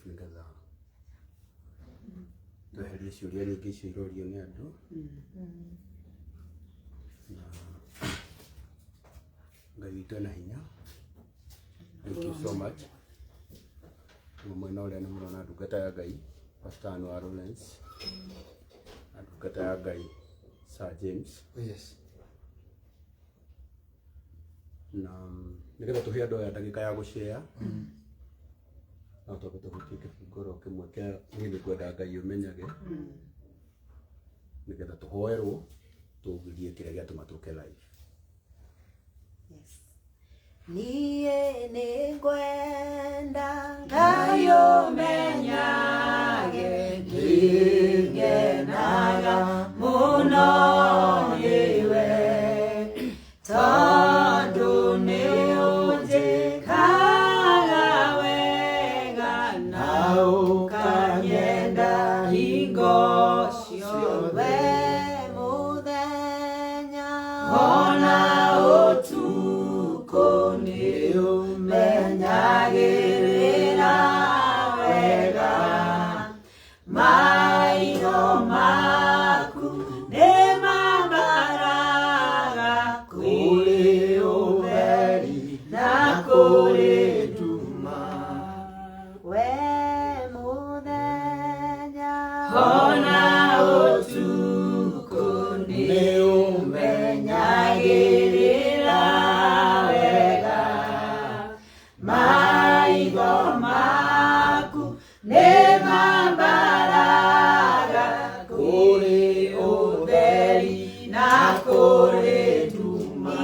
nĩgetha tweherie ciũria nyingĩ icio irorio nĩ andũ na Ngai witũ ena hinya. Thank you so much. Rĩu mwena ũrĩa nĩ mũrona ndungata ya Ngai Pastor Anwar Lawrence na ndungata ya Ngai Sir James. Yes. Na nĩgetha tũhe andũ aya ndagĩka ya gũshare, no twambe tũhutie kĩbungo kĩmwe kĩa niĩ nĩ ngwenda Ngai ũmenyage, nĩgetha tũhoerwo tũgirie kĩrĩa gĩatũma tũke live. Yes. Niĩ nĩ ngwenda Ngai ũmenyage, nĩngenaga mũno nĩwe, tondũ nĩ ũnjĩkaga wega na ũkanyenda hingo ciothe, mũthenya ona ũtukũ nĩ ũmenyagĩrĩra wega, maitho maku nĩ mambaraga kũrĩ ũtheri na kũrĩ nduma, we mũthenya ona ũtukũ nĩ ũmenyagĩrĩra wega, maitho maku nĩ mambaraga kũrĩ ũtheri na kũrĩ nduma,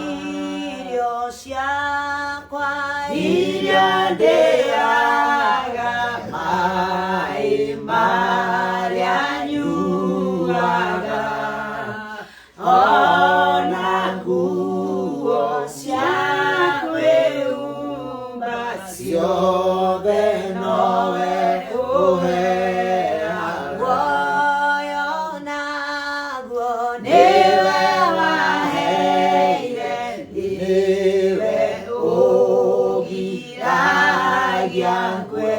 irio ciakwa iria ndĩaga, maĩ marĩa nyuaga, ona nguo cia kwĩhumba, ciothe nowe ũheaga, muoyo naguo nĩwe waheire, nĩwe ũgiragia ngwe,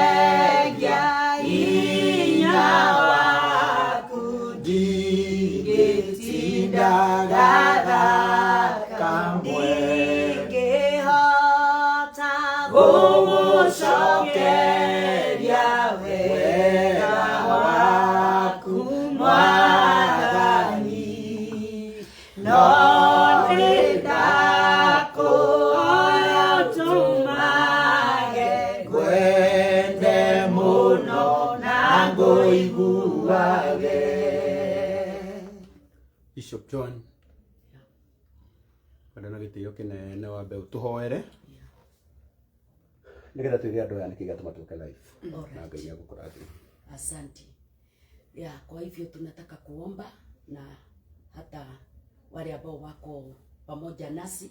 ũngĩthengia hinya waku ndingĩtinda gathaka mwe, ndingĩhota gũgũcokeria wega waku Mwathani, no nĩ ndakũhoya ũtũmage ngwende mũno na ngũiguage. Bishop John, kwenda na gĩtĩo kĩnene wambe ũtũhoere nĩgetha twĩre andũ aya nĩkĩ gĩatũma tũke live na Ngai nĩ agũkũrathima. Asante. Ya, kwa hivyo tunataka kuomba na hata wale ambao wako pamoja nasi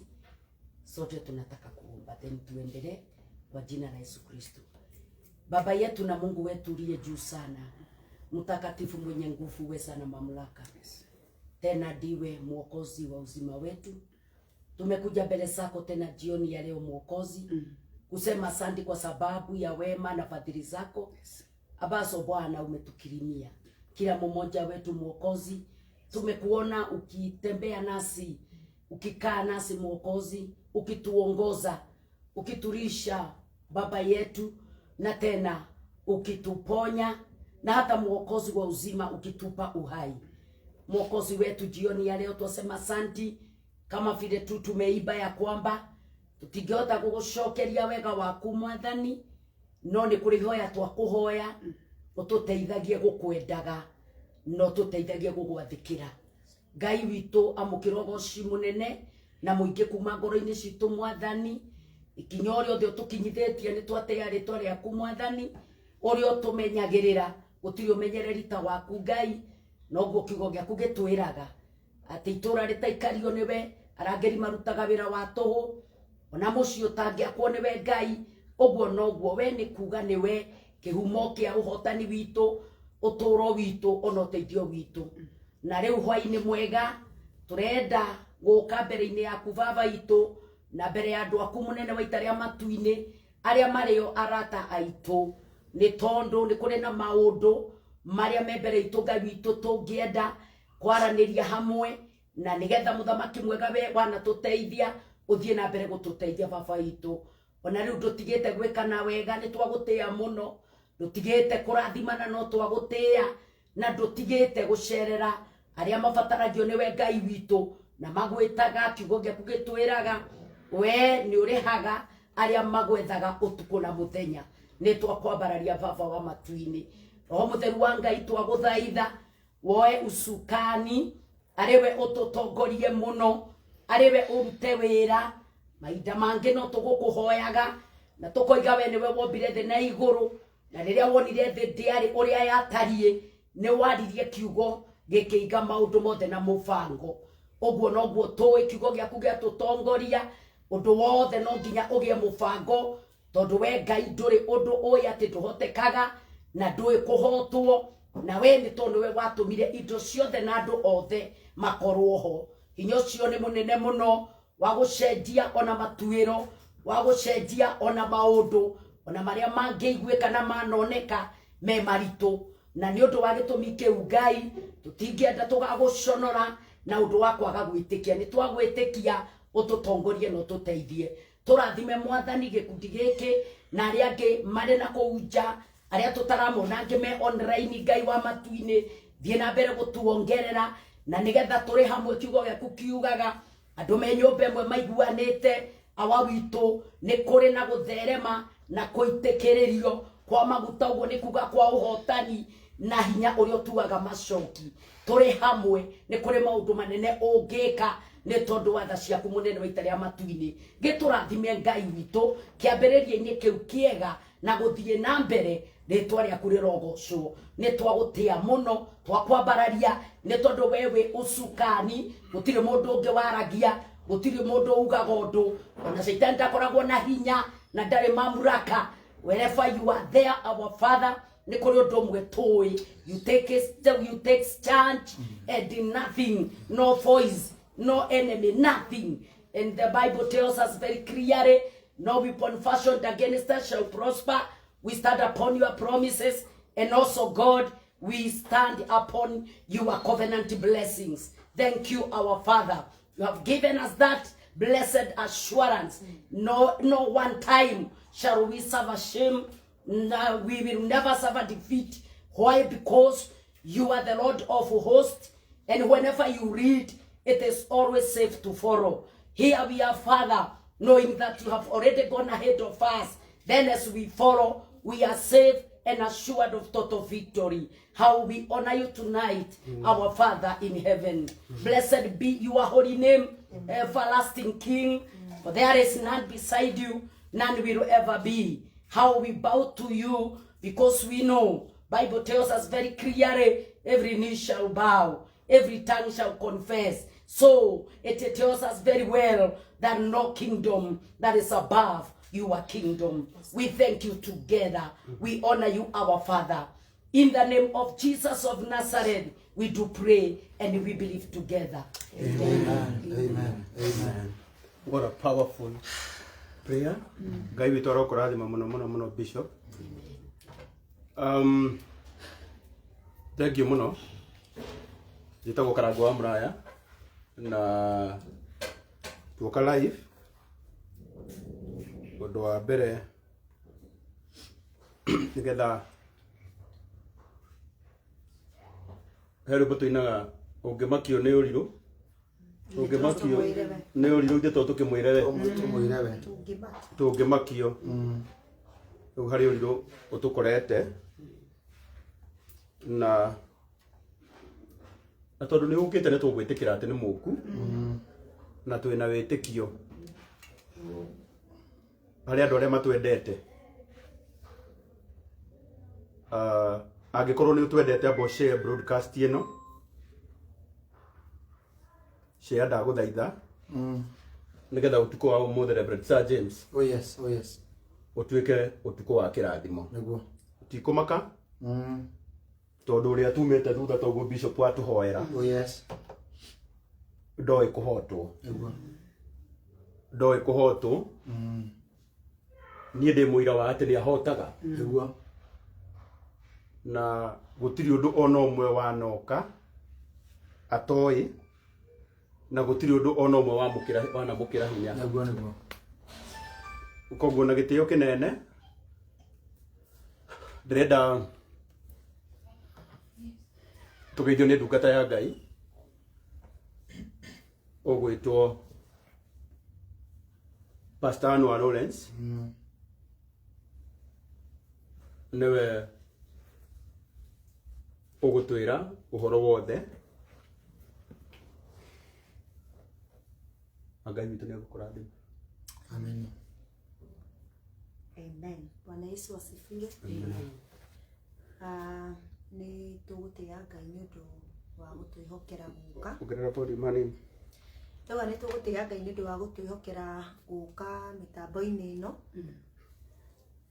sote tunataka kuomba, then tuendelee kwa jina la Yesu Kristo. Baba yetu na Mungu wetu uliye juu sana, mtakatifu, mwenye nguvu, uweza na mamlaka, tena ndiwe mwokozi wa uzima wetu. Tumekuja mbele zako tena jioni ya leo Mwokozi, kusema asante kwa sababu ya wema na fadhili zako ambazo Bwana umetukirimia kila mmoja wetu Mwokozi. Tumekuona ukitembea nasi, ukikaa nasi Mwokozi, ukituongoza, ukitulisha Baba yetu, na tena ukituponya, na hata Mwokozi wa uzima ukitupa uhai. Mwokozi wetu, jioni ya leo twasema asanti, kama vile tu tumeimba ya kwamba tutingĩhota gũgũcokeria wega waku Mwathani, no nĩ kũrĩ ihoya twakũhoya ũtũteithagie gũkwendaga na ũtũteithagie gũgwathĩkĩra. Ngai witũ, amũkĩra ũgoci mũnene na mũingĩ kuma ngoro-inĩ citũ Mwathani. Ikinya ũrĩa othe ũtũkinyithĩtie nĩ twatĩa rĩtwa rĩaku Mwathani, ũrĩa ũtũmenyagĩrĩra, gũtirĩ ũmenyereri ta waku Ngai, noguo kiugo gĩaku gĩtwĩraga atĩ itũra rĩtaikario nĩwe, arangĩri marutaga wĩra wa tũhũ, ona mũciĩ ũtangĩakwo nĩwe Ngai, ũguo noguo we nĩ kuga nĩwe kĩhumo kĩa ũhotani witũ, ũtũũro witũ, ona ũteithio witũ. Na rĩu hwaĩ-inĩ mwega tũrenda gũka mbere-inĩ yaku Baba itũ. Na mbere ya andũ aku mũnene wa ita rĩa matu-inĩ arĩa marĩo arata aitũ, nĩ tondũ nĩ kũrĩ na maũndũ marĩa me mbere itũ Ngai witũ tũngĩenda kwaranĩria hamwe, na nĩgetha mũthamaki mwega we wanatũteithia ũthiĩ na mbere gũtũteithia baba witũ. Ona rĩu ndũtigĩte gwĩka na wega, nĩ twagũtĩĩa mũno, ndũtigĩte kũrathimana no twagũtĩĩa, na ndũtigĩte gũcerera arĩa mabataragio nĩwe Ngai witũ na magwĩtaga. Kiugo gĩaku gĩtwĩraga we nĩ ũrĩhaga arĩa magwethaga ũtukũ na mũthenya. Nĩ twakwambararia baba wa matu-inĩ. Roho mũtheru wa Ngai twagũthaitha woe usukani, arĩwe ũtũtongorie mũno, arĩwe ũrute wĩra. Mahinda mangĩ no tũgũkũhoyaga na tũkoiga we nĩwe wombire thĩ na igũrũ, na rĩrĩa wonire thĩ ndĩarĩ ũrĩa yatariĩ, nĩ waririe kiugo gĩkĩiga maũndũ mothe na mũbango. Ũguo noguo tũĩ kiugo gĩaku gĩatũtongoria, ũndũ wothe no nginya ũgĩe mũbango, tondũ we Ngai ndũrĩ ũndũ ũĩ atĩ ndũhotekaga na ndũĩ kũhotwo, na we nĩ tondũ nĩwe watũmire indo ciothe na andũ othe makorwo ho. Hinya ũcio nĩ mũnene mũno wa gũcenjia ona matuĩro, wa gũcenjia ona maũndũ ona marĩa mangĩiguĩka na manoneka me maritũ. Na nĩ ũndũ wa gĩtũmi kĩu Ngai tũtingĩenda tũgagũconora na ũndũ wa kwaga gwĩtĩkia. Nĩ twagwĩtĩkia ũtũtongorie na ũtũteithie. Tũrathime Mwathani gĩkundi gĩkĩ na arĩa angĩ marĩ na kũu nja, arĩa tũtaramona angĩ me online. Ngai wa matu-inĩ, thiĩ na mbere gũtuongerera, na nĩgetha tũrĩ hamwe. Kiugo gĩaku kiugaga andũ me nyũmba ĩmwe maiguanĩte, awa witũ, nĩ kũrĩ na gũtherema na kũitĩkĩrĩrio kwa maguta. Ũguo nĩ kuga kwa ũhotani na hinya ũrĩa ũtuaga macoki. Tũrĩ hamwe nĩ kũrĩ maũndũ manene ũngĩka nĩ tondũ wa tha ciaku mũnene wa ita rĩa matu-inĩ. Gĩtũrathime Ngai witũ kĩambĩrĩria-inĩ kĩu kĩega na gũthiĩ na mbere, rĩtwa rĩaku rĩrogocwo. Nĩ twagũtĩa mũno, twakwambararia, nĩ tondũ we wĩ ũcukani, gũtirĩ mũndũ ũngĩ waragia, gũtirĩ mũndũ ugaga ũndũ, ona caitani ndakoragwo na hinya na ndarĩ mamuraka. Wherever you are there, our Father, nĩ kũrĩ ũndũ ũmwe tũĩ, you take charge and nothing, no voice, no enemy, nothing. And the Bible tells us very clearly, no weapon fashioned against us shall prosper. We stand upon your promises, and also, God, we stand upon your covenant blessings. Thank you, our Father. You have given us that blessed assurance. No, no one time shall we suffer shame. No, we will never suffer defeat. Why? Because you are the Lord of hosts, and whenever you read, it is always safe to follow. Here we are, Father, knowing that you have already gone ahead of us. Then as we follow, we are safe and assured of total victory. How we honor you tonight, our Father in heaven. Blessed be your holy name, everlasting King. For there is none beside you, none will ever be. How we bow to you, because we know, Bible tells us very clearly, every knee shall bow, every tongue shall confess. So it tells us very well that no kingdom that is above your kingdom. We thank you together. We honor you, our Father. In the name of Jesus of Nazareth, we do pray and we believe together. Amen. Amen. Amen. What a powerful prayer. Ngai witũ arokũrathima mũno mũno mũno, Bishop. Thank you mũno. Njĩtagwo Karango wa Mũraya na tuoka live. Ũndũ wa mbere nĩgetha he rwĩmbo tũinaga, ũngĩmakio nĩ ũrirũ, ũngĩmakio nĩ ũrirũ, ithuĩ to tũkĩmwĩre we. Tũmwĩre we. Tũngĩmakio rĩu harĩ ũrirũ ũtũkorete na tondũ nĩ ũkĩte nĩ tũgwĩtĩkĩra atĩ nĩ mũku na twĩna wĩtĩkio harĩ andũ arĩa matwendete. Angĩkorwo nĩ ũtwendete, amba share broadcast ĩno, share, ndagũthaitha, nĩgetha ũtukũ wa ũmũthĩ, Reverend Sir James, Oh yes, oh yes. ũtuĩke ũtukũ wa kĩrathimo. Nĩguo. Tikũmaka tondũ ũrĩa tumĩte thutha toguo Bishop atũhoera Oh yes. ndoĩ kũhotwo. Nĩguo. Ndoĩ kũhotwo. Niĩ ndĩ mũira wa atĩ nĩ ahotaga. Nĩguo. Na gũtirĩ ũndũ ona ũmwe wanoka atoĩ, na gũtirĩ ũndũ ona ũmwe wamũkĩra wanamũkĩra hinya. Nĩguo nĩguo. Koguo na gĩtĩo kĩnene ndĩrenda tũgeithio nĩ ndungata ya Ngai ũgwĩtwo Pastor Anwar Lawrence. Nĩwe ũgũtwĩra ũhoro wothe na Ngai witũ nĩ egũkũrathima. Amen. Amen. Bwana Yesu asifiwe. Ah, nĩ tũgũtĩĩa Ngai nĩ ũndũ wa gũtwĩhokera gũka. Ongerera volume hanini. Tauga nĩ tũgũtĩĩa Ngai nĩ ũndũ wa gũtwĩhokera gũka mĩtambo-inĩ ĩno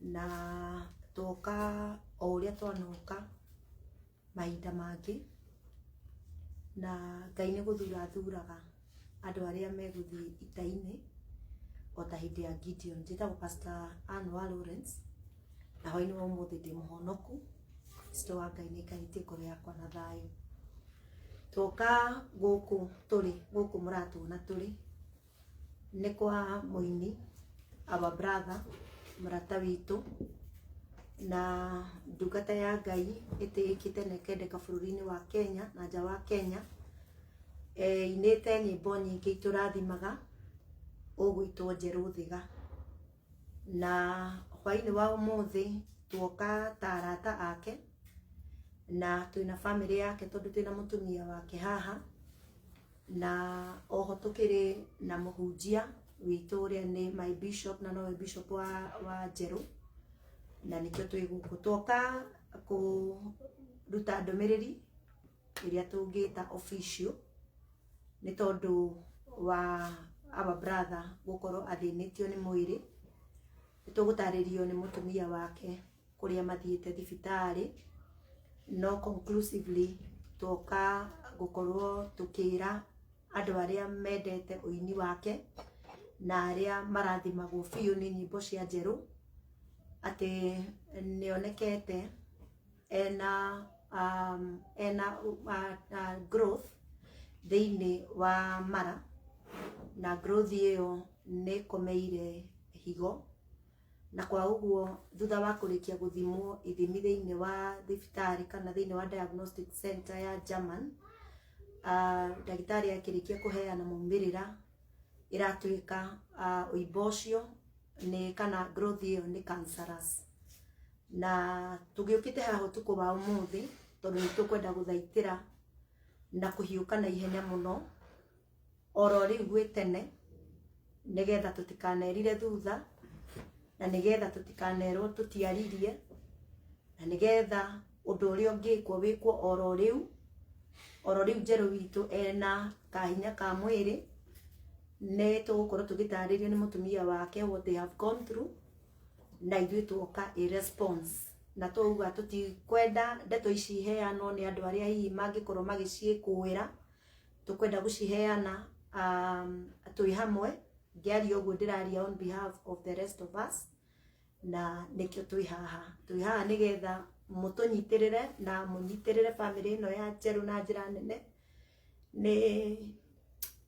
na twoka o ũrĩa twanoka mahinda mangĩ, na Ngai nĩ gũthura athuraga andũ arĩa megũthiĩ ita-inĩ o ta hĩndĩ ya Gideon. Njĩtagwo Pastor Ann wa Lawrence na hwaĩ-inĩ wa ũmũthĩ ndĩ mũhonoku. Kristo wa Ngai nĩ aikarĩtie ngoro yakwa na thayũ. Twoka gũkũ tũrĩ, gũkũ mũratuona tũrĩ, nĩ kwa mũini our brother, mũrata witũ na ndungata ya Ngai ĩtĩĩkĩte na ĩkendeka bũrũri-inĩ wa Kenya na nja wa Kenya. Inĩte nyĩmbo nyingĩ itũrathimaga, ũgwĩtwo Njerũ Thiga. Na hwaĩ-inĩ wa ũmũthĩ tuoka ta arata ake na twĩna bamĩrĩ yake tondũ twĩna mũtumia wake haha, na oho tũkĩrĩ na mũhunjia witũ ũrĩa nĩ my bishop na nowe bishop wa Njerũ, na nĩkĩo twĩ gũkũ. Tuoka kũruta ndũmĩrĩri ĩrĩa tũngĩta official nĩ tondũ wa our brother gũkorwo athĩnĩtio nĩ mwĩrĩ. Nĩ tũgũtarĩrio nĩ mũtumia wake kũrĩa mathiĩte thibitarĩ, no conclusively tuoka gũkorwo tũkĩra andũ arĩa mendete ũini wake na arĩa marathimagwo biũ nĩ nyĩmbo cia Njerũ atĩ nĩonekete ena growth thĩinĩ wa mara, na growth ĩyo nĩ ĩkomeire higo, na kwa ũguo thutha wa kũrĩkia gũthimwo ithimi thĩinĩ wa thibitarĩ kana thĩinĩ wa diagnostic center ya German, ndagĩtarĩ akĩrĩkia kũheana maumĩrĩra ĩratuĩka ũimbo ũcio nĩ kana growth ĩyo nĩ cancerous. Na tũgĩũkĩte haha ũtukũ wa ũmũthĩ tondũ nĩ tũkwenda gũthaitĩra na kũhiũka na ihenya mũno oro rĩu gwĩ tene, nĩgetha tũtikanerire thutha, na nĩgetha tũtikanerwo tũtiaririe, na nĩgetha ũndũ ũrĩa ũngĩkwo wĩkwo oro rĩu oro rĩu. Njerũ witũ ena kahinya ka mwĩrĩ, nĩ tũgũkorwo tũgĩtarĩrio nĩ mũtumia wake what they have gone through, na ithuĩ tuoka a response na twauga tũtikwenda ndeto ici iheanwo nĩ andũ arĩa hihi mangĩkorwo magĩciĩkũĩra. Tũkwenda gũciheana twĩ hamwe. Ngĩaria ũguo ndĩraria on behalf of the rest of us, na nĩkĩo twĩ haha. Twĩ haha nĩgetha mũtũnyitĩrĩre na mũnyitĩrĩre bamĩrĩ ĩno ya Njerũ na njĩra nene. Nĩ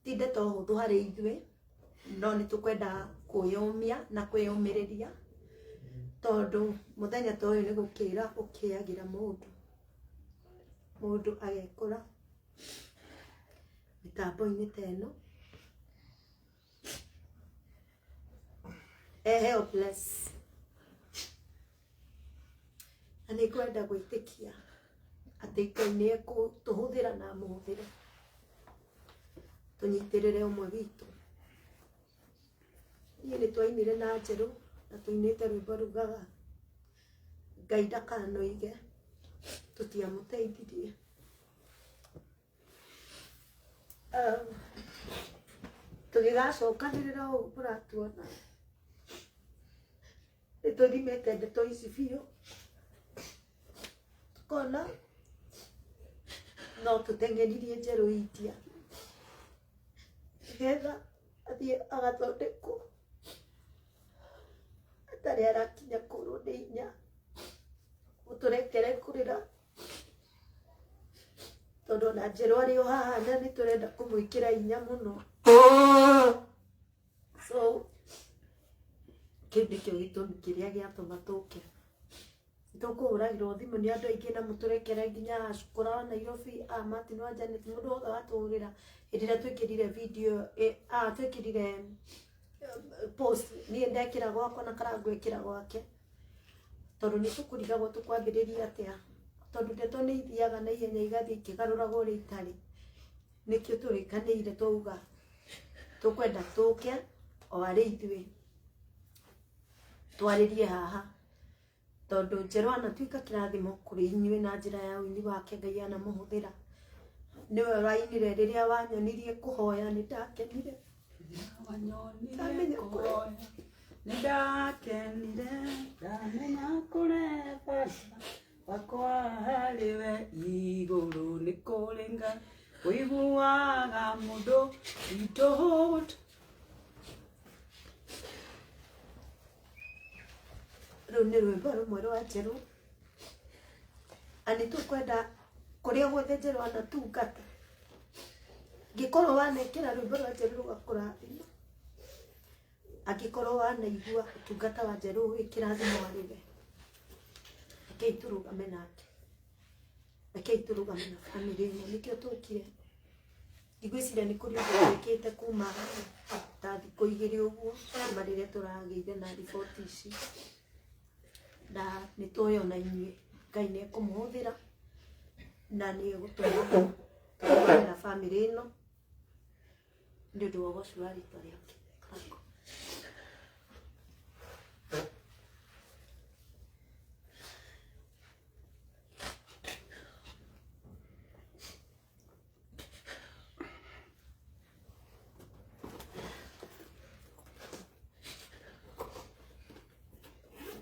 ti ndeto hũthũ harĩ ithuĩ, no nĩ tũkwenda kwĩyũmia na kwĩyũmĩrĩria tondũ mũthenya ta ũyũ nĩ gũkĩra ũkĩagĩra mũndũ, mũndũ agekora mĩtambo-inĩ ta ĩno e helpless. Na nĩ ngwenda gwĩtĩkia atĩ Ngai nĩ ekũtũhũthĩra na amũhũthĩre tũnyitĩrĩre ũmwe witũ. Niĩ nĩ twainire na Njerũ na tũinĩte rwĩmbo rugaga Ngai ndakanoige tũtiamũteithirie. Tũgĩgacokanĩrĩra ũũ mũratuona, nĩ tũthimĩte ndeto ici biũ, tukona no tũteng'eririe Njerũ India nĩgetha Athiĩ agathondekwo atarĩ arakinya kũrwo nĩ hinya. Mũtũrekere kũrĩra tondũ ona njerũ arĩ o haha na nĩ tũrenda kũmwĩkĩra hinya mũno. So kĩu nĩkĩo gĩtũmi kĩrĩa gĩatũma tũke. Tũkũhũragĩrwo thimũ nĩ andũ aingĩ na mũtũrekere nginya acukũra wa Nairobi, a Martin wa Janet, mũndũ wothe watũhũrĩra hĩndĩ ĩrĩa twĩkĩrire video, twĩkĩrire post, niĩ ndekĩra gwakwa na Karangũ ekĩra gwake, tondũ nĩ tũkũrigagwo tũkwambĩrĩria atĩa, tondũ ndeto nĩ ithiaga na ihenya igathiĩ ikĩgarũragwo ũrĩa itarĩ. Nĩkĩo tũrĩkanĩire twauga tũkwenda tũke o arĩ ithuĩ twarĩrie haha, tondũ Njerũ anatuĩka kĩrathimo kũrĩ inyuĩ na njĩra ya ũini wake. Ngai anamũhũthĩra, nĩwe ũrainire rĩrĩa wanyonirie kũhoya, nĩ ndakenire. Wanyonire kũhoya, nĩ ndakenire, ndamenya kũrĩ baba wakwa harĩ we igũrũ nĩ kũrĩ Ngai ũiguaga mũndũ witũ. Rũu nĩ rwĩmbo rũmwe rwa Njerũ, na nĩ tũkwenda kũrĩa guothe Njerũ anatungata, angĩkorwo wanekĩra rwĩmbo rwa Njerũ rũgakũrathima, angĩkorwo wanaigua ũtungata wa Njerũ wĩ kĩrathimo harĩ we, rekei tũrũgame nake, rekei tũrũgame na bamĩrĩ ĩno. Nĩkĩo tũkire. Ndigwĩciria nĩ kũrĩ ũndũ twĩkĩte kuma ta thikũ 2 ũguo, kuma rĩrĩa tũragĩire na riboti ici, na nĩ tũĩ ona inyuĩ Ngai nĩ ekũmũhũthĩra na nĩ egũtũma tũrũgame na bamĩrĩ ĩno nĩ ũndũ wa ũgoci wa rĩtwa rĩake.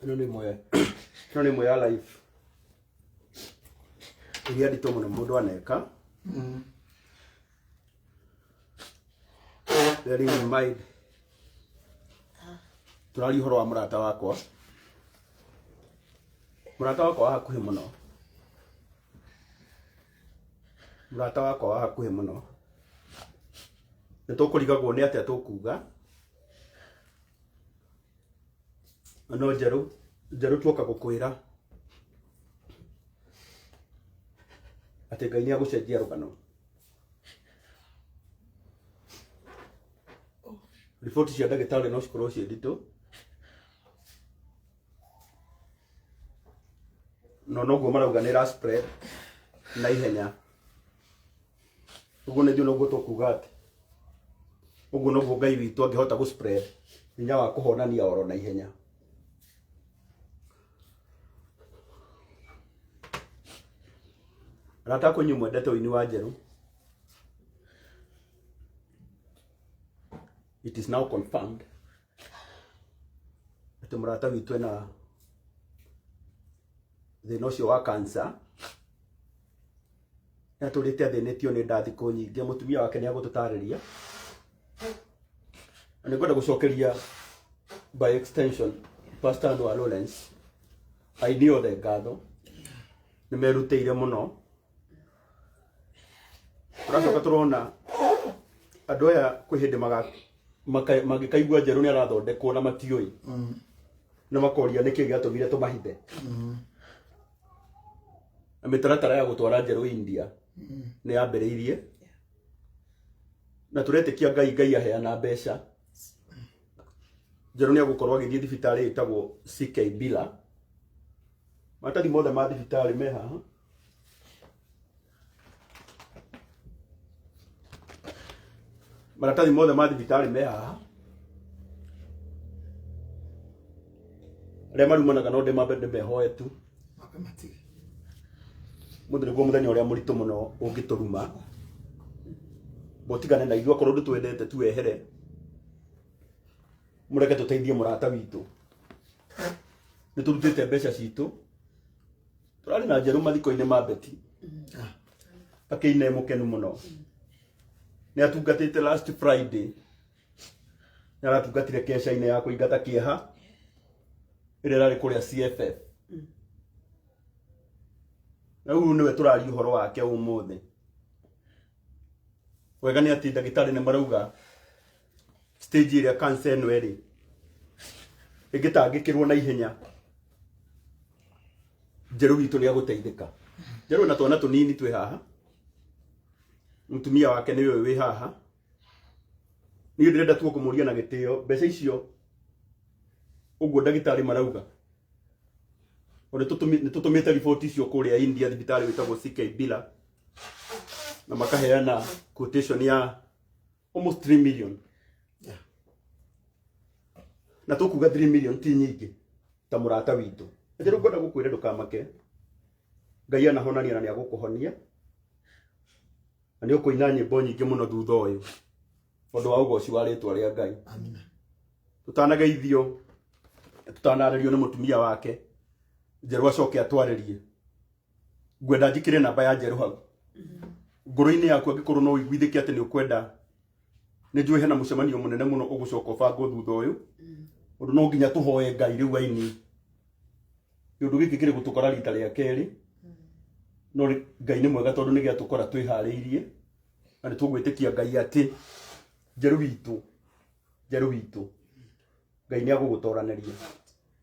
Ĩno nĩ ĩmwe ya life iria nditũ mũno mũndũ aneka. Bearing in mind tũraria ũhoro wa mũrata wakwa, mũrata wakwa wa hakuhĩ mũno, mũrata wakwa wa hakuhĩ mũno. Nĩ tũkũrigagwo nĩ atĩa tũkuga, no Njerũ, Njerũ, tuoka gũkwĩra atĩ Ngai nĩ agũcenjia rũgano. Riboti cia ndagĩtarĩ no cikorwo ciĩ nditũ, no noguo marauga nĩ ĩra spread na ihenya. Ũguo nĩ ithuĩ noguo tũkuga atĩ ũguo noguo Ngai witũ angĩhota gũ spread hinya wa kũhonania oro na ihenya. Arata akwa inyuĩ mwendete ũini wa Njerũ, it is now confirmed atĩ mũrata witũ ena thĩna ũcio wa cancer. Nĩ atũrĩte athĩnĩtio nĩ nda thikũ nyingĩ. Mũtumia wake nĩ agũtũtarĩria, na nĩ ngwenda gũcokeria by extension Pastor Noah Lawrence, aini othe ngatho, nĩ merutĩire mũno. Tũracoka tũrona andũ aya kwĩ hĩndĩ mangĩkaigua Njerũ nĩ arathondekwo na matiũĩ, na makoria nĩkĩ gĩatũmire tũmahithe. Na mĩtaratara ya gũtwara Njerũ India nĩ yambĩrĩirie, na tũretĩkia Ngai. Ngai aheana mbeca, Njerũ nĩ agũkorwo agĩthiĩ thibitarĩ ĩtagwo CK Bila. Maratathi mothe ma thibitarĩ me haha. Maratathi mothe ma thibitarĩ me haha, arĩa marumanaga no ndĩmambe ndĩmehoe tu. Mambe matige. Mũthĩ nĩguo mũthenya ũrĩa mũritũ mũno ũngĩtũruma. Mũtigane na ithuĩ, akorwo ndũtwendete tu wehere, mũreke tũteithie mũrata witũ. Nĩ tũrutĩte mbeca citũ. Tũrarĩ na Njerũ mathiko-inĩ ma Beti, akĩina e mũkenu mũno. Nĩ atungatĩte last Friday. Nĩ aratungatire keca-inĩ ya kũingata kĩeha ĩrĩa ĩrarĩ kũrĩa CFF. Na rĩu nĩwe tũraria ũhoro wake ũmũthĩ. Wega nĩ atĩ ndagĩtarĩ nĩ marauga stage ĩrĩa cancer ĩno ĩrĩ ĩngĩtangĩkĩrwo na ihenya Njerũ witũ nĩ agũteithĩka. Njerũ na twana tũnini twĩ haha, mũtumia wake nĩ ũyũ wĩ haha. Niĩ ndĩrenda tu kũmũria na gĩtĩo mbeca icio ũguo ndagĩtarĩ marauga nĩ tũtũmĩte riboti icio kũrĩa India thibitarĩ wĩtagwo CK Bila na makaheana quotation ya almost 3 million. Na tũkuga 3 million ti nyingĩ ta mũrata witũ. Njerũ ngwenda gũkwĩra ndũkamake, Ngai anahonania na nĩ agũkũhonia na nĩ ũkũina nyĩmbo nyingĩ mũno thutha ũyũ ũndũ wa ũgoci wa rĩtwa rĩa Ngai. Amina. Tũtanageithio, tũtanarĩrio nĩ mũtumia wake Njerũ acoke atwarĩrie, ngwenda njikĩre namba ya Njerũ hau ngoro-inĩ yaku angĩkorwo no ũiguithĩke atĩ nĩ ũkwenda. Nĩ njũĩ hena mũcemanio mũnene mũno ũgũcoka ũbangwo thutha ũyũ, ũndũ no nginya tũhoe Ngai rĩu aini kĩũndũ gĩkĩ kĩrĩ gũtũkora rita rĩa kerĩ, no Ngai nĩ mwega tondũ nĩ gĩatũkora twĩharĩirie na nĩ tũgwĩtĩkia Ngai atĩ Njerũ witũ, Njerũ witũ, Ngai nĩ agũgũtoranĩria.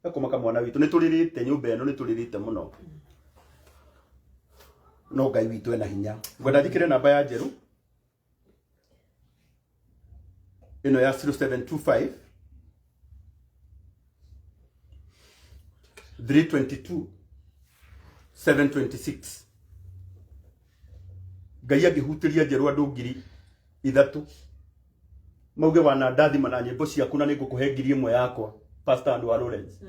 Ekũmaka mwana witũ, nĩ tũrĩrĩte nyũmba ĩno, nĩ tũrĩrĩte mũno, no Ngai witũ ena hinya. Ngwenda njĩkĩre namba ya Njerũ ĩno ya 0725 322 726. Ngai angĩhutĩria Njerũ andũ 3000 mauge wana ndathima na nyĩmbo ciaku na nĩngũkũhe 1000 yakwa, Pastor and Lawrence,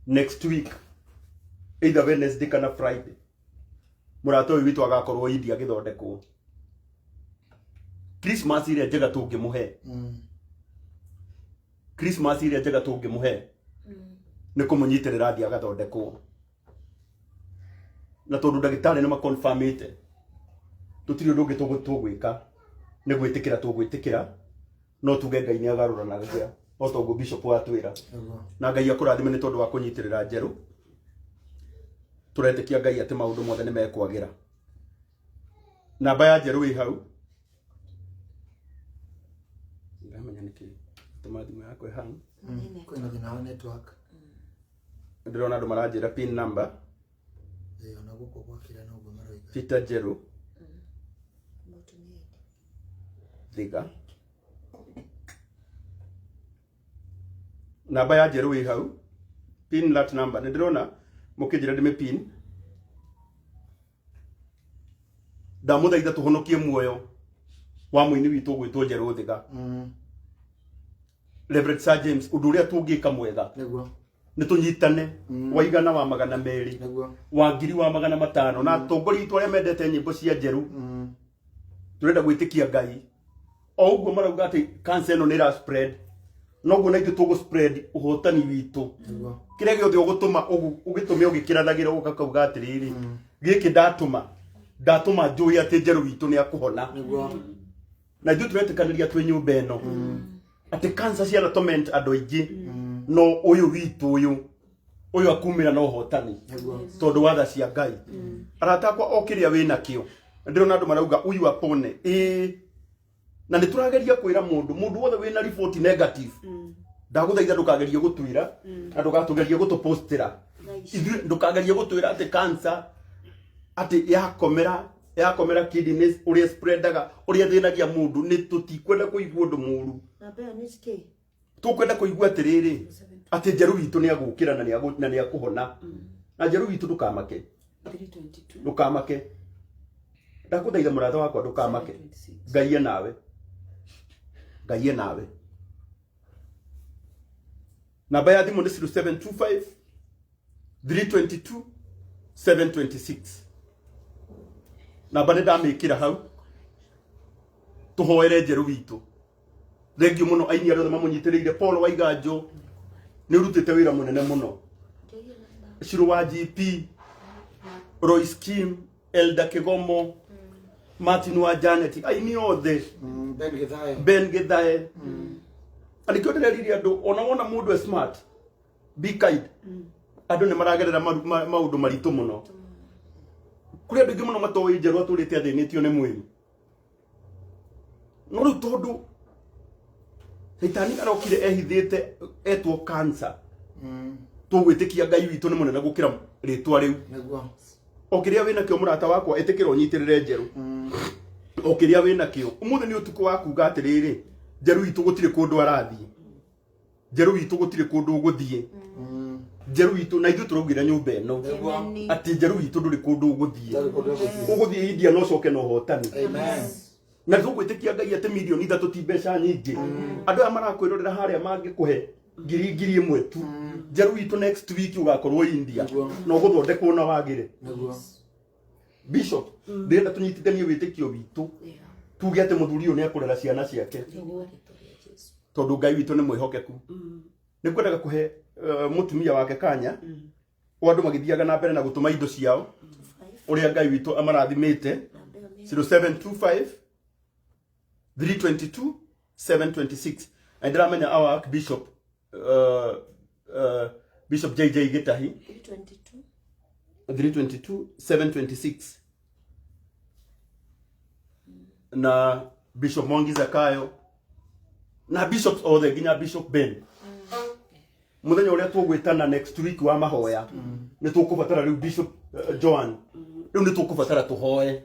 next week either Wednesday kana Friday mũrata ũyũ witũ agakorwo India agĩthondekwo. Christmas ĩrĩa njega tũngĩmũhe, Christmas ĩrĩa njega tũngĩmũhe nĩ kũmũnyitĩrĩra athiĩ agathondekwo, na tondũ ndagĩtarĩ nĩ makonfamĩte tũtirĩ ũndũ ũngĩ tũgwĩka nĩ gwĩtĩkĩra tũgwĩtĩkĩra, no tuge Ngai nĩ agarũranagia o ta ũguo bishop watwĩra. Na Ngai akũrathime nĩ tondũ wa kũnyitĩrĩra Njerũ. Tũretĩkia Ngai atĩ maũndũ mothe nĩ mekwagĩra. Namba ya Njerũ ĩ hau, ndamenya nĩkĩ tũma thimũ yakwa ĩhang. Kwĩna thĩna wa network. Ndĩrona andũ maranjĩra pin number. Ĩĩ, ona gũkũ gwakĩra noguo maroiga. Peter Njerũ Thiga, namba ya Njerũ ĩ hau, pin that number. Nĩ ndĩrona mũkĩnjĩra ndĩmĩ pin. Ndamũthaitha tũhonokie muoyo wa mũini witũ ũgwĩtwo Njerũ Thiga. Reverend Sir James, ũndũ ũrĩa tũngĩka mwega nĩ tũnyitane wa 100, wa 200, wa 1000, wa 500, na atongoria aitũ arĩa mendete nyĩmbo cia Njerũ. Tũrenda gwĩtĩkia Ngai o ũguo marauga atĩ cancer ĩno nĩ ĩra spread, noguo na ithuĩ tũgũ spread ũhotani witũ. Kĩrĩa gĩothe ũgũtũma ũgĩtũme ũgĩkĩrathagĩra ũgakauga atĩrĩrĩ, gĩkĩ ndatũma, ndatũma njũĩ atĩ Njerũ witũ nĩ akũhona. Na ithuĩ tũretĩkanĩria twĩ nyũmba ĩno atĩ cancer ciana torment andũ aingĩ, no ũyũ witũ ũyũ akumĩra na ũhotani tondũ wa tha cia Ngai. Arata akwa, o kĩrĩa wĩ nakĩo, ndĩrona andũ marauga uyu apone, ĩĩ, na nĩ tũrageria kwĩra mũndũ wothe wĩna riboti negative, ndagũthaitha ndũkagerie gũtwĩra na ndũgatũgerie gũtũpostĩra ithuĩ, ndũkagerie gũtwĩra atĩ cancer atĩ yakomera kidneys, ũrĩa spreadaga, ũrĩa thĩnagia mũndũ. Nĩ tũtikwenda kũigua ũndũ mũru. Namba ĩyo nĩ kĩ? Tũkwenda kũigua atĩrĩrĩ, atĩ Njerũ witũ nĩ agũkĩra na nĩ akũhona. Na Njerũ witũ, ndũkamake. 322. Ndũkamake, ndakũthaitha mũrata wakwa, ndũkamake. 726. Ngai e nawe, Ngai e nawe. Namba ya thimũ nĩ 0725 322 726. Namba nĩ ndamĩkĩra hau. Tũhoere Njerũ witũ. Thengiũ mũno aini arĩa othe mamũnyitĩrĩire. Paul Waiganjo, nĩ ũrutĩte wĩra mũnene mũno. Ciro wa GP, Royce Kim, Elda Kigomo, Martin wa Janet, aini othe. Ben Githae. Ben Githae. Na nĩkĩo ndĩrerire andũ ona wona mũndũ e smart, be kind. Andũ nĩ maragerera maũndũ maritũ mũno. Kũrĩ andũ aingĩ mũno matoĩ Njerũ atũrĩte athĩnĩtio nĩ mwĩrĩ. No rĩu tondũ Caitani arokire ehithĩte etwo cancer. Tũgwĩtĩkia Ngai witũ nĩ mũnene gũkĩra rĩtwa rĩu. Nĩguo. O kĩrĩa wĩna kĩo mũrata wakwa ĩtĩkĩra ũnyitĩrĩre Njerũ. O kĩrĩa wĩna kĩo. Ũmũthĩ nĩ ũtukũ wa kuga atĩrĩrĩ, Njerũ witũ gũtirĩ kũndũ arathiĩ. Njerũ witũ gũtirĩ kũndũ ũgũthiĩ. Njerũ witũ na ithuĩ tũraugĩra nyũmba ĩno. Nĩguo. Atĩ Njerũ witũ ndũrĩ kũndũ ũgũthiĩ. Ndũrĩ kũndũ ũgũthiĩ. Ũgũthiĩ India na ũcoke na ũhotani. Amen. Na tũgwĩtĩkia Ngai atĩ mirioni 3 ti mbeca nyingĩ. Andũ aya marakwĩrorera harĩa mangĩkũhe ngiri ngiri ĩmwe tu. Njerũ witũ next week ũgakorwo India. Nĩguo. Na ũgũthondekwo na wagĩre. Nĩguo. Bishop, ndĩrenda tũnyitithanie wĩtĩkio witũ. Tuge atĩ mũthuri ũyũ nĩ ekũrera ciana ciake. Tondũ Ngai witũ nĩ mwĩhokeku. Nĩ ngwendaga kũhe mũtumia wake kanya. O andũ magĩthiaga na mbere na gũtũma indo ciao. Ũrĩa Ngai witũ amarathimĩte. 0725 322 726. Na ndĩramenya our Archbishop Bishop JJ Gitahi 322 322 726 na Bishop Mwangi Zakayo na bishops othe nginya Bishop Ben. Muthenya uria tugwitana next week wa mahoya ni tukubatara riu Bishop Joan riu ni tukubatara tuhoe.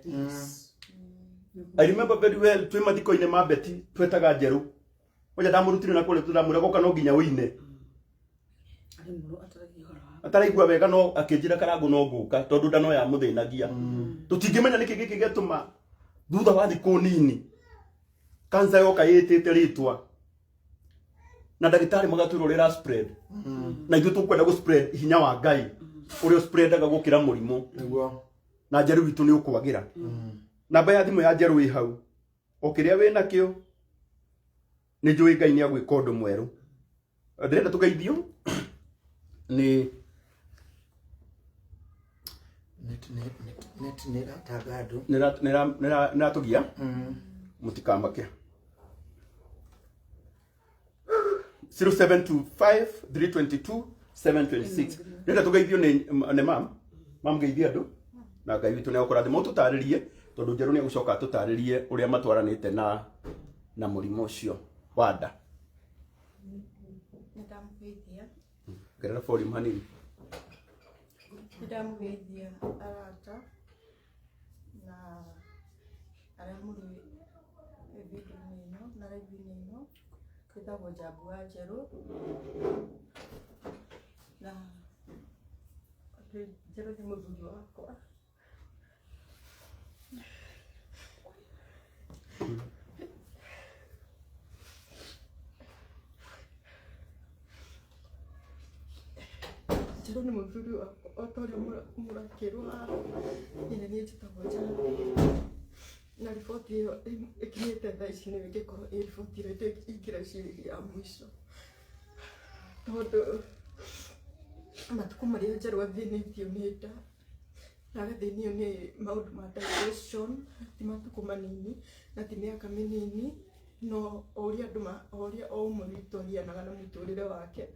I remember very well twi mathiko-inĩ ma Betty twetaga Njerũ oja ndamũrutire na kũrĩa tũramwĩra goka no nginya ũine ataraigua wega no akĩnjĩra Karangũ no ngũka tondũ nda no yamũthĩnagia. Tũtingĩmenya nĩkĩ gĩkĩ gĩatũma thutha wa thikũ nini kansa yoka ĩtĩte rĩtwa na ndagĩtarĩ magatwĩra ũrĩa ĩra spread na ithuĩ tũkwenda gũ spread hinya wa Ngai ũrĩa ũspreadaga gũkĩra mũrimũ. Nĩguo. Na Njerũ witũ nĩ ũkwagĩra. Namba ya thimũ ya Njerũ ĩ hau. O kĩrĩa wĩ nakĩo nĩ njũĩ Ngai nĩ agwĩka ũndũ mwerũ. Ndĩrenda tũgeithio nĩ Net nĩ ĩratanga andũ. nĩratũgia mũtikamake. 0725 322 726. Ndĩrenda tũgeithio nĩ mam. Mam geithia andũ na Ngai witũ nĩ egũkũrathima. Ũtũtarĩrie tondũ Njerũ nĩ egũcoka atũtarĩrie ũrĩa matwaranĩte na mũrimũ ũcio wa nda. Nĩndamũgeithia. Ongerera volume hanini. Nĩndamũgeithia arata na arĩa mũrĩ video-inĩ ĩno na live-inĩ ĩno. Njĩtagwo Njambu wa Njerũ na Njerũ nĩ mũthuri wakwa. Njerũ nĩ mũthuri wakwa o ta ũrĩa mũrakĩrwo haha. Niĩ nĩ niĩ njĩtagwo Njambi. Na riboti ĩyo ĩkinyĩte thaa ici nĩyo ĩngĩkorwo ĩ riboti ĩrĩa ingĩrecirĩria ya mũico. Tondũ matukũ marĩa Njerũ athĩnĩtio nĩ nda na agathĩnio nĩ maũndũ ma digestion ti matukũ manini na ti mĩaka mĩnini, no o ũrĩa andũ o ũrĩa o ũmwe witũ agianaga na mũtũrĩre wake,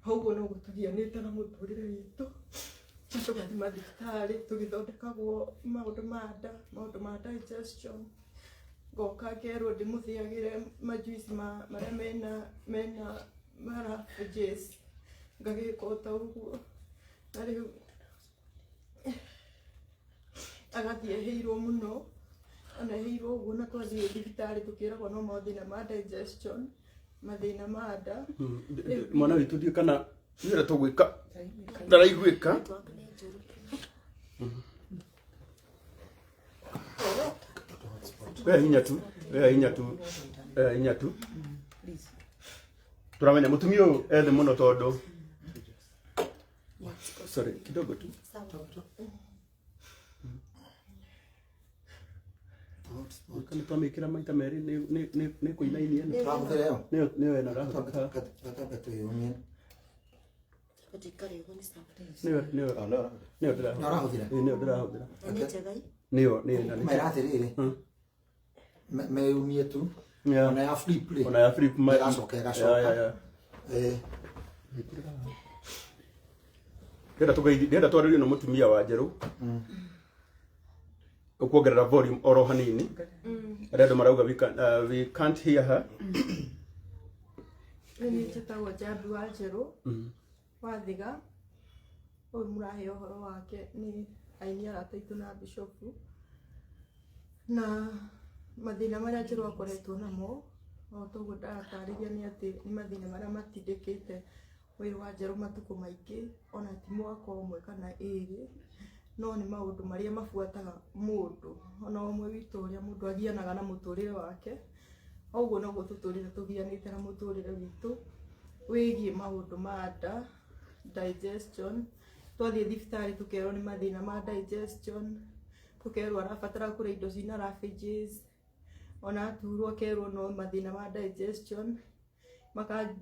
ũguo noguo tũgianĩte na mũtũrĩre witũ. Na tũgathiĩ mathibitarĩ tũgĩthondekagwo maũndũ ma nda, maũndũ ma digestion. Ngoka ngerwo ndĩmũthĩagĩre majuice marĩa mena marabu juice, ngagĩka o ta ũguo. Na rĩu agathiĩ ehĩirwo mũno, ona ehĩirwo ũguo na twathiĩ thibitarĩ tũkĩragwo no mathĩna ma digestion, mathĩna ma nda. Mwana witũ ndiũĩ kana nĩ ũrĩa tũgwĩka ndaraiguĩka. We hinya tu, we hinya tu, we hinya tu. Tũramenya mũtumia ũyũ ethĩ mũno tondũ sorry kidogo tu. Kana twamĩkĩra maita merĩ nĩ kũinainia ĩno. Tũrahũthĩra ĩyo? Nĩyo ĩno ĩrahũthĩka. Gatambe twĩyũmie. Nĩyo nĩyo nĩyo ndĩrahũthĩra. Ũrahũthĩra? Ĩĩ, nĩyo ndĩrahũthĩra. Nĩ njega ĩ? Nĩyo nĩyo ĩno nĩ Mera atĩrĩrĩ, meyumie tu. Yeah. Ona ya flip rĩ. Ona ya flip Ĩgacoka ĩgacoka. Yeah. Eh, Ndĩrenda tũgeithie, ndĩrenda twarĩrie na mũtumia wa Njerũ. Ũkuongerera volume oro hanini. Arĩa andũ marauga we can't hear her. Nĩ niĩ njĩtagwo Njambi wa Njerũ wa Thiga. Ũyũ mũrahe ũhoro wake nĩ aini arata aitũ na bishopu. Na mathĩna marĩa Njerũ akoretwo namo o toguo ndaratarĩria nĩ atĩ nĩ mathĩna marĩa matindĩkĩte wĩra wa Njerũ matukũ maingĩ, ona ti mwaka ũmwe kana ĩrĩ, no nĩ maũndũ marĩa mabuataga mũndũ ona ũmwe witũ, ũrĩa mũndũ agianaga na mũtũrĩre wake, ũguo noguo tũtũrĩte tũgianĩte na mũtũrĩre witũ wĩgiĩ maũndũ ma nda, digestion. Twathiĩ thibitarĩ tũkerwo nĩ mathĩna ma digestion, tũkerwo arabatara kũrĩa indo cina raffages, ona aturwo akerwo no mathĩna ma digestion,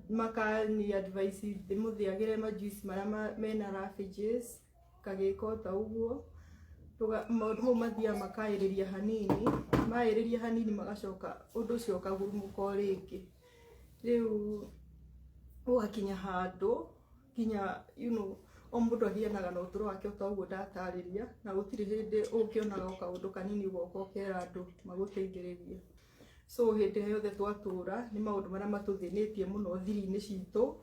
makani advice ndĩmũthĩagĩre majuice marĩa mena raffages, ngagĩka o ta ũguo. Maũndũ mau mathiaga makaĩrĩria hanini, maĩrĩria hanini magacoka ũndũ ũcio ũkagurumũka o rĩngĩ. Rĩu ũgakinya handũ nginya o mũndũ agianaga na ũtũro wake o ta ũguo ndatarĩria, na gũtirĩ hĩndĩ ũngĩonaga o kaũndũ kanini ũgoka ũkera andũ magũteithĩrĩrie. So hĩndĩ ĩrĩa yothe twatũra nĩ maũndũ marĩa matũthĩnĩtie mũno thiri-inĩ citũ,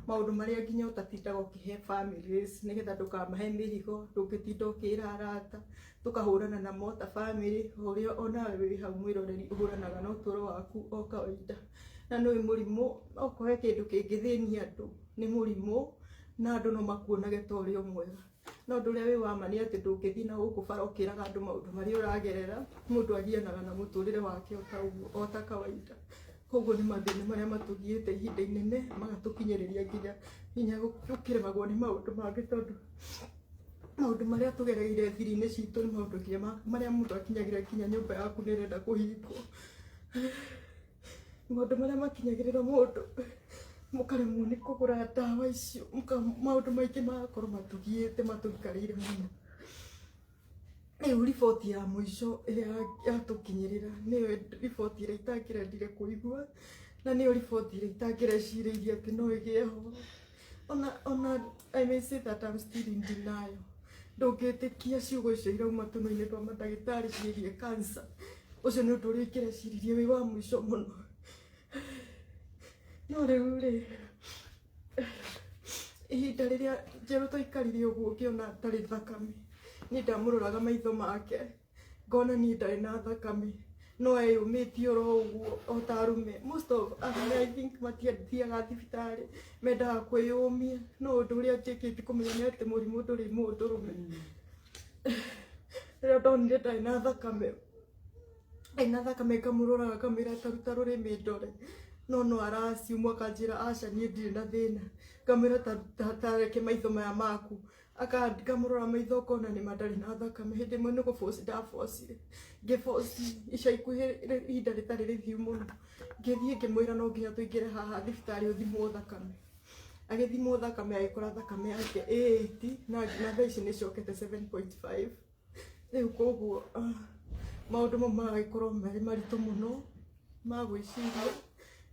maũndũ marĩa nginya ũtatindaga ũkĩhe families nĩgetha ndũkamahe mĩrigo, ndũngĩtinda ũkĩra arata, tũkahũrana namo ta family, ũrĩa onawe wĩ hau mwĩroreri ũhũranaga na ũtũro waku o kawaida. Na nĩ mũrimũ, okorwo he kĩndũ kĩngĩthĩnia andũ nĩ mũrimũ, na andũ no makuonage ta ũrĩ o mwega, no ũndũ ũrĩa wĩ wa ma nĩ atĩ ndũngĩthiĩ na gũkũ bara ũkĩraga andũ maũndũ marĩa ũragerera. Mũndũ agianaga na mũtũrĩre wake o ta ũguo, o ta kawaida. Koguo nĩ mathĩna marĩa matũgiĩte ihinda inene, magatũkinyĩrĩria nginya gũkĩremagwo nĩ maũndũ mangĩ, tondũ maũndũ marĩa tũgereire thiri-inĩ citũ nĩ maũndũ nginya marĩa mũndũ akinyagĩra nginya nyũmba yaku nĩ ĩrenda kũhingwo. Maũndũ marĩa makinyagĩrĩra mũndũ mũkaremwo nĩ kũgũra ndawa icio, maũndũ maingĩ magakorwo matũgiĩte, matũikarĩire mũno. Rĩu riboti ya mũico ĩrĩa yatũkinyĩrĩra nĩyo riboti ĩrĩa itangĩrendire kũigua, na nĩyo riboti ĩrĩa itangĩrecirĩirie atĩ no ĩgĩe ho. Ona I may say that I'm still in denial. Ndũngĩtĩkia ciugo icio irauma tũnua-inĩ twa mandagĩtarĩ ciĩgiĩ cancer. Ũcio nĩ ũndũ ũrĩa ingĩreciririe wĩ wa mũico mũno. No rĩu rĩ, ihinda rĩrĩa Njerũ twaikarire ũguo ngĩona ndarĩ thakame, niĩ ndamũroraga maitho make ngona niĩ ndarĩ na thakame, no eyũmĩtie oro ũguo o ta arũme. Most of arũme, I think, matiathiaga thibitarĩ, mendaga kwĩyũmia, no ũndũ ũrĩa njĩkĩtie kũmenya nĩ atĩ mũrimũ ndũrĩ mũndũrũme. Rĩrĩa ndonire ndarĩ na thakame, ena thakame, ngamũroraga ngamwĩra, "Taruta rũrĩmĩ ndore." No araciumwo, akanjĩra, "Aca, niĩ ndirĩ na thĩna." Ngamwĩra, "Ta reke maitho maya maku." Ngamũrora maitho ngona nĩma ndarĩ na thakame. Hĩndĩ ĩmwe nĩ gũboci ndabocire, ngĩboci ica ikuhĩ, ihinda rĩtarĩ rĩthiu mũno, ngĩthiĩ ngĩmwĩra no nginya tũingĩre haha thibitarĩ ũthimwo thakame. Agĩthimwo thakame, agĩkora thakame yake ĩ 80, na thaa ici nĩ ĩcokete 7.5 rĩu. Koguo maũndũ mau magagĩkorwo marĩ maritũ mũno ma gwĩciria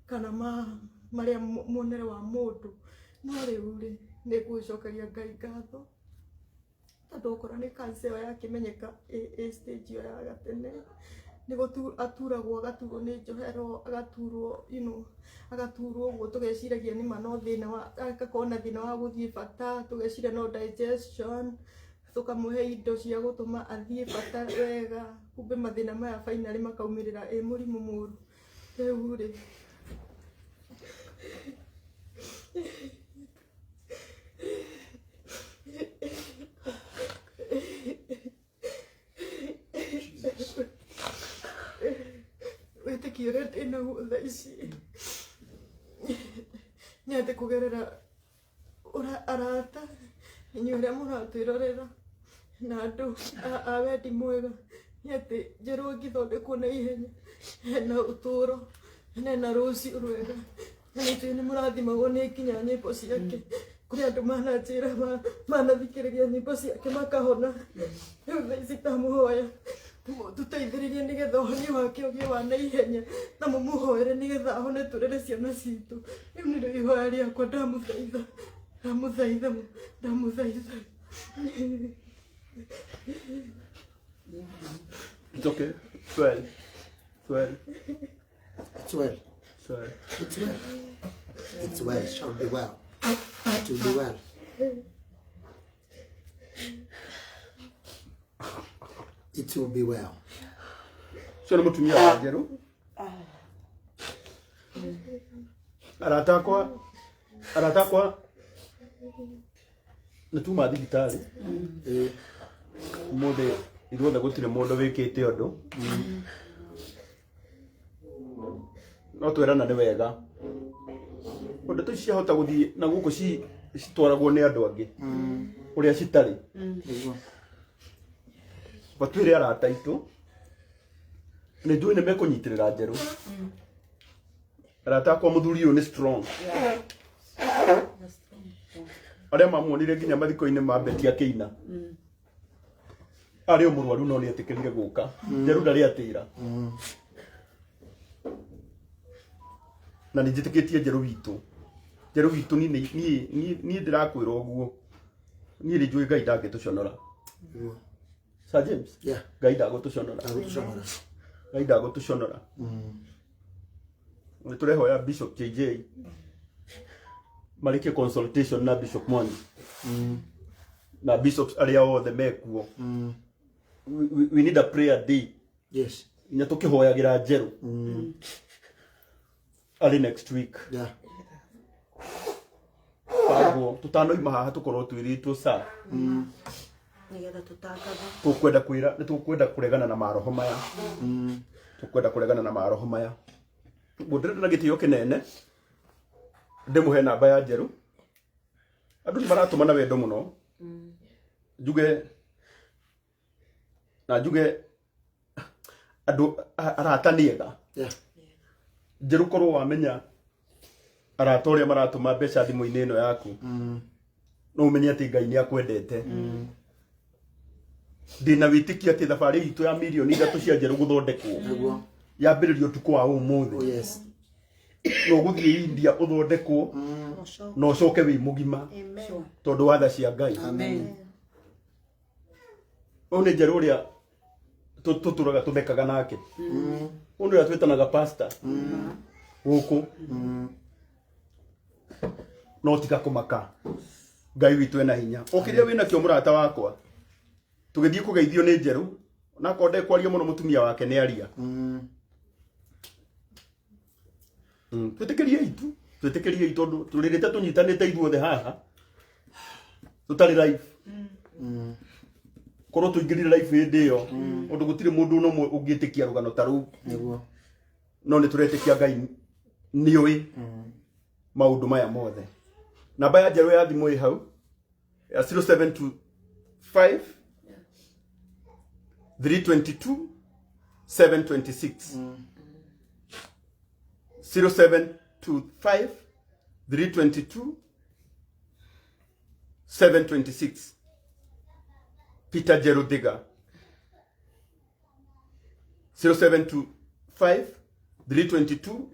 kana ma marĩa muonere wa mũndũ. No rĩu rĩ, nĩ ngũgĩcokeria Ngai ngatho, tondũ okorwo nĩ cancer ĩyo yakĩmenyeka ĩ stage ĩyo ya gatene, nĩ aturagwo, agaturwo nĩ njohero, agaturwo agaturwo ũguo, tũgeciragia nĩma no thĩna wa agakorwo na thĩna wa gũthiĩ bata, tũgeciria no digestion, tũkamũhe indo cia gũtũma athiĩ bata wega, kumbe mathĩna maya finally makaumĩrĩra ĩ mũrimũ mũru. Rĩu rĩ, wĩtĩkio ũrĩa ndĩnaguo thaa ici nĩ atĩ kũgerera arata inyuĩ ũrĩa mũratwĩrorera na andũ a wendi mwega, nĩ atĩ Njerũ ĩngĩthondekwo na ihenya hena ũtũro na hena rũciũ rwega. Na nĩnjũĩ nĩ mũrathimagwo nĩ nginya nyĩmbo ciake. Kũrĩ andũ mananjĩra manathikĩrĩria nyĩmbo ciake makahona. Rĩu thaa ici ndamũhoya Tũteithĩrĩrie nĩgetha ũhonia wake ũgĩe wa naihenya na mũmũhoere nĩgetha ahone tũrere ciana citũ. Rĩu nĩrĩo ihoya rĩakwa, ndamũthaitha, ndamũthaitha, ndamũthaitha. It's okay. It's well. It's well. It's well. It's well. It's well. It's well. Shall be well. It will be well. It will be well. Ũcio nĩ mũtumia wa Njerũ. Arata akwa, arata akwa nĩ tuma thibitarĩ ũmũthĩ ithuothe gũtirĩ mũndũ wĩkĩte ũndũ, no twerana nĩ wega ũndũ tũ ciahota gũthiĩ na gũkũ citwaragwo nĩ andũ angĩ ũrĩa citarĩ. Nĩguo. Batwĩre arata aitũ nĩ njũĩ nĩ mekũnyitĩrĩra Njerũ. Arata akwa, mũthuri ũyũ nĩ strong. Arĩa mamuonire nginya mathiko-inĩ ma Betty akĩina arĩ o mũrwaru, no nĩ etĩkĩrire gũka. Njerũ ndarĩ atĩra na nĩ njĩtĩkĩtie Njerũ witũ, Njerũ witũ niĩ niĩ ndĩrakwĩra ũguo, niĩ nĩ njũĩ Ngai ndangĩtũconora. Nĩguo. Sir James. Yeah. Ngai ndagũtũconora. Ndagũtũconora. Ngai ndagũtũconora. Nĩ tũrehoya Bishop JJ marĩkie consultation na Bishop Mwangi na bishops arĩa othe mekuo. We need a prayer day. Yes. Nginya tũkĩhoyagĩra Njerũ early next week. Bangwo tũtanoima haha tũkorwo twĩrĩtwo sa Nĩgetha tũtangathe. Tũkwenda kwĩra nĩ tũkwenda kũregana na maroho maya, tũkwenda kũregana na maroho maya. Ũguo ndĩrenda na gĩtĩo kĩnene ndĩmũhe namba ya Njerũ. Andũ nĩ maratũma na wendo mũno, njuge na njuge andũ arata nĩ ega. Njerũ, korwo wamenya arata ũrĩa maratũma mbeca thimũ-inĩ ĩno yaku, no ũmenye atĩ Ngai nĩ akwendete. Ndĩna wĩtĩkio atĩ thabarĩ itũ ya mirioni 3 cia Njerũ gũthondekwo Nĩguo. yambĩrĩrio ũtukũ wa ũmũthĩ. Oh yes. No ũgũthiĩ India ũthondekwo na ũcoke wĩ mũgima Amen. tondũ wa tha cia Ngai. Amen. Ũyũ nĩ Njerũ ũrĩa tũtũraga tũthekaga nake, ũyũ nĩ ũrĩa twĩtanaga pastor gũkũ. No tiga kũmaka, Ngai witũ ena hinya. O kĩrĩa wĩnakĩo, mũrata wakwa, tũgĩthiĩ kũgeithio nĩ Njerũ nakorwo ndekwaria mũno, mũtumia wake nĩ aria. Twĩtĩkĩriei tu, twĩtĩkĩriei tondũ tũrĩrĩte tũnyitanĩte ithuothe haha tũtarĩ live. Korwo tũingĩrire live hĩndĩ ĩyo ũndũ gũtirĩ mũndũ ona ũmwe ũngĩtĩkia rũgano ta rũu. Nĩguo. No nĩ tũretĩkia Ngai nĩũĩ maũndũ maya mothe. Namba ya Njerũ ya thimũ ĩ hau ya 0725 322 726, 0725 322 726, Peter Jeruthiga, 0725 322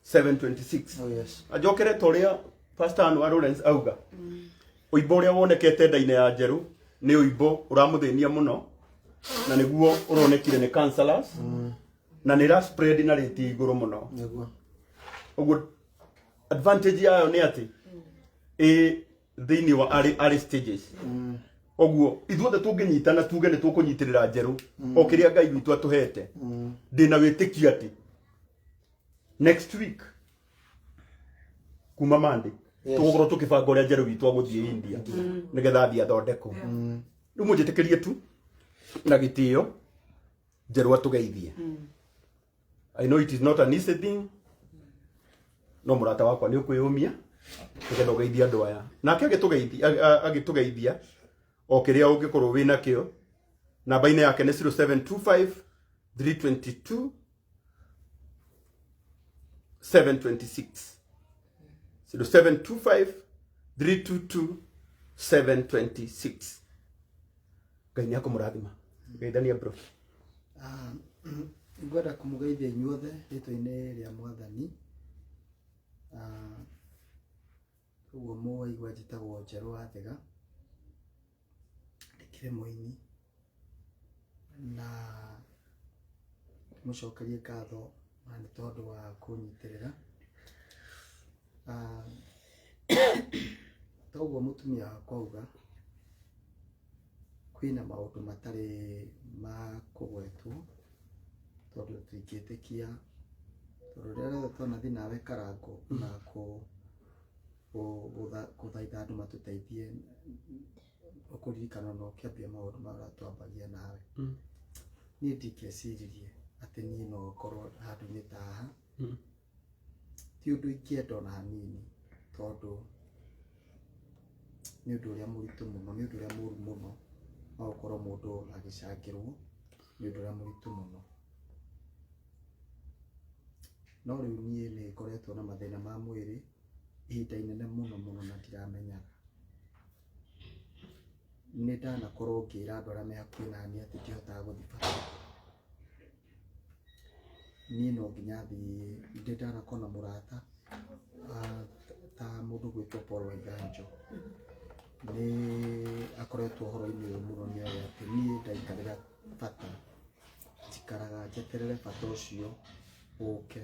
726. Oh yes. Anjokere ta ũrĩa Pastor Anwar Lawrence auga, ũimbo ũrĩa wonekete nda-inĩ ya Njerũ nĩ ũimbo ũramũthĩnia mũno na nĩguo ũronekire nĩ cancerous na nĩ ra spread na rate igũrũ mũno. Nĩguo. Ũguo advantage yayo nĩ atĩ ĩ thĩinĩ wa early stages. Ũguo ithuothe tũngĩnyitana tuge nĩ tũkũnyitĩrĩra Njerũ o kĩrĩa Ngai witũ atũhete, ndĩna wĩtĩkio atĩ next week kuma Monday tũgũkorwo tũkĩbanga ũrĩa Njerũ witũ agũthiĩ India nĩgetha athiĩ athondekwo. Rĩu mũnjĩtĩkĩrie tu na gĩtĩo Njerũ atũgeithie. I know it is not an easy thing, no mũrata wakwa nĩ ũkwĩyũmia nĩgetha ũgeithie andũ aya. Nake agĩtũgeithia o kĩrĩa ũngĩkorwo wĩ nakĩo, namba-inĩ yake nĩ 0725 322 726, 0725 322 726. Ngai nĩ akũmũrathima. Geithania, bro. Ngwenda kũmũgeithia inyuothe rĩtwa-inĩ rĩa Mwathani. Ũguo mũwaigua njĩtagwo Njerũ wa Thega, ndĩkĩrĩ mũini na ndĩmũcokerie ngatho na nĩ tondũ wa kũnyitĩrĩra. Toguo mũtumia wakwa auga, kwĩna maũndũ matarĩ ma kũgwetwo tondũ tũtingĩtĩkia, tondũ rĩrĩa rĩothe twanathiĩ nawe Karango na gũthaitha andũ matũteithie, ũkũririkana ona ũkĩambia maũndũ marĩa twambagia nawe. Niĩ ndingĩeciririe atĩ niĩ no ngorwo handũ-inĩ ta haha. Ti ũndũ ingĩenda ona hanini, tondũ nĩ ũndũ ũrĩa mũritũ mũno, nĩ ũndũ ũrĩa mũru mũno wa gũkorwo mũndũ agĩcangĩrwo, nĩ ũndũ ũrĩa mũritũ mũno. No rĩu niĩ nĩ ngoretwo na mathĩna ma mwĩrĩ ihinda inene mũno mũno na ndiramenyaga. Nĩ ndanakorwo ngĩra andũ arĩa me hakuhĩ naniĩ atĩ ndihotaga gũthiĩ barabara. Niĩ no nginya thiĩ, ndĩ ndanakorwo na mũrata ta mũndũ ũgwĩtwo Paul Waiganjo. Nĩ akoretwo ũhoro-inĩ ũyũ mũno, nĩ oĩ atĩ niĩ ndaikarĩra bata njikaraga njeterere bata ũcio ũke,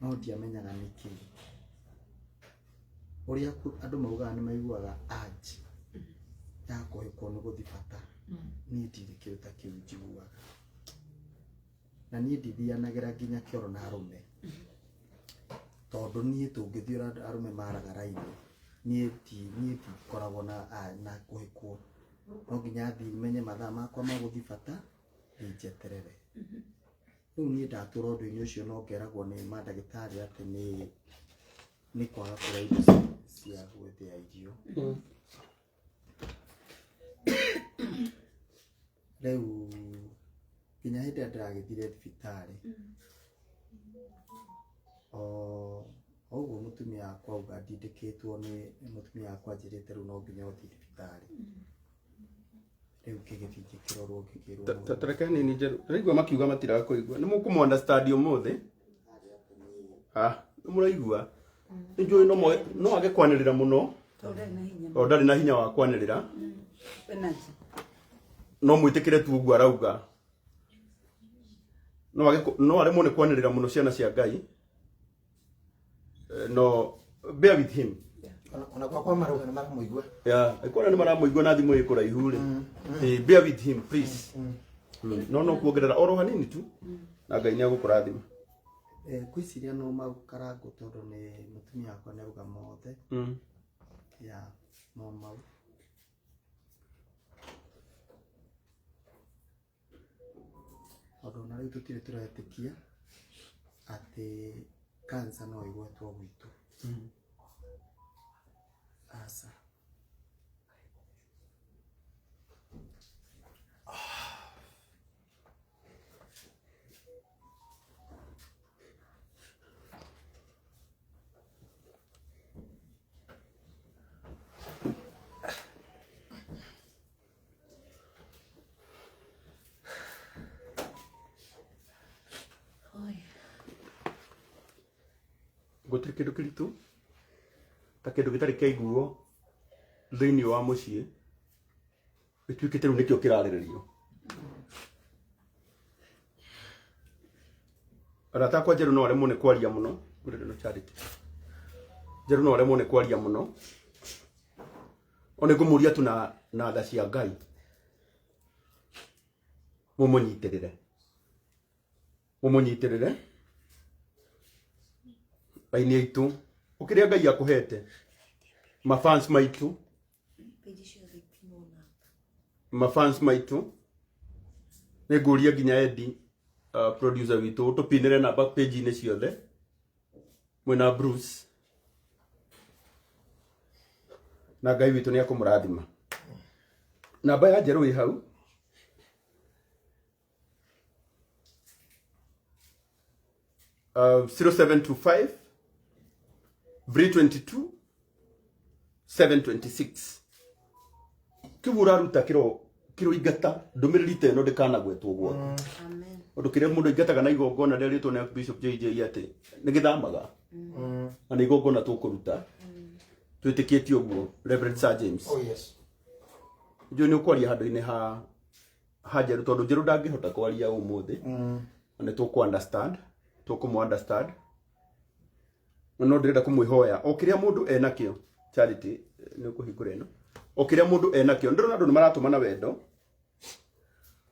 no ndiamenyaga nĩkĩ. Ũrĩa andũ maugaga nĩ maiguaga urge ya kũhĩkwo nĩ gũthiĩ bata, niĩ ndirĩ kĩndũ ta kĩu njiguaga. Na niĩ ndithianagĩra nginya kĩoro na arũme, tondũ niĩ tũngĩthiĩ ũrĩa arũme maraga raini, niĩ ndikoragwo na kũhĩkwo. No nginya thiĩ menye mathaa makwa ma gũthiĩ bata, thiĩ njeterere. Rĩu niĩ ndatũra ũndũ-inĩ ũcio no ngeragwo nĩ mandagĩtarĩ atĩ nĩ kwaga kũrĩa irio cia gwĩthĩa irio. Rĩu nginya hĩndĩ ĩrĩa ndĩragĩthire thibitarĩ, o ũguo mũtumia wakwa auga, ndindĩkĩtwo nĩ mũtumia wakwa anjĩrĩte rĩu no nginya ũthiĩ thibitarĩ. Rĩu ngĩgĩthiĩ ngĩkĩrorwo ngĩkĩrwo Ta reke nini Njerũ, ndĩraigua makiuga matirakũigua. Nĩ mũkũmũ understand ũmũthĩ? Ah, nĩ mũraigua? Nĩ njũĩ no age kwanĩrĩra mũno, tondũ ndarĩ na hinya wa kwanĩrĩra. No mwĩtĩkĩre tu ũguo arauga. No aremwo nĩ kwanĩrĩra mũno, ciana cia Ngai. No bear with him. Ona gwakwa marauga nĩ maramũigua. Yeah, ikuona nĩ maramũigua na thimũ ĩ kũraihu rĩ. Bear with him, please. No kuongerera oro hanini tu na Ngai nĩ agũkũrathima. Ngwĩciria no mau, Karangũ, tondũ nĩ mũtumia wakwa nĩ auga mothe. Ya no mau. Tondũ ona rĩu tũtirĩ tũretĩkia atĩ cancer no ĩgwetwo gwitũ. Aca. Gũtirĩ kĩndũ kĩritũ ta kĩndũ gĩtarĩ kĩaiguo thĩinĩ wa mũciĩ gĩtuĩkĩte rĩu nĩkĩo kĩrarĩrĩrio. Arata akwa, Njerũ no aremwo nĩ kwaria mũno. Ngũrĩre no Charity. Njerũ no aremwo nĩ kwaria mũno, o nĩ ngũmũria tu na tha cia Ngai mũmũnyitĩrĩre, mũmũnyitĩrĩre, aini aitũ, ũkĩrĩa Ngai akũhete, mafans maitũ, mafans maitũ. Nĩ ngũria nginya Eddie, producer witũ, tũpinĩre namba page-inĩ ciothe mwena Bruce, na Ngai witũ nĩ akũmũrathima. Namba ya Njerũ ĩ hau. 0725 322 726. Kiu ũraruta kĩro Kĩroingata ndũmĩrĩri ta ĩno ndĩkanagwetwo gwaku. Amen. Ũndũ kĩrĩa mũndũ aingataga na igongona rĩrĩa rĩtwo nĩ Bishop JJ atĩ nĩ gĩthamaga na nĩ igongona tũkũruta twĩtĩkĩtie ũguo. Reverend Sir James, Oh yes. Njũĩ nĩ ũkwaria handũ-inĩ ha Njerũ, tondũ Njerũ ndangĩhota kwaria ũmũthĩ, na nĩ tũkũ understand, tũkũmũ understand, na no ndĩrenda kũmwĩhoya o kĩrĩa mũndũ enakĩo. Charity, nĩ ũkũhingũra ĩno. O kĩrĩa mũndũ enakĩo, ndĩrona andũ nĩ maratũma na wendo.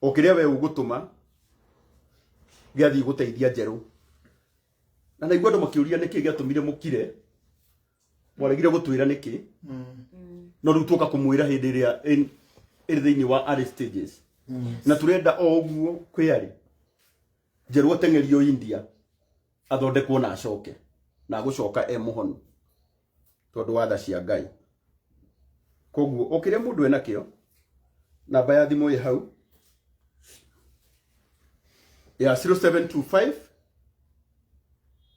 O kĩrĩa we ũgũtũma gĩathiĩ gũteithia Njerũ, na naigua andũ makĩũria nĩkĩ gĩatũmire mũkire, mwaregire gũtwĩra nĩkĩ, no rĩu tuoka kũmwĩra hĩndĩ ĩrĩa ĩrĩ thĩinĩ wa early stages, na tũrenda o ũguo kwĩ arĩ Njerũ ateng'erio India athondekwo na acoke na agũcoka e mũhonu tondũ wa tha cia Ngai. Koguo o kĩrĩa mũndũ enakĩo, namba ya thimũ ĩ hau ya 0725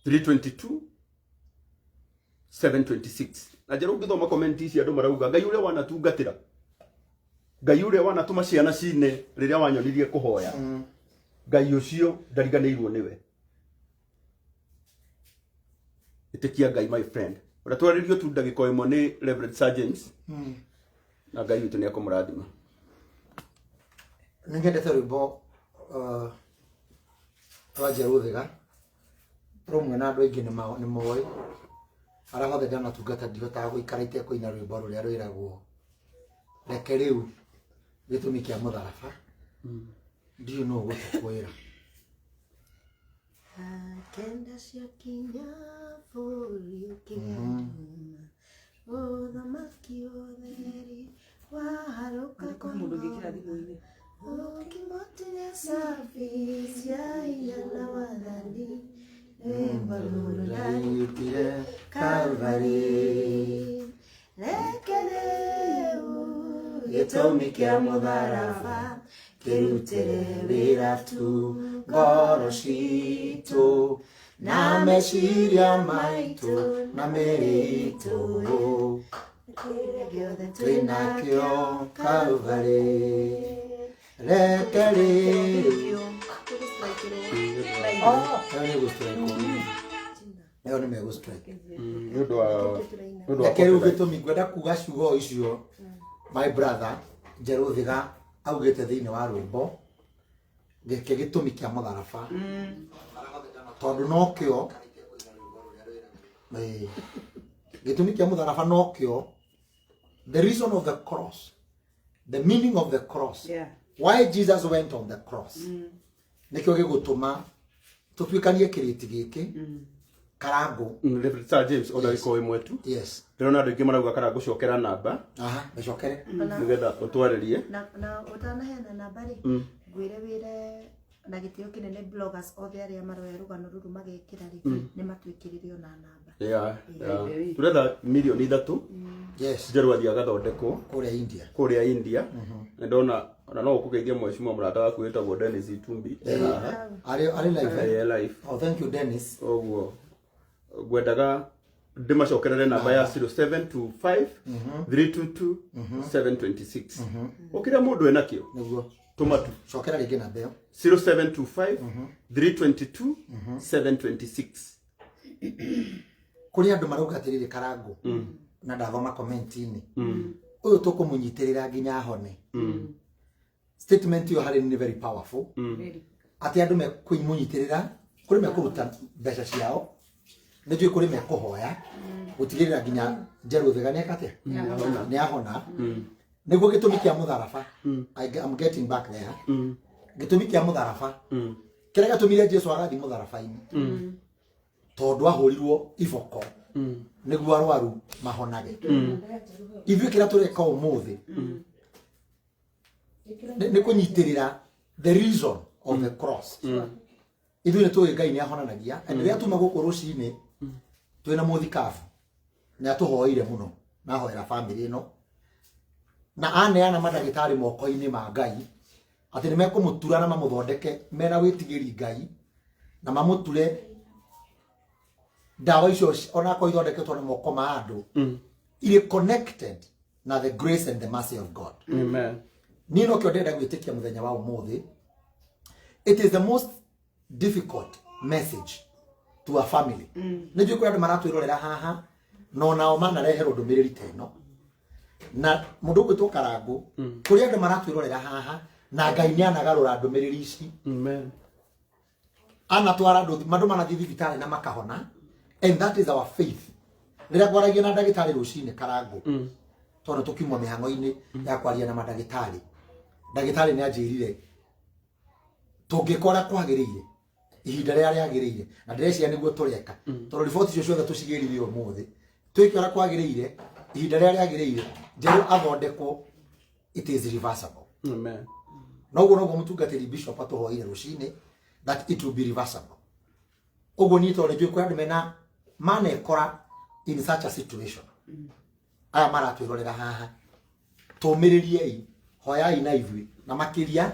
322 726. Na Njerũ, ũngĩthoma comment ici andũ marauga, Ngai ũrĩa wanatungatĩra, Ngai ũrĩa wanatũma ciana cine rĩrĩa wanyonirie kũhoya, Ngai ũcio ndariganĩirwo nĩwe. Ĩtĩkia Ngai, my friend. Ũrĩa twarĩrio tu ndagĩka o ĩmwe nĩ Reverend Sir James, na Ngai witũ nĩ ekũmũrathima. Nĩ nyendete rwĩmbo rwa Njerũ Thiga rũmwe, na andũ aingĩ nĩ moĩ. Arĩa hothe ndanatungata, ndihotaga gũikara itekũina rwĩmbo rũrĩa rwĩragwo "Reke rĩu gĩtũmi kĩa mũtharaba". Ndiũ nũ ũgũtũkwĩra. Kenda ciakinya bũrũri ũkĩgarũma, ũthamaki ũtheri waharũka. Kwĩ mũndũ ũngĩkĩra thimũ-inĩ. Ũkĩmotinya cabi cia hinya na wathani, rwĩmbo rũrũ ndarutire Calvary. Reke rĩu gĩtũmi kĩa mũtharaba kĩrutĩre wĩra tu ngoro citũ na meciria maitũ na mĩĩrĩ itũ. Kĩrĩa gĩothe twĩnakĩo Calvary. Reke rĩu. Oh, ĩyo nĩ gũstrike, ĩyo nĩ megũstrike. Nĩ ũndũ wa Reke rĩu copyright. Gĩtũmi ngwenda kuga ciugo icio, my brother Njerũ Thiga augĩte thĩinĩ wa rwĩmbo gĩkĩ gĩtũmi kĩa mũtharaba, tondũ nokĩo. Ĩĩ. Gĩtũmi kĩa mũtharaba nokĩo, the reason of the cross, the meaning of the cross, why Jesus went on the cross, nĩkĩo gĩgũtũma tũtuĩkanie kĩrĩti gĩkĩ, Karangũ. Reverend Sir James, o ndagĩka o ĩmwe tu. Yes. Ndĩrona andũ aingĩ marauga kana ngũcokera namba Aha, mĩcokere. nĩgetha ũtwarĩrie. Na ũtanaheana namba rĩ, ngwĩre wĩre na gĩtĩo kĩnene bloggers othe arĩa maroya rũgano rũrũ magekĩra rĩ, nĩ matwĩkĩrĩre ona namba. Yeah. Tũretha 3 mirioni. Njerũ athiĩ agathondekwo kũrĩa India. Kũrĩa India. Na ndona ona no ũkũgeithia mheshimiwa mũrata waku wĩtagwo Dennis Itumbi e haha. Arĩ live, eh? Eh, live. Oh, thank you, Dennis. Ũguo ngwendaga ndĩmacokerere namba ya 0725 322 726. O kĩrĩa mũndũ enakĩo, nĩguo tũma tu. Cokera rĩngĩ namba ĩyo. 0725 322 726. Kũrĩ andũ marauga atĩrĩrĩ, Karangũ, na ndathoma comment-inĩ, ũyũ tũkũmũnyitĩrĩra nginya ahone. Statement ĩyo harĩ nĩ very powerful, atĩ andũ mekũmũnyitĩrĩra, kũrĩ mekũruta mbeca ciao, nĩ njũĩ kũrĩ mekũhoya gũtigĩrĩra nginya Njerũ Thiga nĩ eka atĩa, nĩ ahona. Nĩguo gĩtũmi kĩa mũtharaba. I'm getting back there. Gĩtũmi kĩa mũtharaba, kĩrĩa gĩatũmire Jesu agathiĩ mũtharaba-inĩ, tondũ ahũrirwo iboko nĩguo arwaru mahonage. Ithuĩ kĩrĩa tũreka ũmũthĩ nĩ kũnyitĩrĩra the reason of the cross. Ithuĩ nĩ tũĩ Ngai nĩ ahonanagia, and rĩrĩa tuma gũkũ rũcinĩ twĩna mũthikabu, nĩ atũhoire mũno na ahoera bamĩrĩ ĩno na aneana mandagĩtarĩ moko-inĩ ma Ngai, atĩ nĩ mekũmũtura na mamũthondeke mena wĩtigĩri Ngai na mamũture ndawa icio onakorwo ithondeketwo na moko ma andũ, irĩ connected na the grace and the mercy of God. Amen. Niĩ nokĩo ndĩrenda gwĩtĩkia mũthenya wa ũmũthĩ. It is the most difficult message to a family. Nĩ njũĩ kũrĩ andũ maratwĩrorera haha na onao manareherwo ndũmĩrĩri ta ĩno na mũndũ ũgwĩtwo Karangũ. Kũrĩ andũ maratwĩrorera haha na Ngai nĩ anagarũra ndũmĩrĩri ici. Amen. Anatwara andũ andũ manathiĩ thibitarĩ na makahona, and that is our faith. Rĩrĩa ngwaragia na ndagĩtarĩ rũcinĩ, Karangũ, tondũ tũkiuma mĩhang'o-inĩ ya kwaria na mandagĩtarĩ, ndagĩtarĩ nĩ anjĩrire tũngĩka ũrĩa kwagĩrĩire ihinda rĩrĩa rĩagĩrĩire, na ndĩreciria nĩguo tũreka, tondũ riboti icio ciothe tũcigĩrire ũmũthĩ, twĩke ũrĩa kwagĩrĩire ihinda rĩrĩa rĩagĩrĩire, Njerũ athondekwo, it is reversible. Amen. Noguo noguo mũtungatĩri bishop atũhoire rũcinĩ that it will be reversible. Ũguo niĩ tondũ nĩnjũĩ kũrĩ andũ mena manekora in such a situation, aya maratwĩrorera haha, tũmĩrĩriei, hoyai na ithuĩ, na makĩria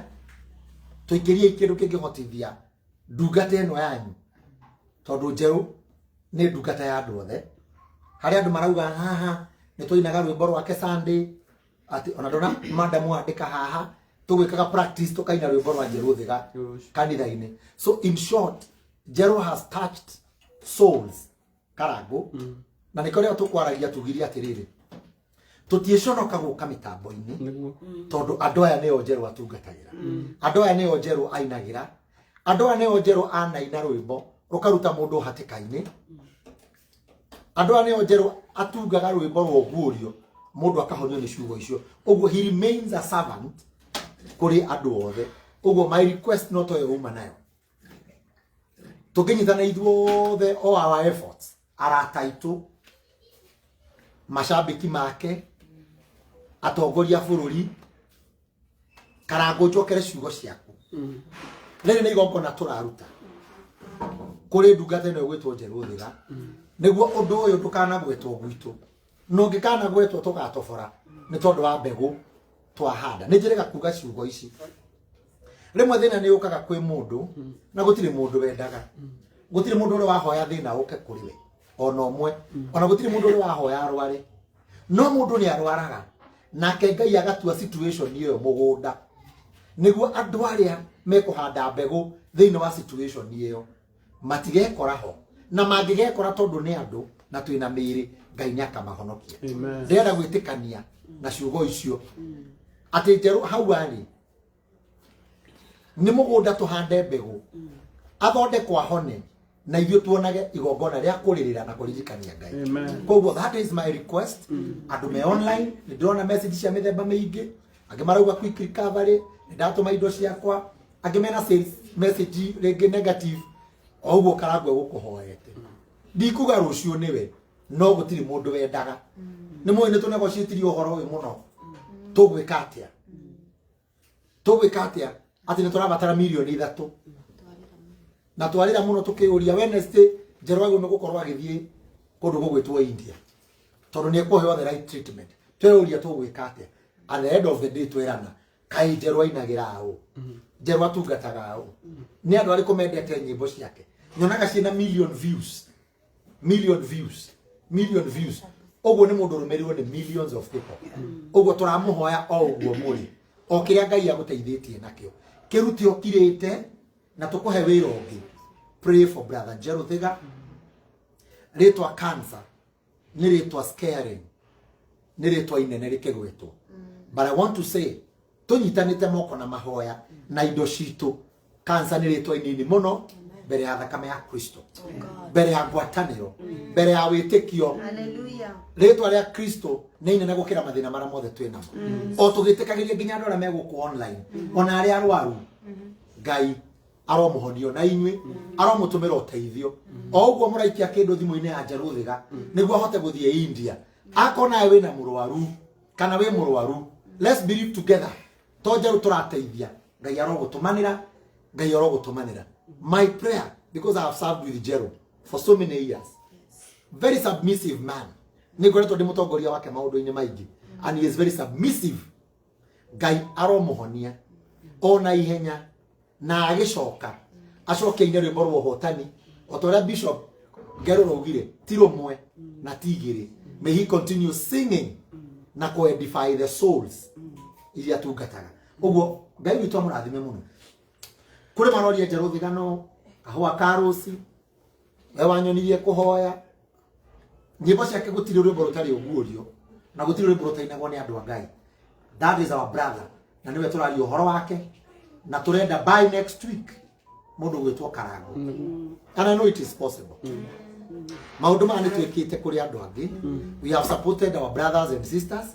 tũikĩriei kĩndũ kĩngĩhotithia ndungata ĩno yanyu, tondũ Njerũ nĩ ndungata ya andũ othe. Harĩa andũ marauga haha nĩ twainaga rwĩmbo rwake Sunday, atĩ ona ndona madamu andĩka haha tũgwĩkaga practice tũkaina rwĩmbo rwa Njerũ Thiga kanitha-inĩ. So in short, Njerũ has touched souls, Karangũ, na nĩkĩo rĩrĩa tũkwaragia tugire atĩrĩrĩ, tũtiĩconoka gũka mĩtambo-inĩ, Nĩguo. tondũ andũ aya nĩo Njerũ atungatagĩra, andũ aya nĩo Njerũ ainagĩra, andũ aya nĩo Njerũ anaina rwĩmbo rũkaruta mũndũ hatĩka-inĩ, andũ aya nĩo Njerũ atungaga rwĩmbo rwa ũguũrio, mũndũ akahonio nĩ ciugo icio. Ũguo he remains a servant kũrĩ andũ othe. Ũguo my request no toyo uma nayo, tũngĩnyitana ithuothe, all our efforts, arata aitũ, macambĩki make, atongoria a bũrũri. Karangũ, njokere ciugo ciaku. Rĩrĩ nĩ igongona tũraruta kũrĩ ndungata ĩno ĩgwĩtwo Njerũ Thiga, nĩguo ũndũ ũyũ ndũkanagwetwo gwitũ, na ũngĩkanagwetwo tũgatobora nĩ tondũ wa mbegũ twahanda. Nĩ njĩrĩga kuga ciugo ici, rĩmwe thĩna nĩ ũkaga kwĩ mũndũ na gũtirĩ mũndũ wendaga, gũtirĩ mũndũ ũrĩa wahoya thĩna ũke kũrĩ we ona ũmwe, ona gũtirĩ mũndũ ũrĩa wahoya arware, no mũndũ nĩ arwaraga, nake Ngai agatua situation ĩyo mũgũnda nĩguo andũ arĩa mekũhanda mbegũ thĩinĩ wa situation ĩyo matigekora ho, na mangĩgekora, tondũ nĩ andũ na twĩna mĩĩrĩ, Ngai nĩ akamahonokia. Amen. Ndĩrenda gwĩtĩkania na ciugo icio atĩ Njerũ hau arĩ nĩ mũgũnda tũhande mbegũ, athondekwo ahone, na ithuĩ tuonage igongona rĩa kũrĩrĩra na kũririkania Ngai. Amen. Koguo that is my request. Andũ me online, nĩ ndĩrona message cia mĩthemba mĩingĩ, angĩ marauga quick recovery, nĩ ndatũma indo ciakwa, angĩ mena sales message rĩngĩ negative. O ũguo Karangwe gũkũhoete, ndikuga rũciũ nĩwe, no gũtirĩ mũndũ wendaga. Nĩ mũĩ nĩ tũnegotiĩtirie ũhoro ũyũ mũno, tũgwĩka atĩa, tũgwĩka atĩa, atĩ nĩ tũrabatara mirioni 3, na twarĩra mũno tũkĩũria. Wednesday Njerũ agĩrĩirwo nĩ gũkorwo agĩthiĩ kũndũ gũgwĩtwo India, tondũ nĩ ekũheo the right treatment. Tweyũria tũgwĩka atĩa. At the end of the day twerana, kaĩ Njerũ ainagĩra ũ, Njerũ atungataga ũ, nĩ andũ arĩkũ mendete nyĩmbo ciake? Nyonaga ciĩna million views, million views, million views. Ũguo nĩ mũndũ ũrũmĩrĩirwo nĩ millions of people. Ũguo tũramũhoya o ũguo mũrĩ, o kĩrĩa Ngai agũteithĩtie nakĩo, kĩrute ũkirĩte, na tũkũhe wĩra ũngĩ. Pray for brother Njerũ Thiga. Rĩtwa cancer nĩ rĩtwa scaring, nĩ rĩtwa inene rĩkĩgwetwo, but I want to say tũnyitanĩte moko na mahoya na indo citũ, cancer nĩ rĩtwa inini mũno mbere ya thakame ya Kristo, mbere ya ngwatanĩro, mbere ya wĩtĩkio. Hallelujah. Rĩtwa rĩa Kristo nĩ inene gũkĩra mathĩna marĩa mothe twĩ namo. O tũgĩtĩkagĩria nginya andũ arĩa me gũkũ online, ona arĩa arwaru, Ngai aromũhonio na inyuĩ aromũtũmĩra ũteithio o ũguo mũraikia kĩndũ thimũ-inĩ ya Njerũ Thiga nĩguo ahote gũthiĩ India. Akorwo nawe wĩna mũrwaru kana wĩ mũrwaru, let's believe together. To Njerũ tũrateithia, Ngai arogũtũmanĩra, Ngai arogũtũmanĩra. My prayer, because I have served with Njerũ for so many years, very submissive man, nĩ ngoretwo ndĩ mũtongoria wake maũndũ-inĩ maingĩ, and he is very submissive. Ngai aromũhonia ona ihenya na agĩcoka acoke aine rwĩmbo rwa ũhotani o ta ũrĩa Bishop Ngerũ raugire, ti rũmwe na ti igĩrĩ. May he continue singing na kũ edify the souls iria tungataga. Ũguo Ngai witũ amũrathime mũno. Kũrĩ maroria Njerũ Thigano, kahũa ka rũci, we wanyonirie kũhoya. Nyĩmbo ciake gũtirĩ rwĩmbo rũtarĩ ũguũrio na gũtirĩ rwĩmbo rũtainagwo nĩ andũ a Ngai. That is our brother, na nĩwe tũraria ũhoro wake, na tũrenda by next week mũndũ gwĩtwo Karangũ. And I know it is possible. Maũndũ maya nĩ twĩkĩte kũrĩ andũ angĩ. We have supported our brothers and sisters.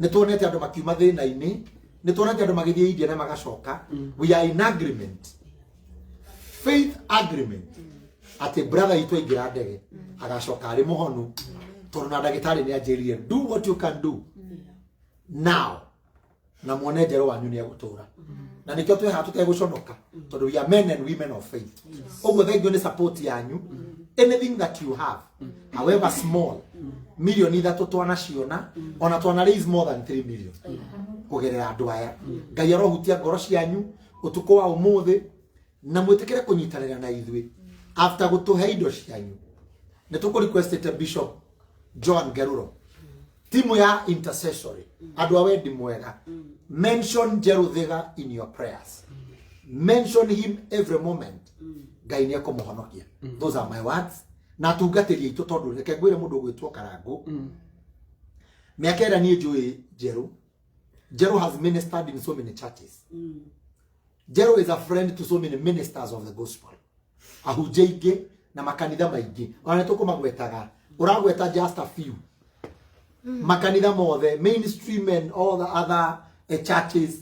Nĩ tuonete andũ makiuma thĩna-inĩ, nĩ tuonete andũ magĩthiĩ India na magacoka. We are in agreement, faith agreement, atĩ brother itũ aingĩra ndege agacoka arĩ mũhonu, tondũ na ndagĩtarĩ nĩ anjĩrire do what you can do now, na mwone Njerũ wanyu nĩ egũtũra. Na nĩkĩo twĩ haha tũtegũconoka, tondũ we are men and women of faith. Ũguo thengiũ nĩ support yanyu. Anything that you have, however small, 3 million twanaciona, ona twana raise more than 3 million kũgerera andũ aya. Ngai arohutia ngoro cianyu ũtukũ wa ũmũthĩ na mwĩtĩkĩre kũnyitanĩra na ithuĩ. After gũtũhe indo cianyu, nĩ tũkũ requestĩte Bishop John Geruro, timu ya intercessory, andũ a wendi mwega, mention Njerũ Thiga in your prayers, mention him every moment. Ngai nĩ ekũmũhonokia. Those are my words. Na atungatĩri aitũ, tondũ reke ngwĩre, mũndũ ũgwĩtwo Karangũ, mĩaka ĩrĩa niĩ njũĩ Njerũ, Njerũ has ministered in so many churches. Njerũ is a friend to so many ministers of the gospel, ahunjia aingĩ na makanitha maingĩ. Ona nĩ tũkũmagwetaga, ũragweta just a few, makanitha mothe, mainstream and all the other churches,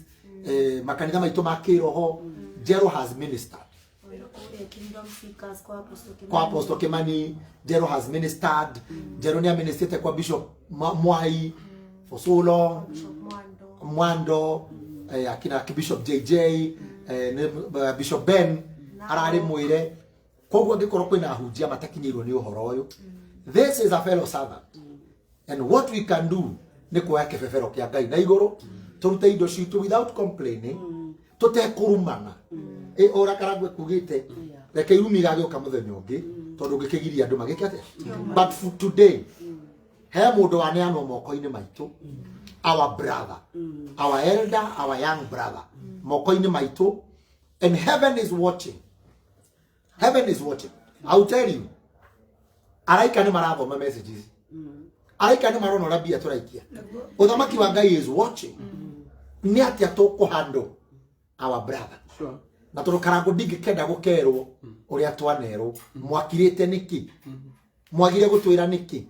makanitha maitũ ma kĩroho, Njerũ has ministered. Kũrĩa Kingdom Seekers kwa Apostle Kimani. Kwa Apostle Kimani Njerũ has ministered. Njerũ nĩ aministĩte kwa Bishop Mwai for so long. Bishop Mwando. Mwando, akina Bishop JJ, Bishop Ben ararĩ mwĩre. Koguo angĩkorwo kwĩna ahunjia matakinyĩirwo nĩ ũhoro ũyũ, this is a fellow servant, and what we can do nĩ kuoya kĩbebero kĩa Ngai na igũrũ, tũrute indo citũ without complaining, tũtekũrumana. Ĩ ũrĩa Karangwe kugĩte, reke irumi igagĩũka mũthenya ũngĩ, tondũ ũngĩkĩgiria andũ magĩke atĩa? But for today, he mũndũ waneanwo moko-inĩ maitũ, our brother, our elder, our young brother, moko-inĩ maitũ, and heaven is watching. Heaven is watching, I will tell you. Araika nĩ marathoma messages, araika nĩ marona ũrĩa mbia tũraikia. Ũthamaki wa Ngai is watching nĩ atĩa tũkũhandle our brother. Na tondũ Karangũ ndingĩkenda gũkerwo ũrĩa twanerwo, mwakirĩte nĩkĩ, mwagire gũtwĩra nĩkĩ?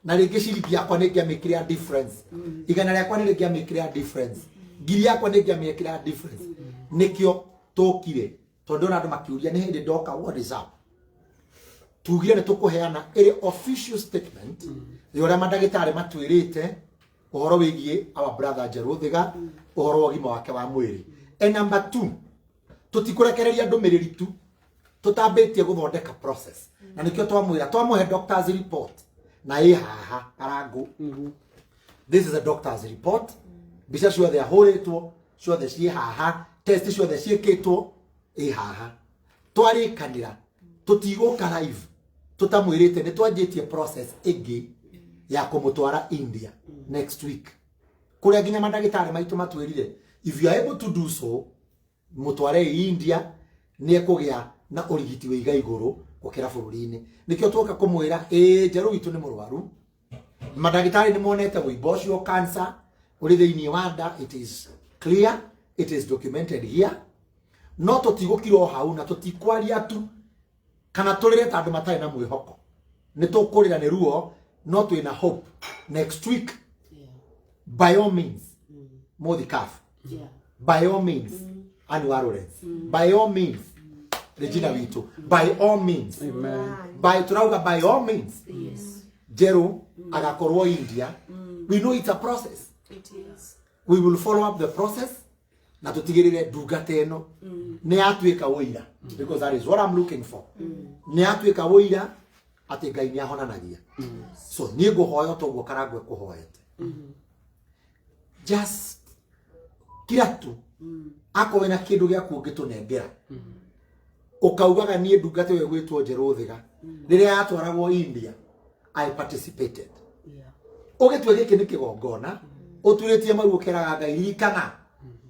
Na rĩngĩ ciringi yakwa nĩ ngĩamĩkĩrĩa difference, igana rĩakwa nĩ rĩngĩamĩkĩrĩa difference, ngiri yakwa nĩ ngĩamĩkĩrĩa difference. Nĩkĩo tũkire, tondũ ndĩrona andũ makiuria nĩ hĩndĩ ndoka, what is up? Tugire nĩ tũkũheana ĩrĩ official statement ya ũrĩa mandagĩtarĩ matwĩrĩte ũhoro wĩgiĩ our brother Njerũ Thiga, ũhoro wa ũgima wake wa mwĩrĩ. And number two, tũtikũrekereria ndũmĩrĩri tu tũtambĩtie gũthondeka process, na nĩkĩo twamwĩra twamũhe doctor's report, na ĩ haha Karangũ. This is a doctor's report. Mbica ciothe ahũrĩtwo ciothe ciĩ haha, test ciothe ciĩkĩtwo ĩ haha. Twarĩkanĩra tũtigũka live tũtamwĩrĩte nĩ twanjĩtie process ĩngĩ ya kũmũtwara India next week, kũrĩa nginya mandagĩtarĩ maitũ matwĩrire if you are able to do so, mũtware India, nĩ ekũgĩa na ũrigiti wĩ iga igũrũ gũkĩra bũrũri-inĩ. Nĩkĩo tuoka kũmwĩra ĩĩ Njerũ witũ nĩ mũrwaru, mandagĩtarĩ nĩ monete wĩimbo ũcio, cancer ũrĩ thĩinĩ wa nda. It is clear, it is documented here. No tũtigũkira o hau na tũtikwaria tu kana tũrĩre ta andũ matarĩ na mwĩhoko. Nĩ tũkũrĩra nĩ ruo, no twĩna hope. Next week, by all means, Mũthikabu, by all means, Anne Lawrence, by all means, Regina witũ, by all means, by turauga by all means, Njerũ agakorwo India. We know it's a process. It is. We will follow up the process na tutigirire ndungata ĩno nĩ yatuĩka ũira, because that is what I'm looking for, nĩ yatuĩka ũira atĩ Ngai nĩ ahonanagia. So niĩ ngũhoya toguo Karangwe kũhoete, just kira tu akorwo wĩna kĩndũ gĩaku ũngĩtũnengera, ũkaugaga niĩ ndungata ĩyo ĩgwĩtwo Njerũ Thiga, rĩrĩa yatwaragwo India I participated. Ũgĩtue gĩkĩ nĩ kĩgongona ũturĩtie mau, ũkeraga Ngai, ririkana.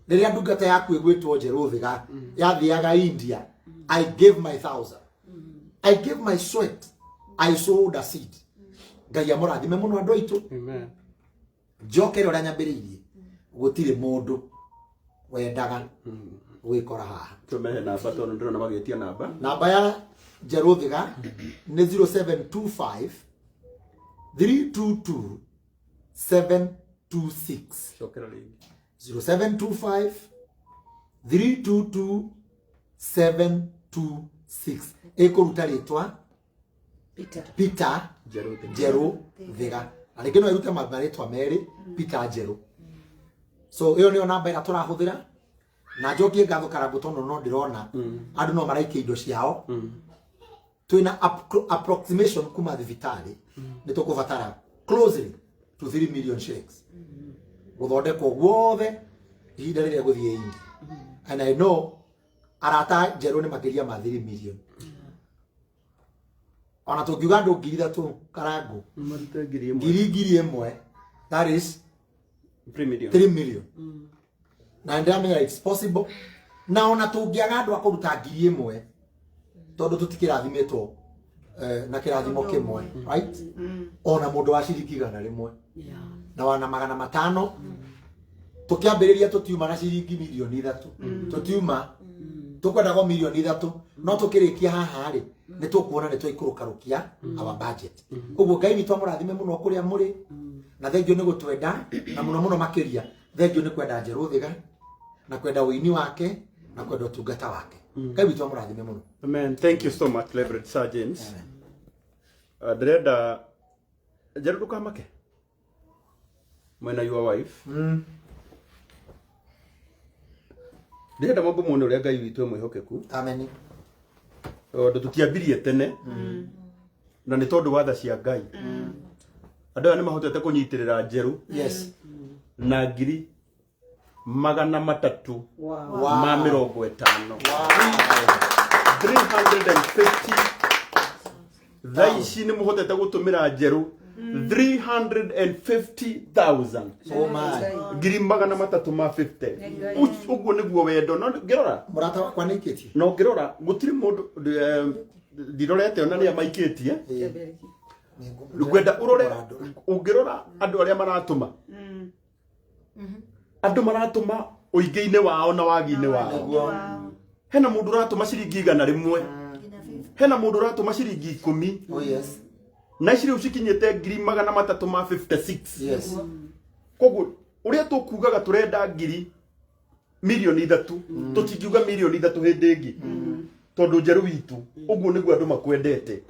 Rĩrĩa ndungata yaku ĩgwĩtwo Njerũ Thiga yathiaga India, I gave my thousand, I gave my sweat, I sowed a seed. Ngai amũrathime mũno andũ aitũ. Amen. Njokere ũrĩa nyambĩrĩirie, gũtirĩ mũndũ wendaga gwĩkora haha. Tũmehe namba tondũ ndĩrona magĩtia namba. Namba ya Njerũ Thiga nĩ 0725 322 726. Cokera rĩngĩ. 0725 322 726. Ĩkũruta rĩtwa Peter. Peter Njerũ Thiga. Njerũ Thiga, na rĩngĩ no ĩrute marĩtwa merĩ, Peter Njerũ. So ĩyo nĩyo namba ĩrĩa tũrahũthĩra. Na njokie ngatho Karangũ, tondũ no ndĩrona andũ no maraikia indo ciao. Twĩna approximation kuma thibitarĩ nĩ tũkũbatara closely to 3 million shillings gũthondekwo guothe ihinda rĩrĩa gũthiĩ India, and I know arata Njerũ nĩ makĩria ma 3 million. Ona tũngiuga andũ 3,000, Karangũ, Marute 1,000. 1,000 1,000, that is 3 million. 3 million. Na ndĩramenya it's possible. Na ona tũngĩaga andũ a kũruta 1,000, tondũ tũtikĩrathimĩtwo na kĩrathimo kĩmwe, right? Ona mũndũ wa ciringi 100 na wana 500, tũkĩambĩrĩria tũtiuma na ciringi 3 mirioni, tũtiuma tũkwendaga 3 mirioni, no tũkĩrĩkia haha rĩ, nĩ tũkuona nĩ twaikũrũkarũkia our budget. Ũguo Ngai witũ amũrathime mũno kũrĩa mũrĩ, na thengio nĩ gũtwenda, na mũno mũno makĩria thengio nĩ kwenda Njerũ Thiga na kwenda ũini wake na kwenda ũtungata wake. Ngai witũ amũrathime mũno. Amen. Thank you so much, Reverend Sir James. Ndĩrenda Njerũ ndũkamake mwena your wife. Ndĩrenda mambo muone ũrĩa Ngai witũ e mwĩhokeku. Amen. Tondũ tũtiambirie tene na nĩ tondũ wa tha cia Ngai, andũ aya nĩ mahotete kũnyitĩrĩra Njerũ na 350,000. 350. Thaa ici nĩ mũhotete gũtũmĩra Njerũ 350,000. Oh my. 350,000. Ũguo nĩguo wendo. No ngĩrora, Mũrata wakwa nĩ ikĩtie. No ngĩrora gũtirĩ mũndũ, ndirorete ona nĩa maikĩtie. Ngwenda ũrore, ũngĩrora andũ arĩa maratũma, andũ maratũma ũingĩ-inĩ wao na wagi-inĩ wao. Hena mũndũ ũratũma ciringi 100, hena mũndũ ũratũma ciringi 10. Oh yes. Na ici rĩu cikinyĩte 356,000. Koguo ũrĩa tũkugaga tũrenda 3 mirioni, tũtingiuga 3 mirioni hĩndĩ ĩngĩ, tondũ Njerũ witũ, ũguo nĩguo andũ makwendete.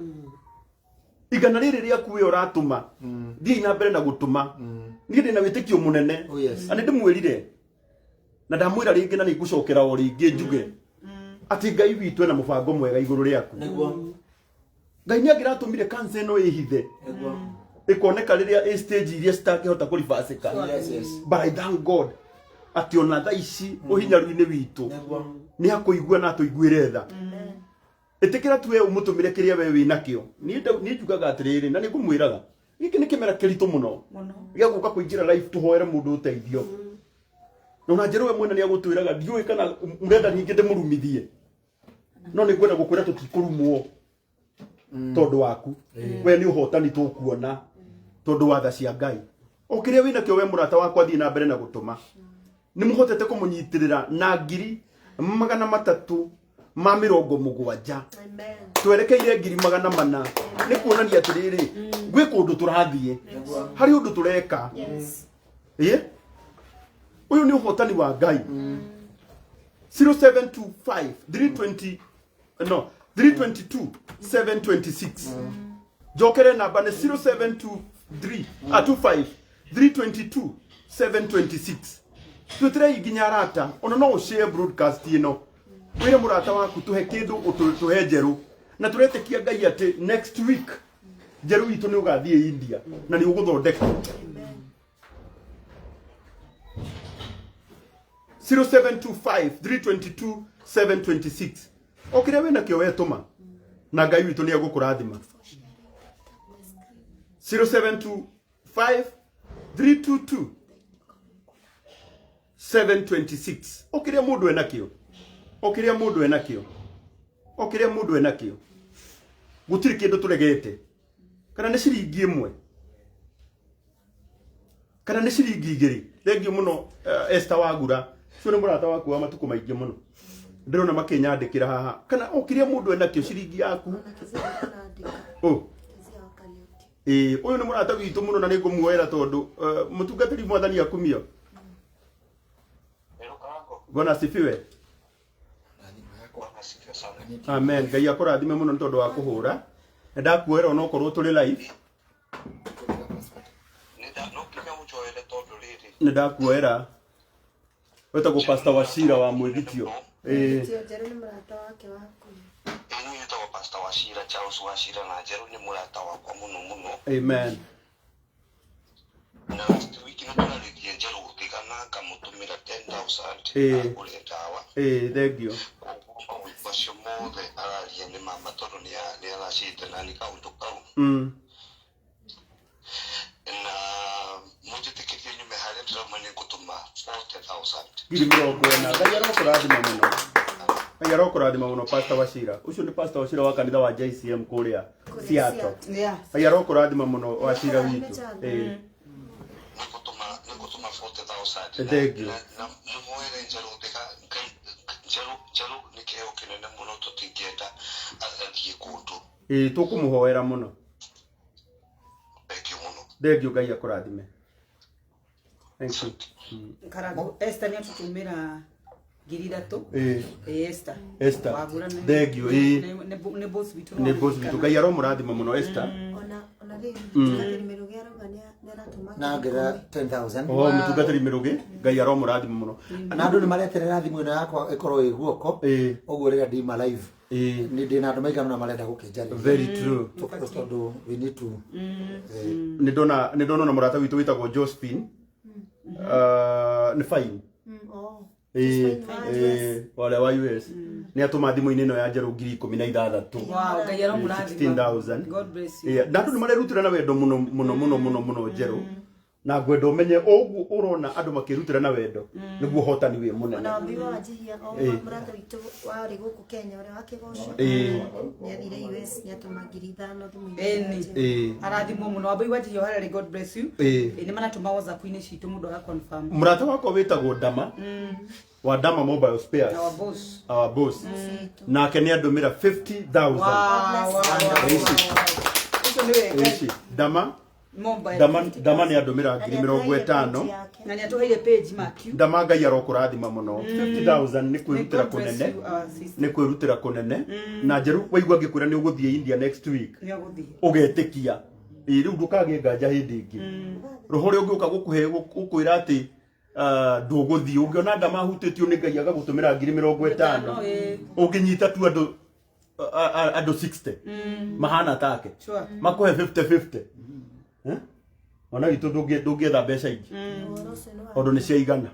100 rĩrĩ rĩaku we ũratũma, thiĩi na mbere na gũtũma. Niĩ ndĩna wĩtĩkio mũnene. Oh yes. Na nĩ ndĩmwĩrire na ndamwĩra rĩngĩ, na nĩ ngũcokera o rĩngĩ njuge atĩ Ngai witũ ena mũbango mwega igũrũ rĩaku. Ngai nĩ angĩratũmire cancer ĩno ĩhithe, ĩkoneka rĩrĩa ĩ stage iria citangĩhota kũribacĩka. But I thank God atĩ ona thaa ici ũhinyaru-inĩ witũ nĩ akũigua na atũiguĩre tha. Ĩtĩkĩra tu we ũmũtũmĩre kĩrĩa we wĩ nakĩo. Niĩ njugaga atĩrĩrĩ, na nĩ ngũmwĩraga, gĩkĩ nĩ kĩmera kĩritũ mũno gĩa gũka kũingĩra live tũhoere mũndũ ũteithio. Na ona Njerũ we mwene nĩ agũtwĩraga, ndiũĩ kana mũrenda ningĩ ndĩmũrumithie, no nĩ ngwenda gũkwĩra tũtikũrumwo tondũ waku we nĩ ũhotani tũkuona tondũ wa tha cia Ngai. O kĩrĩa wĩ nakĩo we mũrata wakwa, thiĩ na mbere na gũtũma. Nĩ mũhotete kũmũnyitĩrĩra na 370,000. Twerekeire 400,000. Nĩ kuonania atĩrĩrĩ, gwĩ kũndũ tũrathiĩ, harĩ ũndũ tũreka. Ĩ ũyũ nĩ ũhotani wa Ngai. 0725 320, no, 322 726. Njokere namba nĩ 0723, ah, 25 322 726. Twĩtĩrei nginya arata. Ona no ũshare broadcast ĩno, wĩre mũrata waku tũhe kĩndũ, tũhe Njerũ. Na tũretĩkia Ngai atĩ next week Njerũ witũ nĩ ũgathiĩ India na nĩ ũgũthondekwo. 0725 322 726. O kĩrĩa wĩna kĩo wetũma, na Ngai witũ nĩ egũkũrathima. 0725 322. 726. O kĩrĩa mũndũ enakĩo, o kĩrĩa mũndũ enakĩo, o kĩrĩa mũndũ enakĩo, gũtirĩ kĩndũ tũregete, kana nĩ ciringi ĩmwe kana nĩ ciringi igĩrĩ. Thengiũ mũno, Esther Wagura, ũcio nĩ mũrata waku wa matukũ maingĩ mũno, ndĩrona makĩnyandĩkĩra haha, kana o kĩrĩa mũndũ enakĩo, ciringi yaku. Ona Kezia arandĩka. Oh. Kezia wa Kariuki. Ĩĩ, ũyũ nĩ mũrata witũ mũno na nĩ ngũmuoera tondũ mũtungatĩri mwathani akumio. Bwana asifiwe. Amen. Ngai akũrathime mũno nĩ tondũ wa kũhũra. Nĩ ndakuoera onokorwo tũrĩ live. No nginya ũnjoere tondũ rĩrĩ. Nĩ ndakuoera. Wetagwo Pastor Wachira wa Mwĩgitio. Ĩĩ. Tio Njerũ nĩ mũrata wake wa hakuhĩ. Ĩĩ, niĩ njĩtagwo Pastor Wachira, Charles Wachira, na Njerũ nĩ mũrata wakwa mũno mũno. Amen. Na last week nĩ tũrarĩtie Njerũ gũtigana ngamũtũmĩra 10,000 agũre ndawa. Ĩĩ, thank you. Koguo maũndũ macio mothe araria nĩ mama tondũ nĩ aracĩte nani kaũndũ kau. Na mũnjĩtĩkĩrie nyume harĩa ndĩrauma, nĩ ngũtũma 40,000. 40,000. Ngai arokũrathima mũno. Ngai arokũrathima mũno, Pastor Wachira. Ũcio nĩ Pastor Wachira wa kanitha wa JCM kũrĩa Seattle. Ngai arokũrathima mũno, Wachira witũ. Ĩĩ. Nĩ ngũtũma 40,000. Thank you. Na mũhoere Njerũ thika Ngai. Njerũ, Njerũ nĩ kĩheo kĩnene mũno, tũtingĩenda athiĩ kũndũ. Ĩĩ, tũkũmũhoera mũno. Thank you mũno. Thank you, Ngai akũrathime. Thank you. Karago Esther nĩ atũtũmĩra 3,000. Ĩ, Esther. Esther. Wagura Thank you. Ĩĩ. Nĩ boss witũ. Nĩ boss witũ. Ngai aromũrathima mũno, Esther. Ona rĩu mũtungatĩri Mĩrũgĩ arauga nĩ aratũma Na ngiri ngira 10. 10,000. Oh, mũtungatĩri Mĩrũgĩ, Ngai aromũrathima mũno. Na andũ nĩ mareterera thimũ ĩno yakwa ĩkorwo ĩ guoko. Ũguo rĩrĩa ndima live, nĩ ndĩ na andũ maigana ũna marenda gũkĩnjarĩria. Very true. Tondũ we need to Nĩ ndona ona mũrata witũ wĩtagwo Josephine. Nĩ fine. Oh. Ĩĩ, Josephine wa ĩĩ, warĩa wa US nĩ atũma thimũ-inĩ ĩno ya Njerũ 16,000. Wow, Ngai aromũrathima. 16,000. God bless you. Ĩĩ, na andũ nĩ marerutĩra na wendo mũno mũno mũno mũno mũno, Njerũ, na ngwenda ũmenye o ũguo ũrona andũ makĩrutĩra na wendo nĩguo ũhotani wĩ mũnene. Ona wambi wa Wanjihia o mũrata witũ warĩ gũkũ Kenya ũrĩa wa kĩgoco nĩ athire US, nĩ atũma 5,000 thimũ-inĩ ya Njerũ. Arathimwo mũno wambui wanjihia harĩa, God bless you. Ĩ, nĩ maratũma WhatsApp-inĩ citũ, mũndũ aga confirm. Mũrata wakwa wĩtagwo Dama wa Dama Mobile Spares. Our boss. Our boss nake nĩ andũmĩra 50,000. Wow. Ici. Ũcio nĩwe Ngai. Ici Dama Mobile. Dama, Dama nĩ andũmĩra Na ngiri nĩ mĩrongo atũheire ĩtano. page yake. Na nĩ atũheire page, Matthew. Dama, Ngai arokũrathima mũno. 50,000 nĩ kwĩrutĩra May God bless kũnene. you, our sister. Nĩ kwĩrutĩra kũnene. Na Njeru, waigua ngĩkwĩra nĩ ũgũthiĩ India next week, Nĩ agũthiĩ. ũgetĩkia. Ĩ, rĩu ndũkagĩe nganja hĩndĩ ĩngĩ. Roho ũrĩa ũngĩũka gũkũhe gũkwĩra atĩ ndũgũthiĩ, ũngĩona Dama ahutĩtio nĩ Ngai agagũtũmĩra 50,000, ũngĩnyita tu andũ andũ 60 mahana take makũhe 50 50. Eh? Ona witũ ndũngĩetha mbeca ingĩ Ũhoro ũcio nĩ wa tondũ nĩ ciaigana.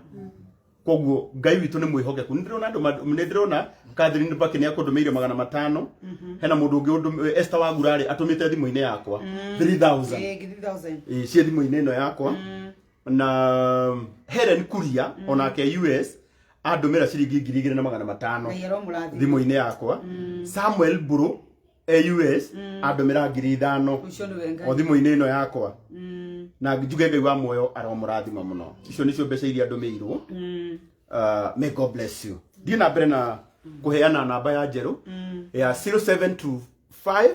Koguo Ngai witũ nĩ mwĩhokeku. Nĩ ndĩrona andũ nĩ ndĩrona Catherine Mbaki nĩ akũndũmĩire 500. Hena mũndũ ũngĩ Esther Wagurarĩ atũmĩte thimũ-inĩ yakwa 3000. 3000. Ĩĩ, ciĩ thimũ-inĩ ĩno yakwa. Na Helen Kuria onake US andũmĩra ciringi 2,500 Ngai aromũrathima. Thimũ-inĩ yakwa. Samuel Mburu e US andũmĩra 5,000 Ũcio nĩwe Ngai. O thimũ-inĩ ĩno yakwa. Na njuge Ngai wa muoyo aromũrathima mũno. Icio nĩcio mbeca iria ndũmĩirwo. May God bless you. Thiĩ na mbere na kũheana namba ya Njerũ ya 0725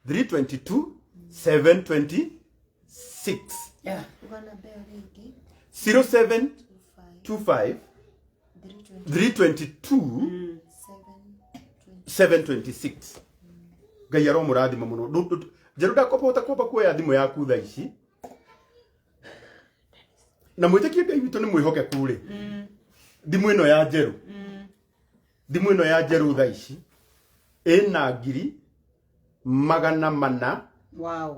322 726. Uga namba ĩyo rĩngĩ. 0725 322 726. Ngai aromũrathima mũno. Njerũ, ndakũhota kwamba kuoya thimũ yaku thaa ici, na mwĩtĩkie Ngai witũ nĩ mwĩhokeku rĩ. Thimũ ĩno ya Njerũ, thimũ ĩno ya Njerũ thaa ici ĩna 440,000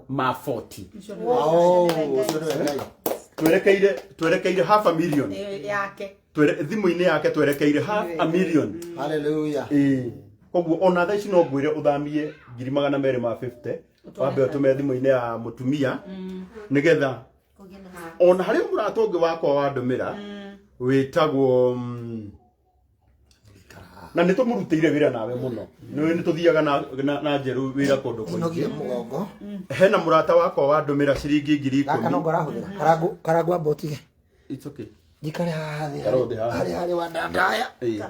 ma 40. Ũcio nĩwe. Oh, ũcio nĩwe Ngai. Twerekeire half a million. Yake. Thimũ-inĩ yake twerekeire half a million. Hallelujah. Ĩĩ, koguo ona thaa ici no ngwĩre ũthamie 250,000, wambe ũtũme thimũ-inĩ ya mũtumia nĩgetha Kũgĩe na ona harĩ mũrata ũngĩ wakwa wandũmĩra. Wĩtagwo na nĩ tũmũrutĩire wĩra nawe mũno. Nĩ tũthiaga na njerũ wĩra kũndũ Nogire kũingĩ. Mũgongo. Hena mũrata wakwa wandũmĩra ciringi ngiri Gaka no ikũmi. ngorahũthĩra. Karangu karangu amba ũtige. It's okay. Njikare haha thĩ. Ikara ũthĩ haha. Harĩ harĩ wa ndandaya. Ĩĩ.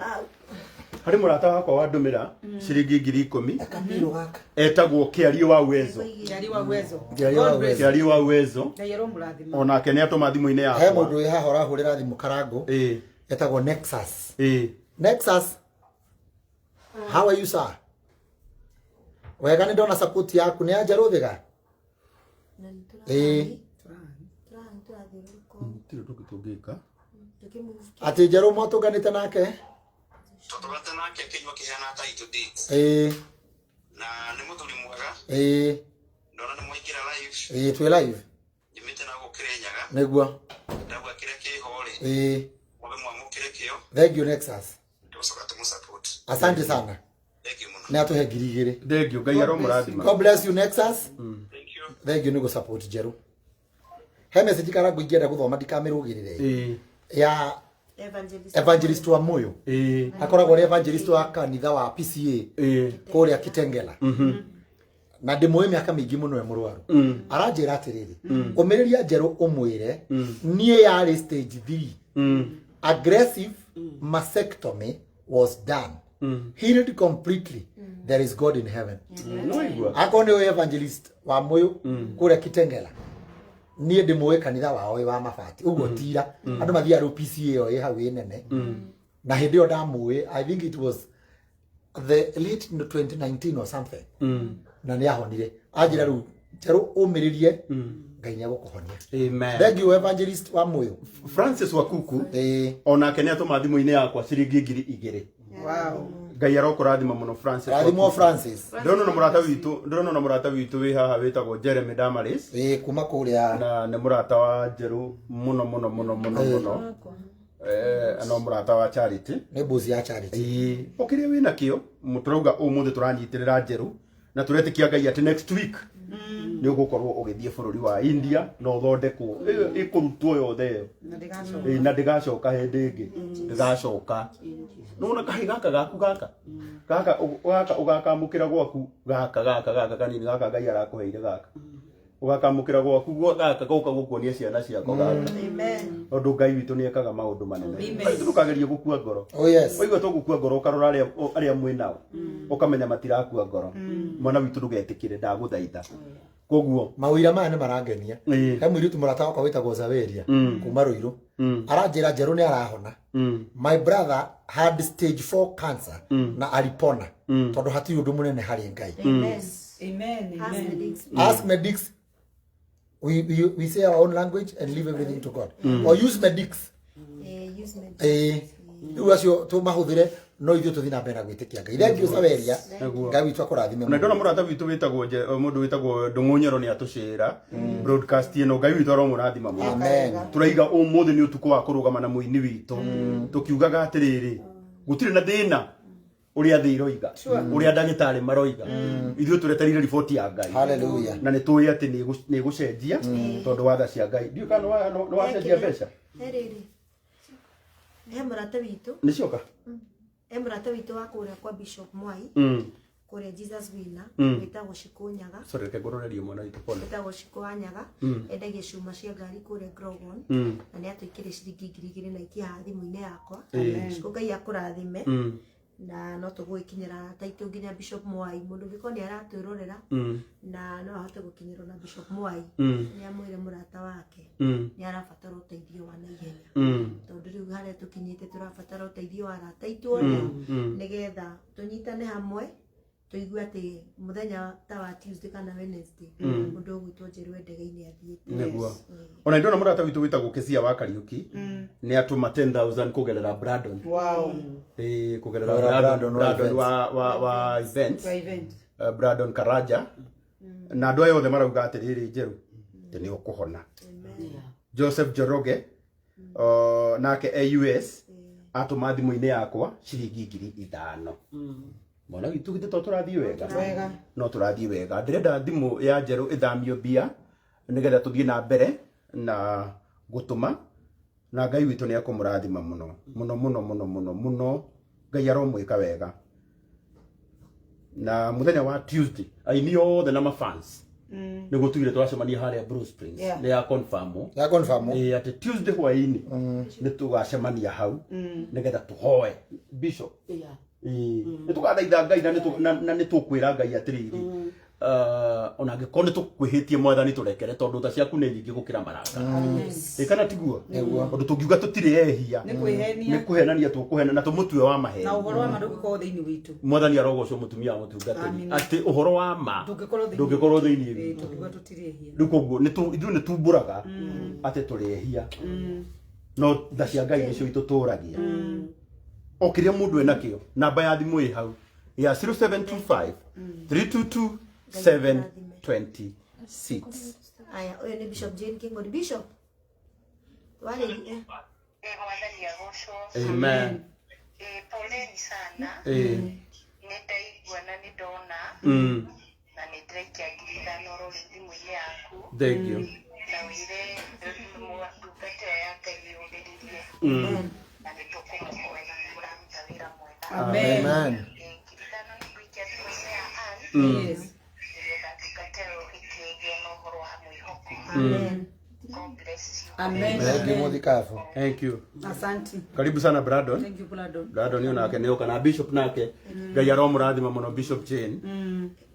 Harĩ mũrata wakwa wandũmĩra ciringi 10,000. Kapiro gaka. Etagwo Kĩario wa Uwezo. Kĩario wa Uwezo. Kĩario wa God bless. Kĩario wa Uwezo. Ngai aromũrathima. Onake nĩ atũma thimũ-inĩ He yakwa. mũndũ wĩ haha ũrahũrĩra thimũ karangu. Ĩĩ. Etagwo Nexus. Ĩĩ. Nexus. How are you, sir? Wega nĩ ndona support yaku nĩ ya Njerũ Thiga. Na nĩ Ĩĩ. tũrathiĩ tũrathiũrũrũka Gũtirĩ ũndũ ũngĩ tũngĩka. tũkĩmove. Atĩ Njerũ mwatũnganĩte nake? Tũtũgate nake akĩnyua kĩheana title deeds. Ĩĩ. Na nĩ mũthuri mwega. Ĩĩ. Ndona nĩ mwaingĩra live. Ĩĩ twĩ live. Nyumĩte na gũkĩrĩ Nyaga. Nĩguo. Ndauga kĩrĩa kĩho rĩ. Ĩĩ. Mwambe mwamũkĩre kĩo. Thank you, Nexus. Tũgũcoka tũmũ-support. Asante sana. Thank you mũno. Nĩ atũhe 2,000. Thank you. Ngai aromũrathima. God bless you, Nexus. Thank you. Thank you nĩ gũ-support Njerũ. He message karangu ingĩenda gũthoma ndikamĩrũgĩrĩre. Ĩĩ. Ya Evangelist. Evangelist wa Moyo. Ĩĩ. Akoragwo arĩ evangelist wa kanitha wa PCA Ĩĩ. kũrĩa Kitengela. Na ndĩmũĩ mĩaka mĩingĩ mũno e mũrwaru. Aranjĩra atĩrĩrĩ, ũmĩrĩria Njerũ ũmwĩre niĩ yarĩ stage 3. Aggressive mastectomy was done. Healed completely. There is God in heaven. No igua. Akorwo nĩ ũĩ evangelist wa Moyo kũrĩa Kitengela, niĩ ndĩmũĩ kanitha wao wĩ wa mabati ũguo tira andũ mathiaga rĩu PCA ĩyo ĩ hau ĩ nene, na hĩndĩ ĩyo ndamũĩ, I think it was the late 2019 or something, na nĩ ahonire. Anjĩra rĩu Njerũ ũmĩrĩrie, Ngai nĩ egũkũhonia. Amen. Thank you, evangelist wa Moyo. Francis Wakuku Ĩĩ. onake nĩ atũma thimũ-inĩ yakwa ciringi 2,000. Wow. Ngai arokũrathima mũno, Francis. Rathimwo Wakuku. Francis. Ndĩrona na mũrata witũ, ndĩrona na mũrata witũ wĩ haha wĩtagwo Jeremy Damaris. Ĩĩ, kuma kũrĩa. Na nĩ mũrata wa Njerũ mũno mũno mũno mũno mũno. No mũrata wa Charity. Nĩ mbuzi ya Charity. Ĩĩ, o kĩrĩa wĩna kĩo tũrauga ũmũthĩ tũranyitĩrĩra Njerũ na tũretĩkia Ngai atĩ next week nĩ ũgũkorwo ũgĩthiĩ bũrũri wa India na ũthondekwo ĩyo ĩkũrutwo yothe ĩyo. Na ndĩgacoka. Ĩĩ, na ndĩgacoka hĩndĩ ĩngĩ, ndĩgacoka. Nĩwona kahĩ gaka gaku gaka gaka gaka ũgakamũkĩra gwaku gaka gaka gaka kanini gaka Ngai arakũheire gaka ũgakamũkĩra gwaku gaka goka gũkuonia ciana ciako gaka. Amen. Tondũ Ngai witũ nĩ ekaga maũndũ manene. Amen. Ndũkagerie gũkua ngoro. Oh yes. Waigua to gũkua ngoro ũkarora arĩa mwĩ nao ũkamenya matirakua ngoro. Mwana witũ ndũgetĩkĩre, ndagũthaitha. Koguo Mawĩra maya nĩ marangenia. Ĩĩ. He mũirĩtu mũrata wakwa wĩtagwo Zaweria kuma Rũirũ. Aranjĩra Njerũ nĩ arahona. My brother had stage 4 cancer na alipona tondũ hatirĩ ũndũ mũnene harĩ Ngai. Amen. Amen. Ask Amen. medics. Ask medics. We say our own language and leave everything to God. Or use medics. Use medics. Ĩĩ. Rĩu acio tũmahũthĩre no ithuĩ tũthiĩ na mbere na gwĩtĩkia Ngai. Thank you, Saweria. Nĩguo. Ngai witũ akũrathime Na ndona mũno. mũrata witũ wĩtagwo mũndũ wĩtagwo Ndũng'ũ Nyoro nĩ atũcĩra broadcast ĩno. Ngai witũ aromũrathima mũno. Amen. Tũraiga ũmũthĩ nĩ ũtukũ wa kũrũgama na mũini witũ tũkiugaga atĩrĩrĩ, gũtirĩ na thĩna ũrĩa thĩ iroiga, ũrĩa ndagĩtarĩ maroiga, ithuĩ tũretereire riboti ya Ngai. Hallelujah. Na nĩ tũĩ atĩ nĩ ĩgũcenjia tondũ wa tha cia Ngai. Ndiũĩ kana nĩ wacenjia mbeca. He rĩrĩ. He mũrata witũ. Nĩ cioka. He mũrata witũ wa kũrĩa kwa Bishop Mwai. Kũrĩa Jesus Winner. Wĩtagwo Shikũ Nyaga. Sorry, reke ngũrorerie mwana witũ pole. Wĩtagwo Shikũ wa Nyaga. Endagia cuma cia ngari kũrĩa Grogon. Na nĩ atwĩkĩre ciringi 2,000 na ikia haha thimũ-inĩ yakwa. Shikũ, Ngai akũrathime. Na no tũgũgĩkinyĩra taitũ nginya Bishop Mwai, mũndũ ũngĩkorwo nĩ aratwĩrorera na no ahote gũkinyĩrwo na Bishop Mwai, nĩ amwĩre mũrata wake nĩ arabatara ũteithio wa naihenya, tondũ rĩu harĩa tũkinyĩte tũrabatara ũteithio wa arata aitũ othe nĩgetha tũnyitane hamwe tũigue atĩ mũthenya ta wa Tuesday kana Wednesday mũndũ ũgwĩtwo Njerũ e ndege-inĩ athiĩte. Nĩguo. Ona ndona mũrata witũ wĩtagwo Kĩcia wa Kariũki nĩ atũma 10,000 kũgerera Brandon. Wow. Ĩĩ, kũgerera Kũgerera Brandon Brandon wa Brandon events. wa events. Kwa event. Brandon Karaja na andũ aya othe marauga atĩrĩrĩ, Njerũ atĩ nĩ ũkũhona. Joseph Njoroge nake e US atũma thimũ-inĩ yakwa ciringi 5,000. Mwana witũ, githĩ to tũrathiĩ wega? Wega. No tũrathiĩ wega. Ndĩrenda thimũ ya Njerũ ĩthamio mbia nĩgetha tũthiĩ na mbere na gũtũma. Na Ngai witũ nĩ ekũmũrathima mũno mũno mũno mũno mũno mũno. Ngai aromwĩka wega. Na muthenya wa Tuesday aini othe na mafans nĩguo tugire twacemania harĩa Blue Springs. Nĩ ya confirm. Ya confirm. Ĩĩ, atĩ Tuesday hwaĩ-inĩ nĩ tũgacemania hau nĩgetha tũhoe Bishop. Ĩĩ, nĩ tũgathaitha Ngai na na nĩ tũkwĩra Ngai atĩrĩrĩ, ona angĩkorwo nĩ tũkwĩhĩtie mwathani tũrekere tondũ tha ciaku nĩ nyingĩ gũkĩra marakara. Ĩ kana tiguo? Ũndũ tũngiuga tũtirĩ ehia Nĩ kwĩhenia. nĩ kũhenania tũkũhena na tũmũtue wa maheni. Na ũhoro wa ma ndũngĩkorwo thĩinĩ witũ. Mwathani arogocwo mũtumia wa mũtungatĩri Amen. atĩ ũhoro wa ma Ndũngĩkorwo thĩinĩ ndũngĩkorwo thĩinĩ Ĩĩ, witũ. tũngiuga tũtirĩ ehia. Rĩu koguo ithuĩ nĩ tumbũraga atĩ tũrĩ ehia, no tha cia Ngai nĩcio itũtũragia. O kĩrĩa mũndũ enakĩo, namba ya thimũ ĩ hau ya 0725 322 726. Aya, ũyũ nĩ Bishop Jane King'ori. Bishop, warĩrie. Mwathani agocwo. Amen. Poleni sana. Nĩ ndaigua na nĩ ndona na nĩ ndĩraikia 5,000 oro rĩu thimũ-inĩ yaku. Thank you. Na wĩre ndungata ĩyo ya Ngai yũmĩrĩrie na nĩ tũkũmũhoera, nĩ mũraruta wĩra mwega. Amen. Amen. 5,000 nĩ ngũikia thimũ-inĩ ya Ann Yes. nĩgetha ndungata ĩyo ĩkĩgĩe na ũhoro wa mwĩhoko. Amen. God bless you. Amen. Thank you mũthikabu. Thank you. Asante. Karibu sana Brandon. Thank you, Brandon. Brandon yo nake nĩ oka na Bishop nake. Ngai aromũrathima mũno Bishop Jane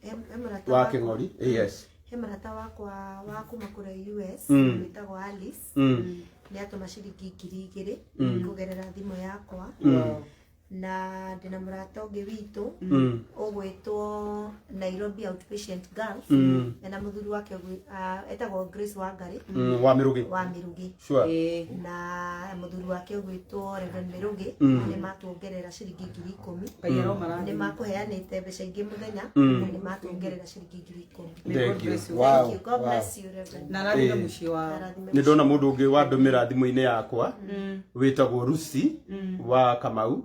He mũrata wa wakwa- Kĩng'ori. Yes. He mũrata wakwa wa kuma kũrĩa US wĩtagwo Alice, nĩ atũma ciringi 2,000 kũgerera thimũ yakwa. Na ndĩna mũrata ũngĩ witũ ũgwĩtwo Nairobi Outpatient Girls na mũthuri wake etagwo Grace Wangari. Wa Mĩrũgĩ. Wa Mĩrũgĩ. Sure. Na mũthuri wake ũgwĩtwo Reverend Mĩrũgĩ nĩ matuongerera ciringi 10,000. Ngai aromarathima. Nĩ makũheanĩte mbeca ingĩ mũthenya na nĩ matuongerera ciringi 10,000. May God Thank you. bless you. Wow. Thank you. God bless you, Reverend. Na arathime mũciĩ wao. Arathime. Nĩ ndona mũndũ ũngĩ wandũmĩra thimũ-inĩ yakwa wĩtagwo Rusi wa Kamau,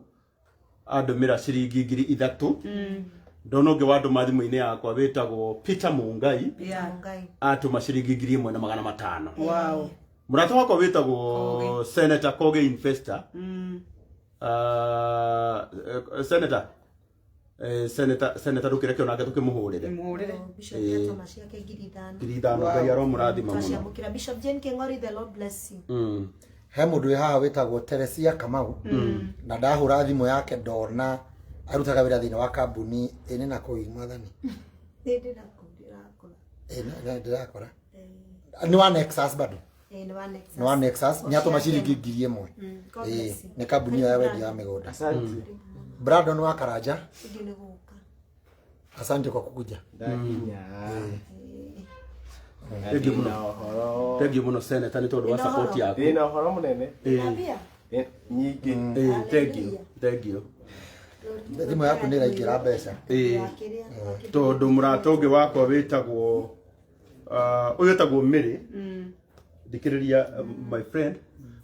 andũmĩra ciringi 3,000. Ndona ũngĩ wandũma thimũ-inĩ yakwa wĩtagwo Peter Mungai, Yeah. Ngai. atũma ciringi 1,500. Wow. Mũrata wakwa wĩtagwo Senator Koge Investor, Senator, Senator ndũkĩreke onake tũkĩmũhũrĩre. Mũhũrĩre. Bishop nĩatũma ciake 5,000. 5,000. Ngai aromũrathima mũno. Twaciamũkĩra. Bishop Jane King'ori, the Lord bless you. He mũndũ wĩ haha wĩtagwo Teresia Kamau, na ndahũra thimũ yake ndona arutaga wĩra thĩinĩ wa kambuni ĩnĩ na kũu mwathani. Nĩ ndĩ na kũu ndĩrakora. Ĩ, ndĩrakora nĩ wa Nexus bado. Ĩ, nĩ wa Nexus. Nĩ wa Nexus, nĩ atũma ciringi 1,000. God Ĩ, bless you. nĩ kambuni ĩyo ya wendia wa mĩgũnda. Asante. Brandon wa Karanja, Ũngĩ nĩ gũka. Asante kwa kukuja. Ndakinya. Thank you mũno. Ndĩna ũhoro. Thank you mũno Senator nĩ tondũ wa Ndĩna support ũhoro. yaku. Ndĩna ũhoro mũnene. Ndĩna mbia? Nyingĩ. Thank you. Thank you. Thimũ yaku nĩ ĩraingĩra mbeca. Wakĩrĩa, wakĩrĩa. Tondũ mũrata ũngĩ wakwa wĩtagwo ũyũ wĩtagwo Mary, thikĩrĩria, my friend,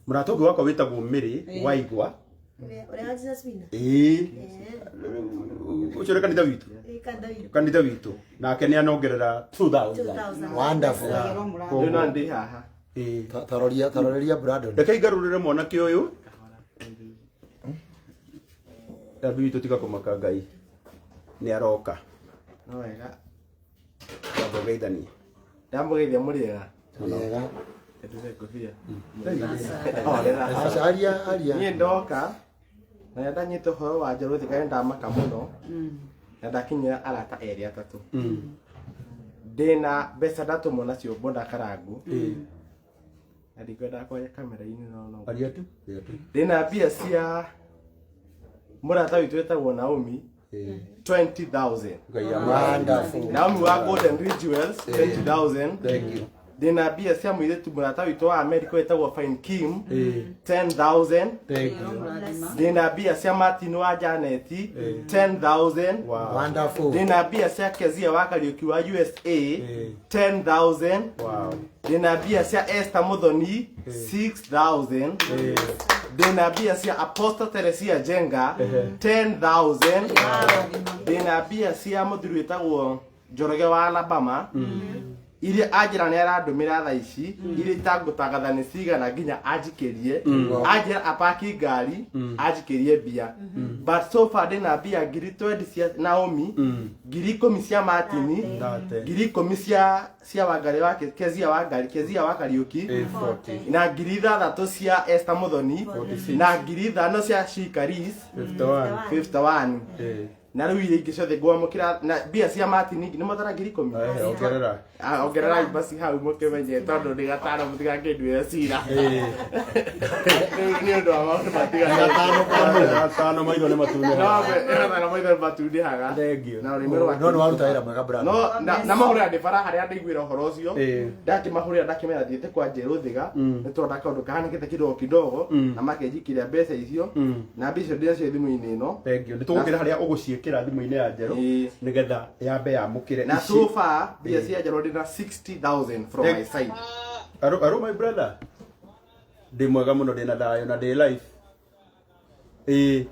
mũrata ũngĩ wakwa wĩtagwo Mary Waigwa. Ũrĩa wa Jesus Winner? Ĩĩ, ũcio nĩ kanitha witũ. Ĩ, kanitha witũ. Kanitha witũ nake nĩ anongerera 2000. 2000. Wonderful. Rĩu no ndĩ haha. Ĩĩ. Taroria taroreria Brandon. Reke ingarũrĩre mwanake ũyũ Dabi witũ, tiga kũmaka, Ngai nĩ aroka. No wega. Wamba ũgeithanie. Ndamũgeithia mũrĩega. Wega. Ndute ngũbia. Aca, aria aria. Niĩ ndoka na nĩ ndanyita ũhoro wa Njoroge nĩ ndamaka mũno na ndakinyĩra arata erĩ atatũ. Ndĩna mbeca ndatũmwo nacio mbonda karangu na ndikwendaga kwaria kamera-inĩ no no. Aria tu, aria tu. Ndĩna mbia cia mũrata witũ wĩtagwo Naomi, 20,000. Ngai amũrathime. Wonderful. Naomi wa Golden Ridge Wells, 20,000. Thank you. Ndĩna mbia cia mũirĩtu mũrata witũ wa America wĩtagwo Fine Kim, 10,000. Thank you. Ndĩna mbia cia Martin wa Janeti, 10,000. Wow. Wonderful. Ndĩna mbia cia Kezia wa Kariũki wa USA, 10,000. Wow. Ndĩna mbia cia Esther Muthoni, 6,000. Ndĩna mbia cia Apostle Teresia Jenga, 10,000. Ndĩna mbia cia mũthuri wĩtagwo Njoroge wa Alabama. Iria anjĩra nĩ arandũmĩra thaa ici, iria itangũtangatha nĩ cigana nginya anjikĩrie. Anjĩra apaki ngari, anjikĩrie mbia. But so far ndĩna mbia 20,000 cia Naomi, 10,000 cia Martin, Thate. 10,000 cia Wangari wa Kezia Wangari, Kezia wa Kariuki, Eh, 40. na 6,000 cia Esther Muthoni, 46. na 5,000 cia Shikaris 51. 51. Eh. Na rĩu iria ingĩ ciothe ngwamũkĩra na mbia cia Martin nĩ matara 10,000. Eh, ongerera. Ah, ongererai basi hau mũkĩmenye tondũ ndĩ gatano mũtigakĩnduĩre cira. Eh. Nĩ ũndũ wa maũndũ matiganĩte. Gatano maitho nĩ matune. No, gatano maitho nĩ matundĩhaga. Thank you. Na rũrĩmĩ rwa No nĩ waruta wĩra mwega brother. No na mahũrĩra ndĩ bara harĩa ndaiguĩra ũhoro ũcio. Eh. Ndakĩmahũrĩra ndakĩmera thiĩte kwa Njerũ Thiga nĩ tondũ kaũndũ kahanĩkĩte kidogo kidogo na makenjikiria mbeca icio na mbia icio ndĩnacio thimũ-inĩ ĩno. Thank you. Nĩ tũgũkĩra harĩa ũgũciĩkĩra thimũ-inĩ ya Njerũ Ĩĩ. nĩgetha yambe yamũkĩre Na ici. so far mbia cia Njerũ ndĩna 60,000 from my side. Aro, aro my brother. Ndĩ mwega mũno, ndĩ na thayũ na ndĩ life. Ĩĩ.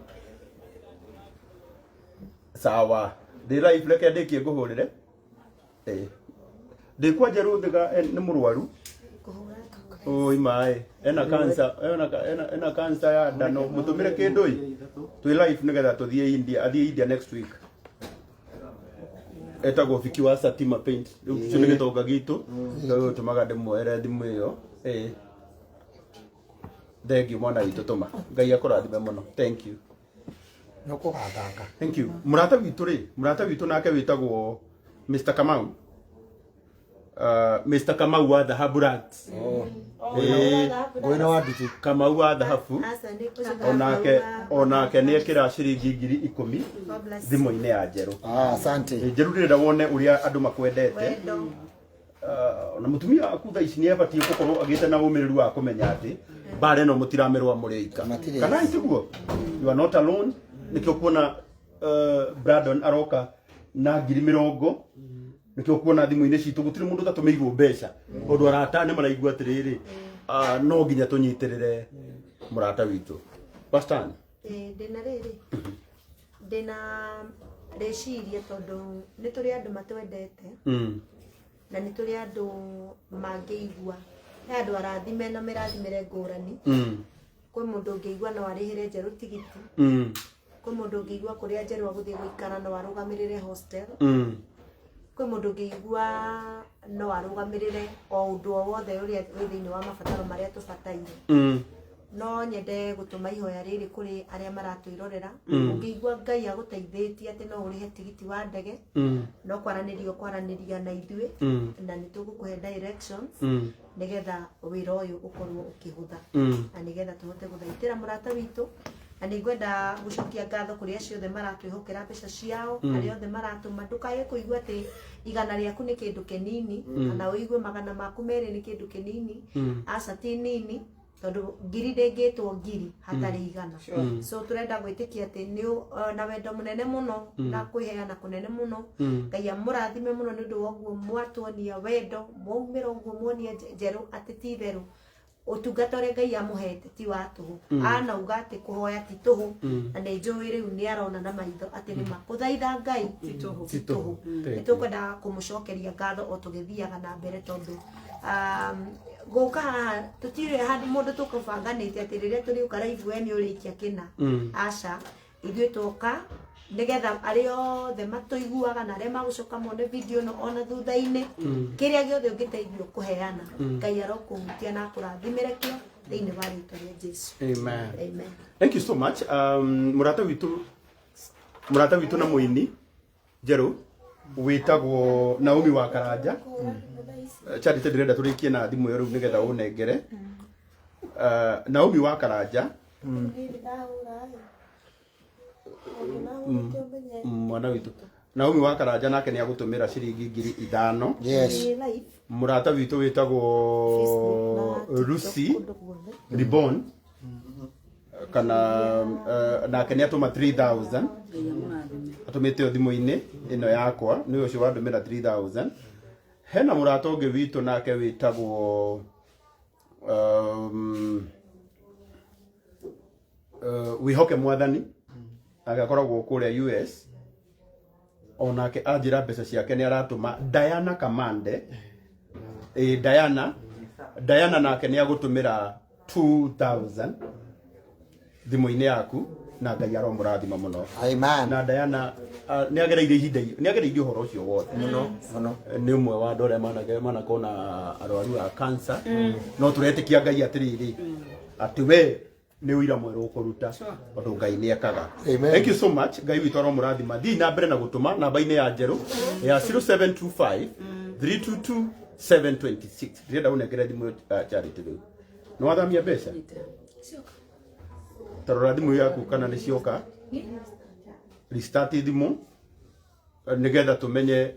Sawa. Ndĩ live, reke ndĩkie ngũhũrĩre. Ĩĩ. Ndĩ kwa Njerũ Thiga, nĩ mũrwaru. Oi maĩ. Ena cancer, ena cancer ya nda, no mũtũmĩre kĩndũ ĩ. Twĩ live nĩgetha tũthiĩ India, athiĩ India next week. Etagwo Viki wa Satima Paint. Rĩu ũcio nĩ gĩtonga gitũ. Rĩu tũmaga ndĩmuoere thimũ ĩyo. Ĩĩ. Thank you mwana witũ tũma. Ngai akũrathime mũno. Thank you. Nĩ ũkũgathanga. Thank you. Mũrata witũ rĩ, mũrata witũ nake wĩtagwo Mr. Kamau. Mr. Kamau wa Dhahabu Rugs. Ĩĩ, Ngũĩ na wa ndutu. Kamau wa Dhahabu. Onake nĩ ekĩra ciringi 10,000 thimũ-inĩ ya Njerũ. Ah, asante. Njerũ ndĩrenda wone ũrĩa andũ makwendete. Na mũtumia waku thaa ici nĩ abatiĩ gũkorwo agĩte na ũmĩrĩru wa kũmenya atĩ mbara ĩno mũtiramerwo mũrĩ aika. Matirĩ. Kana tiguo? You are not alone. Nĩkĩo kuona Brandon aroka na 20,000. Nĩkĩo kuona thimũ-inĩ citũ gũtirĩ mũndũ ũtatũmĩirwo mbeca. Tondũ arata nĩ maraigua atĩrĩrĩ, no nginya tũnyitĩrĩre mũrata witũ. Pastor Ann. Ndĩna rĩrĩ, ndĩna rĩciria tondũ nĩ tũrĩ andũ matwendete na nĩ tũrĩ andũ mangĩigua. He andũ arathime na mĩrathimĩre ngũrani. Kwĩ mũndũ ũngĩigua no arĩhĩre Njerũ tigiti. Kwĩ mũndũ ũngĩigua kũrĩa Njerũ agũthiĩ gũikara no arũgamĩrĩre hostel. Kwĩ mũndũ ũngĩigua no arũgamĩrĩre o ũndũ o wothe ũrĩa wĩ thĩinĩ wa mabataro marĩa tũbataire. No nyende gũtũma ihoya rĩrĩ kũrĩ arĩa maratwĩrorera. Ũngĩigua Ngai agũteithĩtie atĩ no ũrĩhe tigiti wa ndege, no kwaranĩria na ithuĩ, na nĩ tũgũkũhe directions nĩgetha wĩra ũyũ ũkorwo ũkĩhũtha, na nĩgetha tũhote gũthaitĩra mũrata witũ. Na nĩ ngwenda gũcokia ngatho kũrĩ acio othe maratwĩhokera mbeca ciao, arĩa othe maratũma. Ndũkae kũigua atĩ igana rĩaku nĩ kĩndũ kĩnini, kana ũigue magana maku merĩ nĩ kĩndũ kĩnini. Aca ti nini, tondũ ngiri ndĩngĩtwo ngiri hatarĩ igana. So tũrenda gwĩtĩkia atĩ nĩ na wendo mũnene mũno na kwĩheana kũnene mũno. Ngai amũrathime mũno nĩ ũndũ wa ũguo mwatuonia wendo, mwaumĩra ũguo muonia Njerũ atĩ ti itherũ ũtungata ũrĩa Ngai amũhete ti wa tũhũ. Anauga atĩ kũhoya ti tũhũ, na nĩ njũĩ rĩu nĩ arona na maitho atĩ nĩ makũthaitha Ngai ti tũhũ. Nĩ tũkwenda kũmũcokeria ngatho o tũgĩthiaga na mbere, tondũ gũka haha tũtirĩ handũ mũndũ tũkũbanganĩte atĩ rĩrĩa tũrĩũka live we nĩ ũrĩikia kĩna. Aca, ithuĩ twoka nĩgetha arĩa othe matũiguaga na arĩa magũcoka mone video ĩno ona thutha-inĩ, kĩrĩa gĩothe ũngĩteithio kũheana, Ngai arokũhutia na akũrathimĩre kĩo thĩinĩ wa rĩtwa rĩa Jesu. Amen. Amen. Thank you so much. Mũrata witũ na mũini Njerũ wĩtagwo Naomi wa Karanja. Charity ndĩrenda tũrĩkie na thimũ ĩyo rĩu nĩgetha ũnengere. Naomi wa Karanja. Mwana witũ Naomi wa Karanja nake nĩ agũtũmĩra ciringi 5,000. Yes. Mũrata witũ wĩtagwo Lucy Ribbon kana nake nĩ atũma 3,000. Atũmĩte o thimũ-inĩ ĩno yakwa, nĩ ũcio wandũmĩra 3,000. Hena mũrata ũngĩ witũ nake wĩtagwo Wĩhoke Mwathani, nake akoragwo kũrĩa US. Onake anjĩra mbeca ciake nĩ aratũma. Diana Kamande Diana Diana nake nĩ agũtũmĩra 2000 thimũ-inĩ yaku na Ngai aromũrathima mũno. Amen. Na Diana nĩ agereire ihinda nĩ agereire ũhoro ũcio wothe Mũno mũno. Nĩ ũmwe wa andũ arĩa manakorwo na arwaru a cancer, no tũretĩkia Ngai atĩrĩrĩ atĩ we nĩ ũira mwerũ ũkũruta tondũ Ngai nĩ ekaga. Amen. Thank you so much. Ngai witũ aromũrathima. Thiĩ na mbere na gũtũma namba-inĩ ya njerũ ya 0725 322 726. Ndĩrenda ũnengere thimũ ĩyo, Charity rĩu nĩ wathamia mbeca, tarora thimũ yaku kana nĩ cioka, restart thimũ nĩgetha tũmenye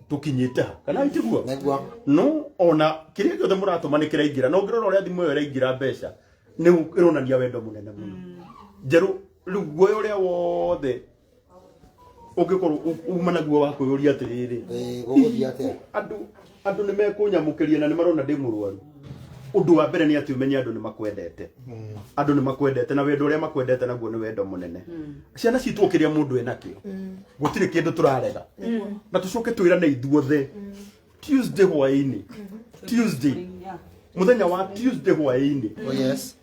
tũkinyĩte ha kana itiguo. Nĩguo. No ona kĩrĩa gĩothe mũratũma nĩ kĩraingĩra, no ũngĩrora ũrĩa thimũ ĩyo ĩraingĩra mbeca nĩ ĩronania wendo mũnene mũno. Njerũ rĩu guoya ũrĩa wothe ũngĩkorwo uma naguo wa kwĩyũria atĩrĩrĩ, Ĩĩ, gũgũthiĩ atĩa? Andũ nĩ mekũnyamũkĩria na nĩ marona ndĩ mũrwaru. Ũndũ wa mbere nĩ atĩ ũmenye andũ nĩ makwendete, andũ nĩ makwendete, na wendo ũrĩa makwendete naguo nĩ wendo mũnene. Ciana citũ o kĩrĩa mũndũ enakĩo gũtirĩ kĩndũ tũrarega, na tũcoke twĩrane ithuothe Tuesday hwaĩ-inĩ, Tuesday, mũthenya wa Tuesday hwaĩ-inĩ. Oh yes.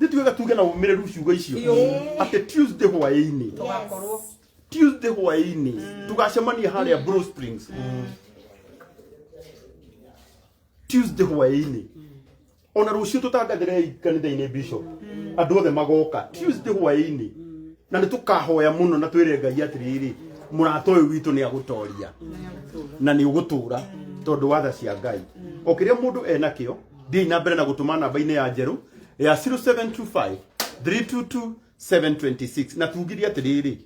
Nĩ tuge tuge na ũmĩrĩru ciugo icio atĩ Tuesday hwaĩ-inĩ, Tũgakorwo Tuesday hwaĩ-inĩ tũgacemania harĩa Blue Springs Tuesday hwaĩ-inĩ. Ona rũciũ tũtangathĩrei kanitha-inĩ, bishop, andũ othe magoka Tuesday hwaĩ-inĩ, na nĩ tũkahoya mũno na twĩre Ngai atĩrĩrĩ, mũrata ũyũ witũ nĩ agũtoria na nĩ ũgũtũra tondũ wa tha cia Ngai. O kĩrĩa mũndũ enakĩo, thiĩi na mbere na gũtũma namba-inĩ ya njerũ ya 0725 322 726, na tugire atĩrĩrĩ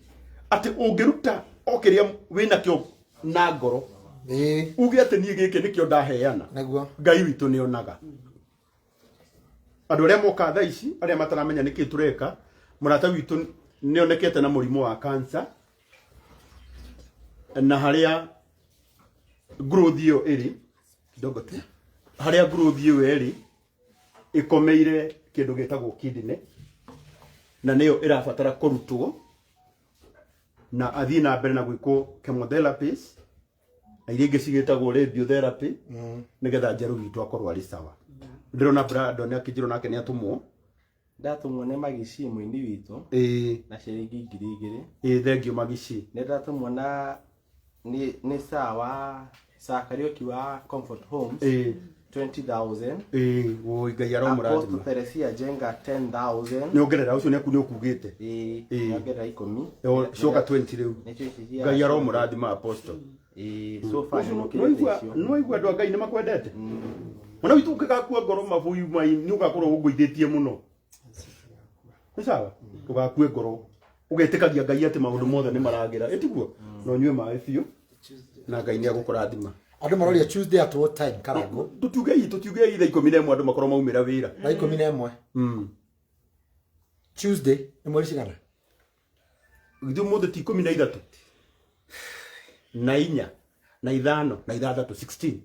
atĩ ũngĩruta o kĩrĩa wĩnakĩo na ngoro, Ĩĩ. uge atĩ niĩ gĩkĩ nĩkĩo ndaheana. Nĩguo. Ngai witũ nĩ onaga andũ arĩa moka thaa ici arĩa mataramenya nĩkĩ tũreka. Mũrata witũ nĩ onekete na mũrimũ wa cancer, na harĩa growth ĩyo ĩrĩ kidogo tu, harĩa growth ĩyo ĩrĩ ĩkomeire kĩndũ gĩtagwo kidney, na nĩyo ĩrabatara kũrutwo na athiĩ na mbere na gwĩkwo chemotherapies na iria ingĩ cigĩtagwo radiotherapy nĩgetha njerũ witũ akorwo arĩ sawa. Ndĩrona Brandon akĩnjĩrwo nake nĩ atũmwo. Ndatũmwo nĩ Magici mũini witũ na ciringi 2000. Ĩĩ, thank you Magici. Nĩ ndatũmwo na nĩ saa wa saa Kariũki wa Comfort Homes 20,000. Ĩĩ, woi, Ngai Apostle aromũrathima. Teresia Jenga 10,000. Nĩ ongerera ũcio nĩ aku nĩ ũkugĩte. Ĩĩ. Nĩongerera 10. Coka 20 rĩu. Nĩ 20 cia. Ngai aromũrathima, Apostle. Ĩĩ, so far Ũcio nĩmũkĩrĩte icio. Nĩwaigua andũ a Ngai nĩ makwendete mwana witũ. Ũngĩgakua ngoro mabũi mai nĩ ũgakorwo ũngũithĩtie mũno. Nĩ sawa, ndũgakue ngoro, ũgetĩkagia Ngai atĩ maũndũ mothe nĩ maragĩra ĩtiguo, na ũnyue maĩ biũ na Ngai nĩ agũkũrathima. Andũ maroria Tuesday at what time, Karango? Tũtiugei thaa 11 andũ makorwo maumĩra wĩra. Thaa 11. Tuesday nĩ mweri cigana? Githĩ ũmũthĩ ti 13 na 4 na 5 na 6, 16.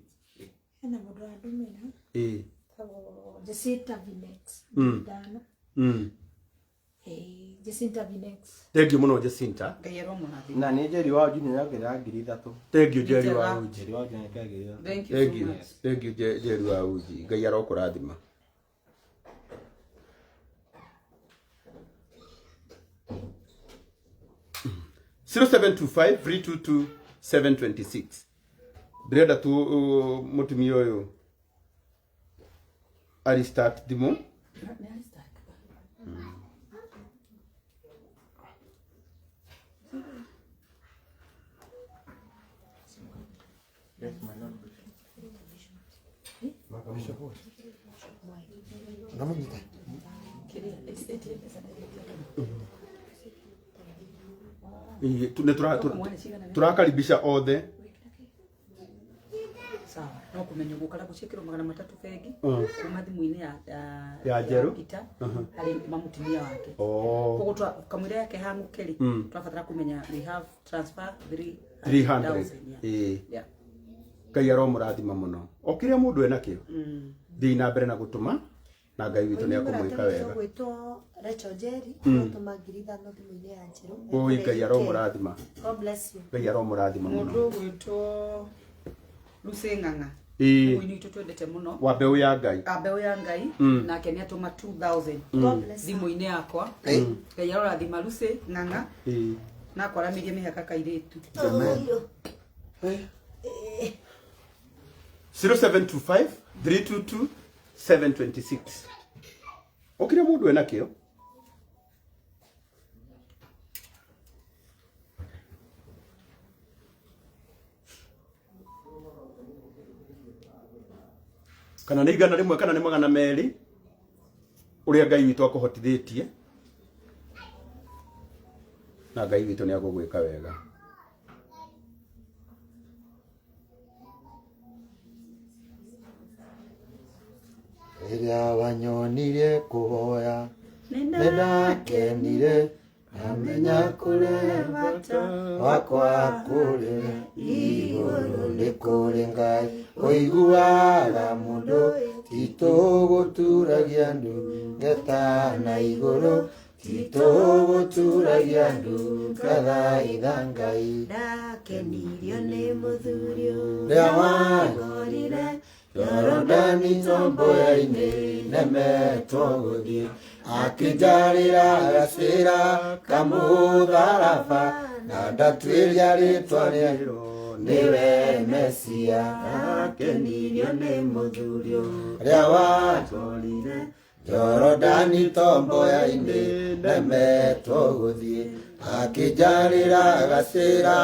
Hena mũndũ wandũmĩra tagwo Jacinta Vinex. 5000. Jacinta Vinex. Thank you mũno, Jacinta. Ngai aromũrathima. Na nĩ Njeri wa Junior yongerera 3000. Thank you, Jerry wa Uji. Njeri wa Junior yongerera 3000. Thank you Thank so you. much. Thank you, Jerry wa Uji. Ngai arokũrathima. 0725 322 726. Ndĩrenda tu mũtumia ũyũ ari start thimũ. Yes, my Lord. Namunyita. Ĩĩ, nĩ tũrakaribisha othe. Sawa, no kũmenya ũguo karagũ ciĩkĩrwo 300 bengi kuma thimũ-inĩ ya Ya Njerũ? Peter harĩ mamũtumia wake. Oh. Koguo kamũira yake hang'ũke rĩ, tũrabatara kũmenya we have transfer 300. 300,000, yeah. Ĩĩ. Yeah. Ngai aromũrathima mũno. O kĩrĩa mũndũ enakĩo, thiĩ na mbere na gũtũma na Ngai witũ nĩ akũmwĩka wega. Gwĩtwo Rachel Njeri, tũma 5000 thimũ-inĩ ya Njerũ. Oi, Ngai aromũrathima. God bless you. Ngai aromũrathima mũno. Mũndũ ũgwĩtwo Lucy Ng'ang'a. Ĩĩ. Mũini witũ twendete mũno. Wa mbeũ ya Ngai. A mbeũ ya Ngai nake nĩ atũma 2000 God bless her. thimũ-inĩ yakwa. Ngai arorathima Lucy Ng'ang'a Ĩĩ. na akwaramĩrie mĩhaka kairĩtu. Amen. 0725 322 726. Okire mundu ena kio. Kana nĩ 100 kana nĩ 200 ũrĩa Ngai witũ akũhotithĩtie na Ngai witũ nĩ agũgwĩka wega. Rĩrĩa wanyonire kũhoya nĩndakenire amenya kũrĩ bata wakwa kũrĩ igũrũ nĩ kũrĩ Ngai ũiguaga mũndũ titũgũturagia ndu ngeta na igũrũ titũgũturagia ndu ngathaitha Ngai. Ndakenirio nĩ mũthuri Rĩrĩa wangorire Jorodani tomboya-inĩ nemetwo gũthiĩ akĩnjarĩra gacĩra kamũtharaba na ndatuĩria rĩtwa rĩerũ nĩwe Mesia. Ndakenirio nĩ mũthuri Rĩrĩa wangorire Jorodani tomboya-inĩ nemetwo gũthiĩ akĩnjarĩra gacĩra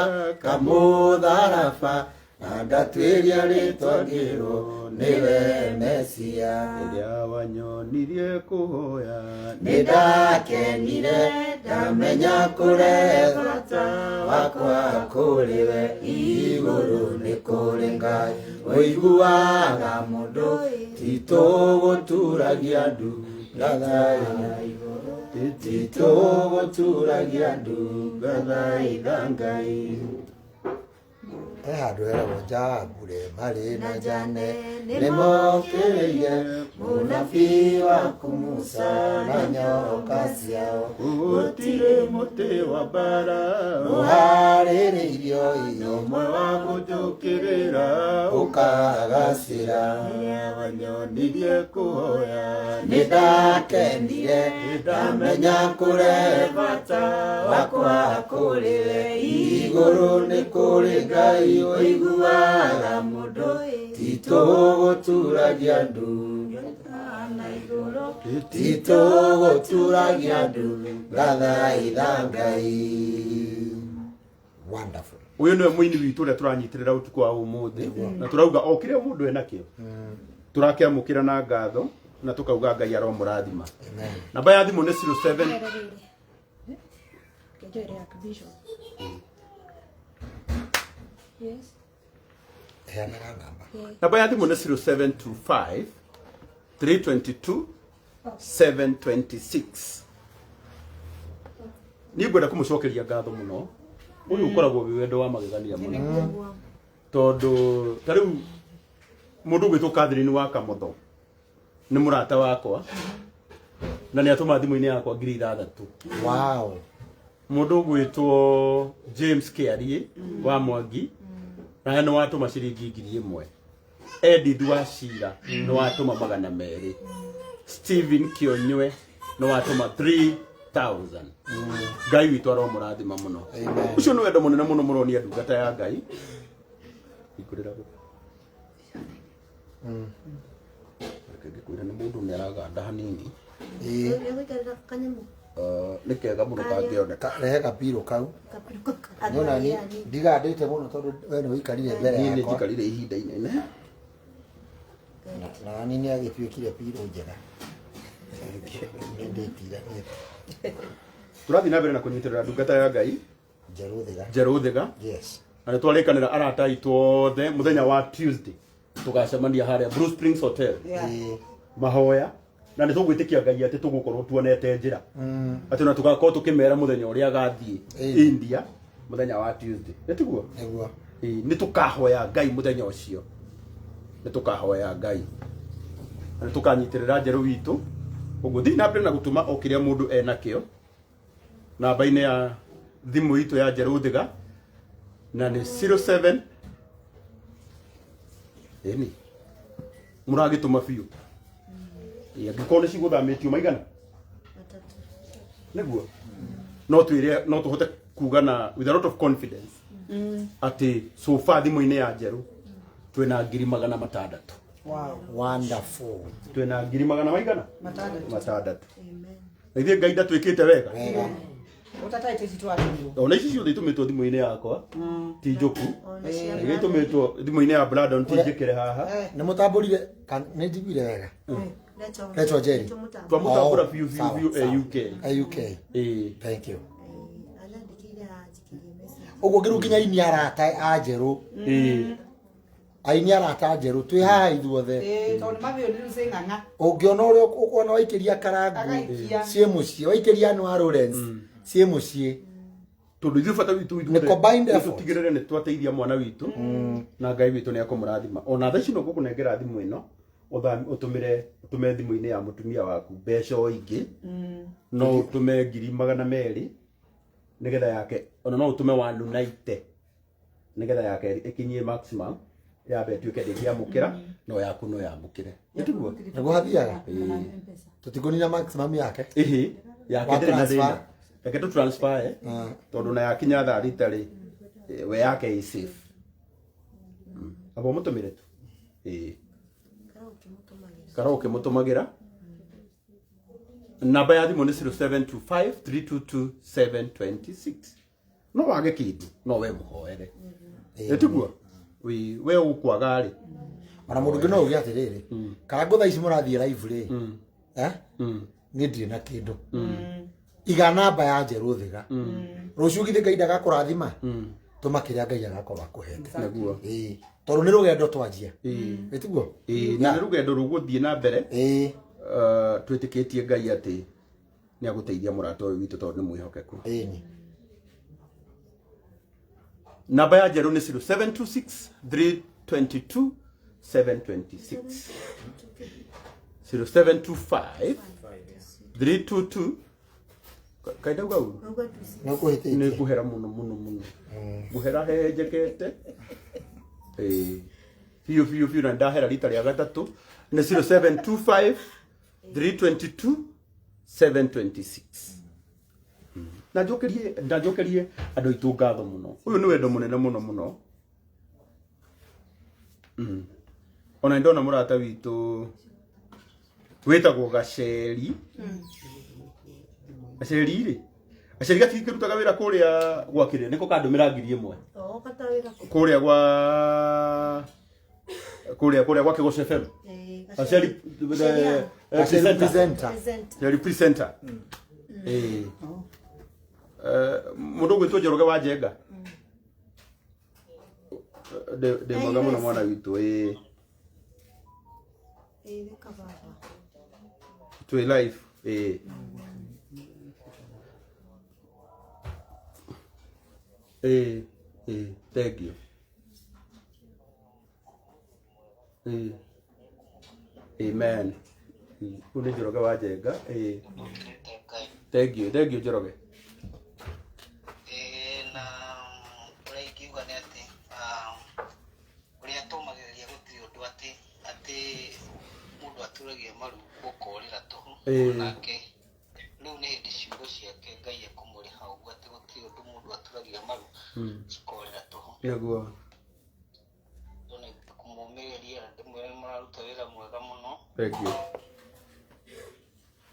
kamũtharaba na ndatuĩria rĩtwa ngĩrwo nĩwe Mesia. Rĩrĩa wanyonirie kũhoya Nĩndakenire ndamenya kũrĩ bata wakwa kũrĩ we igũrũ nĩ kũrĩ Ngai ũiguaga mũndũ titũgũturagia ndu ngathaitha titũgũturagia ndu ngathaitha Ngai. He handũ heragwo Jambure marĩ na Jane nĩmokĩrĩire mũnabii waku Musa na nyoka ciao gũtirĩ mũtĩ wa mbara ũharĩrĩirio ũmwe wa gũtũkĩrĩra ũkagacĩra. Rĩrĩa wanyonirie kũhoya Nĩndakenire ndamenya kũrĩ bata wakwa kũrĩ we igũrũ nĩ kũrĩ Ngai ũiguaga mũndũ titũgũturagia ndu titũgũturagia ndu ngathaitha Ngai. Wonderful. Ũyũ nĩwe mũini witũ ũrĩa tũranyitĩrĩra ũtukũ wa ũmũthĩ na tũrauga o kĩrĩa mũndũ enakĩo tũrakĩamũkĩra na ngatho na tũkauga Ngai aromũrathima. Amen. Namba ya thimũ nĩ 07 Yes. Heanaga namba. Namba ya thimũ nĩ 0725 322 726. Niĩ ngwenda kũmũcokeria ngatho mũno. Ũyũ ũkoragwo wĩ wendo wa magegania mũno tondũ ta rĩu mũndũ ũgwĩtwo Catherine wa Kamotho nĩ mũrata wakwa na nĩ atũma thimũ-inĩ yakwa 6,000. Wow. Mũndũ ũgwĩtwo James Kĩariĩ wa Mwangi naye nĩ watũma ciringi 1,000. Edith wa Cira nĩ watũma 200. Stephen Kĩonywe nĩ watũma 3,000. Ngai witũ aromũrathima mũno. Amen. Ũcio nĩ wendo mũnene mũno mũronia ndungata ya Ngai. Hingũrĩra gũkũ. Reke ngĩkwĩre nĩ mũndũ nĩ araganda hanini. Ĩĩ. Nĩgũikarĩra kanyamũ Nĩ kega mũno kangĩoneka. Rehe gapiro kau. Nĩona ni ndigandĩte mũno tondũ we nĩ ũikarire mbere Niĩ nĩ yakwa. njikarire ihinda inene. Na ni nĩ agĩtuĩkire piro njega. Nĩ ndĩtiranĩte. Tũrathiĩ na mbere na kũnyitĩrĩra ndungata ya Ngai Njerũ Thiga. Njerũ Thiga. Yes. Na nĩ twarĩkanĩra arata aitũ othe mũthenya wa Tuesday tũgacemania harĩa Blue Springs Hotel. Ĩĩ. Mahoya na nĩ tũgwĩtĩkia Ngai atĩ tũgũkorwo tuonete njĩra atĩ na tũgakorwo tũkĩmera mũthenya ũrĩa agathiĩ Ĩĩ. India mũthenya wa Tuesday nĩ tiguo? Nĩguo. Ĩĩ, nĩ tũkahoya Ngai mũthenya ũcio nĩ tũkahoya Ngai na nĩ tũkanyitĩrĩra njerũ witũ ũguo thiĩ na mbere na gũtũma o kĩrĩa mũndũ enakĩo namba-inĩ ya thimũ itũ ya Njerũ Thiga na nĩ 07 Ĩni mũragĩtũma biũ. Ĩ, angĩkorwo nĩ cigũthamĩtio maigana nĩguo no twĩre, no tũhote kuga na with a lot of confidence atĩ so far thimũ-inĩ ya Njerũ twĩna 600,000. Wow. Wonderful. Twĩna ngiri magana maigana? Matandatũ. Matandatũ. Na ithuĩ Ngai ndatwĩkĩte wega. Ũtataĩte ici twatũmirwo. Ona ici ciothe itũmĩtwo thimũ-inĩ yakwa ti njũku. Iria itũmĩtwo thimũ-inĩ ya Brandon ti njĩkĩre haha. Nĩ mũtambũrire nĩ njiguire wega. Rachel Jerry. Twamũtambũra Oh, biũ biũ sawa, biũ e sawa. UK. E UK. Ĩĩ. Thank you. Ũguo ngĩrũ nginya aini arata a Njerũ. Ĩĩ. Aini arata a Njerũ twĩ haha ithuothe. Ĩĩ, tondũ nĩ mabĩũ nĩ rĩu ng'ang'a. Ũngĩona ũrĩa ũkuona waikĩria Karangu Agaikia. ciĩ mũciĩ, waikĩria Anũ a Lawrence ciĩ mũciĩ. Tondũ ithuĩ bata witũ Nĩ combined ithuothe effort. tũtigĩrĩre nĩ twateithia mwana witũ na Ngai witũ nĩ akũmũrathima. Ona thaa ici no ngũkũnengera thimũ ĩno ũtũmĩre, ũtũme thimũ-inĩ ya mũtumia waku mbeca o ingĩ, no ũtũme 200,000 nĩgetha yake, ona no ũtũme 190 nĩgetha yake ĩkinyie maximum yambe ĩtuĩke ndĩngĩamũkĩra, no yaku no yamũkĩre. Nĩtiguo? Nĩguo hathiaga. Tũtikũnina maximum yake. Ĩhĩ, yake Wa ndĩrĩ na transfer. thĩna. Reke tũ transfer eh, tondũ na yakinya thaa rita rĩ, we yake ĩ safe. Aba ũmũtũmĩre tu. Ĩĩ. Karau ũkĩmũtũmagĩra. Namba ya thimũ nĩ 0725 322 726. No wage kĩndũ, no we mũhoere. Ĩtiguo? We ũkwaga rĩ. Ona mũndũ ũngĩ no uge atĩrĩrĩ, Karangu thaa ici mũrathiĩ live rĩ, eh? Niĩ ndirĩ na kĩndũ. Iga namba ya Njerũ Thiga. Rũciũ githĩ Ngai ndagakũrathima? Tũma kĩrĩa Ngai agakorwo akũhete. Nĩguo. Ĩĩ. Tondũ nĩ rũgendo twanjia. Ĩtiguo? Ĩĩ, na nĩ rũgendo rũgũthiĩ na mbere. Ĩĩ. Twĩtĩkĩtie Ngai atĩ nĩ agũteithia mũrata ũyũ witũ tondũ nĩ mwĩhokeku. Ĩni. Namba ya Njerũ nĩ 0726 322 726. 0725 322 kaindauga ũru? Nĩ ũkũhĩtĩtie. Nĩ ngũhera mũno mũno mũno. Ngũhera henjekete. Ĩĩ. Biũ biũ biũ na ndahera rita rĩa gatatũ nĩ 0725 322 726. Na njokerie, na njokerie andũ aitũ ngatho mũno. Ũyũ nĩ wendo mũnene mũno mũno. Ona nĩ ndona mũrata witũ wĩtagwo Gaceri. Gaceri rĩ, Gaceri gatikĩrutaga wĩra kũrĩa gwa kĩrĩa, nĩko kandũmĩra 1000. Kũrĩa gwa kũrĩa kũrĩa gwa Kĩgoco FM. Gaceri Gaceri presenter. presenter. Gaceri presenter. Ĩĩ. Mũndũ ũgwĩtwo Njoroge wa Njenga. Ndĩ mwega mũno mwana witũ. Ĩĩ. Twĩ live. Ĩĩ. Ĩĩ, ĩĩ, thank you. Ĩĩ. Amen. Ũyũ nĩ Njoroge wa Njenga. Ĩĩ. Thank you, thank you Njoroge. Na ũrĩa ingiuga nĩ atĩ ũrĩa tũmagĩrĩria gũtirĩ ũndũ atĩ atĩ mũndũ aturagia maru gũkorĩra tũhũ. Nake rĩu nĩ hĩndĩ ciugo ciake Ngai ekũmũrĩha ũguo atĩ gũtirĩ ũndũ mũndũ aturagia maru cikorĩra tũhũ. Nĩguo. Nĩ kũmũmĩrĩria ndĩmwĩre nĩ mũraruta wĩra mwega mũno. Thank you.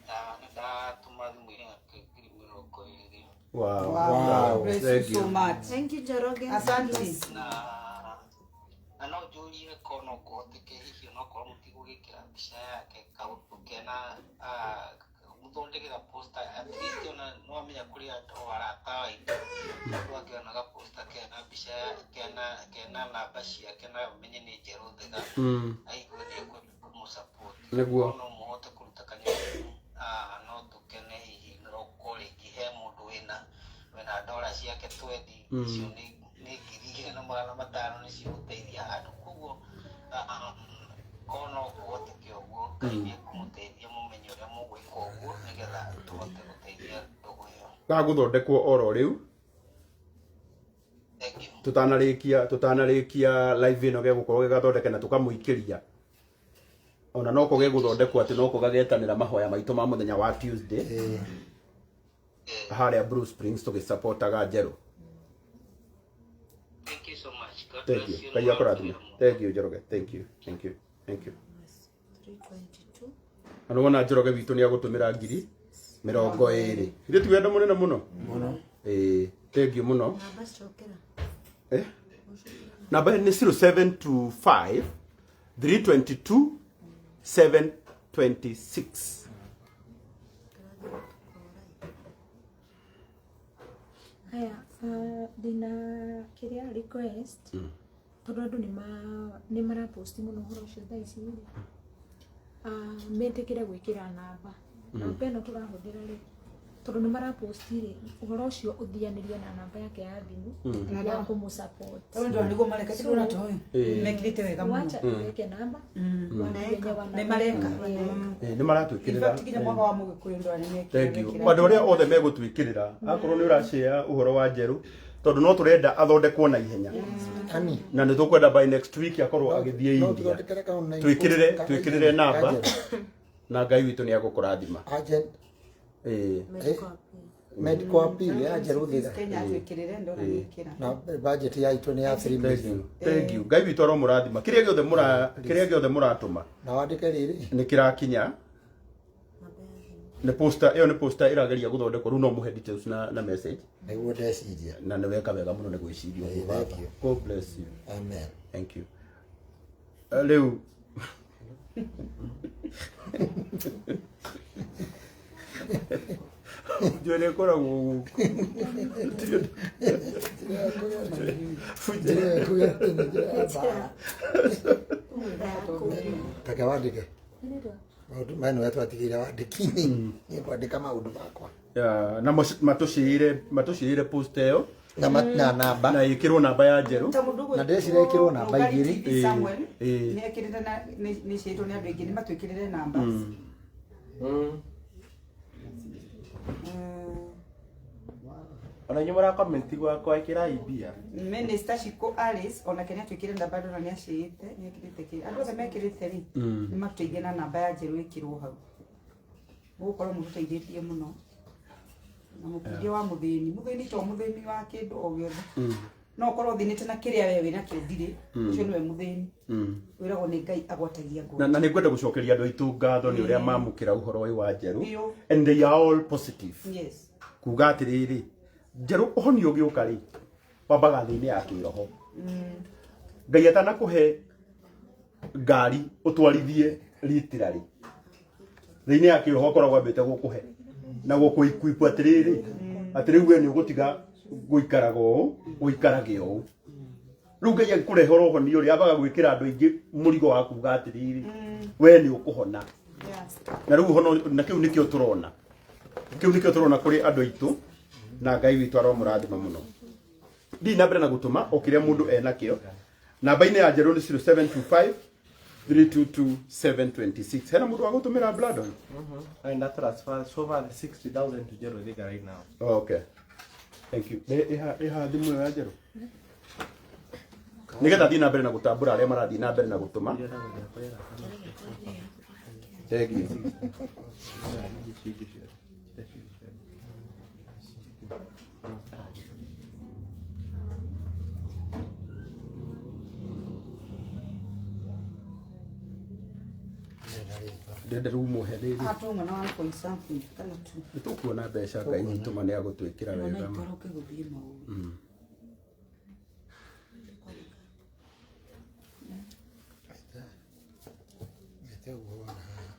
Na nĩ ndatũma thimũ-inĩ yake 20,000. Wow. Wow. Bless you Thank so you. much. Thank you, Njoroge. Asante. Na no njũrie ko no kũhoteke hihi onokorwo mũtigũgĩkĩra mbica yake kaũndũ kena mũthondeke ga poster at least ona no amenya kũrĩ andũ arata aitũ mũndũ angĩona ga poster kena mbica kena kena namba ciake na amenye nĩ Njerũ Thiga aigue nĩ ekwenda kũmũ-support. Nĩguo. No mũhote kũruta kanyamũ, no tũkene hihi no ũkorwo rĩngĩ he mũndũ wĩna ndora ciake 20 icio nĩ 2,500 nĩ cigũteithia handũ. Koguo korwo no kũhoteke ũguo Ngai nĩ ekũmũteithia mũmenye ũrĩa mũgwĩka ũguo nĩgetha tũhote gũteithia ndũgũ ĩyo. Gagũthondekwo oro rĩu. Thank you. Tutanarĩkia live ĩno gegũkorwo gĩgathondeke na tũkamũikĩria. Ona no ko gegũthondekwo atĩ no ko gagetanĩra mahoya maitũ ma mũthenya wa Tuesday. Harĩa Blue Springs tũgĩsupportaga Njerũ. Thank you so much. God Thank you. bless you. Ngai akũrathime. Thank you Njoroge. Thank you. Thank you. Thank you. 322. Na nĩwona Njoroge witũ nĩ agũtũmĩra ngiri 20. Ithuĩ ti wendo mũnene mũno? Mũno. Ĩĩ, thank you mũno. Namba cokera. Eh? Namba nĩ 0725 322 726. Haya, ndina kĩrĩa request tondũ andũ nĩ maraposti mũno ũhoro ũcio thaa ici rĩ, metĩkĩre gwĩkĩra namba namba ĩno tũrahũthĩra rĩ, tondũ nĩ maraposti rĩ, ũhoro ũcio ũthianĩrie na namba yake ya thimũ ya kũmũsupport. Tondũ nĩguo mareka ti ndona toyo. Mekĩrĩte wega mũno. Wacha tuweke namba Nĩ mareka. Nĩ maratwĩkĩrĩra. In fact nginya mwaka wa mũgĩkũyũ ndwara nĩ mekĩrire. Thank you. Andũ arĩa othe megũtwĩkĩrĩra akorwo nĩ ũrashare ũhoro wa Njerũ tondũ no tũrenda athondekwo na ihenya. Ani. Na nĩ tũkwenda by next week akorwo agĩthiĩ No India. tũthondekere ka online Twĩkĩrĩre post, ka twĩkĩrĩre namba Njerũ. na Ngai witũ nĩ agũkũrathima. Agent. Ĩĩ. Medical appeal ya Njerũ Thĩga. Kenya atwĩkĩrĩre ndona nĩkĩra. Na budget ya itũ nĩ ya 3 Thank million. you. Thank you. Ngai witũ aromũrathima. Kĩrĩa gĩothe mũra kĩrĩa gĩothe mũratũma Na wandĩke rĩrĩ. nĩ kĩrakinya. Nĩ poster ĩyo nĩ poster ĩrageria gũthondekwo rĩu no mũhe details na message. Nĩguo ndeciria. Na nĩ weka wega mũno nĩ gwĩciria ũguo Thank baba. you. God bless you. Amen. Thank you. Rĩu njuĩrĩ ĩkoragwo gũkũ. Njĩra ya kuga atĩ nĩ njĩra ya mbara. Reke wandĩke. Maũndũ maya nĩwe twatigĩire wandĩki-inĩ. Niĩ ngwandĩka maũndũ makwa. Ya, na matũciĩre poster ĩyo Na na namba. Na ĩkĩrwo namba ya Njerũ. Ta mũndũ Na ndĩreciria ĩkĩrwo namba Mũgari igĩrĩ. TV Samuel Ĩĩ. nĩ ekĩrĩte na nĩ ciĩtwo nĩ andũ aingĩ nĩ matwĩkĩrĩre namba. Ona inyuĩ mũrakomenti gwakwa ĩkĩrai mbia. Minister Shiko Alice onake nĩ atwĩkĩrĩre namba ndona nĩ aciĩte nĩ ekĩrĩte kĩ andũ othe mekĩrĩte rĩ nĩ matũteithie na namba ya Njerũ ĩkĩrwo hau. Mũgũkorwo mũtũteithĩtie mũno. Na mũteithio wa mũthĩni, mũthĩni to mũthĩni wa kĩndũ o gĩothe. No ũkorwo ũthĩnĩte na kĩrĩa we wĩna kĩo ndirĩ, ũcio nĩwe mũthĩni. Wĩragwo nĩ Ngai agwatagia ngoro. Na nĩ ngwenda gũcokeria andũ aitũ ngatho nĩ ũrĩa mamũkĩra ũhoro ũyũ wa Njerũ. Biũ. And they are all positive. Yes. Kuga atĩrĩrĩ, Njerũ ũhonio ũgĩũka rĩ, wambaga thĩ-inĩ ya kĩroho. Ngai atanakũhe ngari ũtwarithie literally. Thĩ-inĩ ya kĩroho akoragwo ambĩte gũkũhe na gũkũikuiku atĩrĩrĩ, atĩ rĩu we nĩ ũgũtiga gũikaraga ũũ, ũikarage ũũ. Rĩu Ngai agĩkũrehe ũhonio rĩ, ambaga gwĩkĩra andũ aingĩ mũrigo wa kuga atĩrĩrĩ, we nĩ ũkũhona. Na rĩu ũhono, na kĩu nĩkĩo tũrona. Kĩu nĩkĩo tũrona kũrĩ andũ aitũ, na Ngai witũ aromũrathima mũno. Thiĩ na mbere na gũtũma o kĩrĩa mũndũ enakĩo. Namba-inĩ ya Njerũ nĩ 0725 322 726. Hena mũndũ wa gũtũmĩra Bladon? And that transfer so far 60,000 to Njerũ Thĩga right now. Okay. Thank you. Nĩ ĩha thimũ ĩyo ya Njerũ? Nĩgetha thiĩ na mbere na gũtambũra arĩa marathiĩ na mbere na gũtũma. Thank you. Ndĩrenda rĩu mũhe rĩrĩ. Ah, tũng'ona na 1 point something kana 2. Nĩ tũkuona mbeca Ngai witũ ma nĩ agũtwĩkĩra Ona wega ma. itoroke gũthiĩ maũndũ. Mete ũguo wona haha.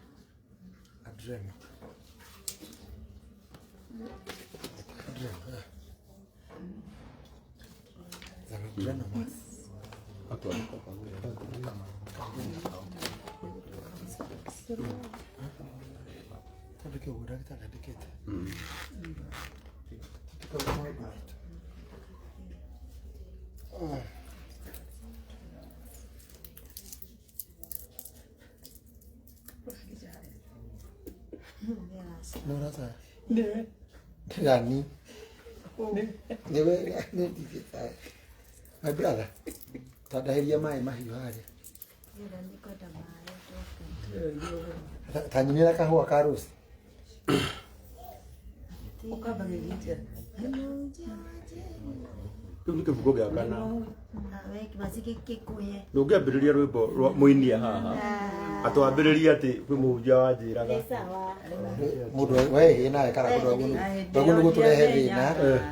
Adreno. Adreno. Adreno. Twandĩke ũguo ndagĩtarĩ andĩkĩte. Andĩka ũguo maũndũ maitũ. Nĩ ũracaya? Ndĩrani. Nĩwe nĩ ndigĩcaya. My brother, tandahĩria maĩ mahiũ harĩa. Tanyinĩra kahũa ka rose. Ũkambagĩrĩria atĩa? Kĩu nĩ kĩbungo gĩa kana. Gĩkũye. Ndũngĩambĩrĩria rwĩmbo rwa mũinia haha. Atwambĩrĩrie atĩ kwĩ mũhunjia wanjĩraga. Mũndũ we nawe kana ndwaguo nĩ gũtũrehe thĩna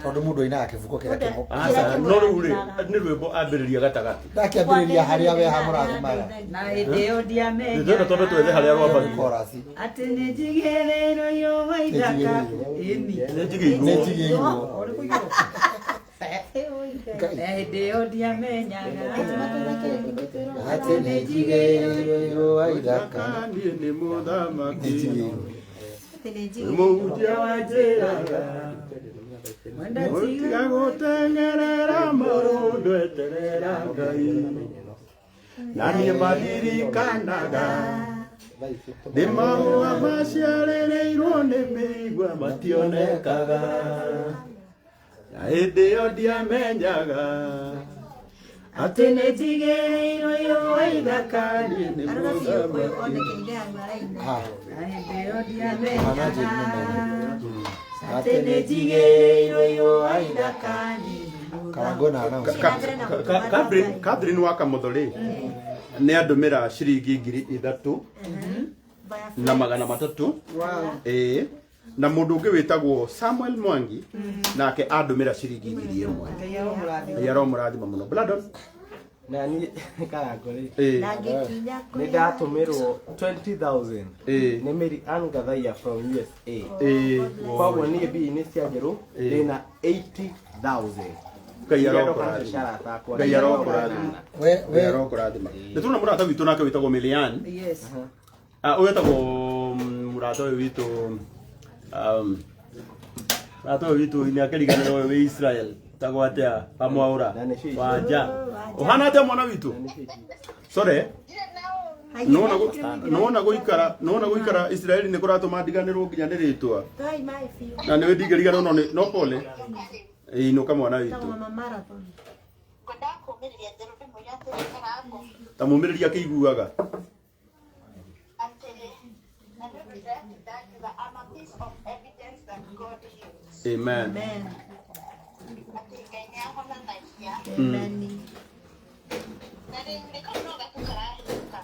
tondũ mũndũ ainaga kĩbungo kĩrĩa kĩmũ. Aca, no rĩu rĩ, nĩ rwĩmbo ambĩrĩria gatagatĩ. Ndakĩambĩrĩria harĩa we hamũrathimaga. Na hĩndĩ ĩyo ndiamenyaga. Ndĩrenda twambe twethe harĩa rwambagia. Chorus. Atĩ nĩ njigĩrĩirwo yũa ithaka. Ĩni. Nĩ njigĩirwo. Nĩ njigĩirwo. Ũrĩ kũigĩrwo? Na hĩndĩ ĩyo ndiamenyaga. Atĩ nĩ njigĩirwo yũa ithaka. Niĩ nĩ mũthamaki. Nĩ njigĩirwo. Mũhunjia wanjĩraga. Wenda Tiga gũteng'erera maũndũ eterera Ngai. Na niĩ maririkanaga nĩ mahũa maciarĩrĩirwo nĩ mĩigua mationekaga. Na hĩndĩ ĩyo ndiamenyaga atĩ nĩ njigĩrĩirwo yũa ithaka niĩ nĩ mũthamaki. Ha. Na hĩndĩ ĩyo Kana ndiamenyaga. njĩrĩ Atĩ nĩ njigĩrĩirwo yũa ithaka niĩ nĩ mũthamaki. Karango na announce. Catherine wa Kamotho rĩ nĩ andũmĩra ciringi 3,300. Ĩĩ. Na mũndũ ũngĩ wĩtagwo Samuel Mwangi nake andũmĩra ciringi 1,000. Ngai aromũrathima. Ngai aromũrathima mũno. Bladon. Na niĩ Karango rĩ, Ĩĩ. nĩ ndatũmĩrwo 20,000 Ĩĩ. nĩ Mary Ann Gathaiya from USA. Ĩĩ. Koguo niĩ mbia-inĩ cia njerũ ndĩna 80,000. Ngai Iria ndoka nacio arokũrathima. cia arata akwa. Ngai arokũrathima. We Ngai we arokũrathima. Nĩ tũrona mũrata witũ nake wĩtagwo Milian. Yes. Ah, ũyũ wĩtagwo mũrata ũyũ witũ mũrata ũyũ witũ nĩ akĩriganĩrwo ũyũ wĩ Israel tagwo atĩa Kamwaũra Na nĩcio ici. Wanja. Ũhana atĩa mwana witũ? Sorry. Nĩwona gũikara nĩwona gũikara Israeli nĩ kũratũma ndiganĩrwo nginya nĩ rĩtwa. Na nĩwe ndingĩriganĩrwo no nĩ no pole. Ĩinũka mwana witũ. Ngwendaga kũũmĩrĩria Njerũ ndĩmwĩre atĩrĩ Karango Ta mũmĩrĩria akĩiguaga. atĩrĩ na nĩ ũndũ ndĩratinda ngiuga I'm a piece of evidence that God heals. Amen. Atĩ Ngai nĩ ahonanagia. Na rĩu rĩ kau no gaku karahĩtũka.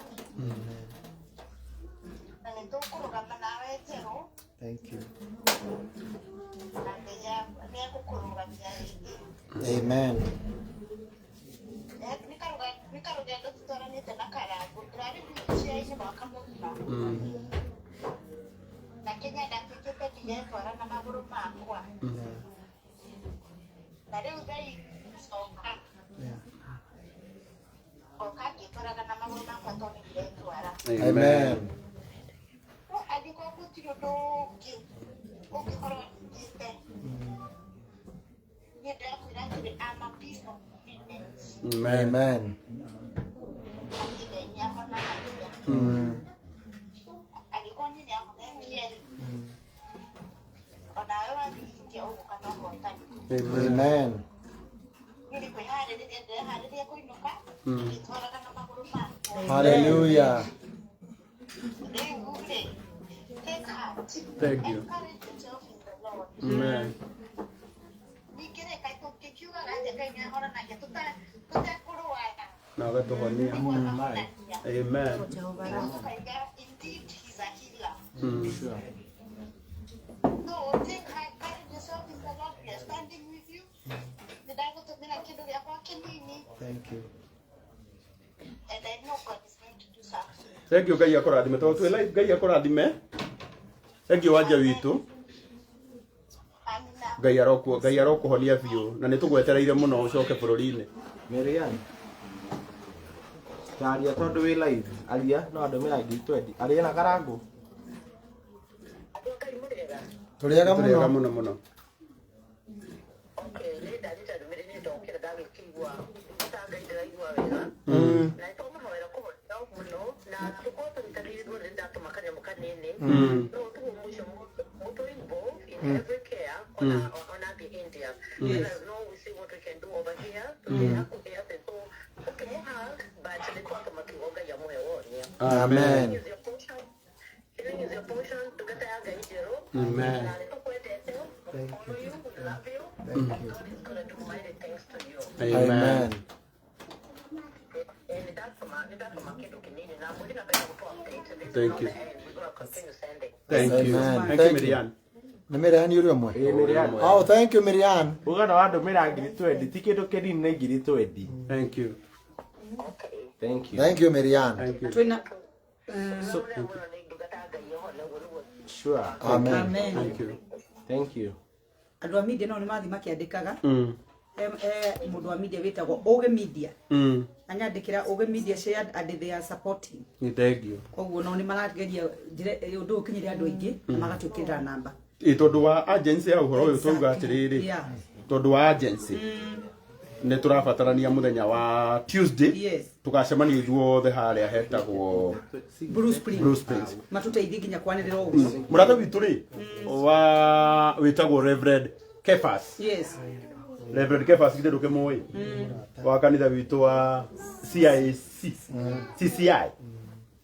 Na nĩ tũkũrũgama nawe Njerũ Thank you. na Ngai nĩ egũkũrũgamia rĩngĩ. Amen. Nĩ karũgendo tũtwaranĩte na Karango ndĩrarĩ wheelchair-inĩ mwaka mũgima. Na Kenya ndatuĩkĩte ndiretwara na magũrũ makwa. Na rĩu thaa ici coka ngoka ngĩtwaraga na magũrũ makwa tondũ nĩ ndiretwara. Amen. No angĩkorwo gũtirĩ ũndũ ũngĩ ũngĩkorwo njĩte niĩ ndĩrakwĩra atĩrĩ I'm a piece of evidence Amen. Amen. atĩ Ngai nĩ ahonanagia. Angĩkorwo niĩ nĩ ahonetie rĩ, onawe wangĩhitia ũgũka na ũhotani. Amen. Niĩ nĩ kwĩharĩrĩria ndĩreharĩrĩria kũinũka ngĩtwaraga na magũrũ makwa. Hallelujah. Rĩu rĩ, take heart. Thank you. Encourage yourself in the Lord. Amen. Ningĩ rĩ, kaĩ tũngĩkiugaga atĩa Ngai nĩ ahonanagia tũtekũrwara? Na agatũhonia. Nĩguo ahonagia. Amen. Nĩguo tũkaiga indeed he's a healer. So take heart, encourage yourself in the Lord. We are standing with you. Nĩ ndagũtũmĩra kĩndũ gĩakwa kĩnini Thank you. and I know God is going to do something. Thank you Ngai akũrathime tondũ twĩ live Ngai akũrathime. Thank you Wanja witũ. Amina. Ngai arokuo Ngai arokũhonia biũ na nĩ tũgwetereire mũno ũcoke bũrũri-inĩ. Mary Ann taria tondũ wĩ live aria no andũmĩra 20,000 aria na Karango. Tũrĩaga Tũrĩega mũno. mũno mũno. Yes. Amen. Amen. Thank you. Thank you. Amen. Amen. Thank you. Thank you. Amen. Thank you, Thank you. Miriam. Nĩ Miriam ũrĩa ũmwe? Ĩĩ, Miriam. Oh, thank you Miriam. Uga na wandũmĩra ngiri twendi ti kĩndũ kĩnini nĩ ngiri twendi. Thank you. Thank you. Thank you Miriam. Thank you. Twina So, sure. Amen. amen. Thank you. Thank you. Andũ a media no nĩ mathiĩ makĩandĩkaga. Mm. Mũndũ wa media wĩtagwo Ũgĩ Media. Anyandĩkĩra Ũgĩ Media shared and they are supporting. Thank you. Koguo no nĩ marageria njĩra ũndũ ũyũ ũkinyĩre andũ aingĩ na magatwĩkĩrĩra namba. Ĩ tondũ wa agency ya ũhoro ũyũ twauga atĩrĩrĩ Yeah. tondũ wa agency nĩ tũrabatarania mũthenya wa Tuesday Yes. tũgacemania ithuothe harĩa hetagwo Blue Spring. Blue Springs. Matũteithie nginya kwanĩrĩra ũguo. Mũrata witũ rĩ wa wĩtagwo Reverend Kefas. Yes. Reverend Kefas githĩ ndũkĩmũĩ wa kanitha witũ wa CIAC CCI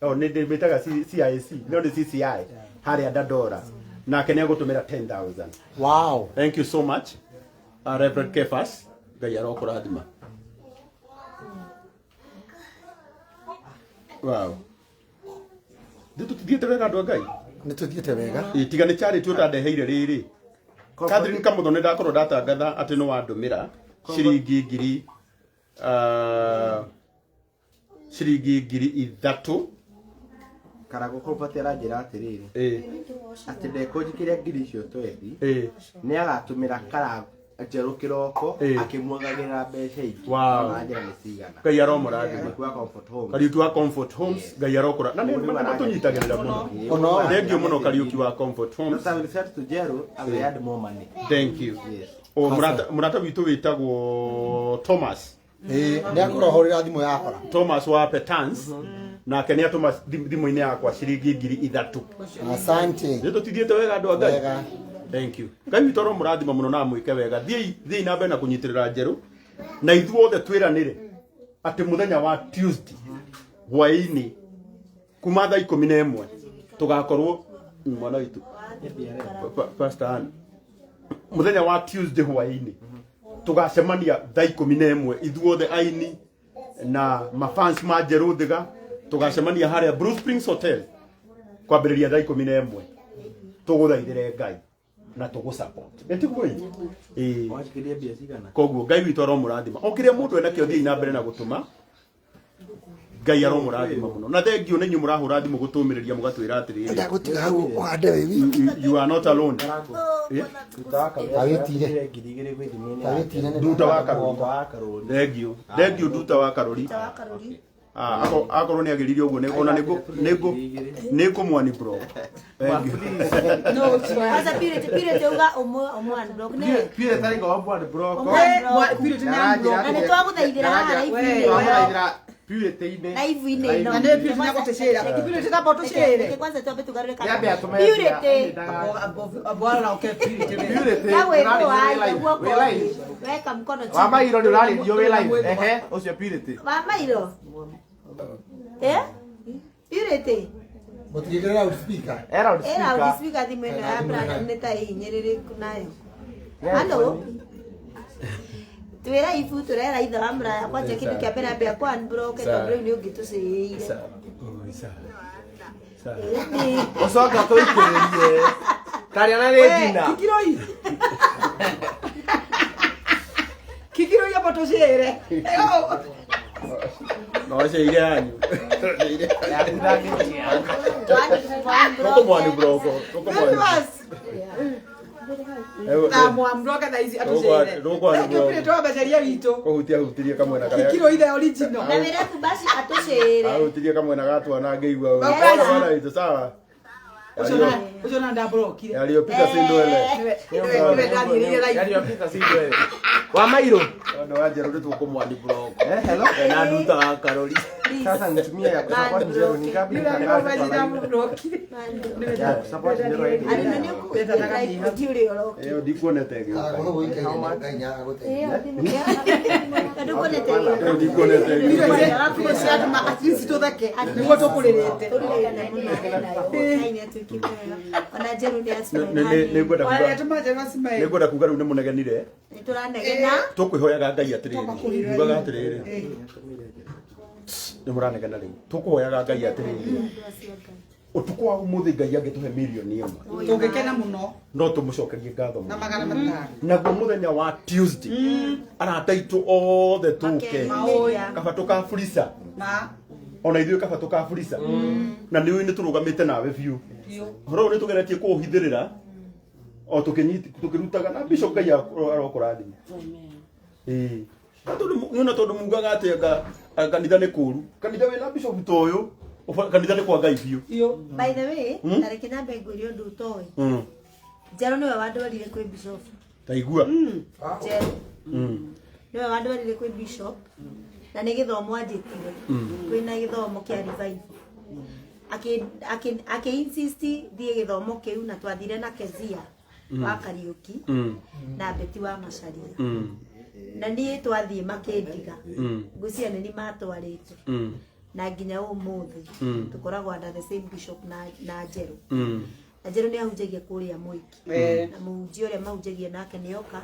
oh nĩ ndĩmĩtaga CIAC no nĩ CCI harĩa Dandora nake nĩ egũtũmĩra 10,000. Wow. Thank you so much, Reverend Kefas. Ngai arokũrathima. Wow. Nĩ tũthiĩte wega andũ a Ngai? Nĩ tũthiĩte wega. Ĩ, tiga nĩ charity ũtandeheire rĩrĩ. Catherine Kamotho nĩ ndakorwo ndatangatha atĩ nĩ wandũmĩra ciringi ngiri ciringi ngiri ithatũ. Karagũ Comfort aranjĩra atĩrĩrĩ Ĩ, atĩ ndekũnjikĩria ngiri icio twendi ĩ. nĩ agatũmĩra kara njerũ kĩroko Ĩ. akĩmuongagĩrĩra mbeca ingĩ. Wow. Aranjĩra nĩ cigana. Ngai aromũrathima. Kariũki wa Comfort Homes. Kariũki wa Comfort Homes Ngai arokũra na nĩ matũnyitagĩrĩra mũno. Mũno. Thank you mũno Kariũki wa Comfort Homes. Not I will send to Njerũ, I will add more money. Thank you. Yes. O mũrata witũ wĩtagwo Thomas. Ĩĩ, nĩ akorwo ahũrĩra thimũ yahora. Thomas wa Petans nake nĩ atũma thimũ-inĩ yakwa ciringi ngiri ithatũ. Asante. Nĩ tũtithiĩte wega andũ a Ngai. Wega. Thank you. Ngai witũ aromũrathima mũno na amwĩke wega. Thiĩi na mbere na kũnyitĩrĩra njerũ na ithuothe twĩranĩre atĩ mũthenya wa Tuesday hwaĩ-inĩ kuma thaa 11 tũgakorwo mwana witũ Pastor Ann mũthenya wa Tuesday hwaĩ-inĩ tũgacemania thaa 11 ithuothe aini na mafans ma Njerũ Thiga tũgacemania harĩa Blue Springs Hotel kwambĩrĩria thaa 11 tũgũthaithĩre Ngai na tũgũ support ĩtiguo ĩ Wanjikĩria mbia cigana? koguo Ngai witũ aromũrathima o kĩrĩa mũndũ enakĩo thiĩi na mbere na gũtũma Ngai aromũrathima mũno na thengiũ nĩ inyuĩ mũrahũra thimũ gũtũmĩrĩria mũgatwĩra atĩrĩrĩ Ndagũtiga hau ũhande wĩ wiki. you are not alone. Nduta wa Karũri. Awĩtire. Ngiri igĩrĩ gwĩ thimũ-inĩ Awĩtire yake. nĩ Nduta wa Karũri. Nduta wa Karũri. Thengiũ thengiũ nduta wa Karũri. Akorwo nĩ agĩrire ũguo ona nĩ ngũmwani bro. Thank you. Kwanza Purity Purity uga ũmwe unblock nĩ Purity arauga ũmwe unblock. Purity nĩ Aranjĩra unblock. na nĩ twagũthaithĩra haha live-inĩ ĩno. Twagũthaithĩra Purity-inĩ. Live-inĩ ĩno. Na nĩ Purity nĩagũtũcĩra. Purity tamba ũtũcĩre. Reke kwanza twambe tũgarũre Nĩambe kamera. atũme Purity. Abo oke Purity we. Purity. Ndagwĩrwo ũrarĩrio waitha wĩ guoko live. Wĩ live. thĩ. Weka mkono chini. Wa Mairo nĩ ũrarĩrio wĩ live. Ehe, ũcio Purity. Wa Mairo. Eh? Purity. Mũtigĩkĩre loudspeaker. Eh, loudspeaker. Ĩra loudspeaker thimũ ĩno ya Brand nĩ ta ĩhinyĩrĩrĩku nayo. Hello. Twĩra ibu tũrera ithe wa mũraya kwanja kĩndũ kĩa mbere ambia kwa unblock tondũ rĩu nĩ ũngĩtũcĩĩire. Ũcoke ũtũikĩrĩrie. Taria na nĩ ngina. Kikiroi. Kikiroi abo tũcĩre. No cĩire yanyu. Tũkũmwani bro. Tũkũmwani. Ndamwambroka thaa ici atũcĩre. Rũkwa Thank you Purity wa mbeca witũ. Kũhutia hutirie kamwena karĩa. Kikiroi the original. Na wĩra basi atũcĩĩre. Ahutirie kamwena ga twana ngĩigua ũru. Basi. Mwana witũ sawa. Ũcio na ndambrokire. Yaliyopita si ndwele. Nĩwe ndathiĩrĩire live. Yaliyopita si ndwele. Wa Mairo. Tondũ wa Njerũ nĩ tũkũmwani bro. Eh, hello. Na nduta wa Karũri. Please. Sasa nitumie ya kusupport Njeru ni ngapi? Ya kusupport Njeru Arĩ ID. nĩ ũkũigua ũrĩa ũroka. Ĩyo ndikuonete ĩgĩũka. Agå gå ikaire Ngai nä agagåteithia. Ndũkuonete Ĩyo ndikuonete ĩgĩũka. Tũtheke nĩguo tũkũrĩrĩte. Ona Njeru nĩ Nĩ ngwenda Ona kuga nĩatũma Njeru acimae. nĩ ngwenda kuga rĩu nĩ mũnegenire. Nĩtũranegena. Tũkwĩhoyaga Ngai atĩrĩrĩ, mugaga atĩrĩrĩ, nĩ mũranegena rĩu. Tũkũhoyaga Ngai atĩrĩrĩ, ũtukũ wa ũmũthĩ Ngai angĩtũhe mirioni 1 Tũngĩkena mũno no tũmũcokerie ngatho na mũno. 500. Naguo mũthenya wa Tuesday arata aitũ othe tũke Makeyumĩria. kaba tũkaburica Ma ona ithuĩ kaba tũkaburica na nĩ ũĩ nĩ tũrũgamĩte nawe biũ. Biũ. Ũhoro ũyũ nĩ tũgeretie kũũhithĩrĩra o tũkĩrutaga na bishop Ngai arokũrathima. Ĩĩ. Tondũ nĩona tondũ mugaga atĩ anga kanitha nĩ kũũru, kanitha wĩna bishop ta ũyũ, kanitha nĩ kwa Ngai biũ. Biũ. By the way, ta reke nyambe ngwĩre ũndũ ũtoĩ. Njeru nĩwe wandwarire kwĩ bishop. Ta igua. Njeru nĩwe wandwarire kwĩ bishop na nĩ gĩthomo anjĩtire. Kwĩna gĩthomo kĩa revival. Akĩ insist thiĩ gĩthomo kĩu na twathire na Kezia wa Kariũki na Beti wa Macharia. Na niĩ twathiĩ makĩndiga. Ngwĩciria nĩ niĩ matwarĩte. Na nginya ũmũthĩ tũkoragwo under the same bishop na Njeru. Na Njeru nĩ ahunjagia kũrĩa Mwiki. Na mũhunjia ũrĩa mahunjagia nake nĩ oka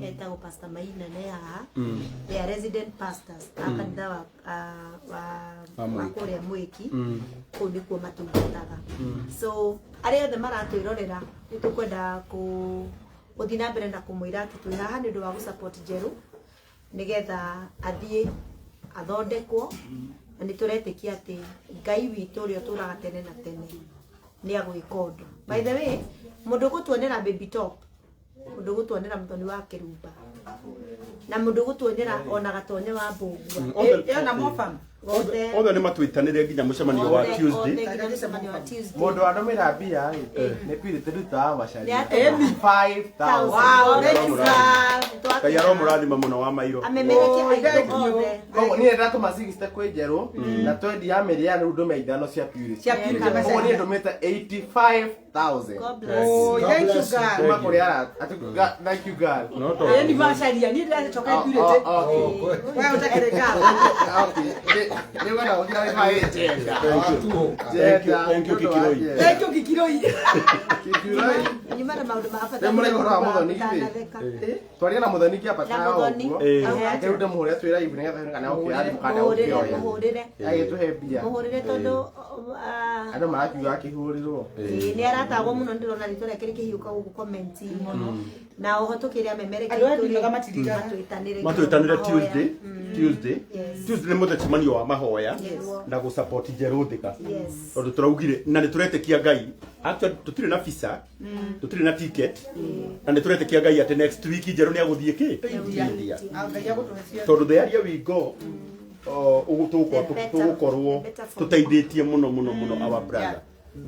etagwo Pastor Maina nĩ haha. They are resident pastors a kanitha wa Wa wa Mwiki. kũrĩa Mwiki. Kũu nĩkuo matungataga. So arĩa othe maratwĩrorera nĩ tũkwenda gũthiĩ na mbere na kũmwĩra atĩ twĩ haha nĩ ũndũ wa gũ-support Njeru nĩgetha athiĩ athondekwo na nĩ tũretĩkia atĩ Ngai witũ ũrĩa ũtũraga tene na tene nĩ agwĩka ũndũ. By the way, mũndũ ũgũtuonera baby top, mũndũ ũgũtuonera mũthoni wa kĩrumba na mũndũ ũgũtuonera ona gatonye wa mbũgua. Ĩyo na mofam. Othe Othe nĩ matwĩtanĩre nginya mũcemanio wa othe Tuesday. nginya mũcemanio wa Tuesday. Mũndũ wandũmĩra mbia rĩ, nĩ Purity Ruto wa Macharia. Nĩ atũma. 5000. Wow, thank you God. Ngai aromũrathima mũno wa mairo. Amemerekia Oh, aitũ thank you. othe. Koguo niĩ ndatũma 60 kwĩ Njeru na 20 ya mĩrĩano rĩu ndũme ithano cia Purity. Cia Purity Koguo niĩ Macharia. ndũmĩte 85,000. God bless. Oh, thank you God. Kuma kũrĩ arata. Ati thank you God. No Ĩĩ tondũ ni Macharia, niĩ ndĩracoka Oh, Purity. oh, okay. Wewe ũtakĩrĩ ngatho. Okay. Rĩu wenda gũkira nĩ maĩ Njenda. Thank you, thank you, Kikiroi. Thank you Kikiroi. Kikiroi. Nyuma na maũndũ ma bata. Rĩu mũraigua ũhoro wa Mũthoni githĩ? Ndanatheka. Twaria na Mũthoni kĩambata Na Mũthoni. ũguo. Ĩĩ. Rĩu ndĩmũhũre twĩra ibu nĩgetha kana ũkĩoya thimũ kana Mũhũrĩre, ũkĩoya. mũhũrĩre. Agĩtũhe mbia. Mũhũrĩre tondũ Andũ marakiuga akĩhũrĩrwo. ĩĩ, nĩ aratagwo mũno ndĩrona rĩtwa rĩake rĩkĩhiũka gũkũ comment-inĩ. Na oho tũkĩre amemereki Andũ aya ndinoga matirigaga. matwĩtanĩre matwĩtanĩre mahoya. Tuesday. Tuesday. Yes. Tuesday nĩ mũcemanio wa mahoya Yes. na gũ-support Njeru Thika. Yes. Tondũ tũraugire na nĩ tũretĩkia Ngai. Actually tũtirĩ na visa, tũtirĩ na ticket na nĩ tũretĩkia Ngai atĩ next week Njeru nĩ agũthiĩ kĩ? India. Ngai agũtũhe ciothe. Tondũ the area we go ũguo tũgũkorwo The better- tũgũkorwo the better for tũteithĩtie mũno mũno mũno our brother.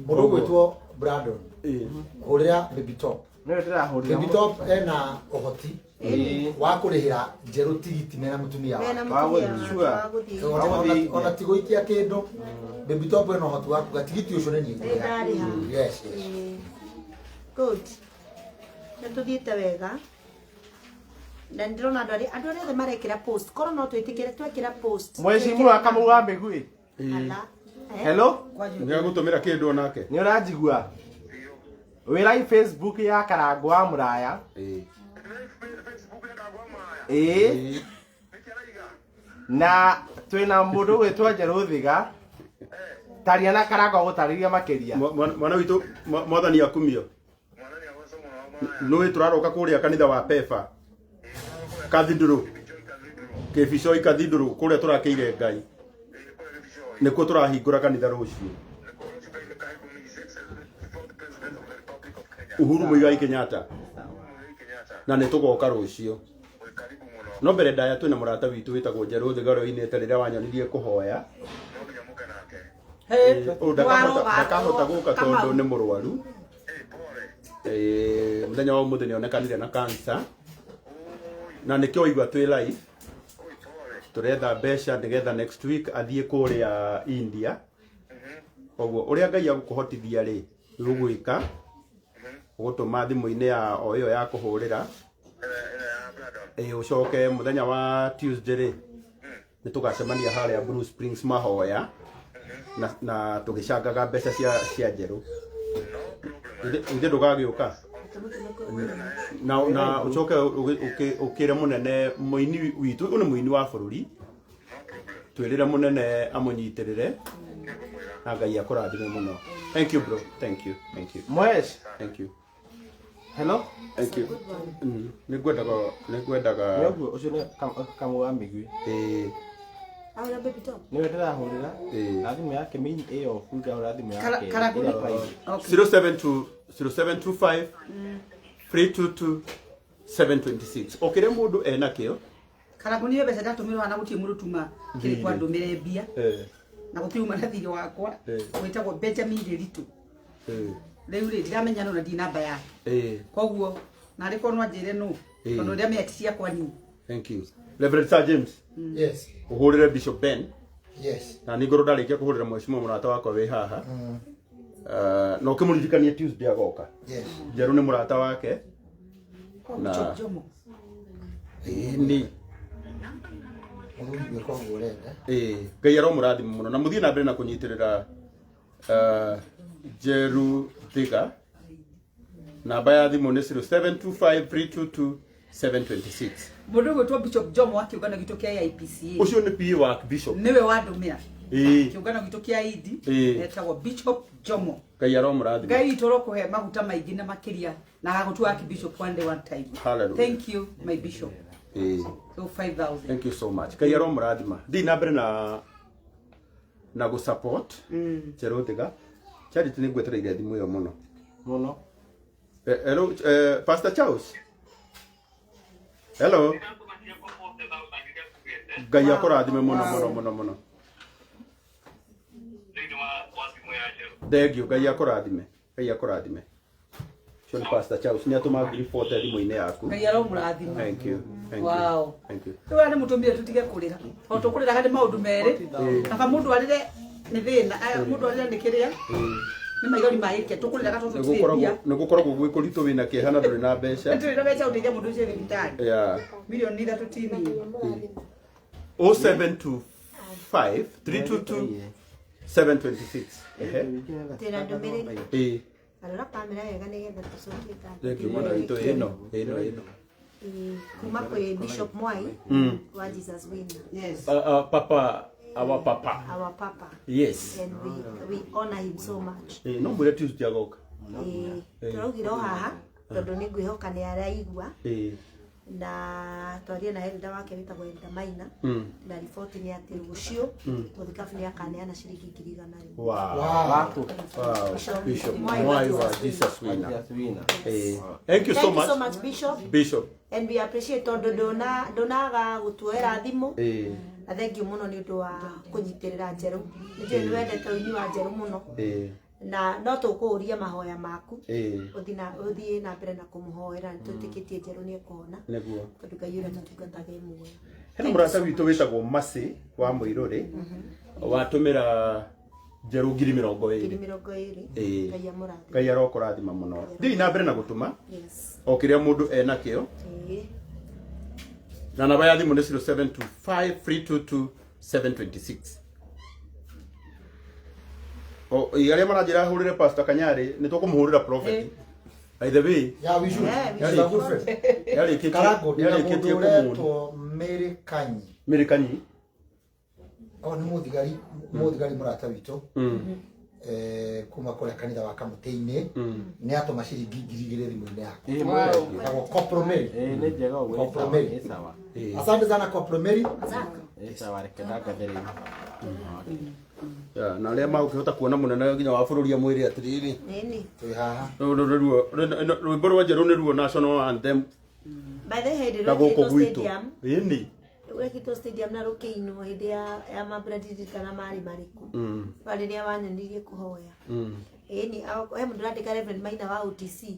Mũndũ ũgwĩtwo Brandon Ĩĩ. hũrĩra baby top. Nĩwe ndĩrahũrĩra. Baby top ena ũhoti wa kũrĩhĩra Njeru tigiti mena mũtumia wake. Mena Wa mũtumia gũthiĩ, wake sure. wa gũthiĩ. Ona ti gũikia kĩndũ, baby top ena ũhoti wa kuga tigiti ũcio nĩ niĩ Nĩ ngũrĩha. ndarĩha. Yes, yes. Ĩĩ. Good. Nĩ tũthiĩte wega na nĩ ndĩrona andũ arĩa othe marekĩra post korwo no twĩtĩkĩre twekĩra post. Mheshimiwa Kamau wa Mĩgwi. Ala. Eh? Hello? Nĩ agũtũmĩra kĩndũ onake. Nĩ ũranjigua? Wĩrai Facebook ya Karangũ wa Mũraya. Ĩĩ. Ĩĩ. Na twĩna mũndũ ũgwĩtwo Njeru Thiga. Taria na Karangũ agũtarĩria makĩria. Mwana witũ mwathani akumio. Nũĩ tũraroka kũrĩa kanitha wa Pefa. Cathedral. Kĩbicoi Cathedral kũrĩa tũrakĩire Ngai. Nĩkuo tũrahingũra kanitha rũciũ. Uhuru Muigai Kenyatta. Na nĩ tũgoka rũciũ. No mbere ndaya twĩna mũrata witũ wĩtagwo Njeru Thiga ũrĩa ũinĩte rĩrĩa wanyonirie kũhoya. Ũyũ ndakahota gũka tondũ nĩ mũrwaru. Mũthenya wa ũmũthĩ nĩ onekanire na cancer. Na nĩkĩo waigua twĩ live. Tũretha mbeca nĩgetha next week athiĩ kũrĩa India. Koguo ũrĩa Ngai agũkũhotithia rĩ, ũgwĩka ũgũtũma thimũ-inĩ ya o ĩyo ya kũhũrĩra. Ĩĩ, ũcoke mũthenya wa Tuesday rĩ, nĩ tũgacemania harĩa Blue Springs mahoya na tũgĩcangaga mbeca cia njerũ. Ithe ndũgagĩũka na ũcoke ũkĩre mũnene mũini witũ, ũyũ nĩ mũini wa bũrũri, twĩrĩre mũnene amũnyitĩrĩre na Ngai akũrathime mũno. Thank you bro, thank you, thank you. Mwesh. Thank you. Hello. Thank you. Nĩngwendaga Nĩ ũguo ũcio nĩ kamwe wa mĩgui. Ĩĩ. Ahũra baby top. Nĩwe ndĩrahũrĩra. Ĩĩ. Na thimũ yake main ĩyo off, ndĩrahũra thimũ yake. Karaguni. Ĩrĩa private. Okay. 072 0725 322 726. Okĩrĩa mũndũ ena kĩo. Karaguni mbeca ndatũmĩrwo na gũtirĩ mũndũ tuma kĩrĩ kwa ndũmĩre mbia na gũtirĩ uma na thirĩ wakwa wĩtagwo Benjamin Nderitu. Rĩu rĩ ndiramenya no na ndi namba yake. Koguo narĩ korwo no anjĩre nũ tondũ ũrĩa meti ciakwa ni. Thank you. Reverend Sir James. Yes. Ũhũrĩre Bishop Ben. Yes. Na nĩ ngorwo ndarĩkia kũhũrĩra mheshimiwa mũrata wakwa wĩ haha. Na ũkĩmũririkanie Tuesday agoka. Yes. Njerũ nĩ mũrata wake. Na Ĩni. Mũthuri gwĩka ũguo ũrenda. Ĩĩ, Ngai aromũrathima mũno na mũthiĩ na mbere na kũnyitĩrĩra Njeru Thiga. Namba ya thimũ nĩ 0725 322 726. Mũndũ ũgwĩtwo Bishop Jomo wa kĩũngano gitũ kĩa AIPCA. Ũcio nĩ PA wa Bishop. Nĩwe wandũmĩra. Ĩĩ. Kĩũngano gitũ kĩa Idi etagwo Bishop Jomo. Ngai aromũrathima. Ngai witũ arokũhe maguta maingĩ na makĩria na agagũtua Archbishop one day one time. Hallelujah. Thank you my bishop. Ĩĩ. So 5000. Thank you so much. Ngai aromũrathima. Thiĩ na mbere na gũ support Njeru Thiga. Charity nĩ ngwetereire thimũ ĩyo mũno. Mũno. Hello, Pastor Charles. Hello. Ngai akũrathime mũno mũno mũno mũno. Thank you. Ngai akũrathime. Ngai akũrathime. Ũcio nĩ Pastor Charles nĩ atũma ngiri 40 thimũ-inĩ yaku. Ngai aromũrathima. Thank you. Thank you. Wow. Thank you. Rĩu aya nĩ mũtũmire tũtige kũrĩra. Tondũ tũkũrĩraga nĩ maũndũ merĩ. Kaba mũndũ arĩre nĩ thĩna, mũndũ arĩre nĩ kĩrĩa. Nĩ maithori ma gĩkĩa tũkũrĩraga tondũ tũtirĩ mbia. Nĩ gũkoragwo gwĩ kũritũ wĩna kĩeha na ndũrĩ na mbeca. Tũrĩ na mbeca ũteithia mũndũ ũcio thibitarĩ. Yeah. Milioni 3 ti nini. 0725 322 726. Ehe. Twĩna ndũmĩrĩri. Ĩĩ. Arora kamera wega nĩgetha tũcokie ngatho. Thank you mwana witũ ĩno ĩno ĩno. Kuma kwĩ Bishop Mwai wa Jesus Winner. Yes. Papa, our papa. Our papa. Yes. And we honor him so much. No mwĩre Tuesday agoka. Tũraugire o haha tondũ nĩ ngwĩhoka nĩ araigua na twarie na elda wake wĩtagwo Elda Maina na riboti nĩ atĩ rũciũ mũthikabu nĩ akaneana ciringi 100,000. Wow. Wow. Bishop Bishop Mwai Mwai wa wa Jesus Jesus Winner. Jesus Winner. Thank you so Thank you much. so much Bishop. Bishop. And we appreciate tondũ ndũnaga gũtuoera thimũ. Na thank you mũno nĩ ũndũ wa kũnyitĩrĩra Njerũ. Nĩ njũĩ nĩ wendete ũini wa Njerũ mũno. Na no tũkũũria mahoya maku. Ũthiĩ na mbere na kũmũhoera nĩ twĩtĩkĩtie Njerũ nĩ ekũhona. Nĩguo. Tondũ Ngai ũrĩa tũtungataga e muoyo. Hena mũrata witũ wĩtagwo Mercy wa Mũirũrĩ watũmĩra Njerũ ngiri mĩrongo ĩrĩ. Ngiri mĩrongo ĩrĩ. Ngai amũrathime. Ngai arokũrathima mũno. Thiĩ na mbere na gũtũma. Yes. O kĩrĩa mũndũ ena kĩo. Na namba ya thimũ nĩ 0725 322 726. O arĩa maranjĩra hũrĩre Pastor Kanyarĩ nĩ tũkũmũhũrĩra prophet. By the way, Yeah, we should. Yeah, we should. Good friend. Karango, ndĩna yarĩkĩtie mũndũ kũmũona. ũretwo Mary Kanyi. Mary Kanyi. O nĩ mũthigari mũrata witũ. Kuma kũrĩa kanitha wa Kamũtĩ-inĩ nĩ atũma ciringi 2,000 thimũ-inĩ yakwa. Ĩtagwo Corporal Mary. Nĩ njega ũguo. Corporal Mary. Ĩ sawa. Asante sana Corporal Mary. Ĩ sawa, reke ndangathĩrĩrie. Na arĩa magũkĩhota kuona mũnene nginya wa bũrũri amwĩre atĩrĩrĩ. Nini. Twĩ haha. Rwĩmbo rwa Njerũ nĩruo national anthem. By the way, Na gũkũ rwekĩtwo gwitũ. stadium. Ĩni. Rwekĩtwo stadium na rũkĩinwo hĩndĩ ya mambura ndirikana marĩ marĩkũ. Rĩrĩa wanyonirie kũhoya. Ĩni, he mũndũ ũrandĩka Reverend Maina wa OTC.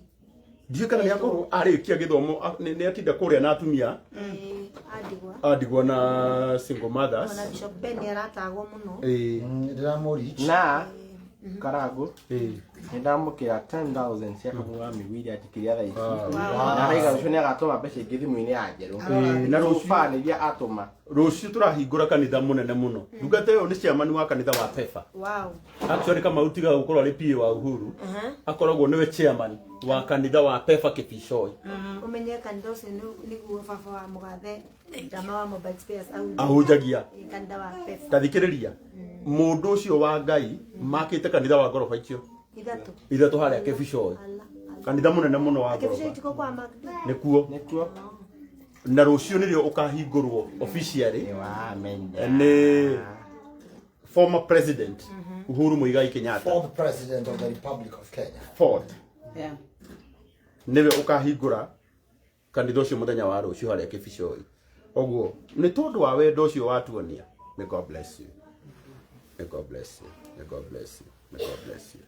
Ndiũĩ kana nĩ akorwo arĩkia gĩthomo nĩ atinda kũrĩa na atumia andigwa andigwa na single mothers. Ona Bishop Ben nĩ aratagwo mũno. Ĩĩ. Ndĩramũreach. Na Karango Ĩĩ. nĩ ndamũkĩra 10,000 cia Kaguga wa mĩgũ iria njikĩria thaa ici. Wow. Na araiga rũciũ nĩ agatũma mbeca ingĩ thimũ-inĩ ya njerũ. Ĩĩ, na So rũciũ far nĩ iria atũma. Rũciũ tũrahingũra kanitha mũnene mũno. Ndungata ĩyo nĩ chairman wa kanitha wa PEFA. Wow. Actually Kamau tiga gũkorwo arĩ PA wa Uhuru, akoragwo nĩwe chairman wa kanitha wa PEFA Kipishoi. Ũmenye kanitha ũcio nĩguo baba wa mũgathe Rama wa Mobile Spares ahunjagia. Kanitha wa PEFA. Tathikĩrĩria, mũndũ ũcio wa Ngai makĩte kanitha wa ngoroba icio ithatũ. Ithatũ harĩa Kipishoi. Ala. Kanitha mũnene mũno wa Kĩbicoi ngoroba. tiko kwa Magdi. Nĩkuo. Nĩkuo. Na rũciũ nĩrĩo ũkahingũrwo officially Nĩ wamenya. Nĩ former president Uhuru Muigai Kenyatta. Fourth president of the Republic of Kenya. Fourth. Yeah. Nĩwe ũkahingũra kanitha ũcio mũthenya wa rũciũ harĩa Kĩbicoi. Ũguo nĩ tondũ wa wendo ũcio watuonia. May God bless you. May God bless you. May God bless you. May God bless you.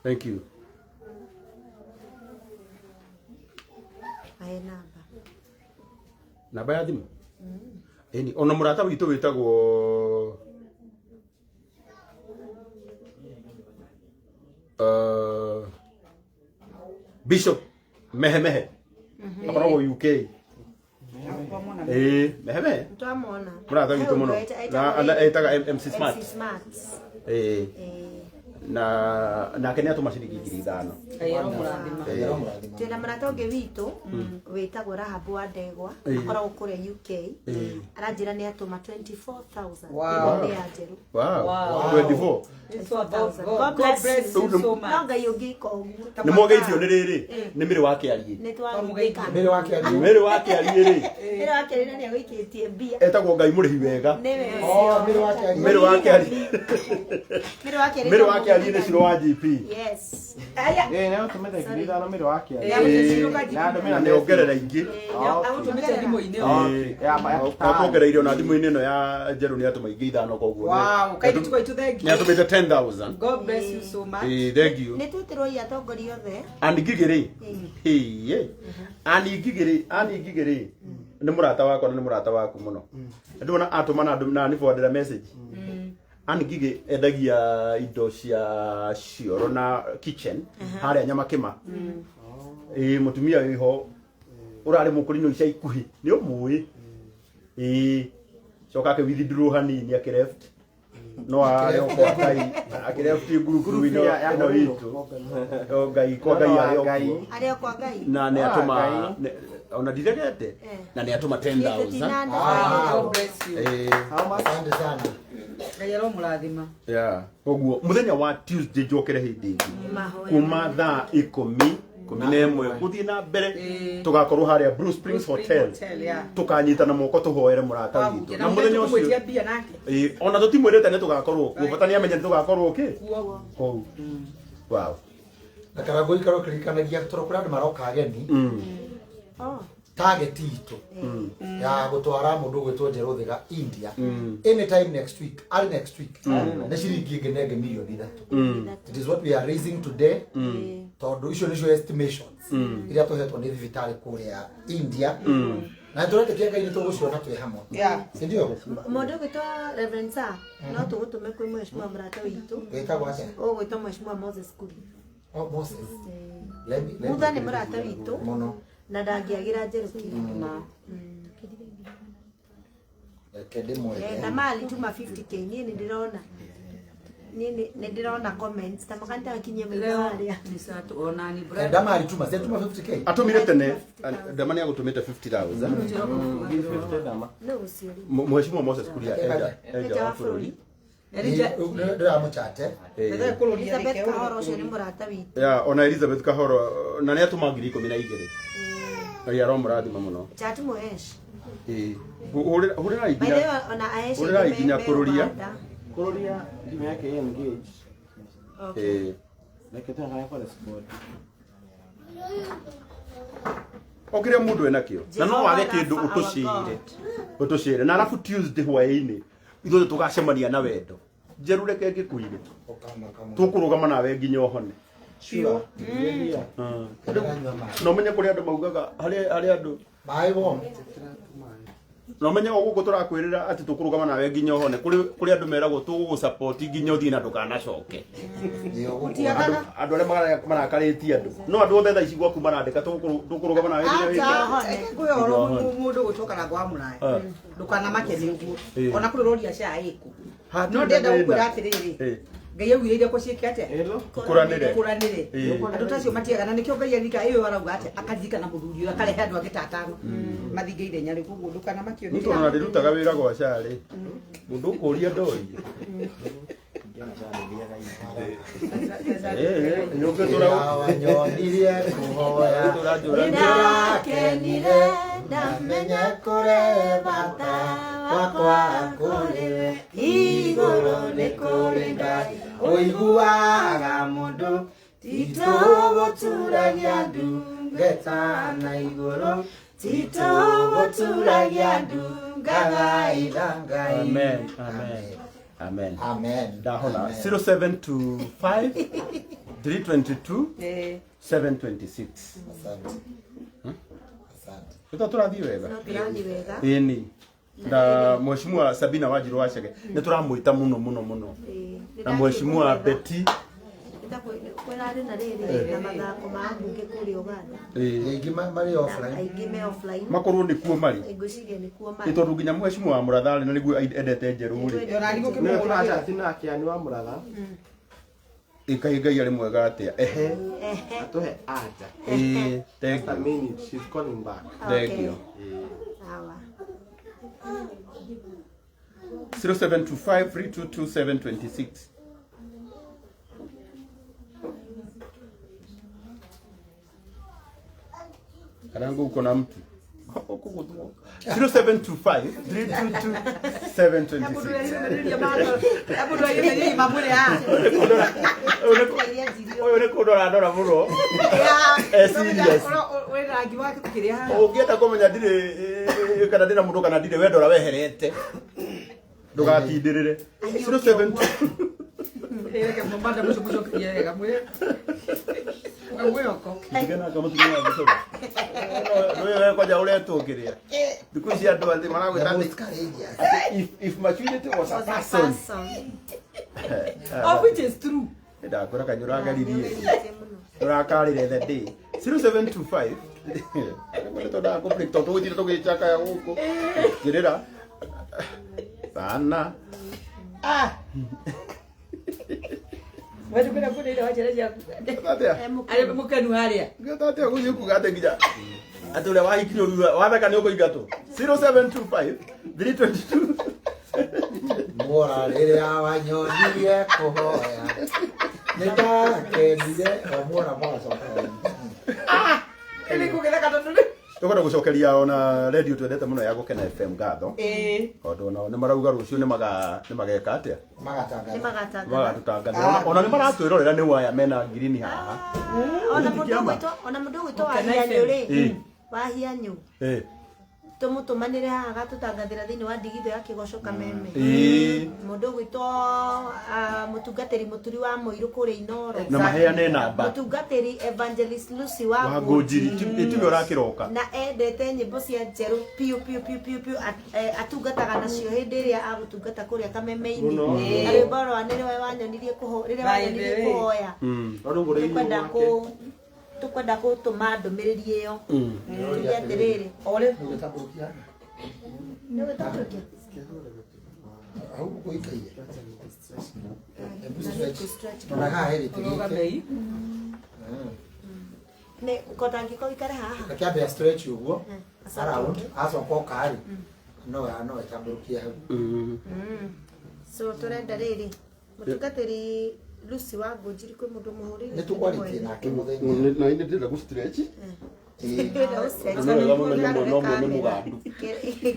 Thank you. Ahe namba. Namba ya thimũ? Ĩni, ona mũrata witũ wĩtagwo Bishop Mehemehe akoragwo UK. Ĩĩ, Mehemehe. Twamwona. Mũrata witũ mũno. Na etaga MC Smart. MC Smart. Ĩĩ. Eh. Na nake nĩ atũma ciringi 5,000. Ngai aromũrathima. Twĩna mũrata ũngĩ witũ wĩtagwo Rahabu wa Ndegwa, Ĩĩ. akoragwo kũrĩa UK. Ĩĩ. Aranjĩra nĩ atũma 24,000. Wow. Nĩ ya njerũ. Wow. Wow. 24. It's all about God. God bless you so No much. Ngai ũngĩka ũguo. Nĩ mwageithio nĩ rĩrĩ nĩ mĩrĩ wa kĩariĩ. Nĩ twageithĩka. Mĩrĩ wa kĩariĩ. Mĩrĩ wa kĩariĩ rĩ Mĩrĩ wa kĩariĩ na nĩagũikĩtie mbia. etagwo Ngai mũrĩhi wega. Nĩwe Oh, ũcio. mĩrĩ wa kĩariĩ. Mĩrĩ wa kĩariĩ. Mĩrĩ wa kĩariĩ. Mĩrĩ wa kĩariĩ nĩ Ciro wa GP. Yes. Aya. Ĩĩ, nĩ atũmĩte 5,000 mĩrĩ wa kĩariĩ. Ĩĩ. Na andũmĩra Na nĩongerera ingĩ. Agũtũmĩte thimũ-inĩ. Ĩĩ. Ya, ya, Atwongereire ona thimũ-inĩ ĩno ya njerũ nĩ atũma ingĩ ithano koguo. Wow, kairĩtu gaitũ thank Nĩ you. atũmĩte 10,000. God bless you so much. Ĩĩ, thank you. Nĩ twĩtĩrwo i atongoria othe. Ann Ngigĩ rĩ, ĩĩ, Ann Ngigĩ rĩ, Ann Ngigĩ rĩ, nĩ mũrata wakwa na nĩ mũrata waku mũno. Ndĩwona atũma na na nĩ forwardera message. Ann Ngigĩ endagia indo cia cioro na kitchen harĩa Nyamakĩma. Ĩĩ, mũtumia wĩho ũrarĩ mũkũrinũ ica ikuhĩ nĩ ũmũĩ. Ĩĩ, coka akĩ withdraw hanini akĩ left no arĩ o kwa Ngai akĩ left ngurubu ĩno ya ĩno itũ. O Ngai kwa Ngai arĩ o kuo. Arĩ o kwa Ngai. Na nĩ atũma Ngai. ona ndiregete na nĩ atũma 10,000. God bless you. Ĩĩ. How much? Asante sana. Ngai aromũrathima. Yeah. Koguo mũthenya wa Tuesday njokere hĩndĩ ĩngĩ Mahoya. kuma thaa 11 gũthiĩ na mbere Ĩĩ. tũgakorwo harĩa Blue Springs Blue Spring Hotel. Hotel, yeah. Tũkanyitana moko tũhoere mũrata witũ. Na Na mũthenya ũcio tũkũmwĩtia mbia nake. Ĩĩ, ona tũtimwĩrĩte nĩ tũgakorwo kuo bata nĩ amenye nĩ tũgakorwo kĩ Kuo. kũu. Wow. Na Karangũ ikara ũkĩririkanagia tondũ kũrĩ andũ maroka ageni. Oh. Target itũ ya gũtwara mũndũ ũgwĩtwo Njerũ Thiga India anytime next week, early next week, nĩ ciringi ĩngĩ na ĩngĩ 3,000,000. It is what we are raising today tondũ icio nĩcio estimations iria tũhetwo nĩ thibitarĩ kũrĩa India na nĩ tũretĩkia Ngai nĩ tũgũciona twĩ hamwe. Yeah. Si ndio? Mũndũ ũgwĩtwo Reverend Sir, no tũgũtũme kwĩ mheshimiwa mũrata witũ. Wĩtagwo atĩa? Ũgwĩtwo mheshimiwa Moses Kuria. Oh, Moses. Let me Mutha nĩ mũrata witũ mũno. Na ndangĩagĩra njerũ kĩndũ. Reke ndĩmwethe. Na mali tuma 50K niĩ nĩ ndĩrona. Niĩ nĩ ndĩrona comments ta makanitha gakinyie maitho Leo harĩa. ni saa tu onani brother. Ndama alituma, si alituma 50K. Atũmire tene Ndama nĩ agũtũmĩte 50,000. No ũcio rĩ. Mheshimiwa Moses Kuria Eja. eja wa bũrũri. Elija Ndĩramũchate. Ĩĩ. Elizabeth Kahoro ũcio nĩ mũrata witũ. Yeah, ona Elizabeth Kahoro na nĩ atũma 12,000. Ngai aromũrathima mũno. Chat Mũhesh. Ĩĩ. Hũrĩrai By the nginya way, ona Ahesh hũrĩrai nginya kũrũria. Uganda. Kũrũria thimũ yake ĩ engage. Ĩĩ. Reke tuangalie kwa respond. O kĩrĩa mũndũ enakĩo. Na no wage Jehovah kĩndũ Rapha, our ũtũcĩre. Ũtũcĩre. Na arabu Tuesday hwaĩ-inĩ ithuothe tũgacemania na wendo. Njeru reke ngĩkwĩre. Tũkũrũgama nawe nginya ũhone. Sure. No menye kũrĩ andũ maugaga harĩ andũ Maĩ warm. No menye o gũkũ tũrakwĩrĩra atĩ tũkũrũgama nawe nginya ũhone. Kũrĩ andũ meragwo tũgũgũ-support nginya ũthiĩ na ndũkanacoke. Andũ arĩa marakarĩtie andũ. No andũ othe thaa ici gwaku marandĩka tũkũrũgama nawe nginya wĩke. Kwĩ ũhoro mũndũ gũcoka na kwa mũraya ndũkanamake nĩ ũguo ona kũrĩ roria cia ĩkũ no ndĩrenda gũkwĩra atĩrĩrĩ, Ngai augire iria ciĩke atĩa? Ikũranĩre. Ikũranĩre. Andũ ta acio matiagana nĩkĩo Ngai arika ĩyo arauga atĩa akaririkana mũthuri ũyũ akarehe andũ angĩ ta atano mathinge ithenya rĩu koguo ndũkanamakio Nĩ tondũ ona ndĩrutaga wĩra gwa SHA rĩ, mũndũ ũkũria ndorie. Wanyonirie kũhoya nĩndĩrakenire ndamenya kũrĩ bata wakwa kũrĩ we igũrũ nĩ kũrĩ Ngai ũiguaga mũndũ titũgũturagia ndungata na igũrũ titũgũturagia ndungathaitha Ngai. Amen. Amen. Amen. Amen. Ndahona 0725 322 726. Asante. Asante. Nĩ tũrathiĩ wega. No tũrathiĩ wega. Ĩni. Na Mheshimiwa Sabina Wanjiru Wachege nĩ tũramwĩta mũno mũno mũno. Na Mheshimiwa Betty Kwĩrarĩ na rĩrĩ na mathako ma mbunge kũrĩa Uganda. Aingĩ marĩ offline. Aingĩ me offline. Makorwo nĩkuo marĩ. Ngwĩciria nĩkuo Nĩ marĩ. tondũ nginya Mheshimiwa wa Mũratha rĩ na nĩguo endete njerũ rĩ. Nĩ tũracati nake ani wa Mũratha. Ĩkai Ngai arĩ mwega atĩa. Ehe. Atũhe anja. Ĩĩ, thank Just a you. minute, she's calling back. Thank you. Sawa. 0725 322 726. Karangu uko na mtu. 0725 322 726. Ũyũ nĩ kũndora ndora mũno. Serious. Ũngĩenda kũmenya ndirĩ kana ndĩna mũndũ kana ndirĩ we ndora weherete. Ndũgatindĩrĩre. 07 Ndigana kama mũtumia wa gĩcũrĩ. Nĩwe we kwanja ũretwo kĩrĩa. Thikũ ici andũ athĩ maragwĩta atĩ if maturity was a person. Of which is true. Ndakwĩra kanyũ ũrageririe. Ũrakarĩre the day. 0725. Nĩ tondũ conflict tondũ tũgũthiĩ tũgĩcakaya gũkũ. Ngĩrĩra. Bana. Ah. Wewe kwenda kule ile wacha ciaku. Atĩa? Arĩ mũkenu harĩa. Ngĩta atĩa gũthiĩ kuga atĩ nginya atĩ ũrĩa wahikirio thutha wathaka nĩ ũkũingatwo. 0725 322 Mwora rĩrĩa wanyonirie kũhoya nĩndakenire o mwora mũgacoka. Nĩ kũgetheka tondũ nĩ Tũkwenda gũcokeria ona radio twendete mũno ya Gũkena FM ngatho. Ĩĩ. Tondũ onao nĩ marauga rũciũ nĩ mageka atĩa? Magatangatha. Magatũtangathĩra. Ona nĩ maratwĩrorera nĩ waya mena ngirini haha. Ona mũndũ ũgwĩtwo ona mũndũ ũgwĩtwo Wahianyũ rĩ. Wahianyũ. Tũmũtũmanĩre haha agatũtangathĩra thĩinĩ wa ndigithũ ya Kĩgoco Kameme. Mũndũ ũgwĩtwo mũtungatĩri Mũturi wa Mũirũ kũrĩa Inoro. Na maheane namba. Mũtungatĩri Evangelist Lucy wa Wa Ngũnjiri tiwe ũrakĩroka. Na endete nyĩmbo cia njerũ piũ piũ piũ piũ piũ atungataga nacio hĩndĩ ĩrĩa agũtungata kũrĩa Kameme-inĩ. Na rwĩmbo rwa nĩrĩwe wanyonirie rĩrĩa wanyonirie kũhoya. Tũkwenda gũtũma ndũmĩrĩri ĩyo. Tuge atĩrĩrĩ. Ore. Nĩũgũtambũrũkia? Hau ũikaire. Rora haha he gĩtĩ gĩkĩ. Nĩ kota angĩkorwo ũikare haha. Reke ambe a stretch ũguo around acoka oka rĩ no etambũrũkie hau. So tũrenda rĩrĩ mũtungatĩri Lucy wa Ngũnjiri kwĩ mũndũ mũhũrĩre. Nĩ tũkwarĩtie nake mũthenya. Na nĩ ndĩrenda gũ stretch. Nĩ wega mũmenye mwena ũmwe nĩ mũgandu.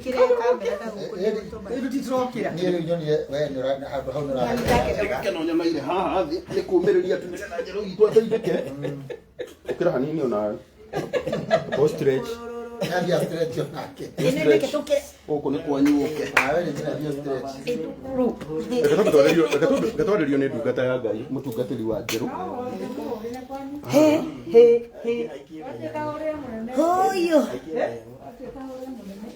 Kĩrĩa kamera na gũkũ nĩ gũtũma. Niĩ rĩu nyonire we nĩ handũ hau nĩ ũratheka. Gĩkeno nyonaire haha thĩ nĩ kũũmĩrĩria atĩ nĩgetha njerũ itũ ateithĩke. Ũkĩra hanini onawe. Go stretch. Nĩambia stretch onake. Nĩ nĩkĩ tũkĩre. Gũkũ nĩ kwanyu ũke. Nawe nĩ njĩra thiĩ straight. Reke twarĩrio nĩ ndungata ya Ngai, mũtungatĩri wa Njerũ. He he he. Huyu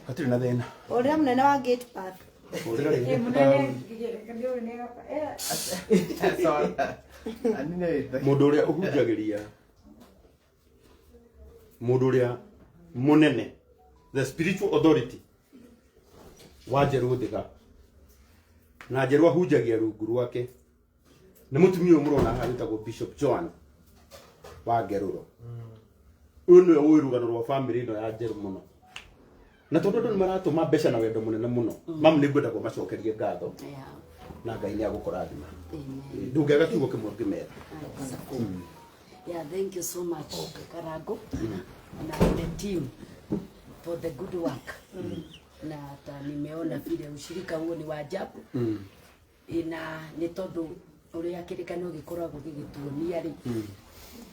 Hatirĩ na thĩna. ũrĩa mũnene wa gate path. Hũrĩra rĩngĩ. Mũndũ ũrĩa ũhunjagĩria, mũndũ ũrĩa mũnene, the spiritual authority wa Njerũ Thiga, na Njerũ ahunjagia rungu rwake, nĩ mũtumia ũyũ mũrona haha wĩtagwo Bishop Joan wa Ngerũro. Ũyũ nĩwe ũĩ rũgano rwa bamĩrĩ ĩno ya Njerũ mũno, na tondũ andũ nĩ maratũma mbeca na wendo mũnene mũno, mamu nĩ ngwenda kũmacokerie ngatho, na Ngai nĩ agũkũrathima. Ndũngĩaga kiugo kĩmwe ũngĩmera. Yeah, thank you so much, Karago, na the team for the good work. Na hata nimeona vile ushirika huo ni wa ajabu. Na nĩ tondũ ũrĩa kĩrĩkanĩro gĩkoragwo gĩgĩtuonia rĩ,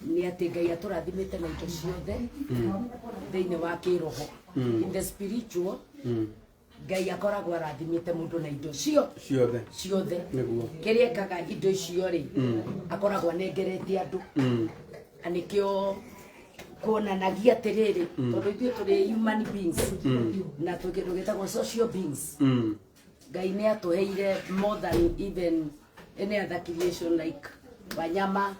nĩ atĩ Ngai atũrathimĩte na indo ciothe thĩinĩ wa kĩroho. In the spiritual, Ngai akoragwo arathimĩte mũndũ na indo ciothe ciothe. Nĩguo. Kĩrĩa ekaga indo icio rĩ, akoragwo anengerete andũ, na nĩkĩo kuonanagia atĩrĩrĩ, tondũ ithuĩ tũrĩ human beings na twĩ kĩndũ gĩtagwo social beings. Ngai nĩ atũheire more than even any other creation, like wanyama,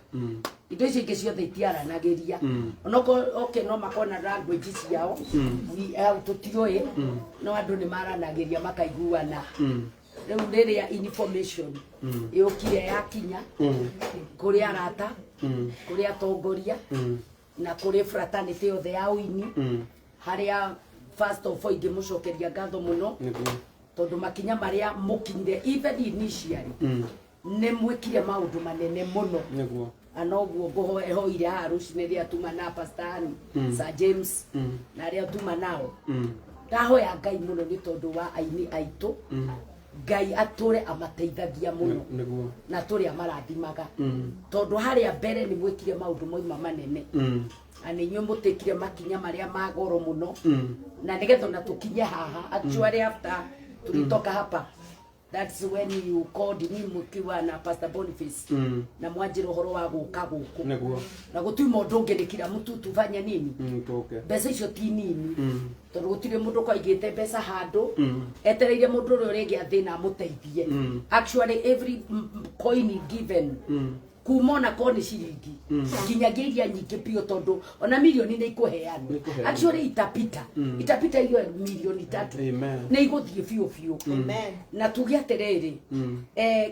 indo icio ingĩ ciothe itiaranagĩria, onokorwo okay no makorwo na language ciao, tũtiũĩ, no andũ nĩ maranagĩria makaiguana. Rĩu rĩrĩa information yũkire yakinya kũrĩ arata, kũrĩ atongoria, na kũrĩ fraternity yothe ya ũini, harĩa first of all ingĩmũcokeria ngatho mũno, Nĩguo. tondũ makinya marĩa mũkinyire even initially, nĩ mwĩkire maũndũ manene mũno. Nĩguo. Na noguo ngũhoire haha rũcinĩ rĩrĩa tuma na Pastor Ann, Sir James, na arĩa tuma nao, ndahoya Ngai mũno nĩ tondũ wa aini aitũ, Ngai atũre amateithagia mũno, Nĩguo. na atũre amarathimaga, tondũ harĩa mbere nĩ mwĩkire maũndũ moima manene, na nĩ inyuĩ mũtĩkire makinya marĩa ma goro mũno, na nĩgetha ona tũkinye haha. Actually, after tulitoka hapa, that's when you called me mukiwa na Pastor Boniface, na mwanjĩra ũhoro wa gũka gũkũ, Nĩguo. na gũtiuma ũndũ ũngĩ, nĩ kila mtu tufanye nini. Tũke. Mbeca icio ti nini, tondũ gũtirĩ mũndũ kwaigĩte mbeca handũ etereire mũndũ ũrĩa ũrĩgĩa thĩna amũteithie. Actually, every coin given, kuma ona korwo nĩ ciringi nginyagia iria nyingĩ biũ, tondũ ona milioni nĩ ikũheanwo. Nĩ ikũheanwo. Actually, itapita itapita hiyo milioni 3. Amen. Nĩ igũthiĩ biũ biũ. Amen. Na tuge atĩrĩrĩ,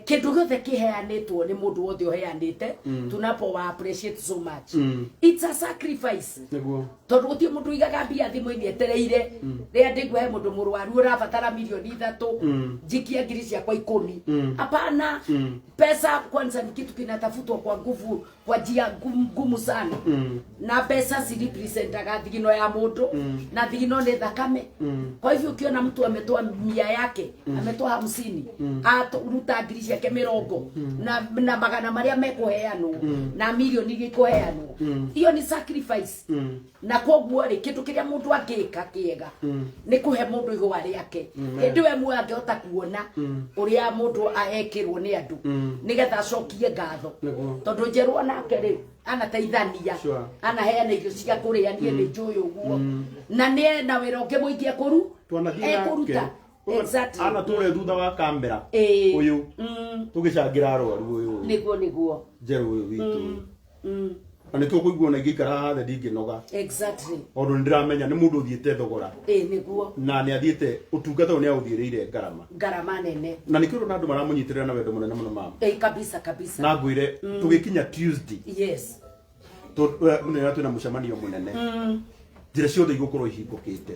kĩndũ gĩothe kĩheanĩtwo nĩ mũndũ wothe ũheanĩte, tunapo wa appreciate so much. It's a sacrifice, Nĩguo. tondũ gũtirĩ mũndũ ũigaga mbia thimũ-inĩ etereire rĩrĩa ndĩgua he mũndũ mũrwaru ũrabatara milioni 3, njikie ngiri ciakwa 10. Hapana. Pesa kwanza ni kitu kinatafutwa kwa nguvu, kwa njia ngumu, ngumu sana, na mbeca cirepresentaga thigino ya mũndũ, na thigino nĩ thakame. Kwa hivyo ukiona mtu ametoa 100 yake, ametoa 50, aruta ngiri ciake 20, na magana marĩa mekũheanwo, na milioni iria ikũheanwo, hiyo ni sacrifice. Na koguo rĩ, kĩndũ kĩrĩa mũndũ angĩka kĩega nĩ kũhe mũndũ igũa rĩake. Hĩndĩ ĩyo ĩmwe angĩhota kuona ũrĩa mũndũ ekĩrwo nĩ andũ, nĩgetha acokie ngatho. Nĩguo. Tondũ Njerũ onake rĩ, anateithania, anaheana irio cia kũrĩa, niĩ nĩ njũĩ ũguo, na nĩ ena wĩra ũngĩ mũingĩ ekũru Twanathiĩ nake. ekũruta. Exactly. Ana tũrĩa thutha wa kamera, ũyũ tũgĩcangĩra arwaru, ũyũ Nĩguo. Njerũ ũyũ witũ, na nĩkĩo kũigua ona ingĩikara haha thĩ ndingĩnoga, tondũ nĩ ndĩramenya nĩ mũndũ ũthiĩte thogora, Nĩguo. na nĩ athiĩte ũtungata ũyũ, nĩ aũthiĩrĩire ngarama. Ngarama nene. Na nĩkĩo ũrona andũ maramũnyitĩrĩra na wendo mũnene mũno, mama. Ĩĩ, kabisa kabisa. Na ngwĩre, tũgĩkinya Tuesday, mũnene, twĩna mũcemanio mũnene, njĩra ciothe igũkorwo ihingũkĩte.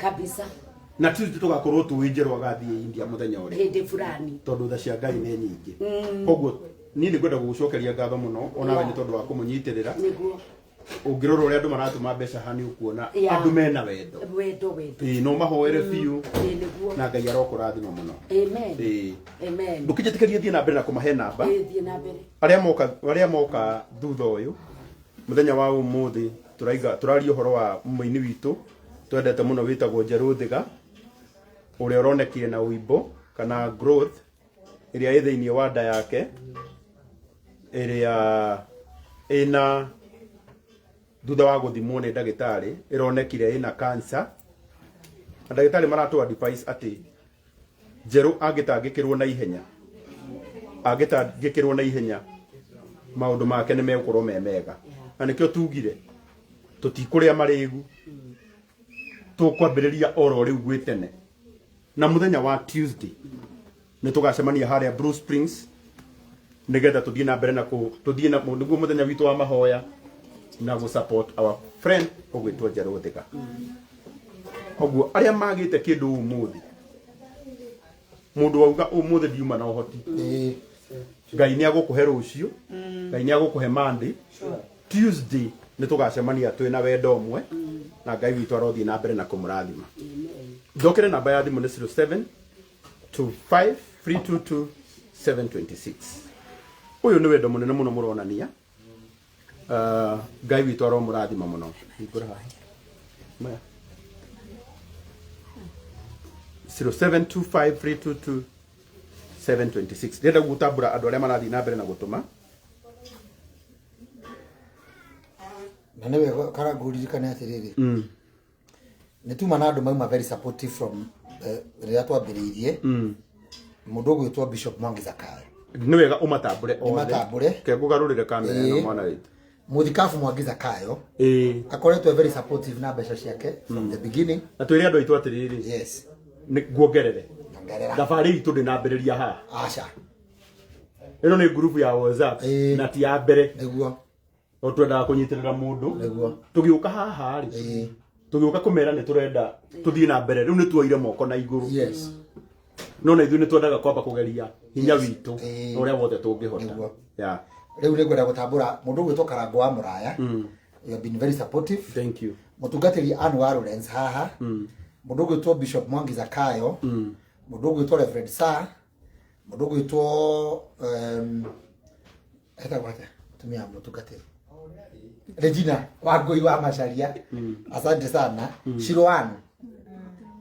Na Tuesday tũgakorwo tũĩ Njerũ agathiĩ India mũthenya ũrĩa, Hĩndĩ fulani. Tondũ tha cia Ngai nĩ nyingĩ. Koguo niĩ nĩ ngwenda gũgũcokeria ngatho mũno onawe nĩ tondũ wa kũmũnyitĩrĩra. Ũngĩrora ũrĩa andũ maratũma mbeca haha, nĩ ũkuona andũ mena wendo. Wendo, wendo. Ĩĩ, no mahoere biũ. Ĩĩ, nĩguo. Na Ngai arokũrathima mũno. Amen. Ĩĩ. Amen. Ndũkĩnjĩtĩkĩrie thiĩ na mbere na kũmahe namba. Ĩĩ, thiĩ na mbere. Arĩa moka thutha ũyũ, mũthenya wa ũmũthĩ tũraiga tũraria ũhoro wa mũini witũ twendete mũno wĩtagwo Njerũ Thiga. Ũrĩa ũronekire na ũimbo kana growth ĩrĩa ĩ thĩinĩ wa nda yake ĩrĩa ĩna thutha wa gũthimwo nĩ ndagĩtarĩ ĩronekire ĩna cancer na ndagĩtarĩ maratũ advice atĩ Njerũ angĩtangĩkĩrwo na ihenya angĩtangĩkĩrwo na ihenya maũndũ make nĩ megũkorwo me mega na nĩkĩo tugire tũtikũrĩa marĩgu tũkwambĩrĩria oro rĩu gwĩ tene na mũthenya wa Tuesday nĩ tũgacemania harĩa Blue Springs nĩgetha tũthiĩ na mbere na kũ tũthiĩ na nĩguo mũthenya witũ wa mahoya na gũ support our friend ũgwĩtwo Njerũ Thiga. Ũguo arĩa magĩte kĩndũ ũmũthĩ mũndũ wauga ũmũthĩ ndiuma na ũhoti Ngai nĩ agũkũhe rũciũ Ngai nĩ agũkũhe Monday Tuesday nĩ tũgacemania twĩ na wendo ũmwe na Ngai witũ arothiĩ na mbere na kũmũrathima. Njokere namba ya thimũ nĩ 07 25 322 726. Ũyũ nĩ wendo mũnene mũno mũronania. Ngai witũ aromũrathima mũno. Hingũra haha. Maya. 0725 322 726. Ndĩrenda gũtambũra andũ arĩa marathiĩ na mbere na gũtũma. Na nĩ wega Karangũ ũririkane atĩrĩrĩ, nĩ tuma na andũ mauma very supportive from rĩrĩa twambĩrĩirie. Mũndũ ũgwĩtwo Bishop Mwangi Zakayo. Nĩ wega ũmatambũre othe. Ndĩmatambũre. Ke ngũgarũrĩre kamera ĩno Ĩĩ. mwana witũ. Mũthikabu Mwangi Zakayo Ĩĩ. akoretwo e very supportive na mbeca ciake from the beginning. Na twĩre andũ aitũ atĩrĩrĩ. Yes. Nĩ nguongerere. Ongerera. Thabarĩ itũ ndĩnambĩrĩria haha. Aca. Ĩno nĩ ngurubu ya WhatsApp Ĩĩ. na ti ya mbere. Nĩguo. O twendaga kũnyitĩrĩra mũndũ. Nĩguo. Tũgĩũka haha rĩ. Ĩĩ. Tũgĩũka kũmera nĩ tũrenda tũthiĩ na mbere. Rĩu nĩ tuoire moko na igũrũ. Yes. No na ithuĩ nĩ twendaga kwamba kũgeria hinya witũ Ĩĩ. na ũrĩa wothe tũngĩhota. Nĩguo. Yeah. Rĩu nĩ ngwenda gũtambũra mũndũ ũgwĩtwo Karangũ wa Mũraya. You have been very supportive. Thank you. Mũtungatĩri Ann wa Lawrence haha. Mũndũ ũgwĩtwo Bishop Mwangi Zakayo. Mũndũ ũgwĩtwo Reverend Sir. Mũndũ ũgwĩtwo etagwo atĩa mũtumia wa mũtungatĩri Regina Wangũi wa Macharia. Asante sana. Shiroan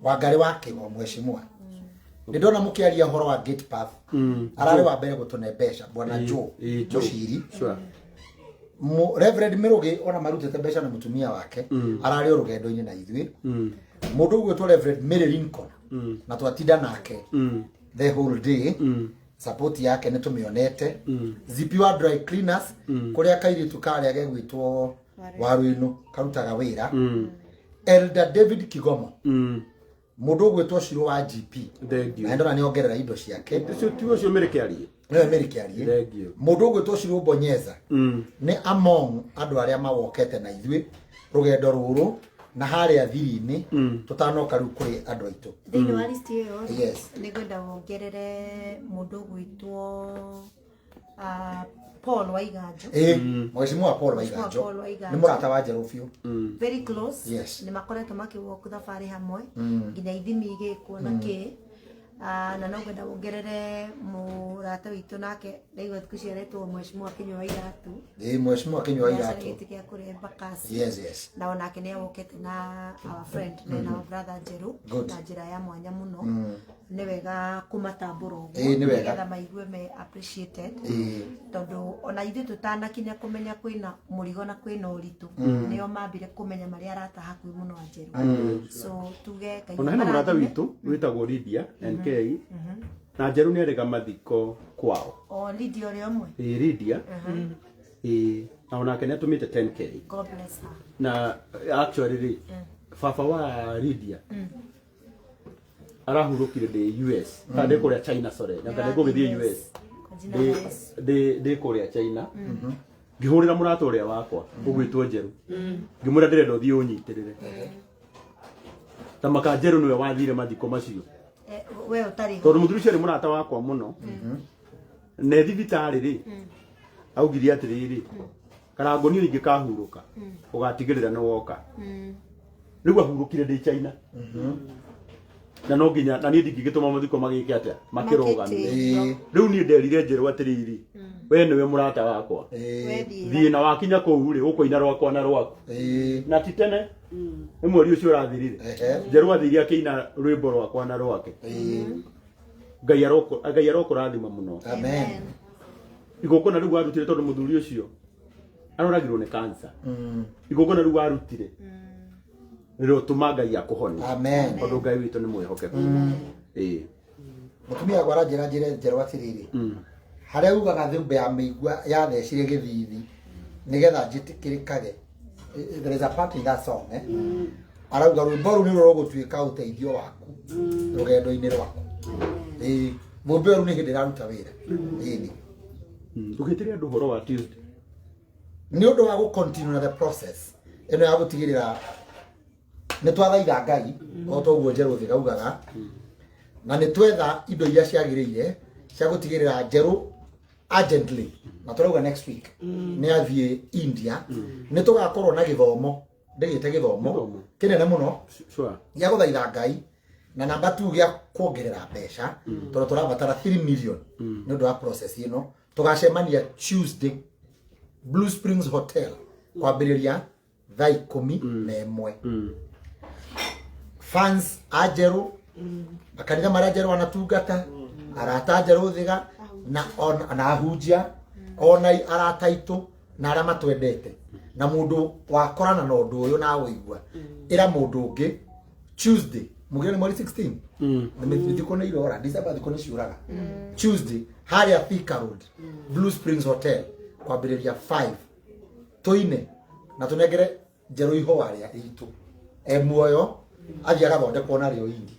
Wangari wa Kĩgo mheshimiwa. Nĩ ndona mũkĩaria ũhoro wa gate path. Ararĩ wa mbere gũtũne mbeca bwana Joe Ĩĩ, Joe. Mũciri. Sure. Reverend Mĩrũgĩ ona marutĩte mbeca na mũtumia wake ararĩ o rũgendo-inĩ na ithuĩ. Mũndũ ũgwĩtwo Reverend Mary Lincoln na twatinda nake the whole day. Support yake nĩ tũmĩonete. Zipi wa dry cleaners kũrĩa kairĩtu karĩa gegwĩtwo Waruinũ karutaga wĩra. Elder David Kigomo. Mũndũ ũgwĩtwo Shiro wa GP. Thank you. Na ndona nĩ ongerera indo ciake. Ũcio ti ũcio Mary Kĩarie. Nĩwe Mary Kĩarie. Thank you. Mũndũ ũgwĩtwo Shiro Bonyeza nĩ among andũ arĩa mawokete na ithuĩ rũgendo rũrũ na harĩa thiri-inĩ tũtanoka rĩu kũrĩ andũ aitũ. Thĩinĩ wa list ĩyo rĩ, Yes. nĩ ngwenda wongerere mũndũ ũgwĩtwo Paul Waiganjo. Ĩĩ, Mheshimiwa Paul Mheshimiwa Waiganjo Paul Waiganjo. nĩ mũrata wa Njerũ biũ. Very close. Yes. Nĩ makoretwo makĩwalk thabarĩ hamwe nginya ithimi igĩkwo na kĩ. Na no ngwenda wongerere mũrata witũ nake ndaigua thikũ ici aretwo Mheshimiwa Kinyua wa Iratu. Ĩĩ, Mheshimiwa Kinyua wa Nĩacarĩtie Iratu. gĩtĩ kĩa kũrĩa Embakasi. Yes, yes. Na onake nĩ awokete na our friend na our brother Njerũ Good. na njĩra ya mwanya mũno. Nĩ wega kũmatambũra ũguo Ĩĩ, nĩ wega. nĩgetha maigue me appreciated. Ĩĩ. Tondũ ona ithuĩ tũtanakinya kũmenya kwĩna mũrigo na kwĩna ũritũ nĩo mambire kũmenya marĩa arata hakuhĩ mũno a Njerũ. So tuge Ngai Ona hena mũrata amarathime. witũ wĩtagwo Lydia NK na Njerũ nĩ arĩga mathiko kwao. O Lydia ũrĩa ũmwe. Ĩĩ, Lydia. Ĩĩ, na onake nĩ atũmĩte 10K. God bless her. Na actually rĩ, baba wa Lydia arahurũkire ndĩ US kana ndĩ kũrĩa China, sorry, na kana ndĩ gũgĩthiĩ US. Kwa jina la Yesu. Ndĩ kũrĩa China ngĩhũrĩra mũrata ũrĩa wakwa ũgwĩtwo Njerũ ngĩmwĩra ndĩrenda ũthiĩ ũnyitĩrĩre ta maka Njerũ nĩwe wathire mathiko macio We ũtarĩ ho. tondũ mũthuri ũcio arĩ mũrata wakwa mũno na e thibitarĩ rĩ augire atĩrĩrĩ Karangũ niĩ ingĩkahurũka ũgatigĩrĩra nĩ woka. Rĩu ahurũkire ndĩ China. Na no nginya na niĩ ndingĩgĩtũma mathiko magĩke atĩa, makĩrũgame. Ĩĩ. Rĩu niĩ nderire Njerũ atĩrĩrĩ, we nĩwe mũrata wakwa, Ĩĩ. thiĩ na wakinya kũu rĩ, ũkũina rwakwa na rwaku. Ĩĩ. Na ti tene, nĩ mweri ũcio ũrathirire. Ehe. Njerũ athire akĩina rwĩmbo rwakwa na rwake. Ĩĩ. Ngai arokũrathima mũno. Amen. Igongona rĩu warutire, tondũ mũthuri ũcio aroragirwo nĩ cancer, igongona rĩu warutire rĩrotũma Ngai akũhonie. Amen. Tondũ Ngai witũ nĩ mwĩhokeku. Ĩĩ. Mũtumia wakwa aranjĩra njĩre Njerũ atĩrĩrĩ, harĩa ugaga thũmbĩ ya mĩigua yathecire gĩthithi nĩgetha njĩtĩkĩrĩkage. There is a part in that song, eh? Arauga rwĩmbo rũu nĩruo rũgũtuĩka ũteithio waku rũgendo-inĩ rwaku. Ĩĩ, thũmbĩ ĩyo rĩu nĩ hĩndĩ ĩraruta wĩra. Ĩni. Ndũgĩtĩre andũ ũhoro wa Tuesday. Nĩ ũndũ wa gũ continue na the process ĩno ya gũtigĩrĩra nĩ twathaitha Ngai o ta ũguo Njerũ thigaugaga, na nĩ twetha indo iria ciagĩrĩire cia gũtigĩrĩra Njerũ urgently, na tũrauga next week nĩ athiĩ India. Nĩ tũgakorwo na gĩthomo, ndĩgĩte gĩthomo Gĩthomo. kĩnene mũno Sure. gĩa gũthaitha Ngai, na namba 2 gĩa kuongerera mbeca, tondũ tũrabatara 3 million nĩ ũndũ wa process ĩno. Tũgacemania Tuesday, Blue Springs Hotel, kwambĩrĩria thaa 11. Fans a Njerũ, makanitha marĩa Njerũ anatungata, arata a Njerũ thiga, na na ahunjia ona arata aitũ na arĩa matwendete, na mũndũ wakorana na ũndũ ũyũ na ũigua, ĩra mũndũ ũngĩ. Tuesday mugire nĩ mweri 16. Thikũ nĩ irora, December thikũ nĩ ciũraga. Tuesday harĩa Thika Road, Blue Springs Hotel, kwambĩrĩria 5, tũine na tũnengere Njerũ ihũa rĩa itũ e muoyo, athiĩ agathondekwo narĩo India.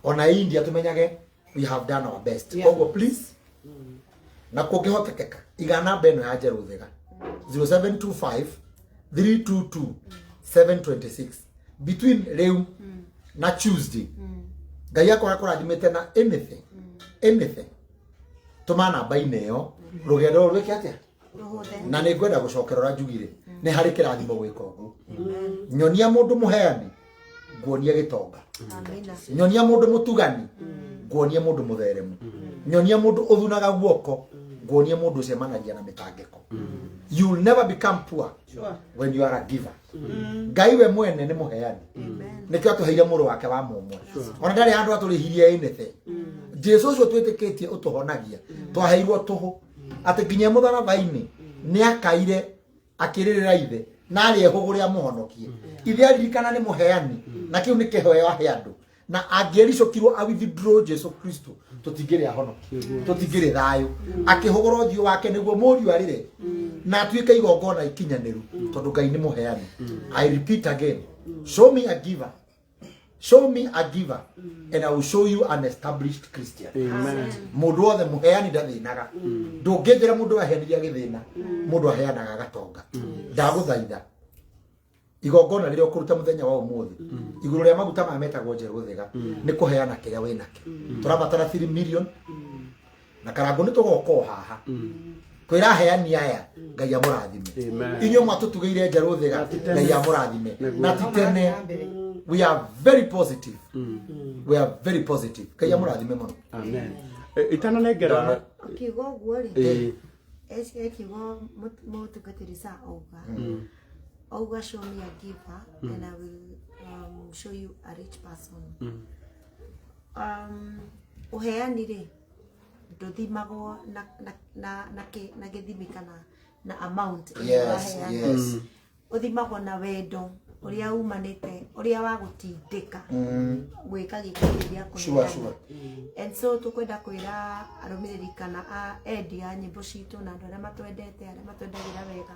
Ona India tũmenyage we have done our best. Koguo please, na kũngĩhotekeka, iga namba ĩno ya Njerũ Thega, 0725 322 726. Between rĩu na Tuesday, Ngai akora kũrathimĩte na anything, anything, tũma namba-inĩ ĩyo, rũgendo rũrũ rwĩke atĩa? Na nĩ ngwenda gũcokera ũrĩa njugire, nĩ harĩ kĩrathimo gwĩka ũguo. Nyonia mũndũ mũheani, nguonia gĩtonga. Nyonia mũndũ mũtugani, nguonia mũndũ mũtheremu. Nyonia mũndũ ũthunaga guoko, nguonia mũndũ ũcemanagia na mĩtangĩko. You will never become poor when you are a giver. Ngai we mwene nĩ mũheani, nĩkĩo atũheire mũrũ wake wa mũmwe, ona ndarĩ handũ atũrĩhirie anything. Jesu ũcio twĩtĩkĩtie ũtũhonagia, twaheirwo tũhũ, atĩ nginya mũtharaba-inĩ nĩ akaire akĩrĩrĩra ithe na arĩa hũgũrĩ amũhonokie. Ithe aririkana nĩ mũheani, na kĩu nĩ kĩheo ahe andũ, na angĩericũkirwo a withdraw Jesu Kristo, tũtingĩrĩ ahonoki, tũtingĩrĩ thayũ. Akĩhũgũra ũthiũ wake nĩguo mũriũ arĩre na atuĩke igongona ikinyanĩru, tondũ Ngai nĩ mũheani. I repeat again, show me a giver. Show me a giver and I will show you an established Christian. Amen. Mũndũ wothe mũheani ndathĩnaga. Ndũngĩnjĩra mũndũ aheanire agĩthĩna, mũndũ aheanaga agatonga. Ndagũthaitha, igongona rĩrĩa ũkũruta mũthenya wa ũmũthĩ igũrũ rĩa maguta maya metagwo Njerũ Thega nĩ kũheana kĩrĩa wĩ nakĩo. Tũrabatara 3 million, na Karangũ nĩ tũgoka o haha kwĩra aheani aya Ngai amũrathime. Amen. Inyuĩ mwatũtugĩire Njerũ Thega, Ngai amũrathime. Na ti tene, we are very positive, we are very positive. Ngai amũrathime mũno. Amen. Itananengera Ũkiuga ũguo rĩ, Ĩĩ. Ekiugo mũtungatĩri sa auga auga, "Show me a giver and I will show you a rich person." Ũheani rĩ, ndũthimagwo na gĩthimi kana na amount ĩrĩa ũraheana. Ũthimagwo na wendo ũrĩa umanĩte, ũrĩa wa gũtindĩka gwĩka gĩko kĩu gĩa kũheana. And so tũkwenda kwĩra arũmĩrĩri kana a endi a nyĩmbo citũ na andũ arĩa matwendete, arĩa matwendagĩra wega,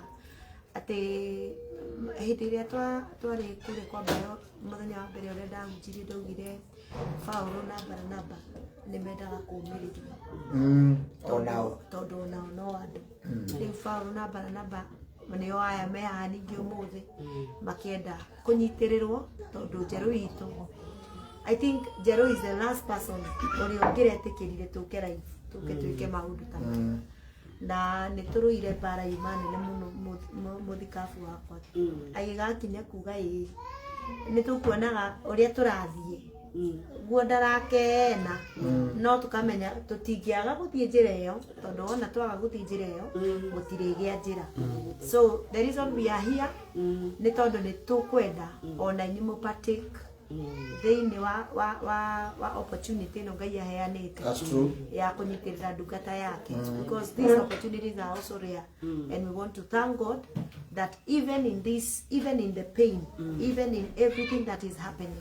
atĩ hĩndĩ ĩrĩa twarĩ kũrĩa kwa Mbayo, mũthenya wa mbere ũrĩa ndahunjirie, ndaugire Paulo na Baranaba nĩ mendaga kũũmĩrĩrio. Onao. Tondũ onao no andũ. Rĩu Paulo na Baranaba nĩo aya me haha ningĩ ũmũthĩ makĩenda kũnyitĩrĩrwo, tondũ Njerũ itũ, I think Njerũ is the last person ũrĩa ũngĩretĩkĩrire tũke live, tũke twĩke maũndũ ta maya, na nĩ tũrũire mbara yuma nene mũno. Mũthikabu wakwa agĩgakinya kuga ĩĩ, nĩ tũkuonaga ũrĩa tũrathiĩ. Guo ndarakena no tukamenya tutingĩaga gũthiĩ njĩra ĩyo tondũ wona twaga gũthiĩ njĩra ĩyo gũtirĩgĩa njĩra. So the reason we are here nĩ tondũ nĩ tũkwenda ona inyuĩ mũ partake thĩinĩ wa opportunity ĩno Ngai aheanĩte That's true. ya kũnyitĩrĩra ndungata yake, because these opportunities are also rare, and we want to thank God that even in this, even in the pain, even in everything that is happening,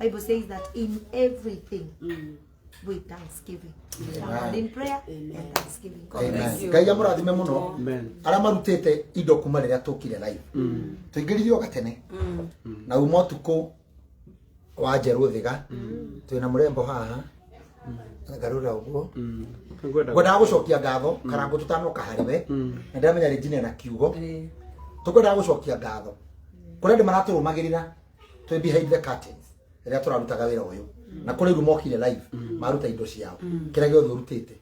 Bible says that in everything with thanksgiving. Amen. In prayer and thanksgiving. God Amen. bless you. Ngai amũrathime mũno Amen. arĩa marutĩte indo kuma rĩrĩa tũkire live tũingĩririo gatene na uma ũtukũ wa njerũ thiga twĩna mũrembo haha ngarũra ũguo Ngwenda ngwendaga gũcokia ngatho karango tũtanoka harĩ we na ndĩramenya rĩnjine na kiugo tũkwendaga gũcokia ngatho kũrĩ andũ maratũrũmagĩrĩra twĩ behind the curtains rĩrĩa tũrarutaga wĩra ũyũ na kũrĩ rĩu mokire live maruta indo ciao kĩrĩa gĩothe ũrutĩte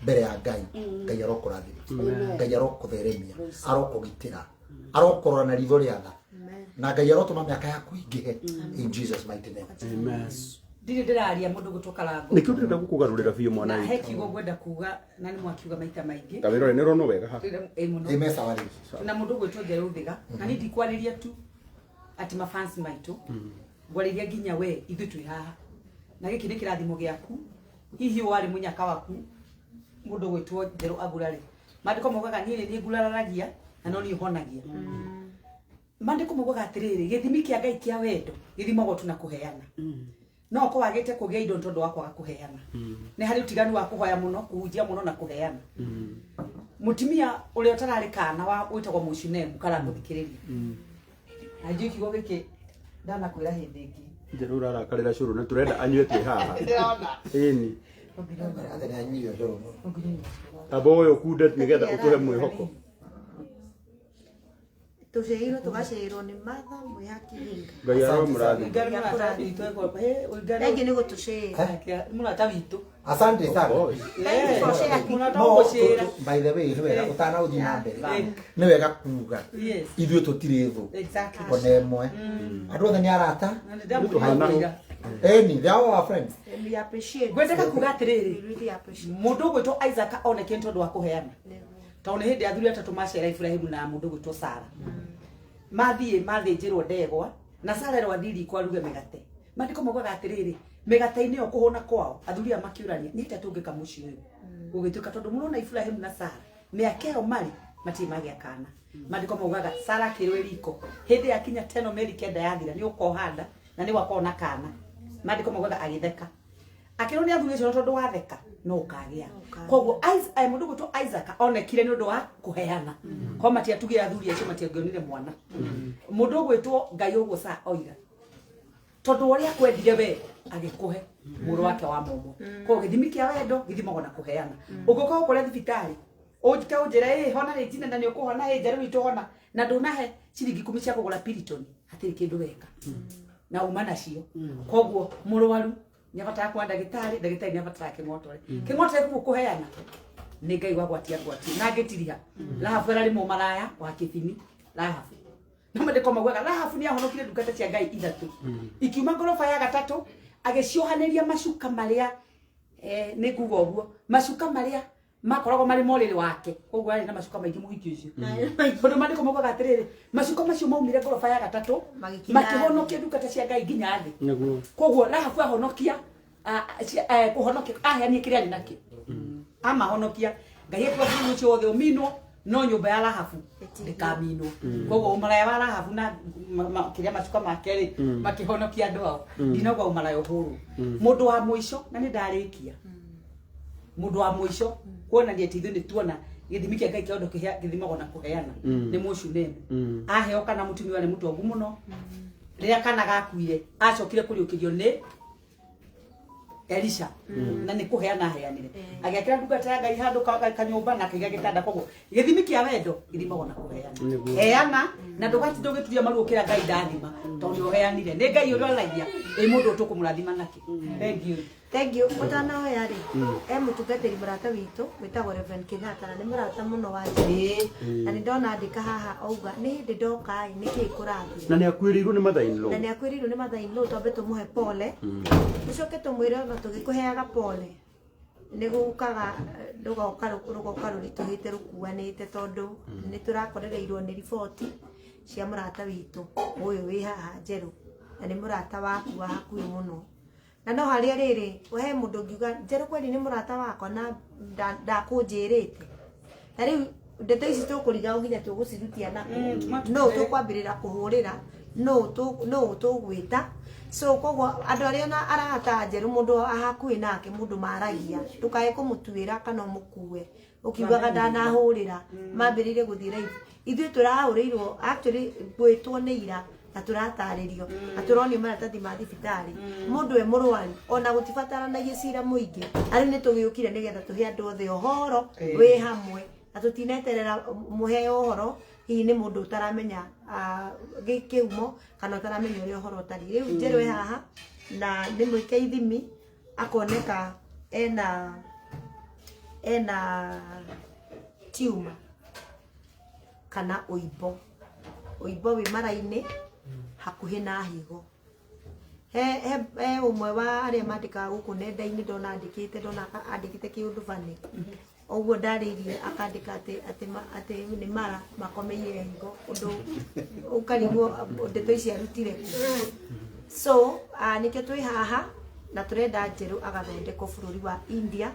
mbere ya Ngai, Ngai arokũrathima, Ngai arokũtheremia, arokũgitĩra, arokorora na ritho rĩa tha, na Ngai arotũma mĩaka yaku ĩingĩhe in Jesus mighty name. Amen. Ndirĩ ndĩraria mũndũ gũtwo karango. Nĩkĩo ndĩrenda gũkũgarũrĩra biũ mwana Na he witũ. kiugo ngwenda kuga na nĩ mwakiuga maita maingĩ. Ta wĩrore nĩ ũronwo wega haha. Ĩ mũno. Amen sawa rĩu. Na mũndũ ũgwĩtwo Njerũ Thiga na niĩ ndikwarĩria tu atĩ mafans maitũ, ngwarĩria nginya we ithuĩ twĩ haha na gĩkĩ nĩ kĩrathimo gĩaku. Hihi warĩ mũnyaka waku mũndũ ũgwĩtwo Njerũ agurarĩ, maandĩko maugaga niĩ nĩ niĩ ngurararagia na no niĩ honagia. Maandĩko maugaga atĩrĩrĩ, gĩthimi kĩa Ngai kĩa wendo gĩthimagwo tu na kũheana. No ũkorwo wagĩte kũgĩa indo nĩ tondũ wa kwaga kũheana. Nĩ harĩ ũtiganu wa kũhoya mũno, kũhunjia mũno na kũheana. Mutumia ũrĩa ũtararĩ kana wa wĩtagwo Mũshunemu karangũthikĩrĩria na njũĩ kiugo gĩkĩ ndanakwĩra hĩndĩ ĩngĩ. Njerũ ũrarakarĩra cũrũ na tũrenda anyue twĩ haha. Ĩni. Tamba ũyũ ũkunde nĩgetha ũtũhe mwĩhoko. Tũceirwo tũgaceirwo nĩ Martha Mwihaki Hinga. Ngai aromũrathima. Ngai mũrata witũ Thengi nĩ gũtũceera. Mũrata witũ. Asante sana. Thank you for sharing. Mũrata No, ũgũcĩra. by the way, nĩ wega ũtanagũthiĩ na mbere nĩ wega kuga Yes. ithuĩ tũtirĩ thũ Exactly. ona ĩmwe, andũ othe nĩ arata. Na nĩ ndamũkwĩra. Eni, they are all our friends. And we appreciate. Ngwendeka kuga atĩrĩrĩ, We really appreciate. mũndũ ũgwĩtwo Isaac onekire nĩ tondũ wa kũheana, tondũ nĩ hĩndĩ athuri atatũ macera Iburahĩmu na mũndũ ũgwĩtwo Sara mathiĩ mathĩnjĩrwo ndegwa na Sara erwo athiĩ riko aruge mĩgate. Maandĩko maugaga atĩrĩrĩ, mĩgate-inĩ ĩyo kũhũna kwao athuri aya makĩũrania nĩ atĩa tũngĩka mũciĩ ũyũ gũgĩtuĩka tondũ mũrona Iburahĩmu na Sara mĩaka ĩyo marĩ matirĩ magĩa kana. Maandĩko maugaga Sara akĩrwo riko hĩndĩ yakinya teno mĩeri 9 yathira nĩ ũkoha nda na nĩ wakorwo na kana. Maandĩko maugaga agĩtheka akĩrwo nĩ athuri acio tondũ watheka no ũkagĩa. Koguo mũndũ ũgwĩtwo Isaac onekire nĩ ũndũ wa kũheana ko matiatugire athuri acio matiangĩonire mwana. Mũndũ ũgwĩtwo Ngai ũguo sa oiga tondũ ũrĩa akwendire we agĩkũhe mũrũ wake wa mũmwe. Koguo gĩthimi kĩa wendo gĩthimagwo na kũheana. Ũngĩũka gũkũrĩa thibitarĩ ũnjike ũnjĩre ĩ hona rĩ njine na nĩ ũkũhona ĩ njerũ witũ hona na ndũnahe ciringi 10 cia kũgũra Piriton hatirĩ kĩndũ weka na uma nacio. Koguo mũrwaru nĩ abataraga kuona ndagĩtarĩ, ndagĩtarĩ nĩ abataraga kĩng'otore, kĩng'otore kũguo kũheana nĩ Ngai wagwatia ngwatia na ngĩtiriha. Rahabu ararĩ mũmaraya wa kĩbini Rahabu na maandĩko maugaga Rahabu nĩ ahonokire ndungata cia Ngai ithatũ ikiuma ngoroba ya gatatũ agĩciohanĩria macuka marĩa nĩ nguga ũguo macuka marĩa makoragwo marĩ morĩrĩ wake. Koguo arĩ na macuka maingĩ mũhiki ũcio tondũ maandĩko maugaga atĩrĩrĩ, macuka macio maumire ngoroba ya gatatũ makĩhonokia ndungata cia Ngai nginya thĩ. Nĩguo. Koguo Rahabu ahonokia kũhonokia aheanie kĩrĩa arĩ nakĩo amahonokia Ngai ekuga bũrũri ũcio wothe ũminwo no nyũmba ya Rahabu ndĩkaminwo. Koguo ũmaraya wa Rahabu na kĩrĩa macuka make rĩ makĩhonokia andũ ao. Ndinauga ũmaraya ũhũrwo. Mũndũ wa mũico na nĩ ndarĩkia, mũndũ wa mũico kuonania atĩ ithuĩ nĩ tuona gĩthimi kĩa Ngai kĩa wendo gĩthimagwo na kũheana nĩ Mũshunemu. Aheo kana mũtumia warĩ mũtongu mũno rĩrĩa kana gakuire acokire kũriũkĩrio nĩ Elisha na nĩ kũheana aheanire agĩakĩra ndungata ya Ngai handũ kanyũmba na akĩiga gĩtanda. Koguo gĩthimi kĩa wendo gĩthimagwo na kũheana. Heana na ndũgatinda ũgĩturia maru ũkĩra Ngai ndathima tondũ nĩ ũheanire. Nĩ Ngai ũrĩa ũragia ĩ mũndũ ũtũkũmũrathima nakĩ. Thank you. Thank you. Ũtanoya rĩ, e mũtungatĩri mũrata witũ wĩtagwo Reverend Kenyatta na nĩ mũrata mũno wa Njerũ. Na nĩ ndona andĩka haha auga nĩ hĩndĩ ndoka ĩ nĩkĩ kũrathiĩ. Na nĩ akuĩrĩirwo nĩ mother in law. Na nĩ akuĩrĩirwo nĩ mother in law, twambe tũmũhe pole. Tũcoke tũmwĩre ona tũgĩkũheaga pole nĩ gũkaga rũgoka rũgoka rũritũhĩte rũkuanĩte tondũ nĩ tũrakorereirwo nĩ riboti cia mũrata witũ ũyũ wĩ haha Njerũ, na nĩ mũrata waku wa hakuhĩ mũno. Na no harĩa rĩrĩ he mũndũ ũngiuga Njerũ kweli nĩ mũrata wakwa na ndakũnjĩrĩte. Na rĩu ndeto ici tũkũriga nginya tũgũcirutia nakũ, no tũkwambĩrĩra kũhũrĩra, no tũgwĩta. So koguo andũ arĩa ona arata Njerũ mũndũ hakuhĩ nake mũndũ maragia ndũkae kũmũtuĩra kana ũmũkue ũkiugaga ndanahũrĩra. Mambĩrĩire gũthiĩ live, ithuĩ tũrahũrĩirwo actually gwĩtwo nĩ ira na tũratarĩrio na tũronio maratathi ma thibitarĩ mũndũ e mũrwaru ona gũtibataranagia cira mũingĩ. Arĩ nĩ tũgĩũkire nĩgetha tũhe andũ othe ũhoro wĩ hamwe na tũtineterera mũheo ũhoro hihi nĩ mũndũ ũtaramenya gĩkĩumo kana ũtaramenya ũrĩa ũhoro ũtariĩ. Rĩu Njerũ e haha na nĩ mwĩke ithimi akoneka ena tumor kana ũimbo wĩ mara-inĩ hakuhĩ na higo. He ũmwe wa arĩa mandĩkaga gũkũ nenda-inĩ ndona andĩkĩte, ndona andĩkĩte kĩũndũ bani ũguo ndarĩirie akandĩka atĩ nĩ mara makomeire higo ũndũ ũkarigwo ndeto ici arutire kũ. So nĩkĩo twĩ haha na tũrenda Njerũ agathondekwo bũrũri wa India.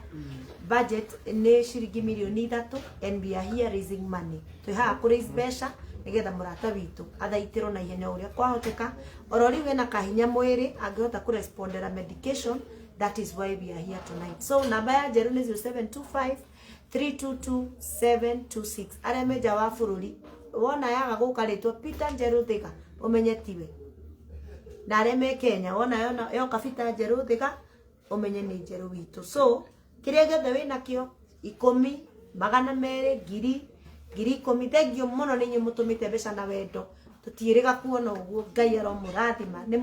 Budget nĩ ciringi mirioni 3 and we are here raising money. Twĩ haha kũ raise mbeca nĩgetha mũrata witũ athaitĩrwo na ihenya ũrĩa kwahoteka. Oro rĩu ena kahinya mwĩrĩ angĩhota kũrespondera medication, that is why we are here tonight. So namba ya Njerũ nĩ 0725 322 726. Arĩa me nja wa bũrũri wona yaga gũka rĩtwa Peter Njerũ Thiga ũmenye tiwe, na arĩa me Kenya wona yoka Peter Njerũ Thiga ũmenye nĩ Njerũ witũ. So kĩrĩa gĩothe wĩnakĩo 10, 200, 1000, 10,000, thank you mũno nĩ inyuĩ mũtũmĩte mbeca na wendo. Tũtiĩrĩga kuona ũguo, Ngai aromũrathima. Nĩ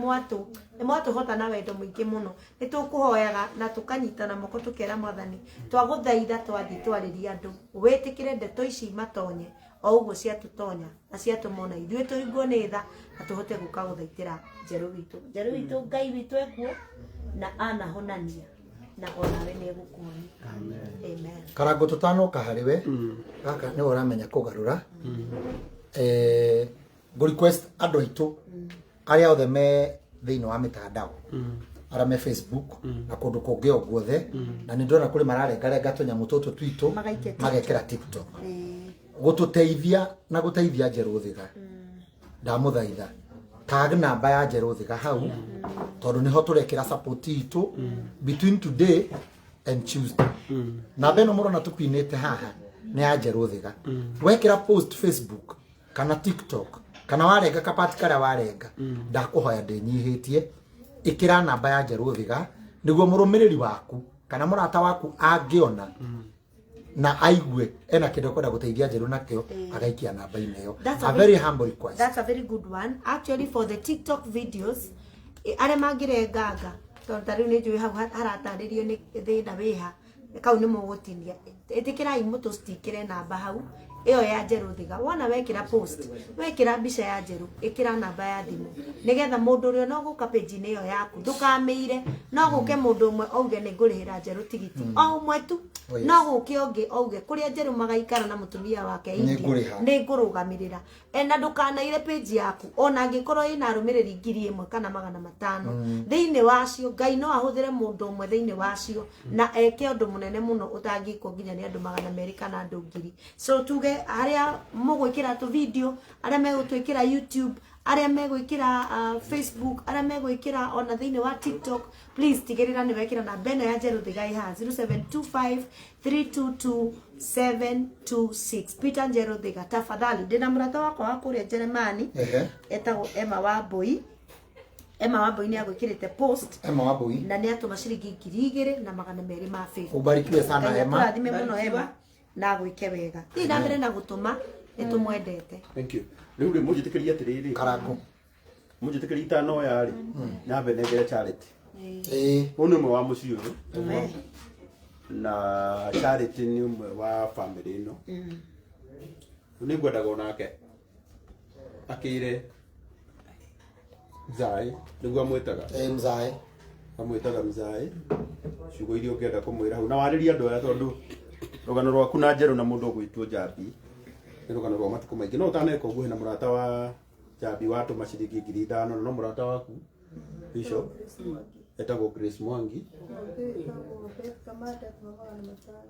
mwatũhota na wendo mũingĩ mũno. Nĩ tũkũhoyaga na tũkanyitana moko tũkera Mwathani twagũthaitha twathiĩ twarĩria andũ wĩtĩkĩre ndeto ici matonye o ũguo ciatũtonya na ciatũmona ithuĩ tũringwo nĩ tha na tũhote gũka gũthaitĩra Njerũ witũ. Njerũ witũ Ngai witũ ekuo na anahonania na onawe nĩ egũkuonia. Amen. Karango tũtanoka harĩ we gaka nĩwe ũramenya kũgarũra. Ngũ request andũ aitũ arĩa othe me thĩinĩ wa mĩtandao, arĩa me Facebook na kũndũ kũngĩ o guothe, na nĩ ndĩrona kũrĩ mararengarenga tũnyamũ tũtũ twitũ magekĩra TikTok gũtũteithia na gũteithia Njerũ Thiga. Ndamũthaitha tag namba ya Njerũ Thiga hau tondũ nĩho tũrekĩra support itũ between today and Tuesday. Namba ĩno mũrona tũpinĩte haha nĩ ya Njerũ Thiga. Wekĩra post Facebook kana TikTok kana warenga kapati karĩa warenga, ndakũhoya ndĩnyihĩtie ĩkĩra namba ya Njerũ Thiga nĩguo mũrũmĩrĩri waku kana mũrata waku angĩona na aigue ena kĩndũ ekwenda gũteithia Njerũ nakĩo agaikia namba-inĩ ĩyo. A very humble request. That's a very good one. Actually for the TikTok videos arĩa mangĩrenganga tondũ ta rĩu nĩ njũĩ hau haratarĩrio nĩ thĩna wĩha kau nĩ mũgũtinia, ĩtĩkĩrai mũtũstikĩre namba hau ĩyo ya Njerũ Thiga. Wona wekĩra post, wekĩra mbica ya Njerũ, ĩkĩra namba ya thimũ nĩgetha mũndũ ũrĩa no gũka page-inĩ ĩyo yaku ndũkamĩire, no gũke mũndũ ũmwe auge nĩ ngũrĩhĩra Njerũ tigiti o ũmwe tu, no gũke ũngĩ auge kũrĩa Njerũ magaikara na mũtumia wake India nĩ ngũrũgamĩrĩra. Na ndũkanaire page yaku ona angĩkorwo ĩna arũmĩrĩri 1000 kana 500 thĩinĩ wacio, Ngai no ahũthĩre mũndũ ũmwe thĩinĩ wacio na eke ũndũ mũnene mũno ũtangĩkwo nginya nĩ andũ 200 kana andũ 1000. So tuge arĩa mũgwĩkĩra tũ video, arĩa megũtwĩkĩra YouTube, arĩa megwĩkĩra Facebook, arĩa megwĩkĩra ona thĩinĩ wa TikTok, please tigĩrĩra nĩ wekĩra namba ĩno ya Njerũ Thiga ĩ haha 0725 322 726. Peter Njerũ Thiga, tafadhali ndĩna mũrata wakwa wa kũrĩa Jeremani etagwo Emma Wambui. Emma Wambui nĩ agwĩkĩrĩte post Emma Wambui na nĩ atũma ciringi 2250. Ubarikiwe sana Emma. Tũrathime mũno Emma na agwĩke wega. Thiĩ na mbere na gũtũma, nĩ tũmwendete. Thank you. Rĩu rĩ mũnjĩtĩkĩrie atĩrĩrĩ. Karango. Mũnjĩtĩkĩrie itanoya rĩ. Nyambe nengere Charity. Ĩĩ. Ũyũ nĩ ũmwe wa mũciĩ ũyũ na Charity nĩ ũmwe wa family ĩno. Rĩu nĩ ngwendaga onake akĩre Mzaĩ, nĩguo amwĩtaga. Ĩĩ, Mzaĩ. Amwĩtaga Mzaĩ. Ciugo iria ũngĩenda kũmwĩra hau na warĩrie andũ aya tondũ rũgano rwaku na Njerũ na mũndũ ũgwĩtwo Njambi nĩ rũgano rwa matukũ maingĩ. No ũtaneka ũguo hena mũrata wa Njambi watũma ciringi 5,000 na no mũrata waku Bishop etagwo Grace Mwangi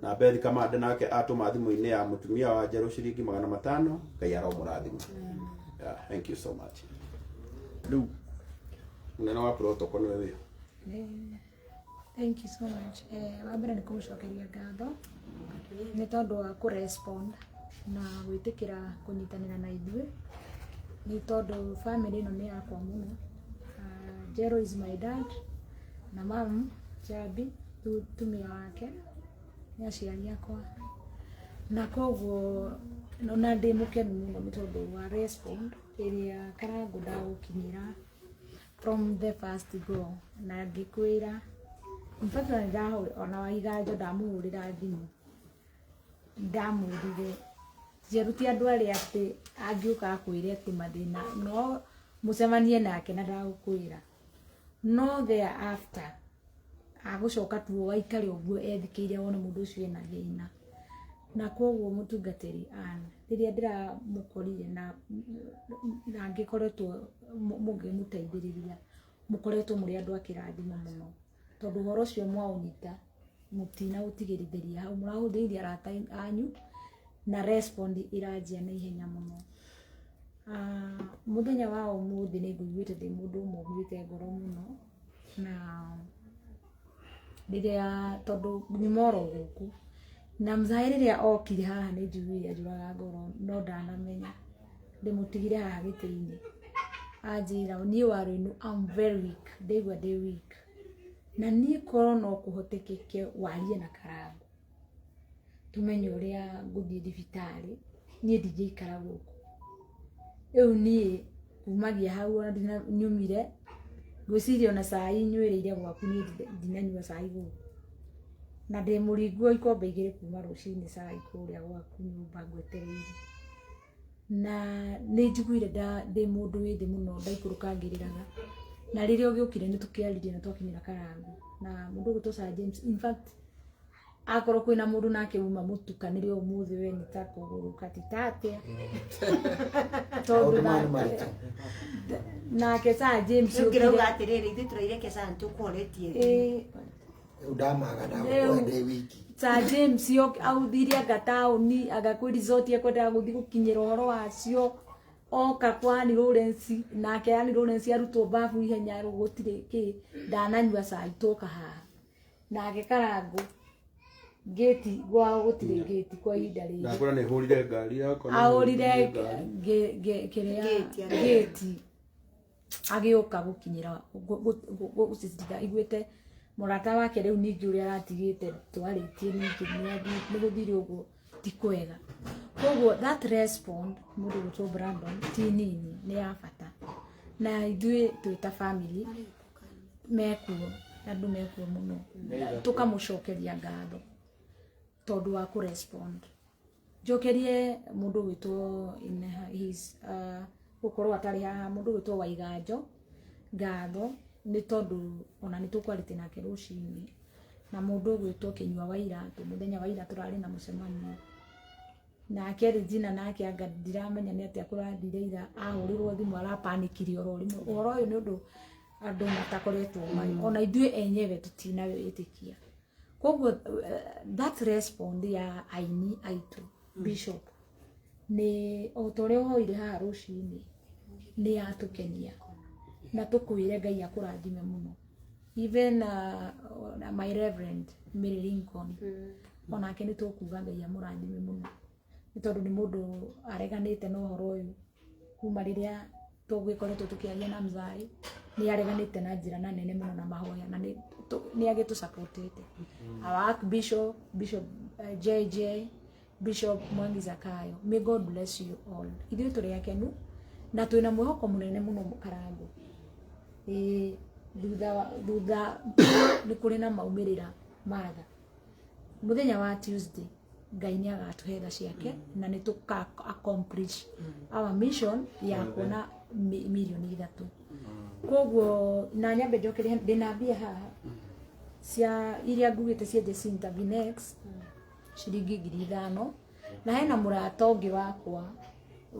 na Beth Kamande nake atũma thimũ-inĩ ya mũtumia wa Njerũ ciringi 500. Ngai aromũrathima. Yeah, thank you so much. Rĩu mũnene wa protocol nĩwe wĩho. Thank you so much. Wa mbere nĩ kũmũcokeria ngatho nĩ tondũ wa kũ-respond na gwĩtĩkĩra kũnyitanĩra na ithuĩ, nĩ tondũ family ĩno nĩ yakwa mũno. Jero is my dad na mam Njambi tumia wake nĩ aciari akwa, na koguo ona ndĩ mũkenu mũno nĩ tondũ wa respond ĩrĩa Karangũ ndagũkinyĩra from the first go na ngĩkwĩra. In fact, ona nĩndahũrĩra ona Waiganjo, ndamũhũrĩra thimũ ndamwĩrire Njeru ti andũ arĩa atĩ angĩũka akwĩre atĩ mathĩna no mũcemanie nake na ndagũkwĩra, no thereafter agũcoka tu aikare ũguo ethikĩire wone mũndũ ũcio ena thĩna. Na koguo mũtungatĩri Ann, rĩrĩa ndĩramũkorire na ngĩkoretwo mũngĩmũteithĩrĩria, mũkoretwo mũrĩ andũ a kĩrathimo mũno, tondũ ũhoro ũcio mwaũnyita mũtina gũtigĩrithĩria hau, mũrahũthĩrĩria arata anyu na respond ĩranjia na ihenya mũno. Mũthenya wa ũmũthĩ nĩ ngũiguĩte ndĩ mũndũ ũmwe ũguĩte ngoro mũno, na rĩrĩa tondũ nyuma oro gũkũ na Mzaĩ rĩrĩa okire haha nĩ njiguire anjũraga ngoro, no ndanamenya ndĩmũtigire haha gĩtĩ-inĩ anjĩra niĩ warũ I'm very weak, ndaigua ndĩ weak, na niĩ korwo no kũhotekeke warie na Karangũ tũmenye ũrĩa ngũthiĩ thibitarĩ, niĩ ndingĩikara gũkũ. Rĩu niĩ kumagia hau ona nyumire ngwĩciria ona cai nywĩrĩire gwaku, niĩ ndinanyua cai gũkũ na ndĩ mũringu ikombe 2 kuma rũcinĩ cai kũrĩa gwaku nyũmba ngwetereire, na nĩ njiguire ndĩ mũndũ wĩ thĩ mũno, ndaikũrũka ngĩrĩraga. Na rĩrĩa ũgĩũkire nĩ tũkĩaririe na twakinyĩra Karangũ na mũndũ ũgwĩtwo Sir James, in fact akorwo kwĩna mũndũ nake uma mũtukanĩre ũmũthĩ we nĩ ta kũgũrũka ti ta atĩa, tondũ Maũndũ maya nĩ maritũ. Nake Sir James Rĩu okire ngĩrauga atĩrĩrĩ, ithuĩ tũraireke caa nĩtũkũhoretie. Rĩu ndamaga ndagũkora ndĩ wiki. Sir James authire anga taũni anga kwĩ resort ekwendaga gũthiĩ gũkinyĩra ũhoro wacio, oka kwa Annie Lawrence, nake Annie Lawrence arutwo babu ihenya gũtirĩ kĩ ndananyua cai twoka haha nake Karangũ ngĩti gwao gũtirĩ ngĩti kwa ihinda rĩrĩ. Ndakũra nĩ hũrire ngari yakwa nĩ Ahũrire ngari. Kĩrĩa Ngĩti, ngĩti agĩũka gũkinyĩra gũcicitha iguĩte mũrata wake rĩu ningĩ ũrĩa aratigĩte twarĩtie ningĩ nĩ gũthire ũguo ti kwega. Koguo that respond mũndũ gwĩtwo Brandon ti nini, nĩ ya bata, na ithuĩ twĩ ta family mekuo andũ mekuo mũno, tũkamũcokeria ngatho tondũ wa kũrespond. Njokerie mũndũ gwĩtwo in his gũkorwo atarĩ haha, mũndũ gwĩtwo Waiganjo ngatho nĩ tondũ ona nĩ tũkwarĩtie nake rũcinĩ, na mũndũ ũgwĩtwo Kĩnyua wa Iratũ, mũthenya wa ira tũrarĩ na mũcemanio nake Regina, nake anga ndiramenya nĩ atĩa kũrathire ira, ahũrĩrwo thimũ arapanikire oro rĩmwe. Ũhoro ũyũ nĩ ũndũ andũ matakoretwo marĩ ona ithuĩ enyewe tutinawĩtĩkia. Koguo that respond ya aini aitũ Bishop nĩ o ta ũrĩa ũhoire haha rũcinĩ nĩ yatũkenia, na tũkwĩre Ngai akũrathime mũno. Even my Reverend Mary Lincoln, onake nĩ tũkuga Ngai amũrathime mũno, nĩ tondũ nĩ mũndũ areganĩte na ũhoro ũyũ kuma rĩrĩa tũgĩkoretwo tũkĩaria na Mzai, nĩ areganĩte na njĩra na nene mũno na mahoya, na nĩ agĩtũsupportĩte. Our Archbishop, Bishop JJ, Bishop Mwangi Zakayo, may God bless you all. Ithuĩ tũrĩ akenu na twĩna mwĩhoko mũnene mũno Karangũ. Ĩĩ. Thutha nĩ kũrĩ na maumĩrĩra matha muthenya wa Tuesday. Ngai nĩ agatũhe tha ciake na nĩ tũka accomplish our mission ya kuona mirioni 3. Koguo na nyambe njokerie, ndĩna mbia haha cia iria ngugĩte cia Jacinta Vinex, ciringi 5,000, na hena mũrata ũngĩ wakwa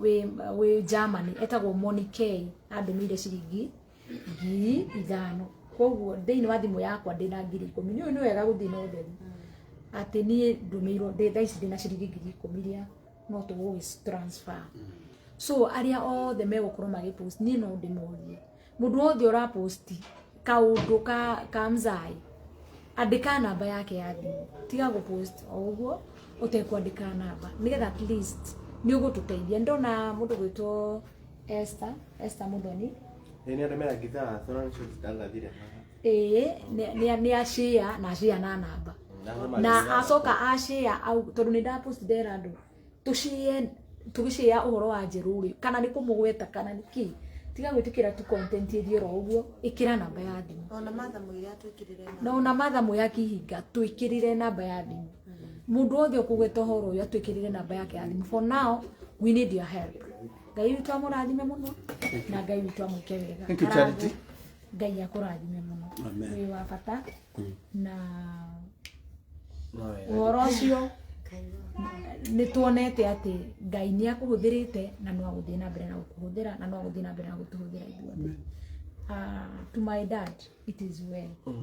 wĩ Germany etagwo Monique, andũmĩire ciringi 5,000. Koguo thĩinĩ wa thimũ yakwa ndĩna 10,000. Nĩ ũĩ nĩ wega gũthiĩ na ũtheri atĩ niĩ ndũmĩirwo ndĩ thaa ici ndĩna ciringi 10,000 iria no tũgũgĩ transfer. So arĩa othe megũkorwo magĩpost, niĩ no ndĩmorie, mũndũ wothe ũraposti kaũndũ ka mzai, andĩka namba yake ya thimũ. Tiga gũpost o ũguo ũtekwandĩka namba, nĩgetha at least nĩ ũgũtũteithia. Ndona mũndũ gwĩtwo Esther Muthoni. Ĩ nĩ andũmĩra 5,000 na nĩcio ndangathire haha. Ĩĩ, nĩ ashare na ashare na namba na acoka ashare au, tondũ nĩ ndapost ndera andũ tũshare, tũgĩshare ũhoro wa Njerũ rĩ, kana nĩ kũmũgweta kana nĩ kĩ. Tiga gwĩtĩkĩra tu content ĩthiĩ oro ũguo, ĩkĩra namba ya thimũ. Ona Matha mwĩre atwĩkĩrĩre. Na ona Matha mwĩ akihinga twĩkĩrĩre namba ya thimũ. Mũndũ wothe ũkũgweta ũhoro ũyũ atwĩkĩrĩre namba yake ya thimũ. For now we need your help. Ngai witũ amũrathime mũno na Ngai witũ amwĩke wega. Thank you, Charity. Ngai akũrathime mũno. Amen. Wĩ wa bata na No wega. Ũhoro ũcio nĩ tuonete atĩ Ngai nĩ akũhũthĩrĩte na no agũthiĩ na mbere na gũkũhũthĩra na no agũthiĩ na mbere na gũtũhũthĩra ithuothe. To my dad, it is well,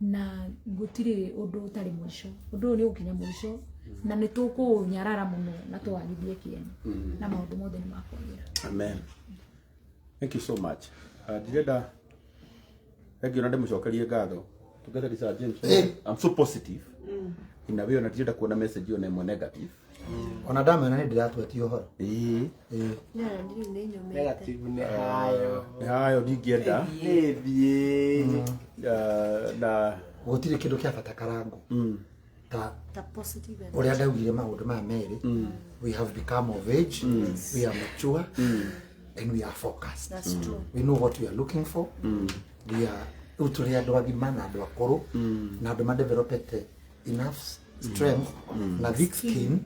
na gũtirĩ ũndũ ũtarĩ mũico. Ũndũ ũyũ nĩ ũgũkinya mũico na nĩ tũkũũnyarara mũno na tũwagithie kĩene na maũndũ mothe nĩ makwagĩra. Amen. Thank you so much. Ndirenda rĩngĩ ona ndĩmũcokerie ngatho tungatĩri Sir James. I'm so positive in a way, ona ndirenda kuona message ona ĩmwe negative. Ona ndamena nĩ ndĩratwetia ũhoro. Ĩĩ. Ĩĩ. Nĩ nĩ nyũmĩte. Negative nĩ hayo. Nĩ hayo ndingĩenda. Nĩ thiĩ. Na Gũtirĩ kĩndũ kĩa bata, Karango, ta Ta positive energy. Ũrĩa ndaugire maũndũ maya merĩ, we have become of age, we are mature and we are focused. That's true. We know what we are looking for. We are rĩu tũrĩ andũ agima na andũ akũrũ na andũ madevelopete enough strength na thick skin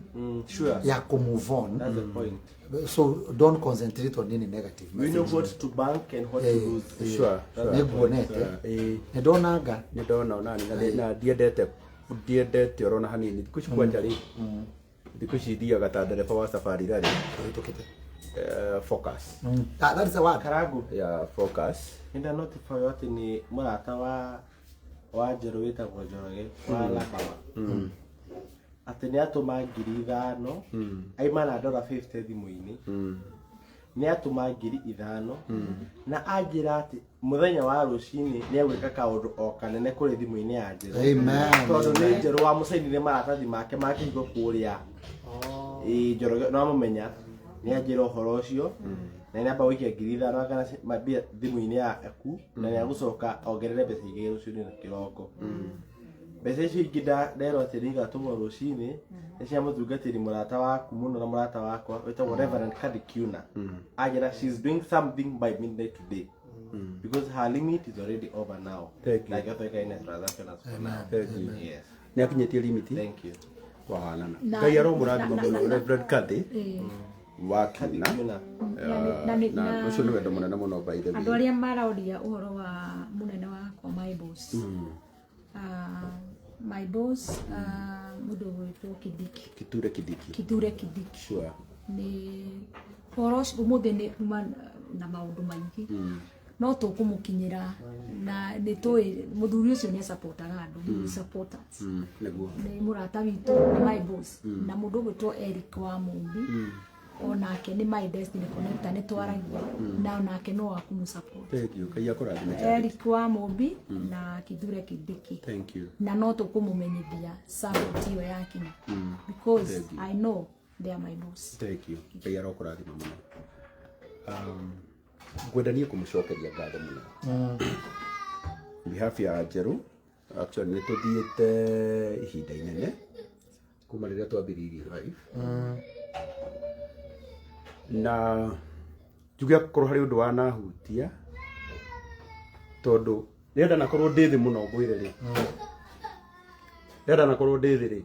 ya kũ move on. That's the point. So don't concentrate on any negative We know message. what to bank and what to lose. Sure. Nĩ nguonete. Ĩĩ. Nĩ ndonanga. Nĩ ndona onani na ndiendete orona hanini. Thikũ ici kwanja rĩ, thikũ ici thiaga ta ndereba wa safari rally. Ũhĩtũkĩte. Focus. Ah, that is the word. Karangu. Yeah, focus. Nĩ notify atĩ nĩ mũrata wa Njerũ wĩtagwo Njoroge wa Lakawa atĩ nĩ atũma 5,000, aima na ndora 50 thimũ-inĩ. Nĩ atũma 5,000 na anjĩra atĩ mũthenya wa rũcinĩ nĩ egwĩka kaũndũ o kanene kũrĩ thimũ-inĩ ya Njerũ. Amen. Tondũ nĩ Njerũ wamũcainire maratathi make ma kĩhingo kũrĩa. Ĩĩ, Njoroge no amũmenya. Nĩ anjĩra ũhoro ũcio na nĩ amba gũikia 5,000 kana mbia thimũ-inĩ yaku na nĩ agũcoka ongerere mbeca igĩrĩ rũcinĩ na kĩroko. Mbeca icio ingĩ nderwo atĩ nĩ igatũmwo rũcinĩ nĩ cia mũtungatĩri mũrata waku mũno na mũrata wakwa wĩtagwo Reverend Kadi Kiuna. Anjĩra she's doing something by midnight today because her limit is already over now. Thank you. Ndangĩhota ina transaction as for now. Thank you. Yes. Nĩ akinyĩtie limit. Thank you. Wahanana. Na- Ngai aromũrathima na- mũno, Reverend Kathy Ĩĩ. wa Kiuna. Kiuna. Na ũcio nĩ wendo mũnene mũno, by the Andũ way. arĩa maroria ũhoro wa mũnene wakwa, my boss, my boss, mũndũ ũgwĩtwo Kindiki. Kithure Kindiki. Kithure Kindiki. Nĩ ũhoro ũcio ũmũthĩ nĩ uma na maũndũ maingĩ no tũkũmũkinyĩra na nĩ tũĩ mũthuri ũcio nĩ asapotaga andũ. He support us. Nĩguo. Nĩ mũrata witũ, nĩ my boss. Na mũndũ ũgwĩtwo Eric wa Mũmbi onake nĩ my destiny connector, nĩ twaragia na onake no akũmũ-support. Thank you. Ngai akũrathime, Charity. Eric wa Mũmbi na Kithure Kindiki. Thank you. Na no tũkũmũmenyithia support ĩyo yakinya because Thank you. I know they are my boss. Thank you. Ngai arokũrathima mũno. Ngwenda niĩ kũmũcokeria ngatho mũno on behalf ya Njerũ. Actually nĩ tũthiĩte ihinda inene kuma rĩrĩa twambĩrĩirie live, na njuge akorwo harĩ ũndũ wanahutia, tondũ Rĩrĩa ndanakorwo ndĩ thĩ mũno ngwĩre rĩ, rĩrĩa ndanakorwo ndĩ thĩ rĩ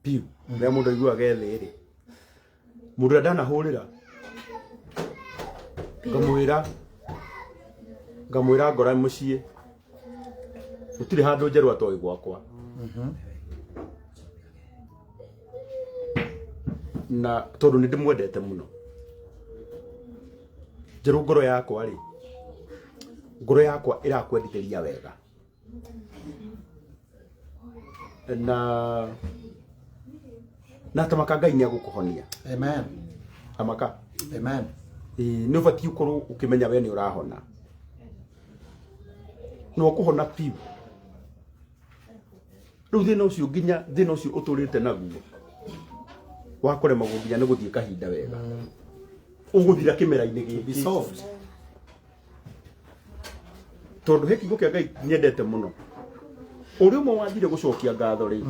piu, rĩrĩa mũndũ aiguaga e thĩ rĩ, mũndũ ũrĩa ndanahũrĩra ngamwĩra ngamwĩra ngora mũciĩ gũtirĩ handũ njerũ atoĩ gwakwa, na tondũ nĩ ndĩmwendete mũno njerũ, ngoro yakwa rĩ, ngoro yakwa ĩrakwendithĩria wega na tamaka Ngai nĩ agũkũhonia. Amen. Tamaka. Amen. Ĩĩ, nĩ ũbatiĩ ũkorwo ũkĩmenya we nĩ ũrahona na ũkũhona piũ. Rĩu thĩna ũcio, nginya thĩna ũcio ũtũrĩte naguo wa kũremagwo nginya nĩ gũthiĩ kahinda wega, ũgũthira kĩmera-inĩ Be gĩkĩ solved. Tondũ he kiugo kĩa Ngai nyendete mũno, ũrĩa ũmwe wathire gũcokia ngatho rĩ,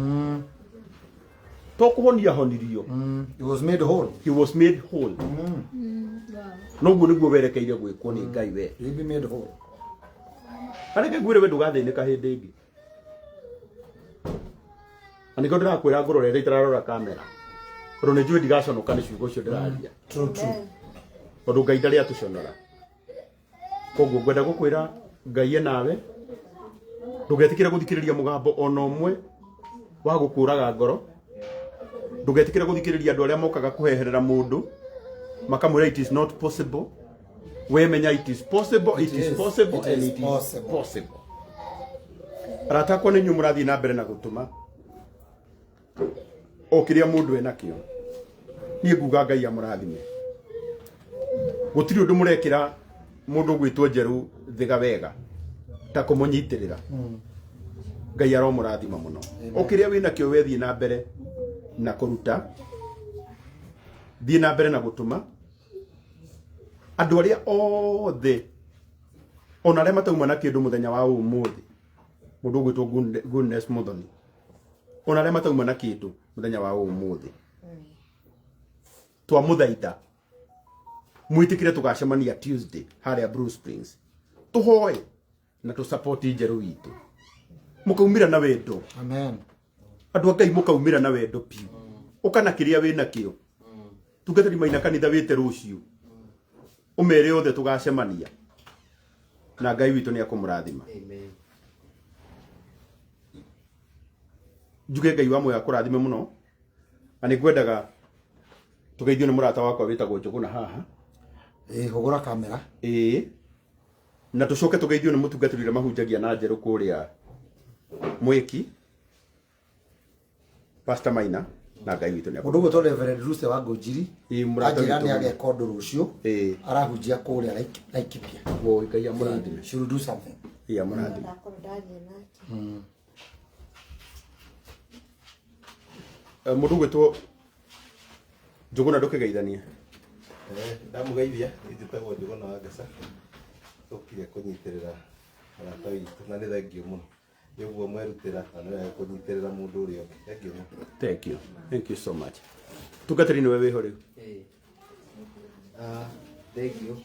to kũhonia honirio. He was made whole. He was made whole. Noguo nĩguo werekeire gwĩkwo nĩ Ngai we. You'll be made whole. Areke ngwĩre, we ndũgathĩnĩka hĩndĩ ĩngĩ, na nĩkĩo ndĩrakwĩra ngũrorete itararora kamera, tondũ nĩ njũĩ ndigaconoka nĩ ciugo icio ndĩraria. True, true. Tondũ Ngai ndarĩ atũconora. Koguo ngwenda gũkwĩra Ngai e nawe, ndũgetĩkĩre gũthikĩrĩria mũgambo ona ũmwe wa gũkũraga ngoro, ndũgetĩkĩre gũthikĩrĩria andũ arĩa mokaga kũheherera mũndũ makamwĩra it is not possible. We menya it is possible. It is possible. It And is it is possible. possible. Arata akwa, nĩ inyuĩ mũrathiĩ na mbere na gũtũma o kĩrĩa mũndũ enakĩo. Niĩ nguga Ngai amũrathime. Gũtirĩ ũndũ mũrekĩra mũndũ ũgwĩtwo njerũ thiga wega ta kũmũnyitĩrĩra. Ngai aromũrathima mũno. O kĩrĩa wĩnakĩo, we thiĩ na mbere na kũruta, thiĩ na mbere na gũtũma. Andũ arĩa othe ona arĩa matauma na kĩndũ mũthenya wa ũmũthĩ, mũndũ ũgwĩtwo Goodness Muthoni, ona arĩa matauma na kĩndũ mũthenya wa ũmũthĩ, twamũthaitha mwĩtĩkĩre tũgacemania Tuesday harĩa Blue Springs, tũhoe na tũsupport njerũ witũ. Mũkaumĩra na wendo. Amen. Andũ a Ngai, mũkaumĩra na wendo piũ. Ũka na kĩrĩa wĩ nakĩo. Tungatĩri maina kanitha wĩte rũciũ, ũmere othe tũgacemania, na Ngai witũ nĩ akũmũrathima. Amen. Njuge Ngai wa muoyo akũrathime mũno, na nĩ ngwendaga tũgeithio nĩ mũrata wakwa wĩtagwo Njũgũna haha. Ĩĩ, hũgũra kamera. Ĩĩ, na tũcoke tũgeithio nĩ mũtungatĩri ũrĩa mahunjagia na njerũ kũrĩa Mwĩki, Pastor Maina, na Ngai witũ nĩ Mũndũ ũgwĩtwo Reverend Ruse wa Ngũnjiri Ĩĩ, mũrata anjĩra witũ nĩ mũno. ageka ũndũ rũciũ. Ĩĩ. Arahunjia kũrĩa Laikipia. Woi, Ngai amũrathime. She will do something. Ĩĩ, amũrathime. Ndakorwo ndathiĩ nake. Mũndũ ũgwĩtwo Njũgũna, ndũkĩgeithanie. Ndamũgeithia, njĩtagwo Njũgũna wa Ngaca. Tũkire kũnyitĩrĩra mũrata witũ na nĩ thengiũ mũno nĩ ũguo mwerutĩra, na nĩ wega kũnyitĩrĩra mũndũ ũrĩa ũngĩ. Thengiũ mũno. Thank you, thank you so much. Tungatĩri, nĩwe wĩho rĩu. Ĩĩ. Ah, thank you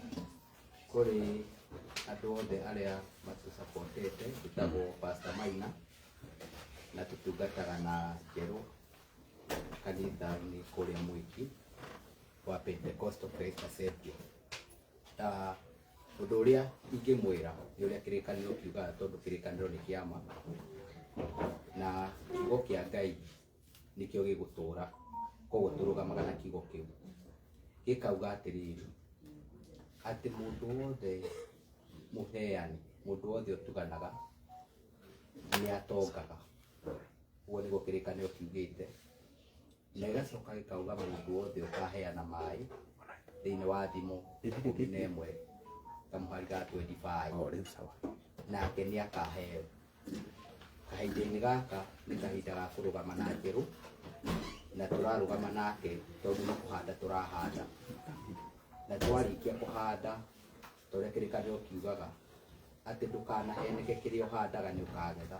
kũrĩ andũ othe arĩa matũsupportete. Njĩtagwo Pastor Maina na tũtungataga na njerũ kanitha-inĩ kũrĩa Mwĩki wa Pentecostal Christ Assembly. Ta ũndũ ũrĩa ingĩmwĩra nĩ ũrĩa kĩrĩkanĩro kiugaga, tondũ kĩrĩkanĩro nĩ kĩama na kiugo kĩa Ngai nĩkĩo gĩgũtũra, koguo tũrũgamaga na kiugo kĩu gĩkauga atĩrĩrĩ, atĩ mũndũ wothe mũheani, mũndũ wothe ũtuganaga nĩ atongaga. Ũguo nĩguo kĩrĩkanĩro kiugĩte, na ĩgacoka gĩkauga mũndũ wothe ũkaheana maĩ thĩinĩ wa thimo 11 kamũhari ga 25, O rĩu sawa. Nake nĩ akaheo. Kahinda-inĩ gaka nĩ kahinda ga kũrũgama na njerũ, na tũrarũgama nake tondũ nĩ kũhanda tũrahanda, na twarĩkia kũhanda, ta ũrĩa kĩrĩkanĩro kiugaga atĩ ndũkanaheneke, kĩrĩa ũhandaga nĩ ũkagetha.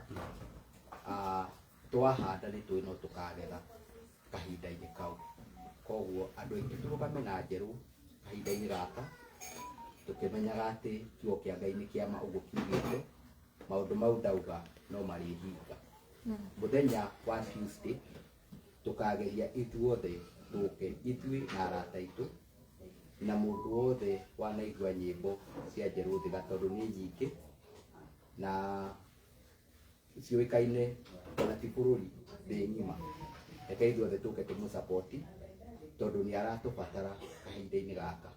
Ah, twahanda nĩ tũĩ no tũkagetha kahinda-inĩ kau. Koguo andũ aingĩ tũrũgame na njerũ kahinda-inĩ gaka, tũkĩmenyaga atĩ kiugo kĩa Ngai nĩ kĩama, ũguo kiugĩte. Maũndũ mau ndauga no marĩhinga. Mũthenya wa Tuesday tũkageria ithuothe tũke, ithuĩ na arata aitũ na mũndũ wothe wanaigua nyĩmbo cia Njerũ Thiga, tondũ nĩ nyingĩ na ciũĩkaine ona ti bũrũri, thĩ ng'ima. Reke ithuothe tũke tũmũsapoti tondũ nĩ aratũbatara kahinda-inĩ gaka,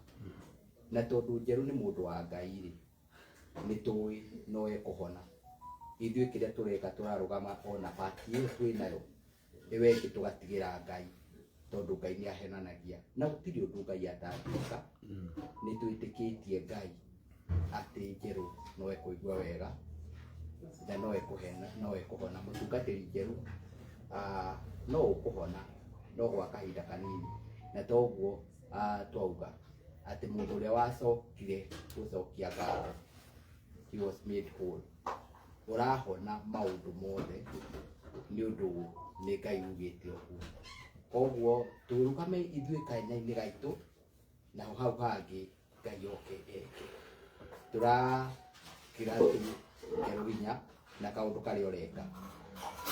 na tondũ Njerũ nĩ mũndũ wa Ngai rĩ, nĩ tũĩ no ekũhona. Ithuĩ kĩrĩa tũreka tũrarũgama ona bati ĩyo twĩ nayo ĩyo ĩngĩ tũgatigĩra Ngai, tondũ Ngai nĩ ahenanagia na gũtirĩ ũndũ Ngai atangĩka. Nĩ twĩtĩkĩtie Ngai atĩ Njerũ no ekũigua wega na no ekũhena, no ekũhona. Mũtungatĩri Njerũ, no ũkũhona no gwa kahinda kanini, na toguo twauga atĩ mũndũ ũrĩa wacokire gũcokia ngatho, he was made whole. Ũrahona maũndũ mothe nĩ ũndũ nĩ Ngai ugĩte ũguo. Koguo tũrũgame ithuĩ kanya-inĩ gaitũ, naho hau hangĩ Ngai oke eke. Tũrakĩra tu Njerũ hinya na kaũndũ karĩa ũreka,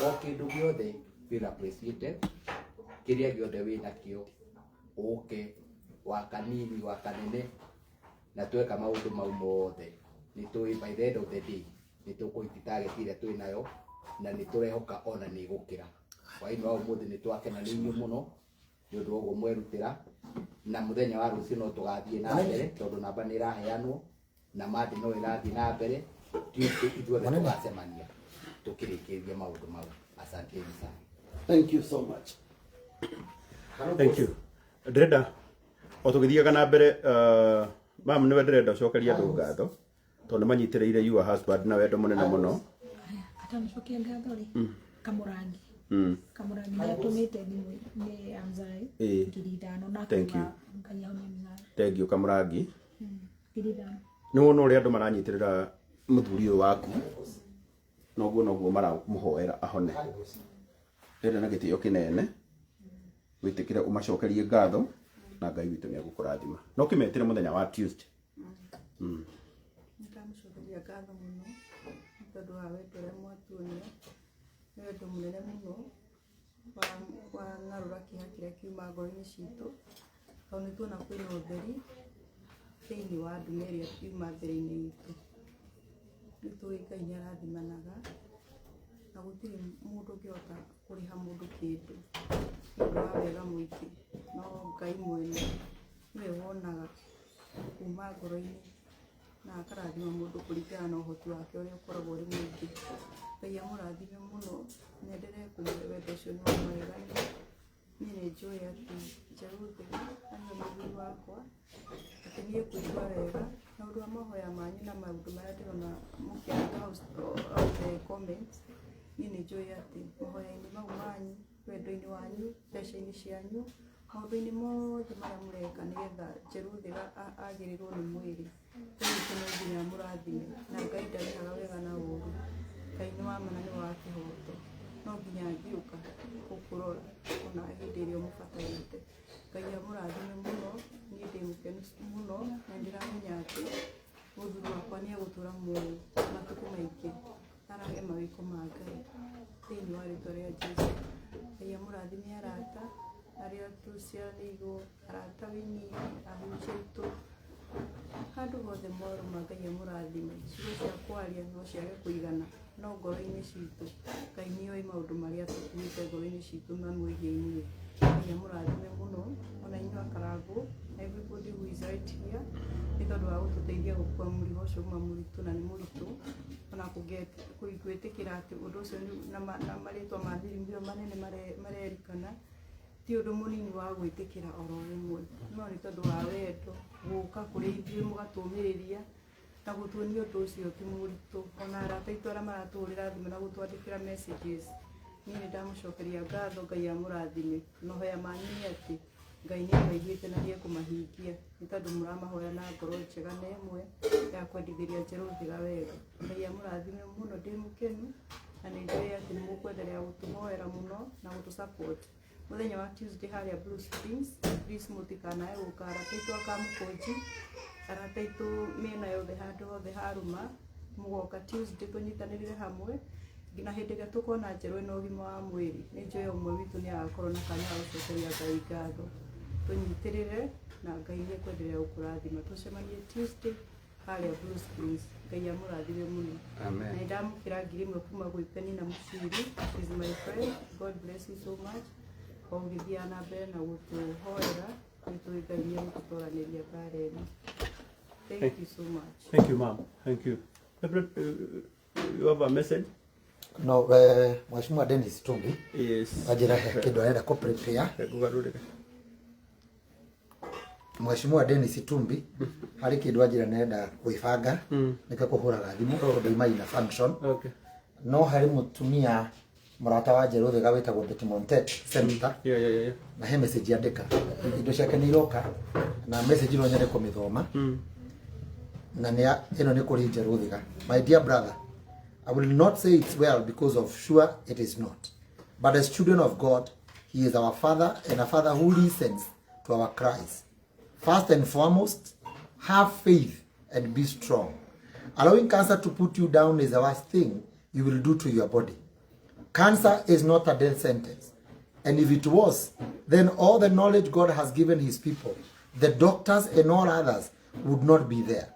o kĩndũ gĩothe feel appreciated, kĩrĩa gĩothe wĩnakĩo ũke wa kanini wa kanene, na tweka maũndũ mau mothe nĩ tũĩ by the end of the day nĩ tũkũhiti target ĩrĩa twĩ nayo, na nĩ tũrehoka ona nĩ ĩgũkĩra. Hwaĩ-inĩ wa ũmũthĩ nĩ twakena nĩ inyuĩ mũno nĩ ũndũ wa ũguo mwerutĩra, na mũthenya wa rũciũ no tũgathiĩ na mbere tondũ namba nĩ ĩraheanwo na mandi no ĩrathiĩ na mbere. Tuesday ithuothe tũgacemania tũkĩrĩkĩrĩria maũndũ mau. Asanteni sana. Thank you so much. Thank you. Ndĩrenda o tũgĩthiaga na mbere, mam, nĩwe ndĩrenda ũcokerie andũ ngatho tondũ nĩ manyitĩrĩire your husband na wendo mũnene mũno. Atanacokia ngatho rĩ, Kamũrangi, Kamũrangi nĩ atũmĩte thimũ nĩ ya mzai 5,000 na Thank you. akauga Ngai ahonie mzai. Thank you, Kamũrangi. 5,000. Nĩ wona ũrĩa andũ maranyitĩrĩra mũthuri ũyũ waku, noguo noguo maramũhoera ahone. Ndĩrenda na gĩtĩo kĩnene wĩtĩkĩre ũmacokerie ngatho, na Ngai witũ nĩ egũkũrathima. No kĩmetĩre mũthenya wa Tuesday. Nĩndamũcokeria ngatho mũno nĩ tondũ wa wendo ũrĩa mwatuonia, nĩ wendo mũnene mũno wa ng'arũra kĩeha kĩrĩa kiuma ngoro-inĩ citũ, tondũ nĩ tuona kwĩna ũtheri thĩinĩ wa nduma ĩrĩa yuma mbere-inĩ itũ. Nĩ tũĩ Ngai nĩ arathimanaga na gũtirĩ mũndũ ũngĩhota kũrĩha mũndũ kĩndũ nĩ ũndũ wa wega mũingĩ, no Ngai mwene nĩwe wonaga kuma ngoro-inĩ na akarathima mũndũ kũringana na ũhoti wake ũrĩa ũkoragwo ũrĩ mũingĩ. Ngai amũrathime mũno na endelee kũmũhe wendo ũcio nĩ wa magegania. Niĩ nĩ njũĩ atĩ Njerũ Thiga na nĩwe mũthuri wakwa, atĩ niĩ kũigua wega na ũndũ wa mahoya manyu na maũndũ marĩa ndĩrona mũkĩandĩka hau the comments, niĩ nĩ njũĩ atĩ mahoya-inĩ mau manyu, wendo-inĩ wanyu, mbeca-inĩ cianyu, maũndũ-inĩ mothe marĩa mũreka nĩgetha Njerũ Thiga agĩrĩrwo nĩ mwĩrĩ, Ngai witũ no nginya amũrathime, na Ngai ndarĩhaga wega na ũru. Ngai nĩ wa ma na nĩ wa kĩhoto, no nginya angĩũka gũkũrora ona hĩndĩ ĩrĩa ũmũbatarĩte. Ngai amũrathime mũno, niĩ ndĩ mũkenu mũno na ndĩramenya atĩ mũthuri wakwa nĩ egũtũra muoyo matukũ maingĩ arage mawĩko ma Ngai thĩinĩ wa rĩtwa rĩa Jesũ. Ngai amũrathime arata arĩa tũciaranĩirwo, arata wĩnini, ahunjia aitũ, handũ hothe mwarũma Ngai amũrathime. Ciugo cia kwaria no ciage kũigana, no ngoro-inĩ citũ Ngai nĩ oĩ maũndũ marĩa tũkuĩte ngoro-inĩ citũ mamwĩgiĩ inyuĩ. Ngai amũrathime mũno ona inyuĩ akarangũ, everybody who is right here nĩ tondũ wa gũtũteithia gũkua mũrigo ũcio uma mũritũ, na nĩ mũritũ ona gwĩtĩkĩra atĩ ũndũ ũcio na marĩtwa ma mĩrimũ ĩyo manene marerikana ti ũndũ mũnini wa gwĩtĩkĩra oro rĩmwe, no nĩ tondũ wa wendo gũka kũrĩ ithuĩ mũgatũmĩrĩria na gũtuonia ũndũ ũcio ti mũritũ. Ona arata aitũ arĩa maratũhũrĩra thimũ na gũtwandĩkĩra messages, niĩ nĩ ndamũcokeria ngatho, Ngai amũrathime. Mahoya manyu nĩ atĩ Ngai nĩ amaiguĩte na nĩ ekũmahingia, nĩ tondũ mũramahoya na ngoro njega na ĩmwe ya kwendithĩria Njerũ Thiga wega. Ngai amũrathime mũno, ndĩ mũkenu na nĩ njũĩ atĩ nĩ mũkwenderea gũtũhoera mũno na gũtũ support. Mũthenya wa Tuesday harĩa Blue Springs, please mũtikanae gũka, arata aitũ a Kamũkũnji, arata aitũ mĩena yothe handũ hothe harũma, Mũgoka Tuesday tũnyitanĩrĩre hamwe nginya hĩndĩ ĩrĩa tũkona Njerũ ĩna ũgima wa mwĩrĩ. Nĩ njũĩ o ũmwe witũ nĩ agakorwo na kanya ga gũcokeria Ngai ngatho. Tũnyitĩrĩre na Ngai nĩ ekwenderea gũkũrathima. Tũcemanie Tuesday harĩa Blue Springs. Ngai amũrathime mũno. Amen. Na nĩndamũkĩra 1000 kuma gwĩ Penina Mũciri. She's my friend. God bless you so much. O ũgĩthiaga na mbere na gũtũhoera, nĩ tũĩ Ngai nĩ egũtũtoranĩria mbara ĩno. Thank you so much. Thank you, ma'am. Thank you. Reverend, you have a message? No, Mheshimiwa Dennis Tumbi. Yes. Anjĩra he kĩndũ arenda kũ prepare. Ngũgarũrĩre. Mheshimiwa Dennis Tumbi harĩ kĩndũ anjĩra nenda gwĩbanga nĩkĩo kũhũraga thimũ tondũ ima ina function. Okay. No harĩ mũtumia mũrata wa Njerũ Thĩga wĩtagwo Betty Montet Senator. Yeah. Na he message andĩka indo ciake nĩ iroka na message no nyende kũmĩthoma na nĩ ĩno nĩ kũrĩ Njerũ Thĩga. My dear brother, I will not say it's well because of sure it is not, but as children of God, he is our father and a father who listens to our cries. First and foremost, have faith and be strong. Allowing cancer to put you down is the worst thing you will do to your body. Cancer is not a death sentence. And if it was, then all the knowledge God has given his people, the doctors and all others, would not be there.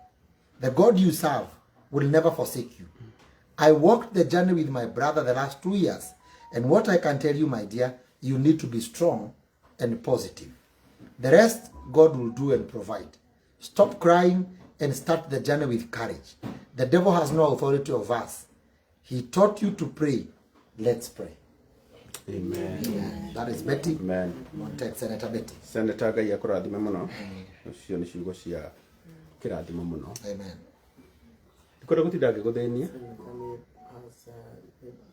The God you serve will never forsake you. I walked the journey with my brother the last 2 years, and what I can tell you, my dear, you need to be strong and positive. The rest God will do and provide. Stop crying and start the journey with courage. The devil has no authority over us. He taught you to pray. Let's pray. Amen. Amen. That is Betty. Amen. Montet, Senator Betty. Senator Ngai akũrathime mũno. Ũcio nĩ ciugo cia kĩrathimo mũno. Amen. Ndikwenda gũtinda ngĩgũthĩnia.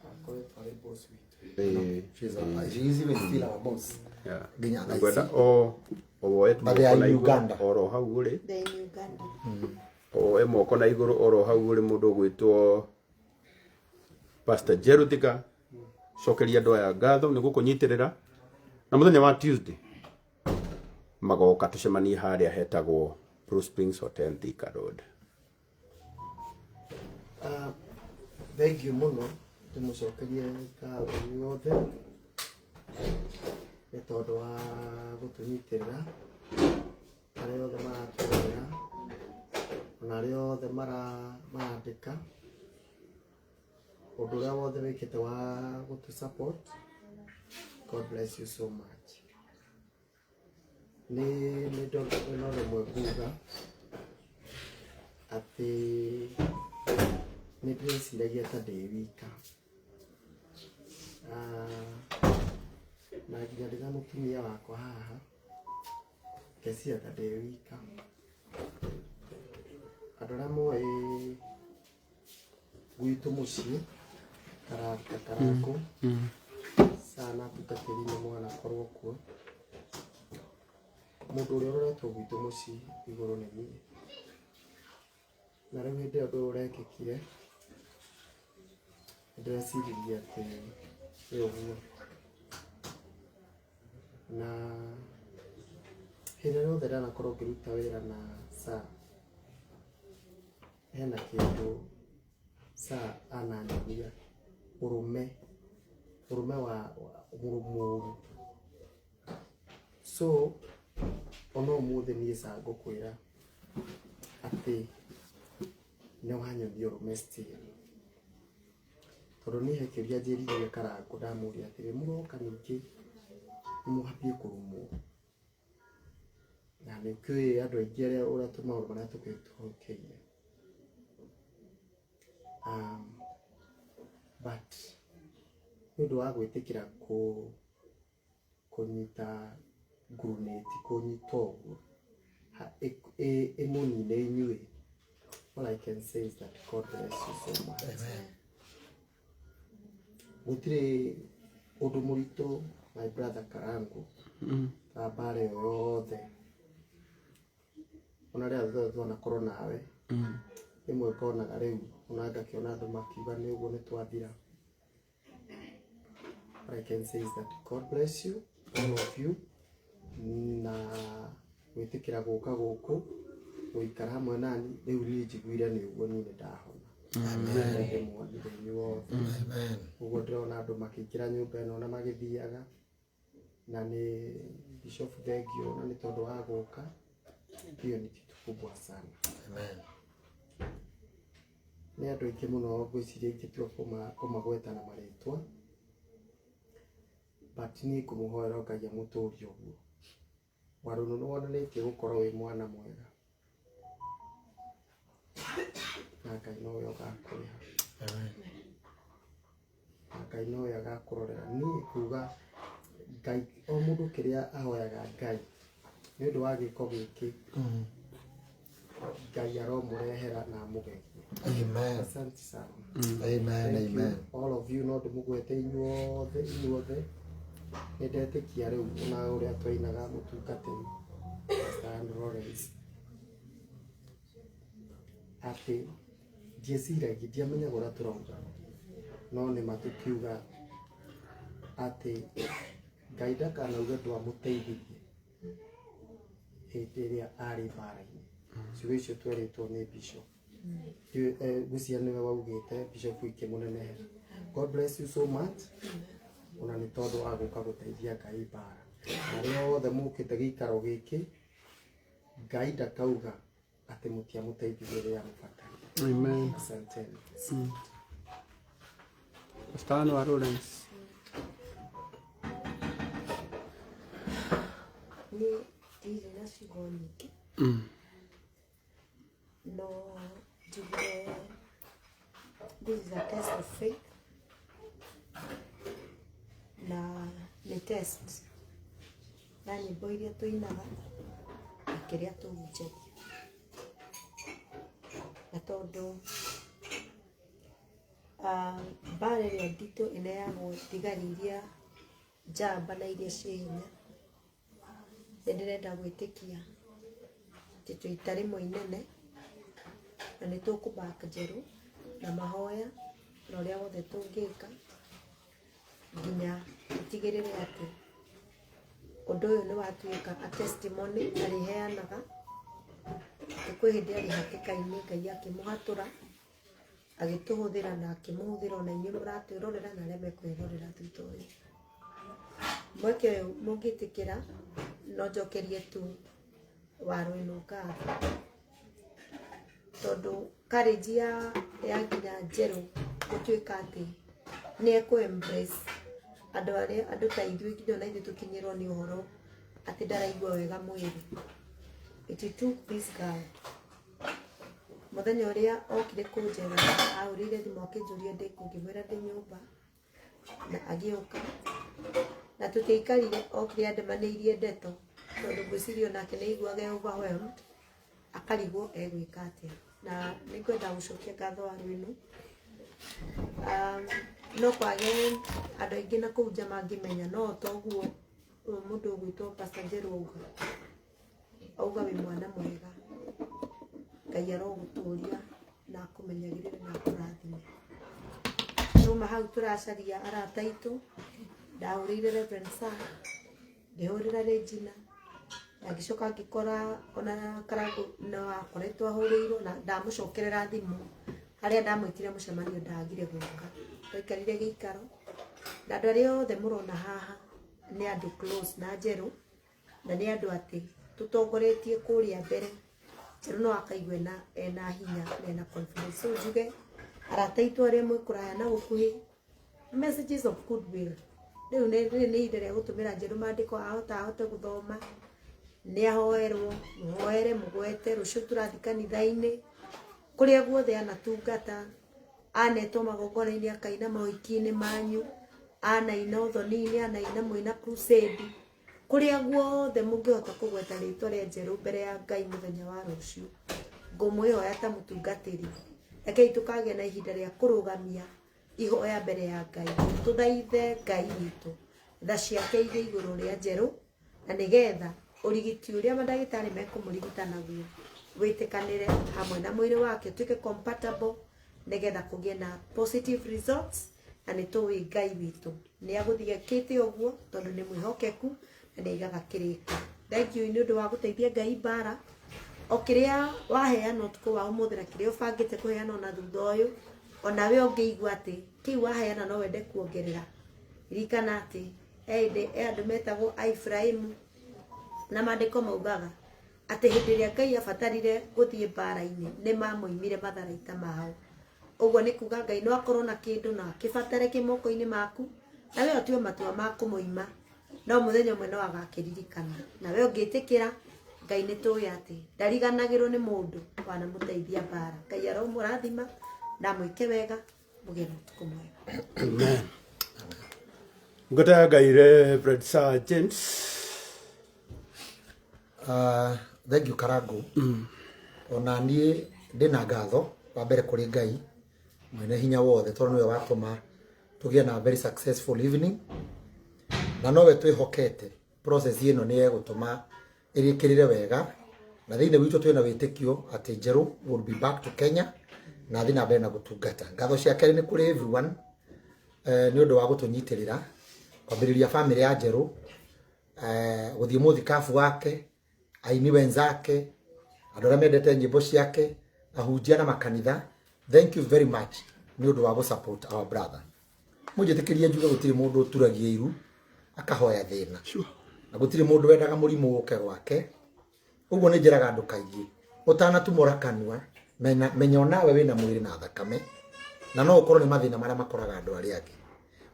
Akoretwo arĩ boss witũ. She is even still our boss. Yeah. Nginya thaa Ngwenda ici. o woe But they are moko na in igũrũ Uganda. oro hau ũrĩ. They're in Uganda. Oe moko na igũrũ oro hau ũrĩ mũndũ ũgwĩtwo Pastor Njerũ Thĩga. Cokeria andũ aya ngatho nĩ gũkũnyitĩrĩra na mũthenya wa Tuesday magoka tũcemanie harĩa hetagwo Blue Springs Hotel, Thika Road. Thank you mũno, ndĩmũcokerie ngatho inyuothe nĩ tondũ wa gũtũnyitĩrĩra, arĩa othe maratũrorera ona arĩa othe marandĩka ũndũ ũrĩa wothe wĩkĩte wa gũtũ support. God bless you so much. Nĩ no rĩmwe nguga atĩ nĩ ndĩreciragia ta ndĩ wika, na nginya ndĩna mũtumia wakwa haha ngeciria ta ndĩ wika. Andũ arĩa moĩ gwitũ mũciĩ karaka Karangũ sana atungatĩri nĩ mwanakorwo kuo, mũndũ ũrĩa ũroretwo gwitũ mũciĩ igũrũ nĩ niĩ. Na rĩu hĩndĩ ĩyo ũndũ ũyũ ũrekĩkire nĩndĩreciririe atĩ nĩ ũguo, na hĩndĩ ĩrĩa yothe ndanakorwo ngĩruta wĩra na Sir, hena kĩndũ Sir ananyonia, ũrũme wa mũru. So ona ũmũthĩ niĩ Sir ngũkwĩra atĩ nĩ wanyonia ũrũme still, tondũ niĩ he kĩũria njĩririe Karangũ ndamũria atĩrĩ, mũroka ningĩ mũhambie kũrumwo, na nĩ ũkĩũĩ andũ aingĩ arĩa ũrĩa maũndũ marĩa tũkĩtũhũkĩire. But nĩ ũndũ wa gwĩtĩkĩra kũnyita ngurunĩti, kũnyita ũguo ĩmũnine inyuĩ, all I can say is that God bless you so much. Amen. Gũtirĩ ũndũ mũritũ my brother Karangũ ta mbara ĩyo yothe, ona rĩrĩa tuothe twanakorwo nawe rĩmwe ngonaga rĩu ona ngakĩona andũ makiuga nĩ ũguo nĩ twathira. What I can say is that God bless you, all of you, na gwĩtĩkĩra gũka gũkũ gũikara hamwe nani. Rĩu niĩ njiguire nĩ ũguo niĩ nĩ ndahona. Amen. Ndĩmuonire inyuothe. Amen. Ũguo ndĩrona andũ makĩingĩra nyũmba ĩno na magĩthiaga, na nĩ Bishop thengio na nĩ tondũ wa gũka, hiyo ni kitu kubwa sana. Amen. Nĩ andũ aingĩ mũno ngwĩciria ingĩtua kũmagweta na marĩtwa, but niĩ ngũmũhoera Ngai amũtũrie ũguo. Warũnũ nĩ wonanĩtie gũkorwo wĩ mwana mwega, na Ngai nowe ũgakũrĩha, na Ngai nowe agakũrorera. Niĩ kuga Ngai o mũndũ kĩrĩa ahoyaga Ngai nĩ ũndũ wa gĩko gĩkĩ, Ngai aromũrehera na amũgerie. Amen. Asante sana. Amen. Thank you, Amen. all of you. No ndĩmũgwete inyuothe inyuothe, nĩ ndetĩkia rĩu ona ũrĩa twainaga mũtungatĩri Pastor Ann Lawrence atĩ ndieciragia, ndiamenyaga ũrĩa tũrauga, no nĩ ma tũkiuga atĩ Ngai ndakanauge ndwamũteithirie hĩndĩ ĩrĩa arĩ mbara-inĩ. Ciugo icio twerĩtwo nĩ bishop. Ngwĩciria nĩwe waugĩte bishop ikĩmũnenehera. God bless you so much, ona nĩ tondũ wa gũka gũteithia Ngai mbara. Na arĩa othe mũkĩte gĩikaro gĩkĩ, Ngai ndakauga atĩ mũtiamũteithirie rĩrĩa amũbatarire. Amen. Asanteni. Pastor Anwar Lawrence. Niĩ ndirĩ na ciugo nyingĩ, no njuge this is a test of faith, na nĩ test ya nyĩmbo iria tũinaga na kĩrĩa tũhunjagia, na tondũ mbara ĩrĩa nditũ ĩneagwo thigari iria njamba na iria ciĩ hinya, nĩ ndĩrenda gwĩtĩkia atĩ twĩ ita rĩmwe inene na nĩ tũkũback Njerũ na mahoya na ũrĩa wothe tũngĩka nginya tũtigĩrĩre atĩ ũndũ ũyũ nĩ watuĩka a testimony arĩheanaga atĩ kwĩ hĩndĩ arĩ hatĩka-inĩ Ngai akĩmũhatũra, agĩtũhũthĩra na akĩmũhũthĩra ona inyuĩ mũratwĩrorera na arĩa mekwĩrorera thutha ũyũ. Mweke ũyũ mũngĩtĩkĩra no njokerie tu waro ĩno ngatho, tondũ courage ya nginya Njerũ gũtuĩka atĩ nĩ ekũ embrace andũ arĩa andũ ta ithuĩ, nginya ona ithuĩ tũkinyĩrwo nĩ ũhoro atĩ ndaraigua wega mwĩrĩ. It took this girl mũthenya ũrĩa okire kũnjera, ahũrĩire thimũ akĩnjũria ndĩ kũ, ngĩmwĩra ndĩ nyũmba, na agĩũka na tũtiaikarire, okire andemanĩirie ndeto tondũ ngwĩciria onake nĩ aiguaga e overwhelmed, akarigwo egwĩka atĩa. Na nĩ ngwenda gũcokia ngatho wa rwĩnu. No kwage andũ aingĩ na kũu nja mangĩmenya, no toguo mũndũ ũgwĩtwo Pastor Njerũ auga wĩ mwana mwega, Ngai arogũtũria na akũmenyagĩrĩre na akũrathime. Tuma hau tũracaria arata aitũ, ndahũrĩire Reverend Sir, ngĩhũrĩra Regina, na ngĩcoka ngĩkora ona Karangũ no akoretwo ahũrĩirwo, na ndamũcokerera thimũ harĩa ndamwĩtire mũcemanio ndagire gũka. Twaikarire gĩikaro na andũ arĩa othe mũrona haha nĩ andũ close na Njerũ, na nĩ andũ atĩ tũtongoretie kũrĩa mbere. Njerũ no akaigua ena hinya na ena confidence. So njuge arata aitũ arĩa mwĩ kũraya na gũkuhĩ, messages of goodwill. Rĩu nĩ ihinda rĩa gũtũmĩra Njerũ mandĩko ahota ahote gũthoma, nĩ ahoerwo, mũhoere, mũgwete. Rũciũ tũrathiĩ kanitha-inĩ, kũrĩa guothe anatungata, anetwo magongona-inĩ akaina maũhiki-inĩ manyu, anaina ũthoni-inĩ, anaina mwĩna crusade, kũrĩa guothe mũngĩhota kũgweta rĩtwa rĩa Njerũ mbere ya Ngai mũthenya wa rũciũ, ngũmwĩhoya ta mũtungatĩri, rekei tũkagĩa na ihinda rĩa kũrũgamia ihoya mbere ya Ngai, tũthaithe Ngai witũ tha ciake igĩ igũrũ rĩa Njerũ, na nĩgetha ũrigiti ũrĩa mandagĩtarĩ mekũmũrigita naguo wĩtĩkanĩre hamwe na mwĩrĩ wake, ũtuĩke compatible, nĩgetha kũgĩe na positive results. Na nĩ tũĩ Ngai witũ nĩ agũthiĩ akĩte ũguo, tondũ nĩ mwĩhokeku na nĩ aigaga kĩrĩko. Thank you nĩ ũndũ wa gũteithia Ngai mbara. O kĩrĩa waheana ũtukũ wa ũmũthĩ na kĩrĩa ũbangĩte kũheana ona thutha ũyũ, onawe ũngĩigua atĩ kĩu waheana no wende kuongerera, ririkana atĩ he hĩndĩ he andũ metagwo Aifraimu na maandĩko maugaga atĩ hĩndĩ ĩrĩa Ngai abatarire gũthiĩ mbara-inĩ nĩ mamũimire matharaita mao. Ũguo nĩ kuga Ngai no akorwo na kĩndũ na akĩbatare kĩ moko-inĩ maku, na we ũtue matua ma kũmũima, no mũthenya ũmwe no agakĩririkana. Na we ũngĩtĩkĩra, Ngai nĩ tũĩ atĩ ndariganagĩrwo nĩ mũndũ wanamũteithia mbara. Ngai aromũrathima na amwĩke wega, mũgĩe na ũtukũ mwega. Amen. Ngata ya Ngai Reverend Sir James. Thank you Karangu. Ona niĩ ndĩna ngatho wa mbere kũrĩ Ngai mwene hinya wothe tondũ nĩwe watũma tũgĩe na very successful evening, na nowe twĩhokete process ĩno nĩ egũtũma ĩrĩkĩrĩre wega, na thĩinĩ witũ twĩna wĩtĩkio atĩ Njerũ will be back to Kenya na athiĩ na mbere na gũtungata. Ngatho cia kerĩ nĩ kũrĩ everyone nĩ ũndũ wa gũtũnyitĩrĩra kwambĩrĩria family ya Njerũ, gũthiĩ mũthikabu wake, aini wenzake, andũ arĩa mendete nyĩmbo ciake, ahunjia na makanitha. Thank you very much nĩ ũndũ wa gũ support our brother. Mũnjĩtĩkĩrie njuge gũtirĩ mũndũ ũturagia iru akahoya thĩna, na gũtirĩ mũndũ wendaga mũrimũ ũke gwake. Ũguo nĩ njĩraga andũ kaingĩ, ũtanatumũra kanua menya onawe wĩna mwĩrĩ na thakame, na no ũkorwo nĩ mathĩna marĩa makoraga andũ arĩa angĩ.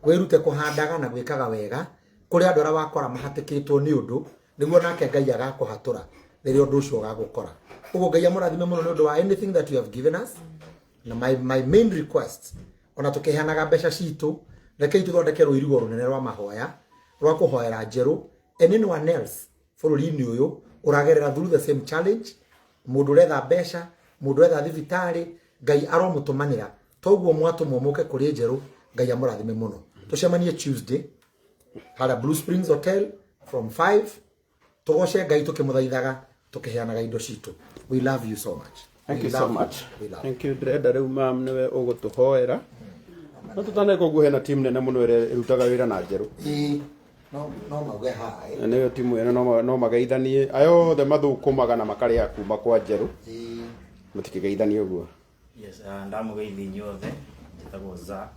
Wĩrute kũhandaga na gwĩkaga wega kũrĩ andũ arĩa wakora mahatĩkĩtwo nĩ ũndũ, nĩguo nake Ngai agakũhatũra rĩrĩa ũndũ ũcio ũgagũkora. Ũguo Ngai amũrathime mũno nĩ ũndũ wa anything that you have given us. Na my main request, ona tũkĩheanaga mbeca citũ, rekei tũthondeke rũirigo rũnene rwa mahoya rwa kũhoera Njerũ and anyone else bũrũri-inĩ ũyũ ũragerera through the same challenge, mũndũ ũretha mbeca, mũndũ ũretha thibitarĩ, Ngai aromũtũmanĩra. Toguo mwatũmwo mũke kũrĩ Njerũ, Ngai amũrathime mũno. Tũcemanie Tuesday harĩa Blue Springs Hotel from 5, tũgoce Ngai tũkĩmũthaithaga tũkĩheanaga indo citũ. We love you so much. Thank We you so love much. We love Thank you. Ndĩrenda rĩu mam nĩwe ũgũtũhoera. No tũtaneka ũguo hena timu nene mũno ĩrĩa ĩrutaga wĩra na Njerũ. Ĩĩ, no mauge hi. Na nĩyo timu ĩno no mageithanie. Aya othe mathũkũmaga na makarĩa kuma kwa Njerũ. Matikĩgeithanie ũguo. Yes, ndamũgeithia inyuothe, njĩtagwo Zack.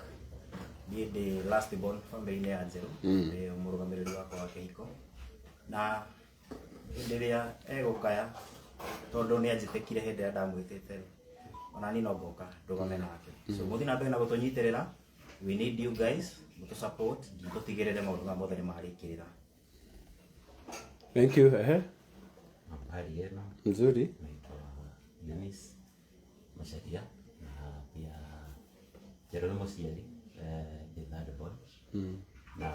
Niĩ ndĩ last born family-inĩ ya Njerũ, ndĩ mũrũgamĩrĩri wakwa wa kĩhiko. Na hĩndĩ ĩrĩa egũkaya, tondũ nĩ anjĩtĩkire hĩndĩ ĩrĩa ndamwĩtĩte rĩ, ona niĩ no ngoka ndũgame nake. So mũthiĩ na mbere na gũtũnyitĩrĩra, we need you guys, mũtũ support, nginya tũtigĩrĩre maũndũ maya mothe nĩ marĩkĩrĩra. Thank you. Ehe. Habari yenu. Nzuri. Naitwa Eunice Macharia na pia Njerũ nĩ mũciari, the third born. Na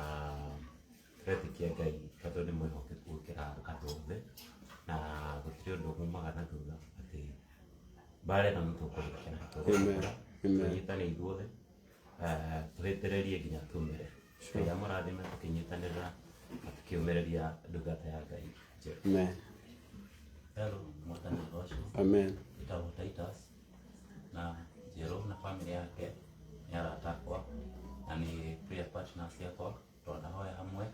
tũretĩkia Ngai tondũ nĩ mwĩhokeku gũkĩra andũ othe, na gũtirĩ ũndũ umaga na thutha atĩ mbara ĩno nĩ tũkũrĩkĩra, Amen. Amen. tũnyitane ithuothe, tũhĩtĩrĩrie nginya tumĩre. Ngai amũrathime tũkĩnyitanĩra na tũkĩũmĩrĩria ndungata ya Ngai Njerũ. Amen. Hello, Mwathani ũcio. Amen. Njĩtagwo Titus na Njerũ na family yake nĩ arata akwa na nĩ prayer partners yakwa, twanahoya hamwe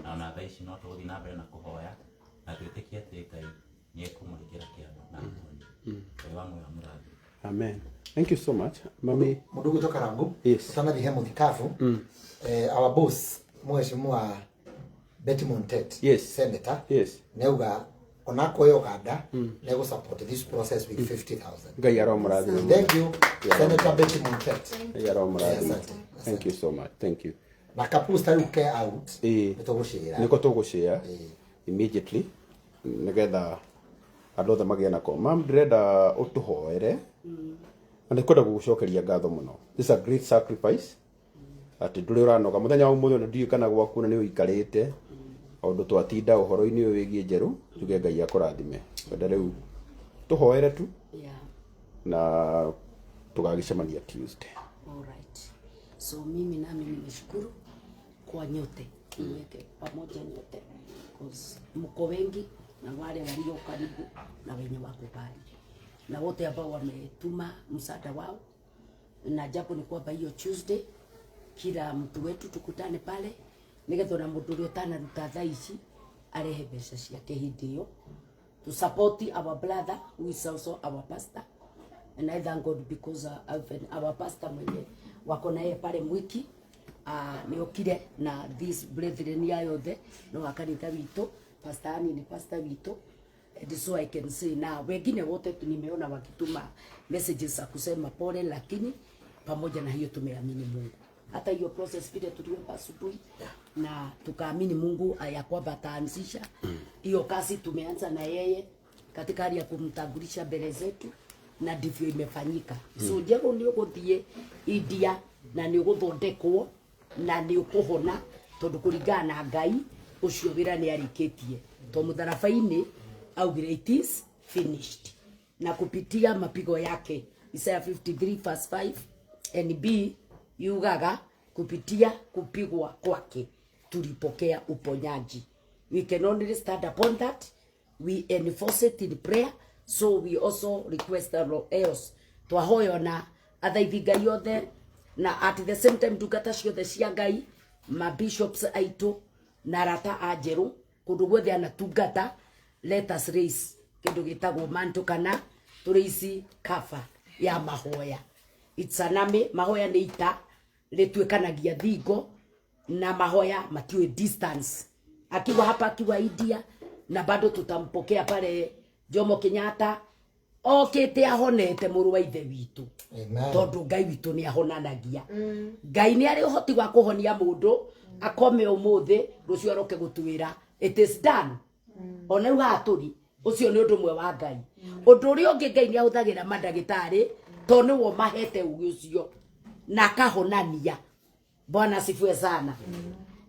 na ona thaa ici no tũgũthiĩ na mbere na kũhoya na twĩtĩkie atĩ Ngai nĩ ekũmũrĩkĩra kĩama na atũhonie. Ngai wa muoyo amũrathime. Amen. Thank you so much. Mami. Mũndũ ũgwĩtwo Karangu, Yes. ũtanathiĩ he mũthikabu, our boss mheshimiwa Betty Montet, Yes. senator, Yes. nĩauga onakorwo Uganda nĩ gũ support this process with 50,000. Ngai aromũrathima. Thank you, Senator Betty Montet. Ngai aromũrathima. Asante. Thank you so much. Thank you. Na kaposta rĩu ke out, Ĩĩ. nĩ tũgũcĩra. Nĩko tũgũshare immediately nĩgetha andũ othe magĩe nako. Mam, ndĩrenda ũtũhoere na nĩkwenda gũgũcokeria ngatho mũno. This is a great sacrifice atĩ ndũrĩ ũranoga mũthenya wa ũmũthĩ, ona ndiũĩ kana gwaku na nĩ ũikarĩte ũndũ twatinda ũhoro-inĩ ũyũ wĩgiĩ Njerũ. Tuge Ngai akũrathime. Kwenda rĩu tũhoere tu na tũgagĩcemania Tuesday. All right. So mimi nami nimeshukuru kwa nyote, niweke pamoja nyote, cause mko wengi na wale walio karibu na wenye wako mbali na wote ambao wametuma msaada wao, na jambo ni kwamba hiyo Tuesday kila mtu wetu tukutane pale nigetha ona mũndũ ũrĩa ũtanaruta thaa ici arehe mbeca ciake hĩndĩ ĩyo. To support our brother who is also our pastor. And I thank God because our pastor mwenye wako na yeye pale Mwiki nĩokire na this brethren ya yothe no wa kanitha witũ. Pastor Ani ni pastor witũ, and so I can say na wengine wote nimeona wakituma messages za kusema pole, lakini pamoja na hiyo tumeamini Mungu. Hata hiyo process vile tuliomba asubuhi na tukaamini Mungu ya kwamba ataanzisha hiyo kazi, tumeanza na yeye katika hali ya kumtangulisha mbele zetu na ndivyo imefanyika. So Njerũ nĩ ũgũthiĩ India na nĩ ũgũthondekwo na nĩ ũkũhona tondũ kũringana na Ngai ũcio wĩra nĩ arĩkĩtie to mũtharaba-inĩ augire it is finished, na kupitia mapigo yake Isaiah 53 verse 5 NB yugaga kupitia kupigwa kwake tulipokea uponyaji. We can only stand upon that. We enforce it in prayer. So we also request the else twahoyo na athaithi Ngai othe na at the same time ndungata ciothe cia Ngai, ma bishops aitũ na arata a Njerũ kũndũ guothe anatungata, let us raise kĩndũ gĩtagwo manto kana tũraise cover ya mahoya. It's an army. Mahoya nĩ ita rĩtuĩkanagia thingo na mahoya matiũĩ distance. Akiwa hapa, akiwa India, na bado tutampokea pale Jomo Kenyatta okĩte ahonete mũrũ wa ithe witũ. Amen. Tondũ Ngai witũ nĩ ahonanagia. Ngai nĩ arĩ ũhoti wa kũhonia mũndũ akome ũmũthĩ, rũciũ aroke gũtuĩra it is done. Ona rĩu haha tũrĩ, ũcio nĩ ũndũ ũmwe wa Ngai. Ũndũ ũrĩa ũngĩ, Ngai nĩ ahũthagĩra mandagĩtarĩ tondũ nĩwe mahete ũgĩ ũcio na akahonania. Bwana asifiwe sana.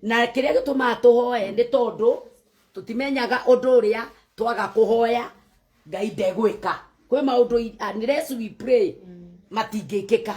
Na kĩrĩa gĩtũmaga tũhoe nĩ tondũ tũtimenyaga ũndũ ũrĩa twaga kũhoya Ngai ndegwĩka. Kwĩ maũndũ unless we pray matingĩkĩka.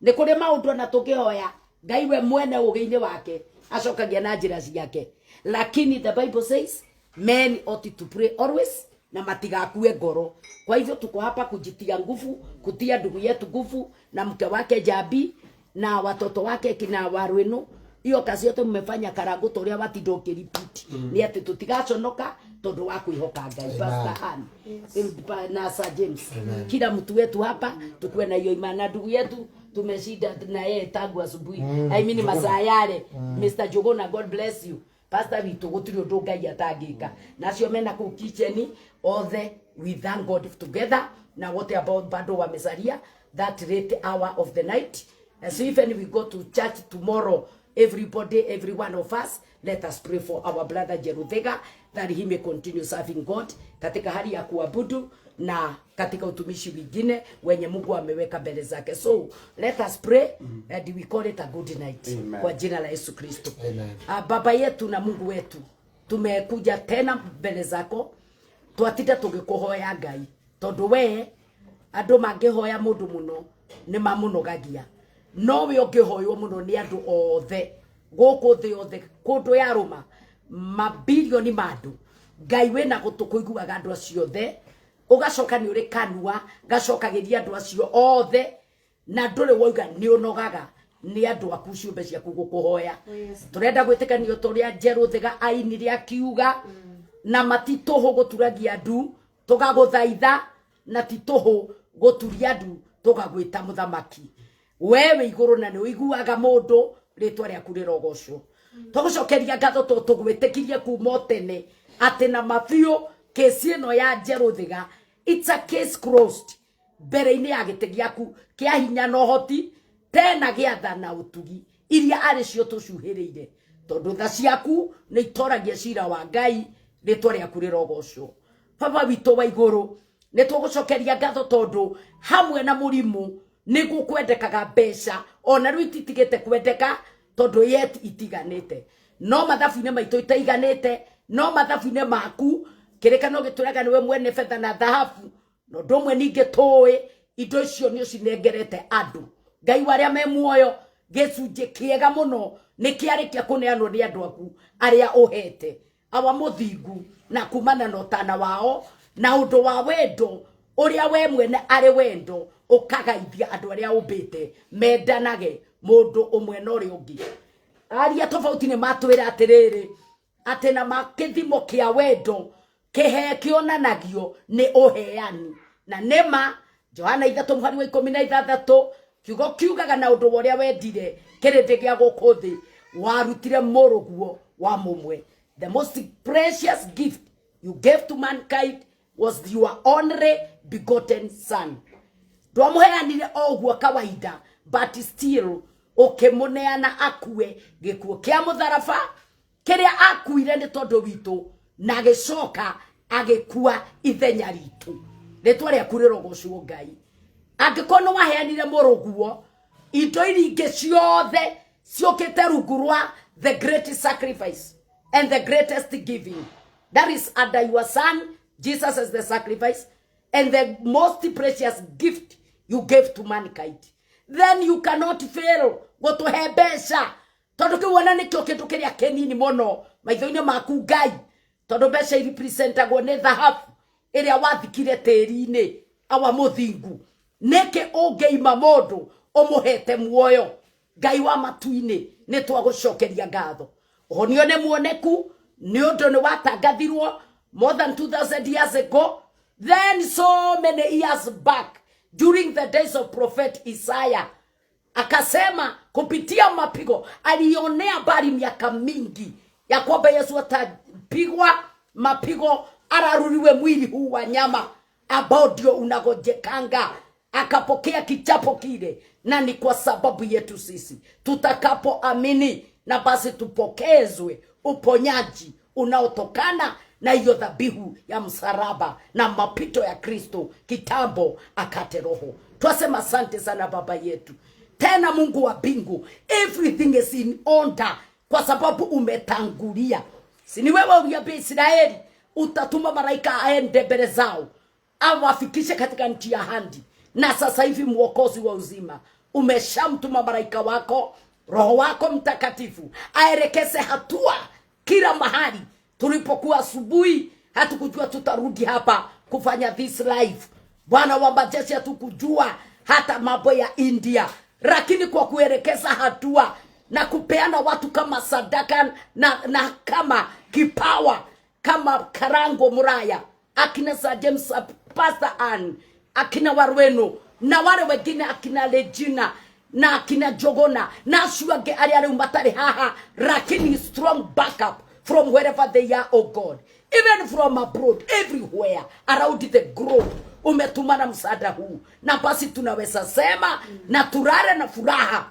Nĩ kũrĩ maũndũ ona tũngĩhoya Ngai we mwene ũgĩ-inĩ wake acokagia na njĩra ciake, lakini the Bible says men ought to pray always na matigakue ngoro. Kwa hivyo tuko hapa kujitia nguvu, kutia ndugu yetu nguvu na mke wake Jabi na watoto wake kina Warwenu. Hiyo kazi yote mmefanya Karangu ta ũrĩa watinda ũkĩrepeat nĩ atĩ tũtigaconoka tondũ wa kwĩhoka Ngai. Amen. Pastor Ann na Sir James. Amen. Kila mtu wetu hapa tukuwe na hiyo imani, na ndugu yetu tumeshinda na yeye tangu asubuhi, I mean Njuguna. masaa yale, Mr. Njuguna, God bless you. Pastor witũ, gũtirĩ ũndũ Ngai atangĩka. Nacio mena kũu kitchen othe, we thank God together na wote ambao bado wamesalia that late hour of the night. And so even we go to church tomorrow, everybody, every one of us, let us pray for our brother Jeruthiga that he may continue serving God katika hali ya kuabudu na katika utumishi wingine wenye Mungu ameweka mbele zake. So let us pray and we call it a good night. Amen. Kwa jina la Yesu Kristo. Amen. Baba yetu na Mungu wetu, tumekuja tena mbele zako, twatinda tũgĩkũhoya Ngai tondũ we andũ mangĩhoya mũndũ mũno nĩ mamũnogagia, no we ũngĩhoywo mũno nĩ andũ othe gũkũ thĩ yothe kũndũ yarũma mabilioni ma andũ. Ngai wĩna gũtũ kũiguaga andũ acio othe, ũgacoka nĩ ũrĩ kanua gacokagĩria andũ acio othe, na ndũrĩ wauga nĩ ũnogaga nĩ andũ aku ciũmbe ciaku gũkũhoya. Tũrenda gwĩtĩkanio ta ũrĩa Njerũthiga ainire akiuga na matitũhũ gũturagia ndu tũgagũthaitha, na ti tũhũ gũturia ndu tũgagwĩta mũthamaki. We wĩ igũrũ na nĩ ũiguaga mũndũ, rĩtwa rĩaku rĩrogocwo. Tũgũcokeria ngatho tondũ tũgwĩtĩkirie kuma o tene atĩ na mabiũ kesi ĩno ya Njerũthiga, it's a case closed mbere-inĩ ya gĩtĩ gĩaku kĩa hinya na ũhoti tena gĩatha na ũtugi iria arĩ cio tũcuhĩrĩire, tondũ tha ciaku nĩ itoragia cira wa Ngai, rĩtwa rĩaku rĩrogocwo. Baba witũ wa igũrũ, nĩ tũgũcokeria ngatho tondũ hamwe na mũrimũ nĩ gũkwendekaga mbeca, ona rĩu ititigĩte kwendeka tondũ yet itiganĩte, no mathabu-inĩ maitũ itaiganĩte, no mathabu-inĩ maku kĩrĩkanĩro gĩtũraga nĩwe mwene betha na thahabu, na ũndũ ũmwe ningĩ tũĩ indo icio nĩ ũcinengerete andũ. Ngai wa arĩa me muoyo, gĩcunjĩ kĩega mũno nĩ kĩarĩkia kũneanwo nĩ andũ aku arĩa ũhete awa mũthingu, na kumana na ũtana wao na ũndũ wa wendo ũrĩa we mwene arĩ wendo ũkagaithia andũ arĩa ũmbĩte mendanage mũndũ ũmwe na ũrĩa ũngĩ. Aria tofauti nĩ matwĩra atĩrĩrĩ atĩ na kĩthimo kĩa wendo Kĩheo kĩonanagio nĩ ũheani. Na nĩma Johana 3 mũhari wa 16 kiugo kiugaga na ũndũ wa ũrĩa wendire kĩrĩndĩ gĩa gũkũ thĩ warutire mũrũguo wa mũmwe. The most precious gift you gave to mankind was your only begotten son. Ndwamũheanire o ũguo kawaida, but still ũkĩmũneana akue gĩkuũ kĩa mũtharaba kĩrĩa akuire nĩ tondũ witũ, na agĩcoka agĩkua ithenya ritũ. Rĩtwa rĩaku rĩrogocwo Ngai. Angĩkorwo nĩ waheanire mũrũguo, indo iria ingĩ ciothe ciũkĩte rungu rwa the great sacrifice and the greatest giving, that is under your son Jesus as the sacrifice and the most precious gift you gave to mankind, then you cannot fail gũtũhe mbeca, tondũ kĩu ona nĩkĩo kĩndũ kĩrĩa kĩnini mũno maitho-inĩ maku Ngai, tondũ mbeca irepresentagwo nĩ thahabu ĩrĩa wathikire tĩri-inĩ awa mũthingu. Nĩkĩ ũngĩima mũndũ ũmũhete muoyo? Ngai wa matu-inĩ, nĩ twagũcokeria ngatho. Ũhonio nĩ muoneku nĩ ũndũ nĩ watangathirwo more than 2000 years ago, then so many years back during the days of prophet Isaiah, akasema kupitia mapigo alionea mbali miaka mingi ya kwamba Yesu atapigwa mapigo araruriwe mwili huu wa nyama ambao ndio unagojekanga, akapokea kichapo kile, na ni kwa sababu yetu sisi tutakapoamini na basi tupokezwe uponyaji unaotokana na hiyo dhabihu ya msalaba na mapito ya Kristo kitambo akate roho. Twasema asante sana Baba yetu. Tena Mungu wa mbingu, everything is in order kwa sababu umetangulia. Si ni wewe uliambia Israeli utatuma malaika aende mbele zao awafikishe katika nchi ya ahadi, na sasa hivi Mwokozi wa uzima umeshamtuma malaika wako, Roho wako Mtakatifu aelekeze hatua kila mahali. Tulipokuwa asubuhi hatukujua tutarudi hapa kufanya this live. Bwana wa majeshi, hatukujua hata mambo ya India, lakini kwa kuelekeza hatua na kupeana watu kama sadaka na kama kipawa kama Karango Muraya, akina Sir James, Pastor Ann, akina Warweno na wale wengine, akina Regina na akina Jogona na acio angĩ arĩa rĩu matarĩ haha, lakini strong backup from wherever they are, oh God, even from abroad, everywhere around the globe umetumana msaada huu, na basi tunaweza sema na turare na furaha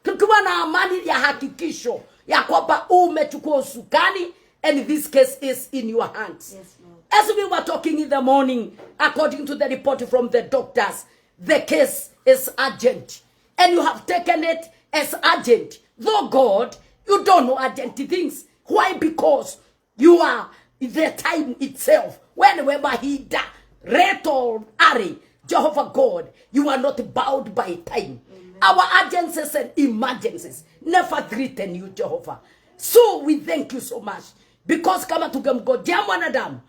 tukiwa na amani ya hakikisho ya kwamba umechukua usukani and this case is in your hands. Yes, Lord. As we were talking in the morning, according to the report from the doctors, the case is urgent. And you have taken it as urgent. Though God, you don't know urgent things. Why? Because you are the time itself. When we mahinda, reto are, Jehovah God, you are not bound by time. Amen. Our urgencies and emergencies never threaten you, Jehovah. So we thank you so much. Because kama tungemngojea mwanadamu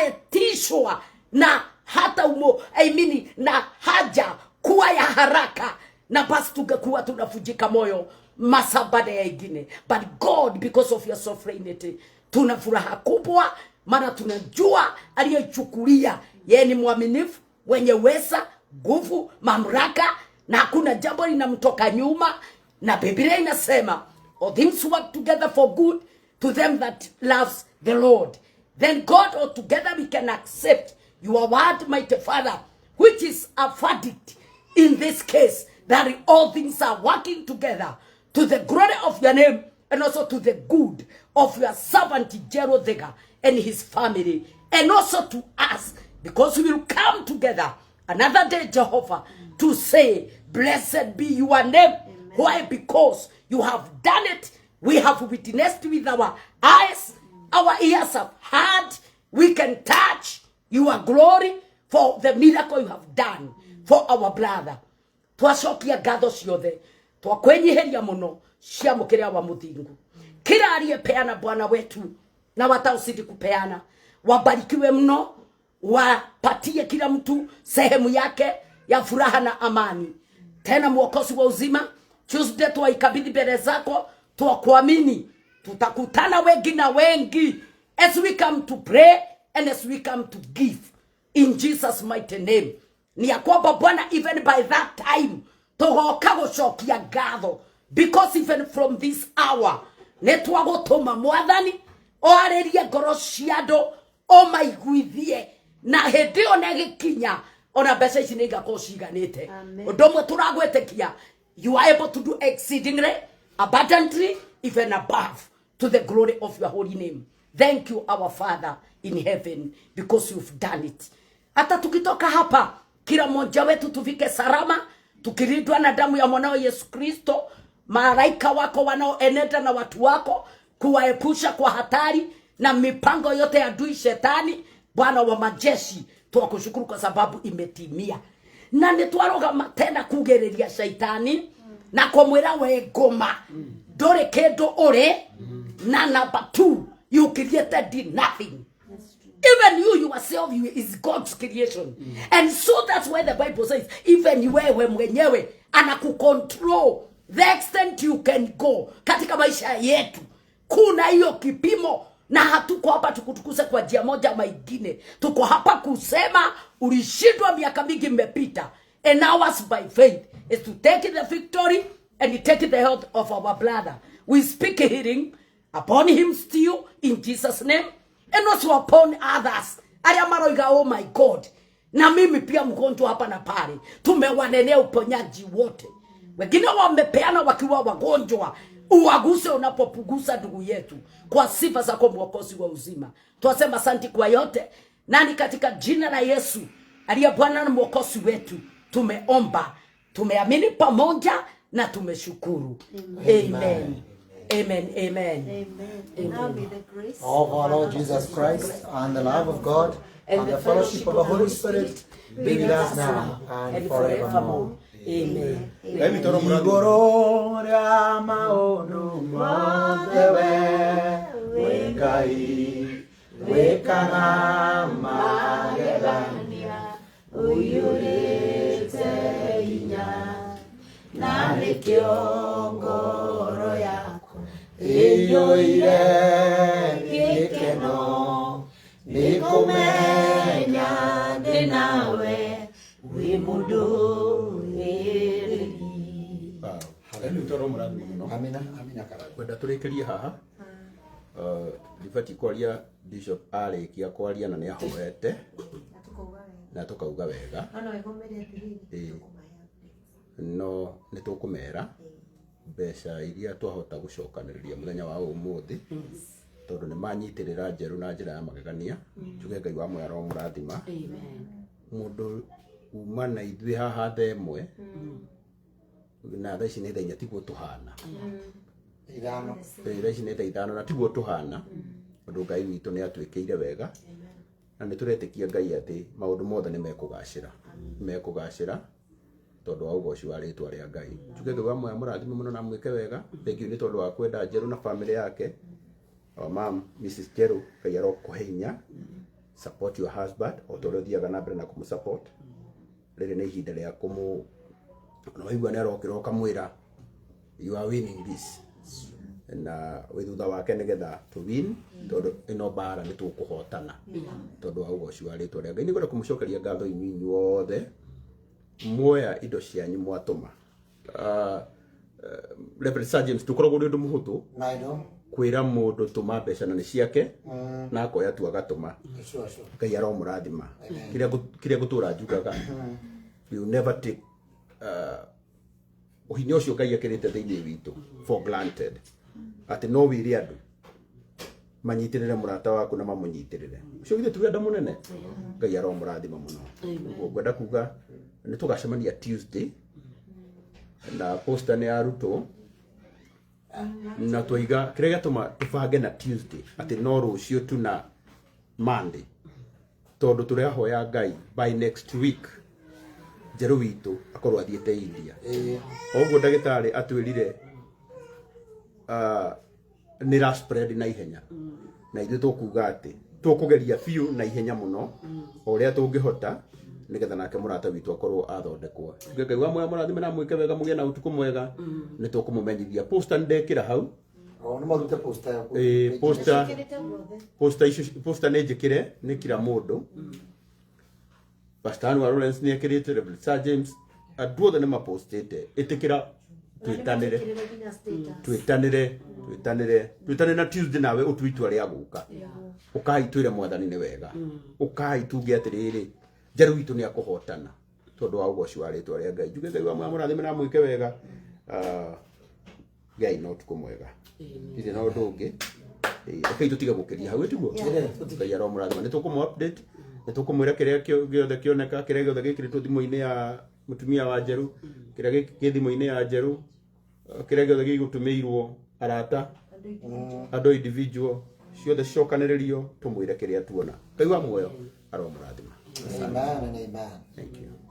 anayetishwa na hata umo, I mean, na haja kuwa ya haraka, na basi tungekuwa tunavunjika moyo masaa baada ya ingine. But God, because of your sovereignty, tuna furaha kubwa, maana tunajua aliyechukulia yeye ni mwaminifu, mwenye uweza, nguvu, mamlaka, na hakuna jambo linamtoka nyuma. Na Biblia inasema all things work together for good to them that loves the Lord. Then God, all together we can accept your word, mighty Father, which is a verdict in this case, that all things are working together to the glory of your name and also to the good of your servant Njeru Thiga and his family, and also to us, because we will come together another day, Jehovah, to say, blessed be your name. Amen. Why? Because you have done it. We have witnessed with our eyes, our ears have heard, we can touch your glory for the miracle you have done for our brother. Twacokia ngatho ciothe, twakwenyiheria muno, ciamũkĩre wa mũthingu. Kila aliyepeana Bwana wetu na watauzidi kupeana, wabarikiwe mno, wapatie kila mtu sehemu yake ya furaha na amani. Tena Mwokozi wa uzima, Tuesday twaikabidhi mbele zako, twakuamini tutakutana wengi na wengi as we come to pray And as we come to give in Jesus mighty name, ni ya kwamba Bwana, even by that time tugoka gucokia ngatho, because even from this hour nĩ twagũtũma Mwathani oarĩrie ngoro cia andũ, ũmaiguithie, na hĩndĩ ĩyo na ĩgĩkinya ona mbeca ici nĩ igakorwo ciganĩte. Ũndũ ũmwe tũragwĩtĩkia, you are able to do exceedingly abundantly, even above, to the glory of your holy name. Thank you, our Father in heaven, because you've done it. Hata tukitoka hapa, kila mmoja wetu tufike salama, tukilindwa na damu ya mwanao Yesu Kristo, malaika wako wanaoenenda na watu wako kuwaepusha kwa hatari na mipango yote ya adui shetani. Bwana wa majeshi, twakushukuru kwa sababu imetimia. Na nĩ twarũgama tena kugĩrĩria shaitani na kũmwĩra we ngoma ndũrĩ kĩndũ ũrĩ na number 2, you created nothing. Even you yourself, you is God's creation. And so that's why the Bible says, even wewe mwenyewe anakucontrol the extent you can go. Katika maisha yetu kuna hiyo kipimo, na hatuko hapa tukutukuse kwa njia moja ama ingine. Tuko hapa kusema ulishindwa miaka mingi imepita. And ours by faith is to take the victory and take the health of our brother. We speak healing upon him still in Jesus name, and also upon others. Aria maroiga, oh my God, na mimi pia mgonjwa hapa na pale. Tumewanenea uponyaji wote. Wengine wamepeana wakiwa wagonjwa. Uwaguse unapopugusa ndugu yetu, kwa sifa zako Mwokozi wa uzima. Twasema asanti kwa yote, nani katika jina la Yesu aliye Bwana na Mwokozi wetu tumeomba, tumeamini pamoja na tumeshukuru. Amen. Amen. Amen. Amen. Amen. Now may the grace of our Lord Jesus Christ and the love of God and the fellowship of the Holy Spirit be with us now and forevermore. Amen. Igũrũ rĩa maũndũ mothe we wĩ Ngai wĩkaga magegania ũiyũrĩte hinya, na nĩkĩo ngoro yakwa ĩiyũire gĩkeno nĩ kũmenya ndĩ nawe wĩ mũndũ. Amina, amina. Kwenda tũrĩkĩrie haha. Ndibatiĩ kwaria Bishop arĩkia kwaria na nĩahoete na tũkauga wega. No nĩ tũkũmera mbeca iria twahota gũcokanĩrĩria mũthenya wa ũmũthĩ, tondũ nĩ manyitĩrĩra njerũ na njĩra ya magegania. Njuge Ngai wa muoyo aromũrathima. Mũndũ uma na ithuĩ haha thaa ĩmwe na thaa ici nĩ thaa inya, tiguo tũhana. Ithano. Thaa ici nĩ thaa ithano na tiguo tũhana, tondũ Ngai witũ nĩ atwĩkĩire wega na nĩ tũretĩkia Ngai atĩ maũndũ mothe nĩ mekũgacĩra, mekũgacĩra tondũ wa ũgoci wa rĩtwa rĩa Ngai. Njuge Ngai wa muoyo amũrathime mũno na amwĩke wega. Thank you nĩ tondũ wa kwenda Njerũ na family yake. Our mom Mrs. Njerũ, Ngai arokũhe hinya. Support your husband o ta ũrĩa ũthiaga na mbere na kũmũ support. Rĩrĩ nĩ ihinda rĩa kũmũ na waigua nĩ arokĩra ũkamwĩra you are winning this, na wĩ thutha wake nĩgetha to win, tondũ ĩno mbara nĩ tũkũhotana tondũ wa ũgoci wa rĩtwa rĩa Ngai. Nĩngwenda kũmũcokeria ngatho inyuĩ inyuothe muoya indo cianyu mwatũma. Reverend Sir James, tũkoragwo ũrĩ ũndũ mũhũthũ kwĩra mũndũ tũma mbeca na nĩ ciake na akoya tu agatũma. Ngai aromũrathima. Kĩrĩa ngũtũra njugaga, you never take ũhinya ũcio Ngai ekĩrĩte thĩinĩ witũ for granted, atĩ no wĩre andũ manyitĩrĩre mũrata waku na mamũnyitĩrĩre. Ũcio githĩ ti wendo mũnene? Ngai aromũrathima mũno. Ũguo ngwenda kuga nĩ tũgacemania Tuesday na poster nĩ yarutwo na twaiga kĩrĩa gĩatũma tũbange na Tuesday atĩ no rũciũ tu na Monday, tondũ tũrahoya Ngai by next week Njerũ witũ akorwo athiĩte India. Ũguo ndagĩtarĩ atwĩrire nĩ ra spread na ihenya, na ithuĩ tũkuga atĩ tũkũgeria biũ na ihenya mũno o ũrĩa tũngĩhota nĩgetha nake mũrata witũ akorwo athondekwo. Ngai wa muoyo amũrathime na amwĩke wega, mũgĩe na ũtukũ mwega. Nĩ tũkũmũmenyithia poster nĩ ndekĩra hau. O nĩ marute poster yaku. Ĩĩ, poster Nĩciĩkĩrĩte guothe. poster icio poster nĩ njĩkĩre nĩ kila mũndũ. Pastor Anwar Lawrence nĩ ekĩrĩte, Reverend Sir James, andũ othe nĩ mapostĩte. Ĩtĩkĩra twĩtanĩre. Nĩmekĩrĩre nginya status. Twĩtanĩre, twĩtanĩre, twĩtanĩre na Tuesday nawe ũtue itua rĩa gũka. Ũkai twĩre mwathani nĩ wega. Ũkai tuge atĩrĩrĩ, Njerũ witũ nĩ akũhotana tondũ wa ũgoci wa rĩtwa rĩa Ngai. Njuge Ngai wa mũrathime na mwĩke wega. Ah, Ngai na ũtukũ mwega. Ndirĩ na ũndũ ũngĩ. Ĩĩ, rekei tũtige gũkĩria hau ĩtiguo. Ngai aromũrathima. Nĩ tũkũmũ update, nĩ tũkũmwĩra kĩrĩa gĩothe kĩoneka, kĩrĩa gĩothe gĩkĩrĩtwo thimũ-inĩ ya mũtumia wa Njerũ, kĩrĩa gĩ thimũ-inĩ ya Njerũ, kĩrĩa gĩothe gĩgũtũmĩirwo arata, andũ individual, ciothe cicokanĩrĩrio tũmwĩre kĩrĩa tuona. Ngai wa muoyo aromũrathima. Amen and amen. Thank you.